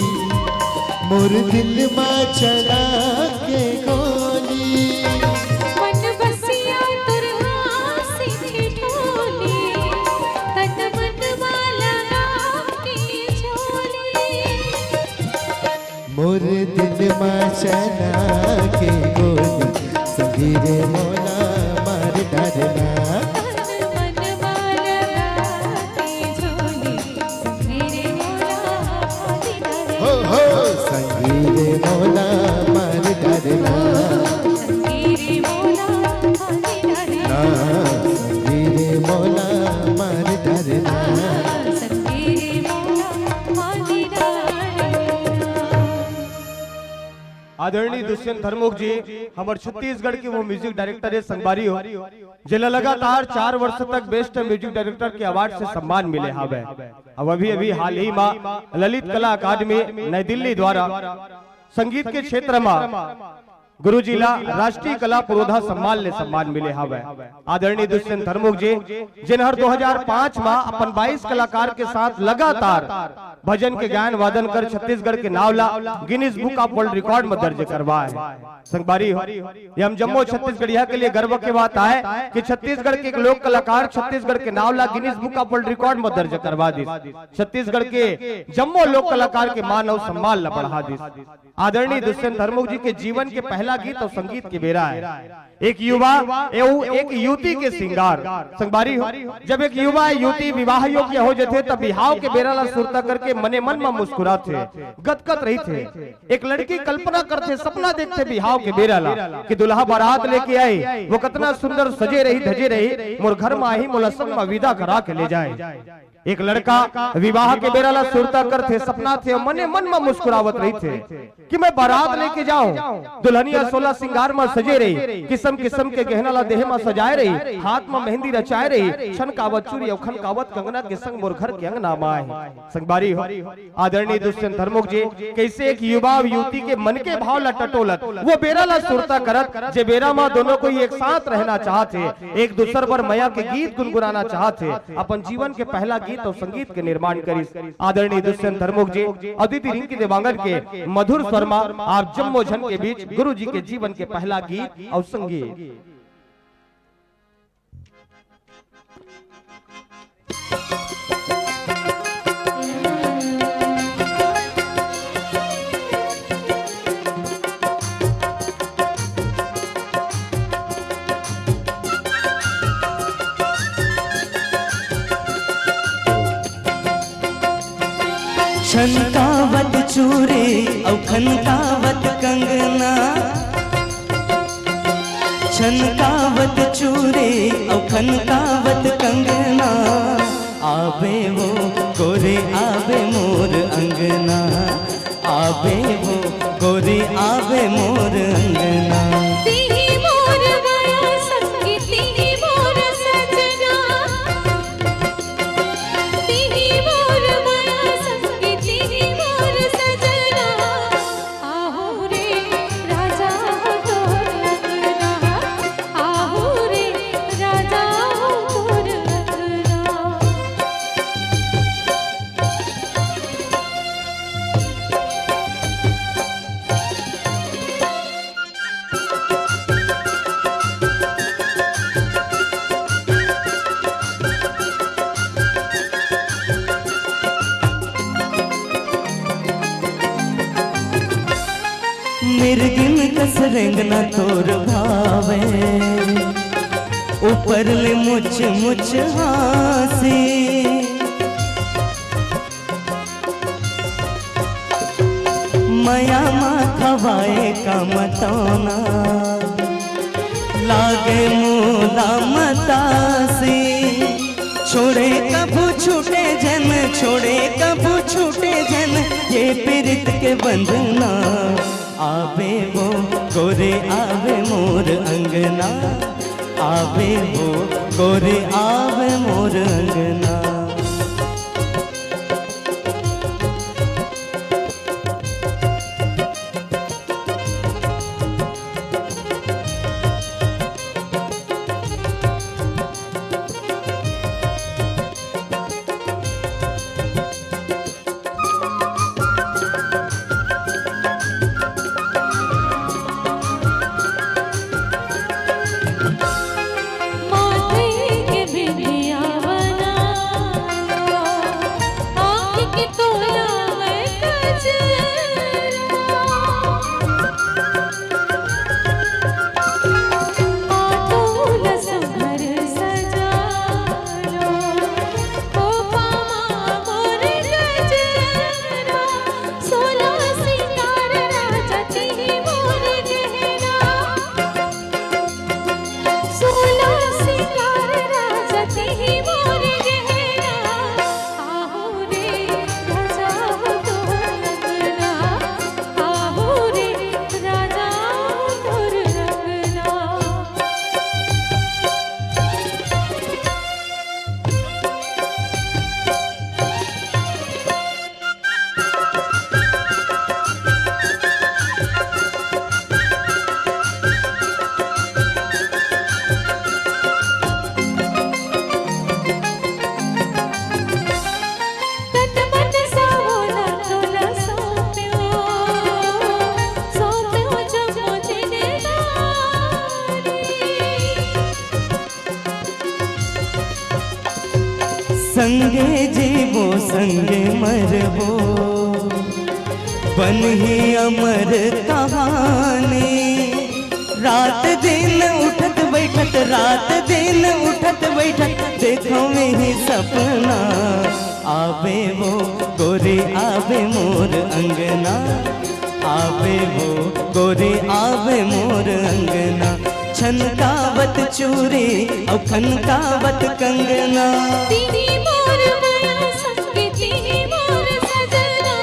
मोर दिल मा चला के गोली। मन बसिया तोर हांसी ठिठोली, तन मन मा लगा के झोली। मोर दिल मा चला के गोली, संगी रे मोला मार डारना। तन मन मा लगा के झोली, संगी रे मोला बांधी डारे। हो, हो, संगी रे मोला मार डारना। संगी रे मोला बांधी डारे। ना, संगी रे मोला मार डारना। संगी रे मोला बांधी डारे। आदरणीय दुष्यंत हरमुख जी, हमर छत्तीसगढ़ के वो म्यूजिक डायरेक्टर है, संगवारी हो, जेला लगातार चार वर्ष तक बेस्ट म्यूजिक डायरेक्टर के अवार्ड से सम्मान मिले हावय। अब अभी अभी हाल ही मा ललित कला अकादमी नई दिल्ली द्वारा संगीत के क्षेत्र मा गुरु जी ला राष्ट्रीय कला पुरोधा सम्मान ले सम्मान मिले हावय। आदरणीय दुष्यंत हरमुख जी, जिनहर दो हज़ार पाँच मा अपन बाईस कलाकार के साथ लगातार भजन के गायन वादन कर छत्तीसगढ़ के नाव ला Guinness book of world record में दर्ज करवाए हे। संगवारी हो, ये हम जम्मो छत्तीसगढ़िया के लिए गर्व के बात आय कि छत्तीसगढ़ के एक लोक कलाकार छत्तीसगढ़ के नाव ला Guinness book of world record में दर्ज करवा दिस। छत्तीसगढ़ के जम्मो लोक कलाकार के मान अउ सम्मान ला बढ़ा दिस। आदरणीय दुष्यंत हरमुख जी के जीवन के पहला गीत अउ संगीत के बेरा हे। एक युवा, एहू एक युवती के सिंगार। संगवारी हो, जब एक युवा युवती विवाह योग्य हो जथे, तब बिहाव के बेरा ला सुरता करके मने मन म मुस्कुराथे, गदगद रहिथे। एक लड़की कल्पना करथे, सपना देखथे बिहाव के बेरा ला कि दुल्हा बारात लेके आए, वो कतना सुंदर सजे रही, धजे रही, मोर घर म आही, मोला संग म विदा करा के ले जाए। एक लड़का विवाह के बेरा ला सुरता करथे, सपनाथे, मने मन म मुस्कुरावत रहिथे कि मैं बारात लेके जाऊं, दुल्हनिया सोलह सिंगार म सजे रही, किसम किसम के गहना ला देह म सजाए रही, हाथ म मेहंदी रचाए रही, छनकावत चूरी अउ खनकावत कंगना के संग मोर घर के अंगना म आए। संगवारी हो, आदरणीय दुष्यंत धर्मुक जी, कैसे एक युवा अउ युवती के मन के भाव ला टटोलत, वो बेरा ला सुरता करत, जे बेरा म दोनों कोई एक साथ रहना चाहत हे, एक दूसर बर मया के गीत गुनगुनाना चाहत हे, अपन जीवन के पहला गीत अउ संगीत के निर्माण करिस आदरणीय दुष्यंत धर्मुक जी अउ दीदी रिंकी देवांगन के मधुर स्वर म आप जम्मो झन के बीच गुरु जी के जीवन के पहला गीत अउ संगीत। छनकावत चूरी अउ खनकावत कंगना, छनकावत चूरी अउ खनकावत कंगना, आवे वो गोरी आवे मोर अंगना, आवे वो गोरी आवे मोर अंगना। तिही मोर माया संगी, तिही मोर सजना, तिही मोर माया संगी, तिही मोर सजना। आहो रे राजा हो तोर अंगना, आहो रे राजा हो तोर अंगना। मिर्गिन कस रेंगना तोर भावे, ऊपर ले मुच मुच हाँसी। मया मा खवाए का मतौना, लागे मोला मतासी। छोड़े कभू छूटे झन, छोड़े कभू छूटे झन, ये पीरित के बंधना। आवे वो गोरी आवे मोर अंगना, आवे वो गोरी आवे मोर अंगना। माथे के बिंदिया बनाना, आँख के तोला मैं कजरा। आतोला सुघर सजालो, ओ पामा मोर गजरा। सोला सिंगार राजा तिही मोर गहना, सोला सिंगार राजा तिही मोर गहना। आहो रे राजा हो तोर अंगना, आहो रे राजा हो तोर अंगना। तन मन सावोला तोला सौंप्यो, सौंप्यो जब मुझे निभानी। संगे जीबो संगे मरबो, बनही अमर कहानी। रात दिन उठत बैठत, रात दिन उठत बैठत, देखो में ही सपना। आवे वो गोरी आवे मोर अंगना, आवे वो गोरी आवे मोर अंगना। छनकावत चूरी अउ खनकावत कंगना। मोर मया संगती मोर सजना।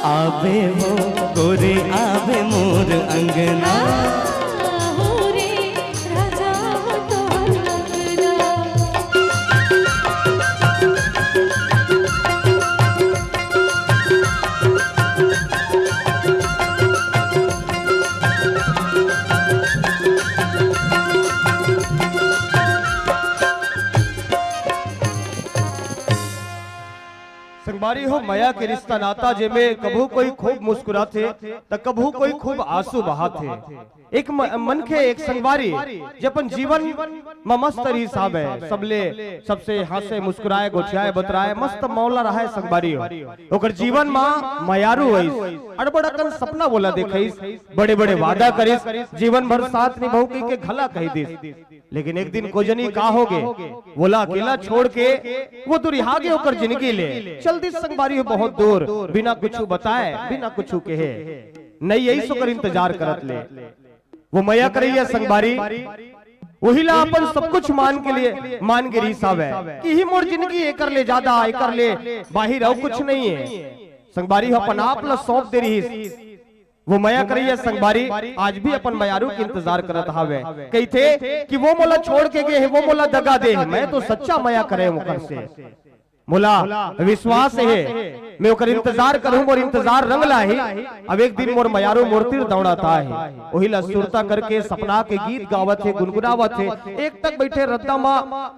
आवे वो गोरे आवे मोर अंगना। हो रे राजा हो तोर अंगना। संगवारी हो, मया के रिश्ता नाता जेमे कभू कोई खूब मुस्कुराथे, त कभू कोई खूब आंसू बहाथे। एक म-, मनखे, एक संगवारी, जे अपन जीवन म मस्त रिहिस हावय, सबले, सबसे हंसे, मुस्कुराए, गोठियाए, बतराए, मस्त मौला रहय संगवारी हो। ओकर जीवन म मयारू होइस, अड़बड़ अकन सपना वोला देखइस, बड़े-बड़े वादा करिस, जीवन भर साथ निभाहूं कहिके घला कहि दिस। लेकिन एक दिन कोजनी का होगे, वोला अकेला छोड़ के वो दुरिहा गे ओकर जिनगी ले। चल दिस संगवारी हो बहुत दूर, बिना कुछु बताए, बिना कुछु कहे। नइ अइस ओकर इंतजार करत ले। वो मया करइया संगवारी, उही ला अपन सब कुछ मान के लिए, मान गे रिहिस हावय कि इही मोर जिनगी, एकर ले जादा, एकर ले बाहिर अउ कुछु नइ हे। संगवारी हो अपन आप ला सौंप दे रिहिस। वो मया करइया संगवारी आज भी अपन मयारू के इंतजार करत हावय। कहिथे कि वो मोला छोड़ के गे हे, वो मोला दगा दे हे, मैं तो सच्चा मया करे ओकर से। मोला विश्वास हे, मैं ओकर इंतजार करहूं, मोर इंतजार रंग लाही। अब एक दिन मोर मयारू मोर तीर दौड़त आही। उही ला सुरता करके सपना के गीत गावत हे, गुनगुनावत हे। एक तक बइठे रद्दा म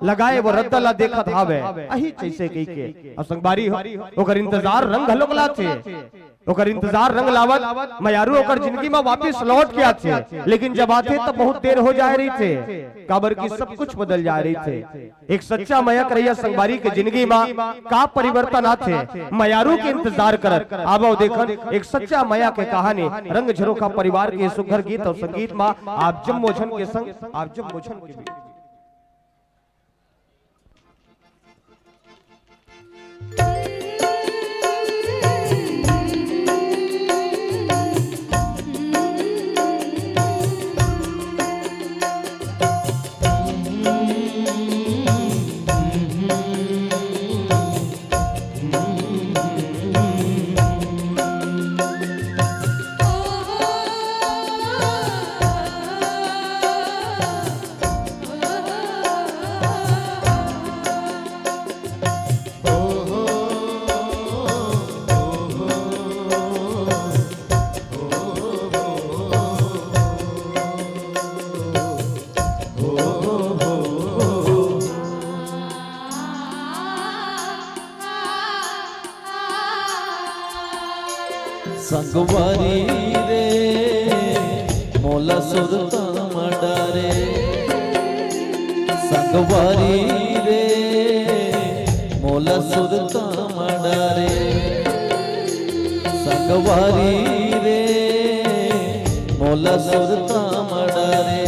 लगाए वो रद्दा ला देखत हावय। अही जइसे कहिके। अब संगवारी हो, ओकर इंतजार रंग घलोक लाथे। ओकर इंतजार रंग लावत मयारू ओकर जिनगी म वापिस लौट के आथे, लेकिन जब आथे त बहुत देर हो जाए रहिथे, काबर कि सब कुछ बदल जाए रहिथे। एक सच्चा मया करइया संगवारी के जिनगी म का परिवर्तन आथे, मयारू के इंतजार करत। आवव देखन एक सच्चा मया के कहानी, रंग झरोखा परिवार के सुघर गीत अउ संगीत म आप जम्मो झन के संग, आप जम्मो झन के बीच। संगवारी रे, मोला सुरता म डारे। संगवारी रे, मोला सुरता म डारे। संगवारी रे, मोला सुरता म डारे।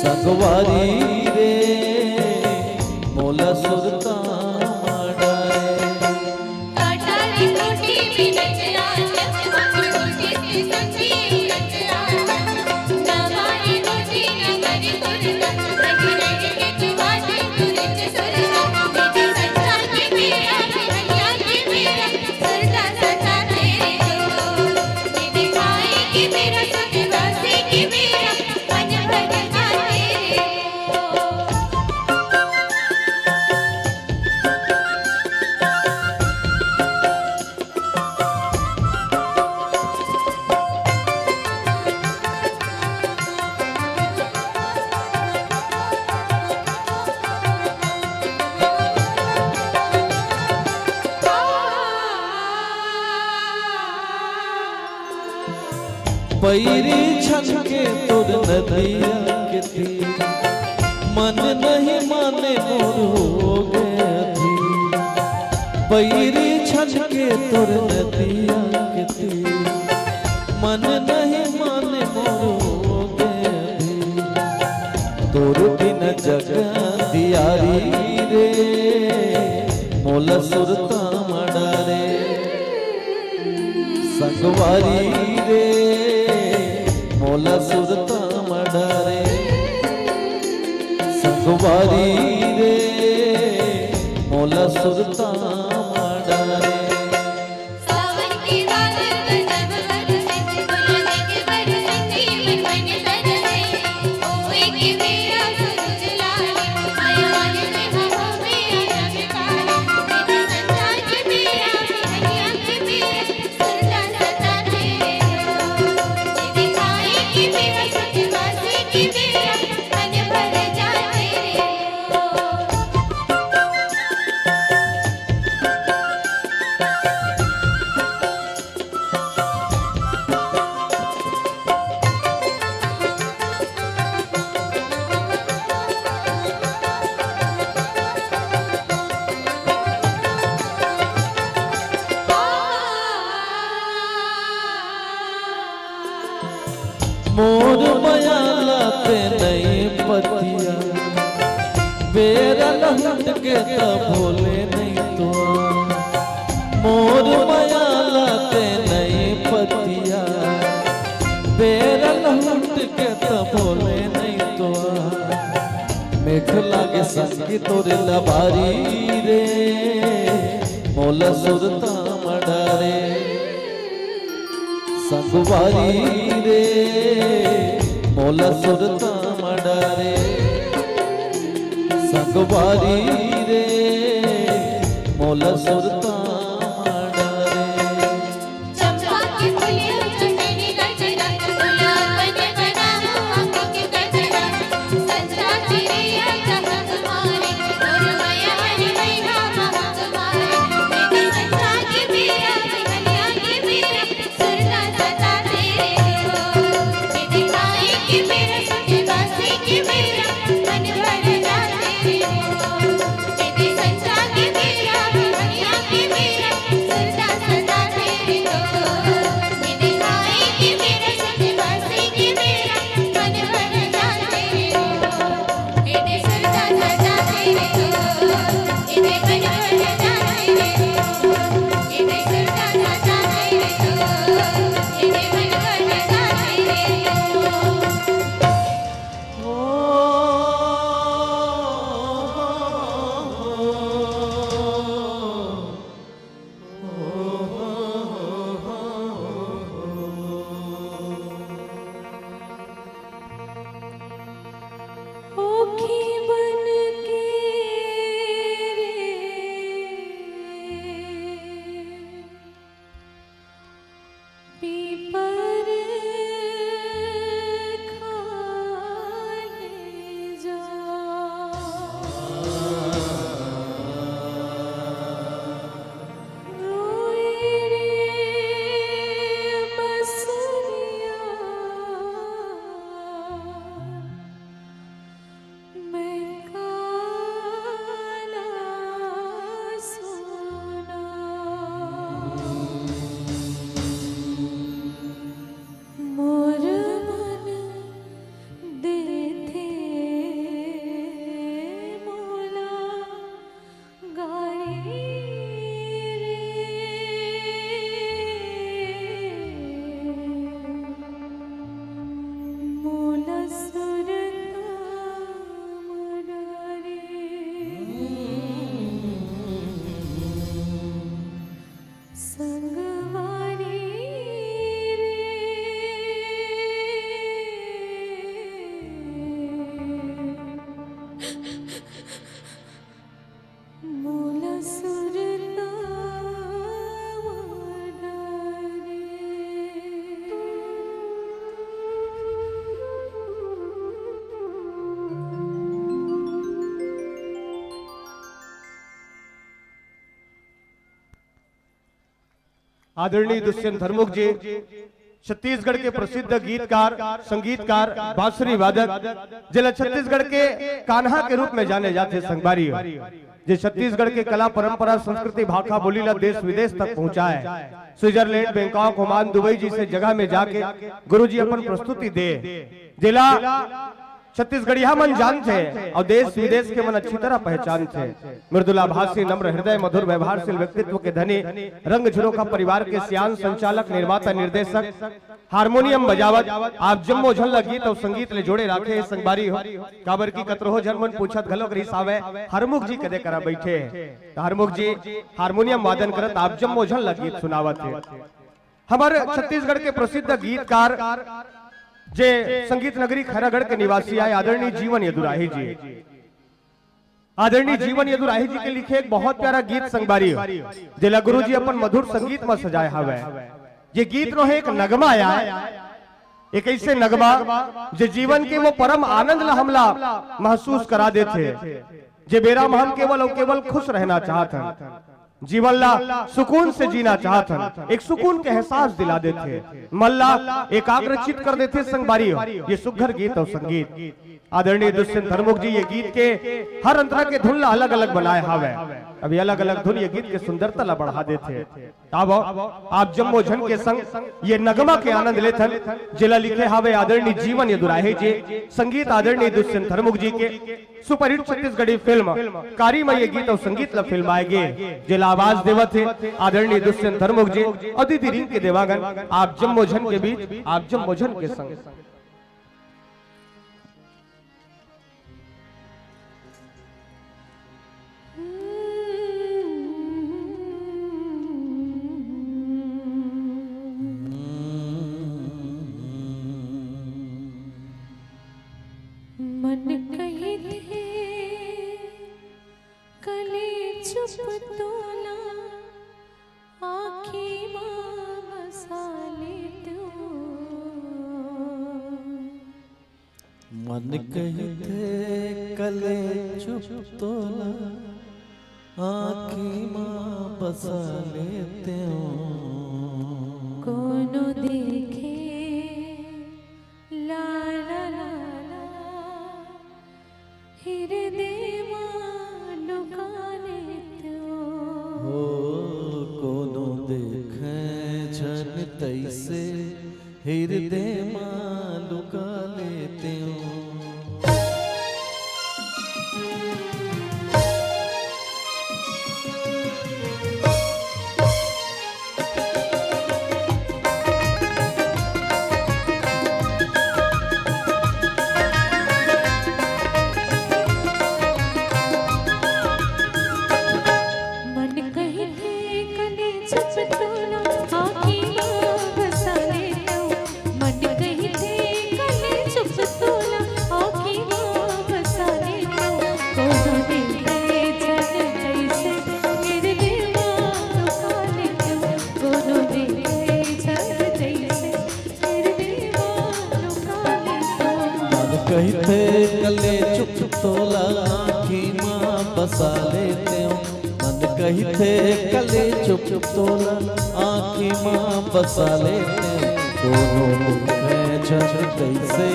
संगवारी रे, मोला सुरता म डारे। पैरी छन के तोर नदिया के तीर, मन नहीं माने मोर हो गया धीर। पैरी छन के तोर नदिया के तीर, मन नहीं माने मोर हो गया धीर। तोर बिन जग दियारी रे, मोला सुरता म डारे। संगवारी रे, मोला सुरता म डारे। संगवारी रे, सुरता माड़ा रे। सावन के बादल गजब बरसे, गुलाब के बरसे, जीवन मन तरसे। ओ एक बेरा सूरज लाल, आया आज में हो मेरा जगताल। तेरे संसार के बेरा, दुनिया के बेरा, सुरता सता तेरे हो। तेरे आए के बेरा, सूरज वासे के बेरा, मन भर जाते रे हो। मोर मया ला ते नई पतिया, बेरा लहुट के त भोले नई तो। मोर मया ला ते नई पतिया, बेरा लहुट के त भोले नई तो। मेघ लागे संगी तोरे लबारी रे, मोला सुरता माड़ा रे। संगवारी रे, मोला सुरता माड़ा रे। संगवारी रे, मोला सुरता माड़ा रे। चंपा के फूलिया चमेली गजरा, गुलाब के बनाओ आँखों के गजरा। संझा चिरैया चहक मारे, मोर मया हरि मैया महक मारे। मेरे संझा के बेरा, बिहनिया के बेरा, सुरता सता तेरे हो। मेरे गाए के बेरा, सुरता से के बेरा, मन भर जाते रे हो। तेरे संझा के बेरा, बिहनिया के बेरा, सुरता सता तेरे हो। तेरे गाए के बेरा, सुरता से के बेरा, मन भर जाते रे हो। तेरे सुरता सता तेरे हो। तेरे मन भर जाते रे हो। तेरे सुरता सता तेरे हो। तेरे मन भर जाते रे हो। ओखी बन के रे पीपर खाने जा। रोए रे बसुरिया। मैं काला सोना। मोर मन देथे मोला गारी रे, मोला सुरता माड़ा रे, संगवारी रे। मोला सुरता माड़ा रे। आदरणीय दुष्यंत धर्मुक जी, छत्तीसगढ़ के प्रसिद्ध गीतकार, संगीतकार, बांसुरी वादक, जेला छत्तीसगढ़ के कान्हा के रूप में जाने जाथे संगवारी हो, जे छत्तीसगढ़ के कला, परंपरा, संस्कृति, भाखा, बोली ला देश विदेश तक पहुंचाए। स्विट्जरलैंड, बैंकॉक, ओमान, दुबई जैसे जगह में जाके गुरुजी अपन प्रस्तुति दे, जेला छत्तीसगढ़िया मन जानथे अउ देश विदेश के मन अच्छी तरह पहचानथे। मृदुला भाषी, नम्र हृदय, मधुर व्यवहारशील व्यक्तित्व के धनी, रंग झरोखा परिवार के सियान संचालक, निर्माता, निर्देशक, हारमोनियम बजावत आप जम्मो झन ला गीत अउ संगीत ले जोड़े राखे हे संगवारी हो। काबर कि कतरहो झन मन पूछत घलोक रहिस हावय, हरमुख जी कदे करा बइठे हे। त हरमुख जी हारमोनियम वादन करत आप जम्मो झन ला गीत सुनावत हे। हमर छत्तीसगढ़ के प्रसिद्ध गीतकार, जे संगीत नगरी खैरागढ़ के निवासी आय, आदरणीय जीवन यदुराही जी। आदरणीय जीवन यदुराही जी के लिखे एक बहुत प्यारा गीत संगवारी हो, जेला गुरु जी अपन मधुर संगीत म सजाए हावय। ये गीत नोहे एक नगमा आय, एक ऐसे नगमा, जे जीवन के वो परम आनंद ला हमला महसूस करा देथे, जे बेरा म हम केवल अउ केवल खुश रहना चाहत हन। जीवन ला सुकून से जीना चाहत हन, एक सुकून के एहसास दिला देथे, मन ला एकाग्रचित कर देथे संगवारी हो, ये सुघर गीत अउ संगीत। आदरणीय दुष्यंत हरमुख जी ये गीत के हर अंतरा के धुन ला अलग-अलग बनाए हावय। अभी अलग-अलग धुन ये गीत के सुंदरता ला बढ़ा देथे। तब आप जम्मो झन के संग ये नगमा के आनंद लेथन, जेला लिखे हावय आदरणीय जीवन यदुराही जी, संगीत आदरणीय दुष्यंत हरमुख जी के। सुपरहिट छत्तीसगढ़ी फिल्म कारी म ये गीत अउ संगीत ला फिल्माए गे, जेला आवाज देवत हे आदरणीय दुष्यंत हरमुख जी अउ दीदी रिंकी देवांगन। आप जम्मो झन के बीच, आप जम्मो झन के संग। मन कहिथे कले चुप तोला आँखी मा बसा लेतेंव। मन कहिथे कले चुप तोला आँखी मा बसा लेतेंव। कोनो देखे ला, ला, ला, ला, हिरदे मा लुका लेतेंव। हो, कोनो देखे झन तइसे हिरदे मा लुका लेतेंव। मन कहिथे कले चुप तोला आँखी मा बसा लेतेंव। मन कहिथे कले चुप तोला आँखी मा बसा लेतेंव। कोनो देखे झन तइसे हिरदे मा लुका लेतेंव। कोनो देखे झन तइसे मन कहिथे कले चुप तोला आँखी मा बसा लेतेंव। मन कहिथे कले चुप तोला आँखी मा बसा लेतेंव। कोनो देखे झन तइसे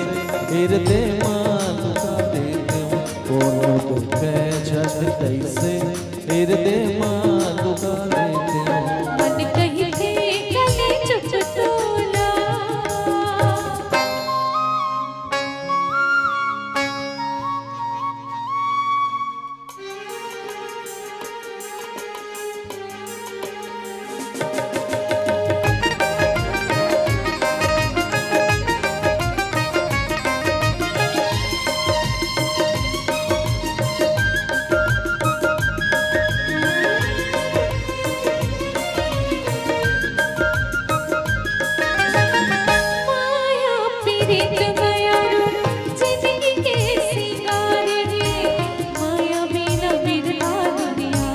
हिरदे मा लुका लेतेंव। कोनो देखे झन तइसे हिरदे मा लुका लेतेंव। मन कहिथे कले चुप तोला। माया पीरित मयारू जिनगी के सिंगार रे, माया बिना बिरथा दुनिया,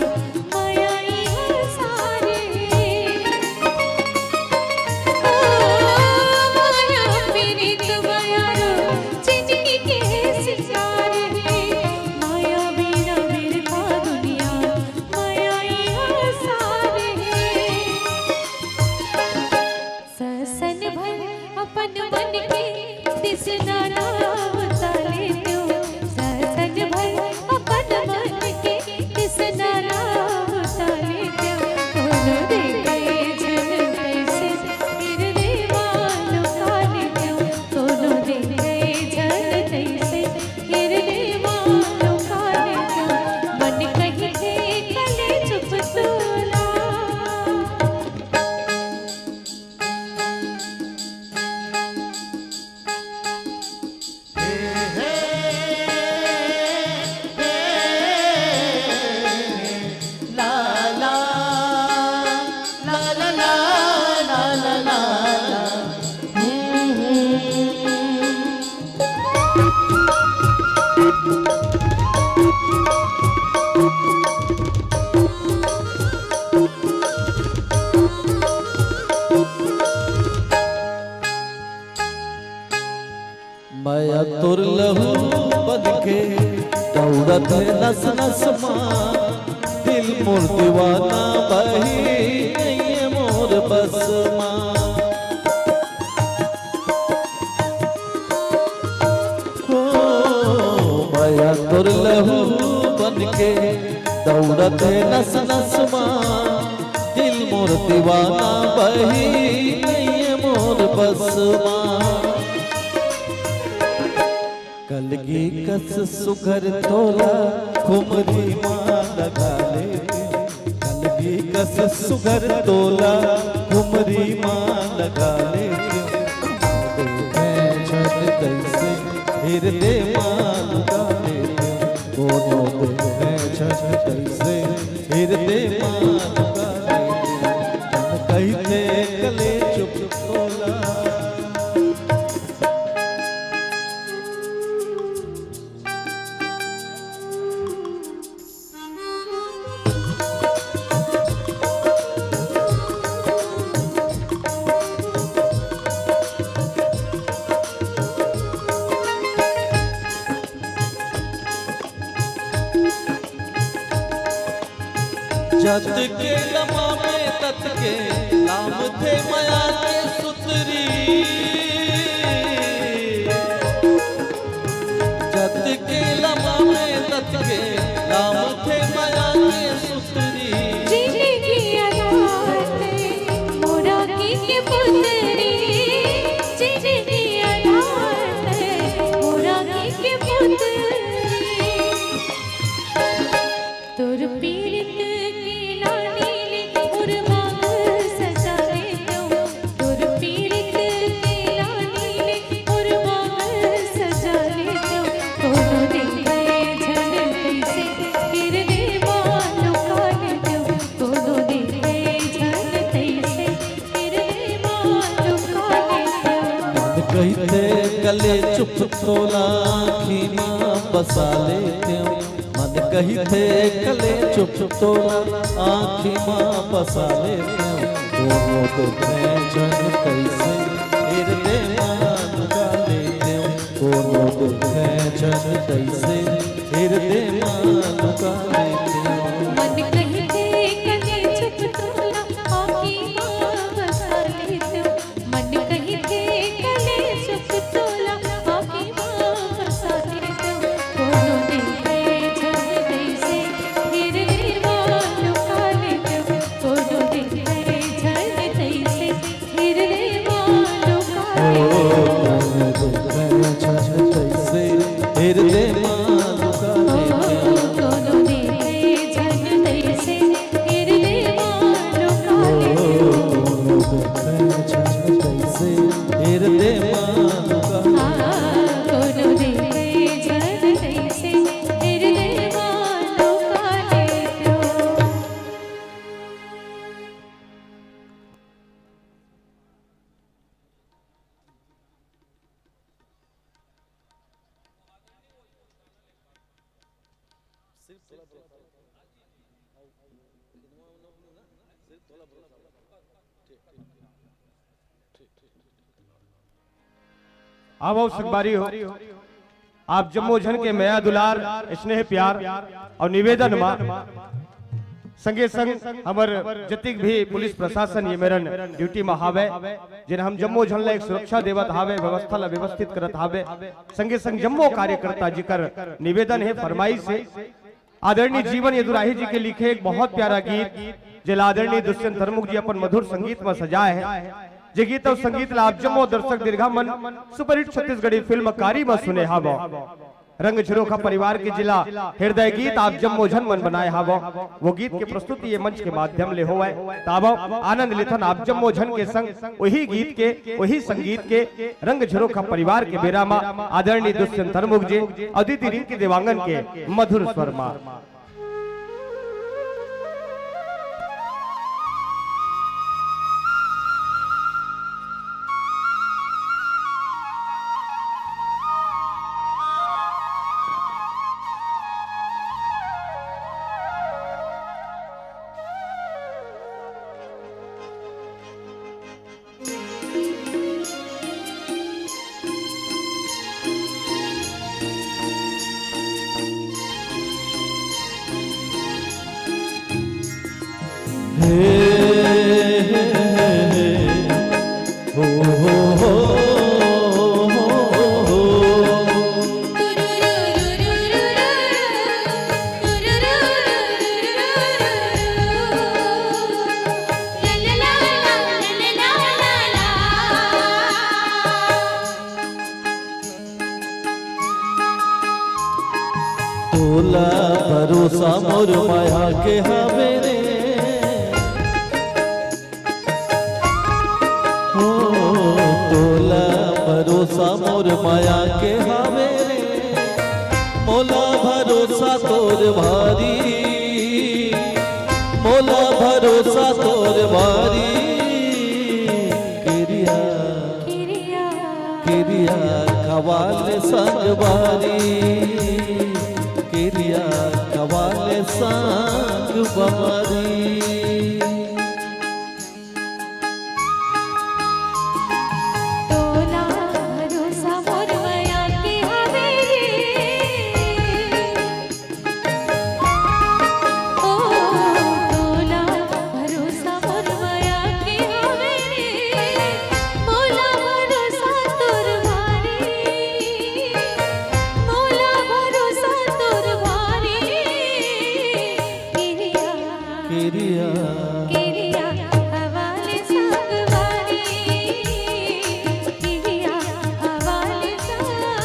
माया इहाँ सारे। ओ, माया पीरित मयारू जिनगी के सिंगार रे, माया बिना बिरथा दुनिया, माया इहाँ सारे। ससन भर अपन मन के तिसना ला बता लेतेंव। ससन भर अपन मन के तिसना ला बता लेतेंव। कोनो देखे झन तइसे हिरदे मा लुका लेतेंव। कोनो देखे झन तइसे मया तोर लहू बनके दौड़त हे नस नस मा, दिल मोर दीवाना बही नइये मोर बस मा। हो, मया तोर लहू बनके दौड़त हे नस नस मा, दिल मोर दीवाना बही नइये मोर बस मा। कलगी कस सुघर तोला खुमरी मा लगा ले, कलगी कस सुघर तोला खुमरी मा लगा ले। कोनो देखे झन तइसे हिरदे मा लुका ले, कोनो देखे झन तइसे हिरदे मा लुका ले। कहिथे कले चुप तोला। जत के लमा में तत के लाम थे मया के सुतरी। जत के लमा में तत के लाम थे मया के सुतरी। जिनगी आधार ते मोरा की के पुतरी, जिनगी आधार ते मोरा की के पुतरी। तोर पीरित के लानी ले मोर मांग सजा ले देव, तोर पीरित के लानी ले मोर मांग सजा ले देव। कोनो देखे झन तइसे हिरदे मा लुका ले देव, कोनो देखे झन तइसे हिरदे मा लुका ले देव। मन कहिथे कले चुप तोला आँखी मा बसा ले देव, मन कहिथे कले चुप तोला आँखी मा बसा ले देव। कोनो देखे झन तइसे हिरदे मा लुका ले देव, कोनो देखे झन तइसे हिरदे मा लुका ले देव। मन कहिथे कले चुप तोला आँखी मा बसा ले देव, मन कहिथे कले चुप तोला आँखी मा बसा ले देव। कोनो देखे झन तइसे हिरदे मा लुका ले देव, कोनो देखे झन तइसे हिरदे मा लुका ले देव। कोनो देखे झन तइसे हिरदे मा लुका ले देव। कोनो देखे झन तइसे हिरदे मा लुका ले देव। कोनो देखे झन तइसे हिरदे मा लुका ले देव। कोनो देखे झन तइसे हिरदे मा लुका ले देव। आवव संगवारी हो, आप जम्मो झन के मया दुलार, स्नेह प्यार अउ निवेदन मा संगे संग हमर जतिक भी पुलिस प्रशासन ये मेरन ड्यूटी मा हावे, जेन हम जम्मो झन ला एक सुरक्षा देवत हावे, व्यवस्था ला व्यवस्थित करत हावे, संगे संग जम्मो कार्यकर्ता जिकर निवेदन हे, फरमाइश हे, आदरणीय जीवन यदुराही जी के लिखे एक बहुत प्यारा गीत, जेला आदरणीय दुष्यंत हरमुख जी अपन मधुर संगीत मा सजाए हे। जे गीत अउ संगीत ला आप जम्मो दर्शक दीर्घा मन सुपरहिट छत्तीसगढ़ी फिल्म कारी मा सुने हावव। रंग झरोखा परिवार के जेला हृदय गीत आप जम्मो झन मन बनाए हावव, वो गीत के प्रस्तुति ये मंच के माध्यम ले होवय। त आवव आनंद लेथन आप जम्मो झन के संग वही गीत के, वही संगीत के, रंग झरोखा परिवार के बेरा मा आदरणीय दुष्यंत हरमुख जी अउ दीदी रिंकी देवांगन के मधुर स्वर मा। हे, हे, हे, हे, हो, हो, हो, हो, हो। तोला भरोसा मोर मया के हवे रे। हो, तोला भरोसा मोर मया के हवे रे। मोला भरोसा तोर भारी, मोला भरोसा तोर भारी। किरिया, किरिया, किरिया खवाले संगवारी, किरिया खवाले संगवारी। तोला भरोसा मोर मया के हवे रे। ओ, तोला भरोसा मोर मया के हवे रे। मोला भरोसा तोर भारी, मोला भरोसा तोर भारी। किरिया, किरिया, किरिया हवाले संगवारी, किरिया हवाले संगवारी।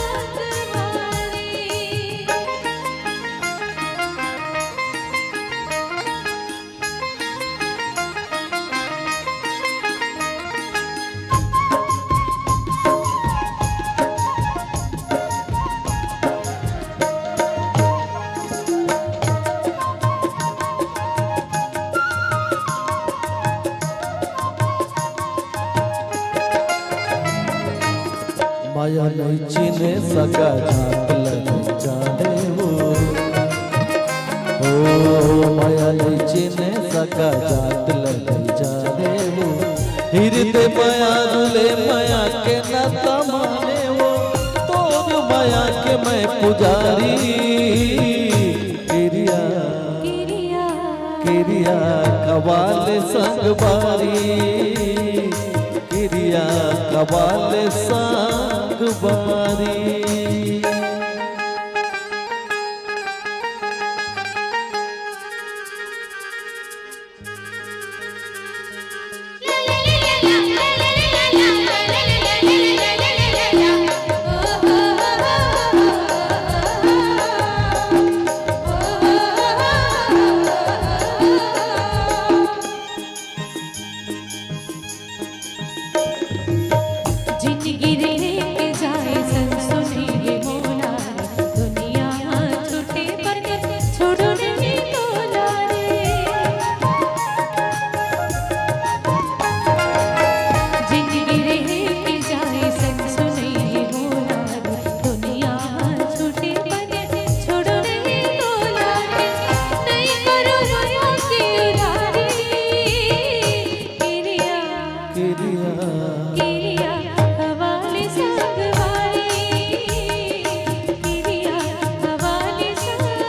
मया नइ चिने सका जात ल नइ जाने वो। ओ, मया नइ चिने सका जात ल नइ जाने वो। हिरदे मया रुले मया के न तमाने वो। तोर मया के मैं पुजारी। किरिया, किरिया, किरिया खवाले संगवारी, किरिया खवाले संगवारी। जिनगी रहे के जाए संग सुनइए मोला, दुनिया छूटे पर छोड़ो नहीं तोला रे। जिनगी रहे के जाए संग सुनइए मोला, दुनिया छूटे पर छोड़ो नहीं तोला रे। नहीं करो मया के उधारी। किरिया, किरिया, किरिया हवाले संगवारी, किरिया हवाले संगवारी।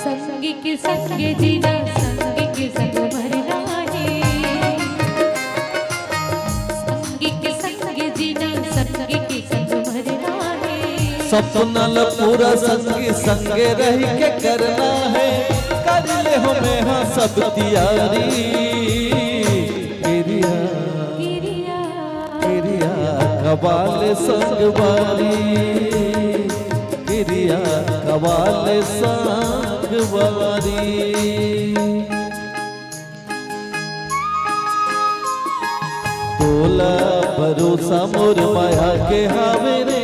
संगी के संगे जीना, संगी के संग मरना हे। संगी के संगे जीना, संगी के संग मरना हे। सपना ल पूरा संगी संगे रहि के करना हे। कर ले हो मैं हाँ सब तियारी। किरिया, किरिया, किरिया खवाले संगवारी, किरिया खवाले संगवारी। तोला भरोसा मोर मया के हावे रे।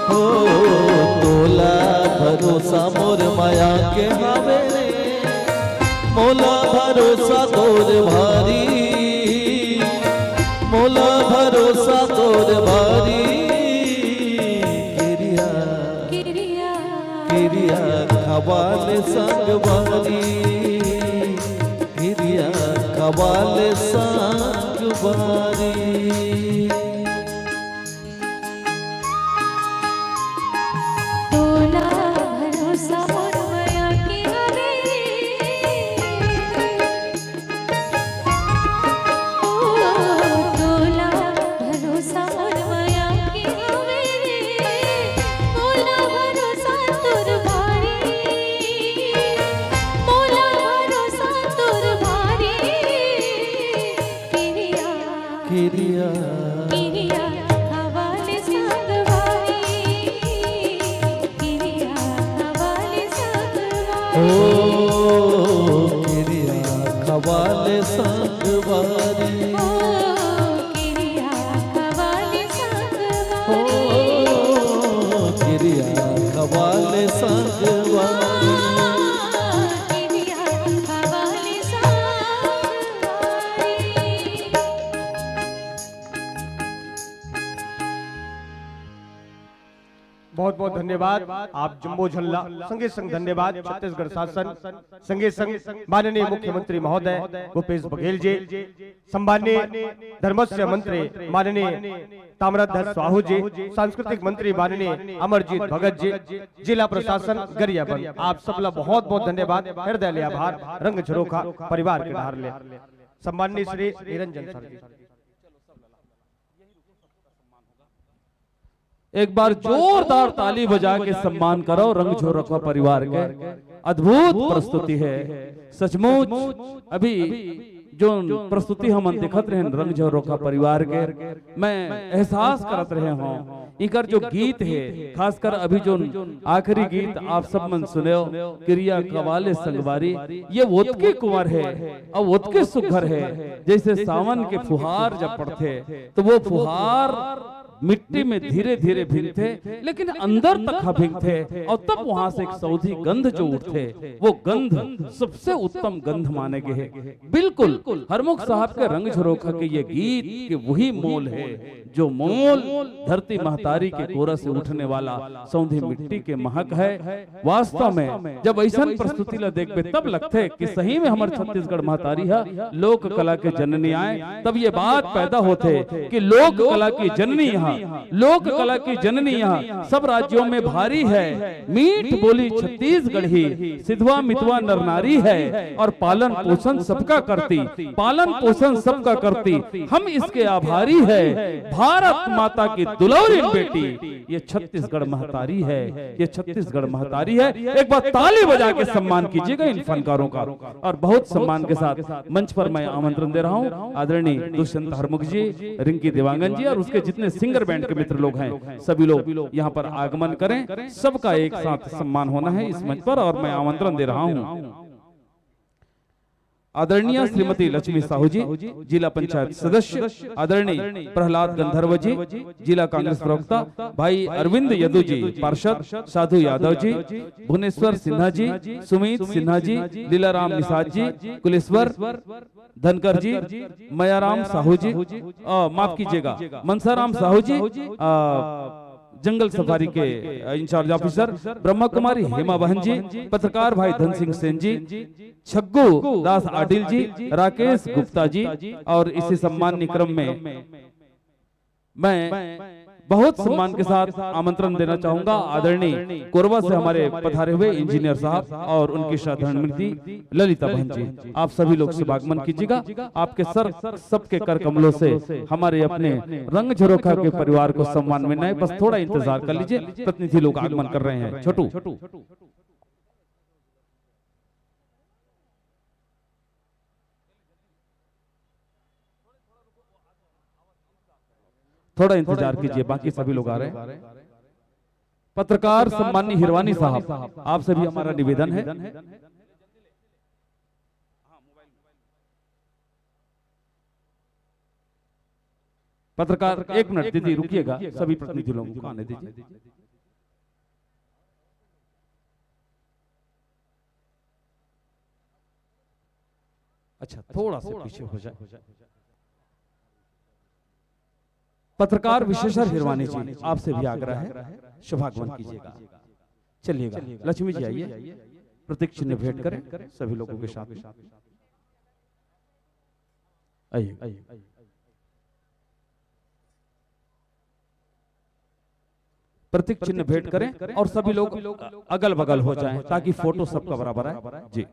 हो, तोला भरोसा मोर मया के हावे रे। मोला भरोसा तोर भारी, मोला भरोसा तोर भारी। खवाले संगवारी, किरिया खवाले संगवारी। तोला भरोसा मोर मया के हवे। ओ, तोला भरोसा मोर मया के हवे रे। मोला भरोसा तोर भारी, मोला भरोसा तोर भारी। किरिया, किरिया, किरिया खवाले संगवारी, किरिया खवाले संगवारी। ओ, किरिया खवाले संगवारी। ओ, किरिया खवाले संगवारी। ओ, किरिया खवाले संगवारी। किरिया खवाले संगवारी। बहुत बहुत धन्यवाद आप जम्मो झन ला। संगे संग धन्यवाद छत्तीसगढ़ शासन, संगे संग माननीय मुख्यमंत्री महोदय भूपेश बघेल जी, सम्माननीय धर्मस्व मंत्री माननीय ताम्रध्वज साहू जी, सांस्कृतिक मंत्री माननीय अमरजीत भगत जी, जिला प्रशासन गरियाबंद, आप सबला बहुत बहुत धन्यवाद, हृदय ले आभार रंग झरोखा परिवार के डहर ले। सम्माननीय श्री निरंजन सर जी। एक बार जोरदार ताली बजा के सम्मान करो रंग झरोखा परिवार के। अद्भुत प्रस्तुति है सचमुच। अभी जो प्रस्तुति हमन देखत रहेन रंग झरोखा परिवार के, मैं एहसास करत रहे हों इकर जो गीत है, खासकर अभी जो आखिरी गीत आप सब मन सुनेव, किरिया खवाले संगवारी, ये ओतके कुंवर है और ओतके सुघर है, जैसे सावन के फुहार जब पड़थे तो वो फुहार मिट्टी में धीरे धीरे भींगथे, लेकिन अंदर तक हा भींगथे और तब वहां से एक सौधी गंध जो उठथे, वो गंध सबसे उत्तम गंध माने गे हे। बिल्कुल हरमुख साहब के रंग झरोखा के ये गीत के वही मोल है, जो मोल धरती महतारी के कोरा से उठने वाला सौंधी मिट्टी के महक है। वास्तव में जब ऐसन प्रस्तुति ला देखबे तब लगथे कि सही में हमर छत्तीसगढ़ महतारी ह लोक कला के जननी आय। तब ये बात पैदा होथे कि लोक कला की जननी ह, लोक कला की जननी ह सब राज्यों में भारी है। मीठ बोली छत्तीसगढ़ी, सिधवा मितवा नर नारी है और पालन पोषण सबका करती, पालन पोषण सबका करती, हम इसके आभारी है। भारत माता की दुलौरिन बेटी ये छत्तीसगढ़ महतारी है, ये छत्तीसगढ़ महतारी है। एक बार ताली बजा के सम्मान कीजिएगा इन फनकारों का। और बहुत सम्मान के साथ मंच पर मैं आमंत्रण दे रहा हूं आदरणीय दुष्यंत हरमुख जी, रिंकी देवांगन जी और उसके जितने सिंगर बैंड के मित्र लोग हैं, सभी लोग यहां पर आगमन करें। सबका एक साथ सम्मान होना है इस मंच पर और मैं आमंत्रण दे रहा हूं आदरणीय श्रीमती लक्ष्मी साहू जी, जिला पंचायत सदस्य, आदरणीय प्रहलाद गंधर्व जी, जिला कांग्रेस प्रवक्ता, भाई अरविंद यदु जी, पार्षद, साधु यादव जी, भुवनेश्वर सिन्हा जी, सुमित सिन्हा जी, लीलाराम निषाद जी, कुलेश्वर धनकर जी, मयाराम साहू जी, अ, माफ कीजिएगा, मनसाराम साहू जी, अ, जंगल सफारी के, अ, इंचार्ज ऑफिसर, ब्रह्मा कुमारी हेमा बहन जी, पत्रकार भाई धन सिंह सेन जी, छग्गू दास आडिल जी, राकेश गुप्ता जी, और इसी सम्मान क्रम में मैं बहुत सम्मान के साथ आमंत्रण देना चाहूंगा आदरणीय कोरबा से हमारे पधारे हुए इंजीनियर साहब और उनकी श्रद्धांजलि ललिता बहन जी, आप सभी लोग शुभागमन कीजिएगा। आपके सर सबके कर कमलों से हमारे अपने रंग झरोखा के परिवार को सम्मान मिलना है। बस थोड़ा इंतजार कर लीजिए, प्रतिनिधि लोग आगमन कर रहे हैं। छोटू, थोड़ा इंतजार कीजिए, बाकी सभी लोग आ रहे हैं। पत्रकार सम्माननीय हिरवानी साहब, आपसे भी हमारा निवेदन है। पत्रकार, एक मिनट दीदी, रुकिएगा, सभी प्रतिनिधि लोगों को आने दीजिए। अच्छा, थोड़ा सा पीछे हो जाए। पत्रकार विशेश्वर हिरवानी जी, आपसे भी आग्रह है, शुभागमन कीजिएगा। चलिएगा, लक्ष्मी जी आइए। प्रतीक चिन्ह भेंट करें सभी लोगों के साथ में। आइए, प्रतीक चिन्ह भेंट करें और सभी लोग अगल बगल हो जाएं ताकि फोटो सबका बराबर आए। जी,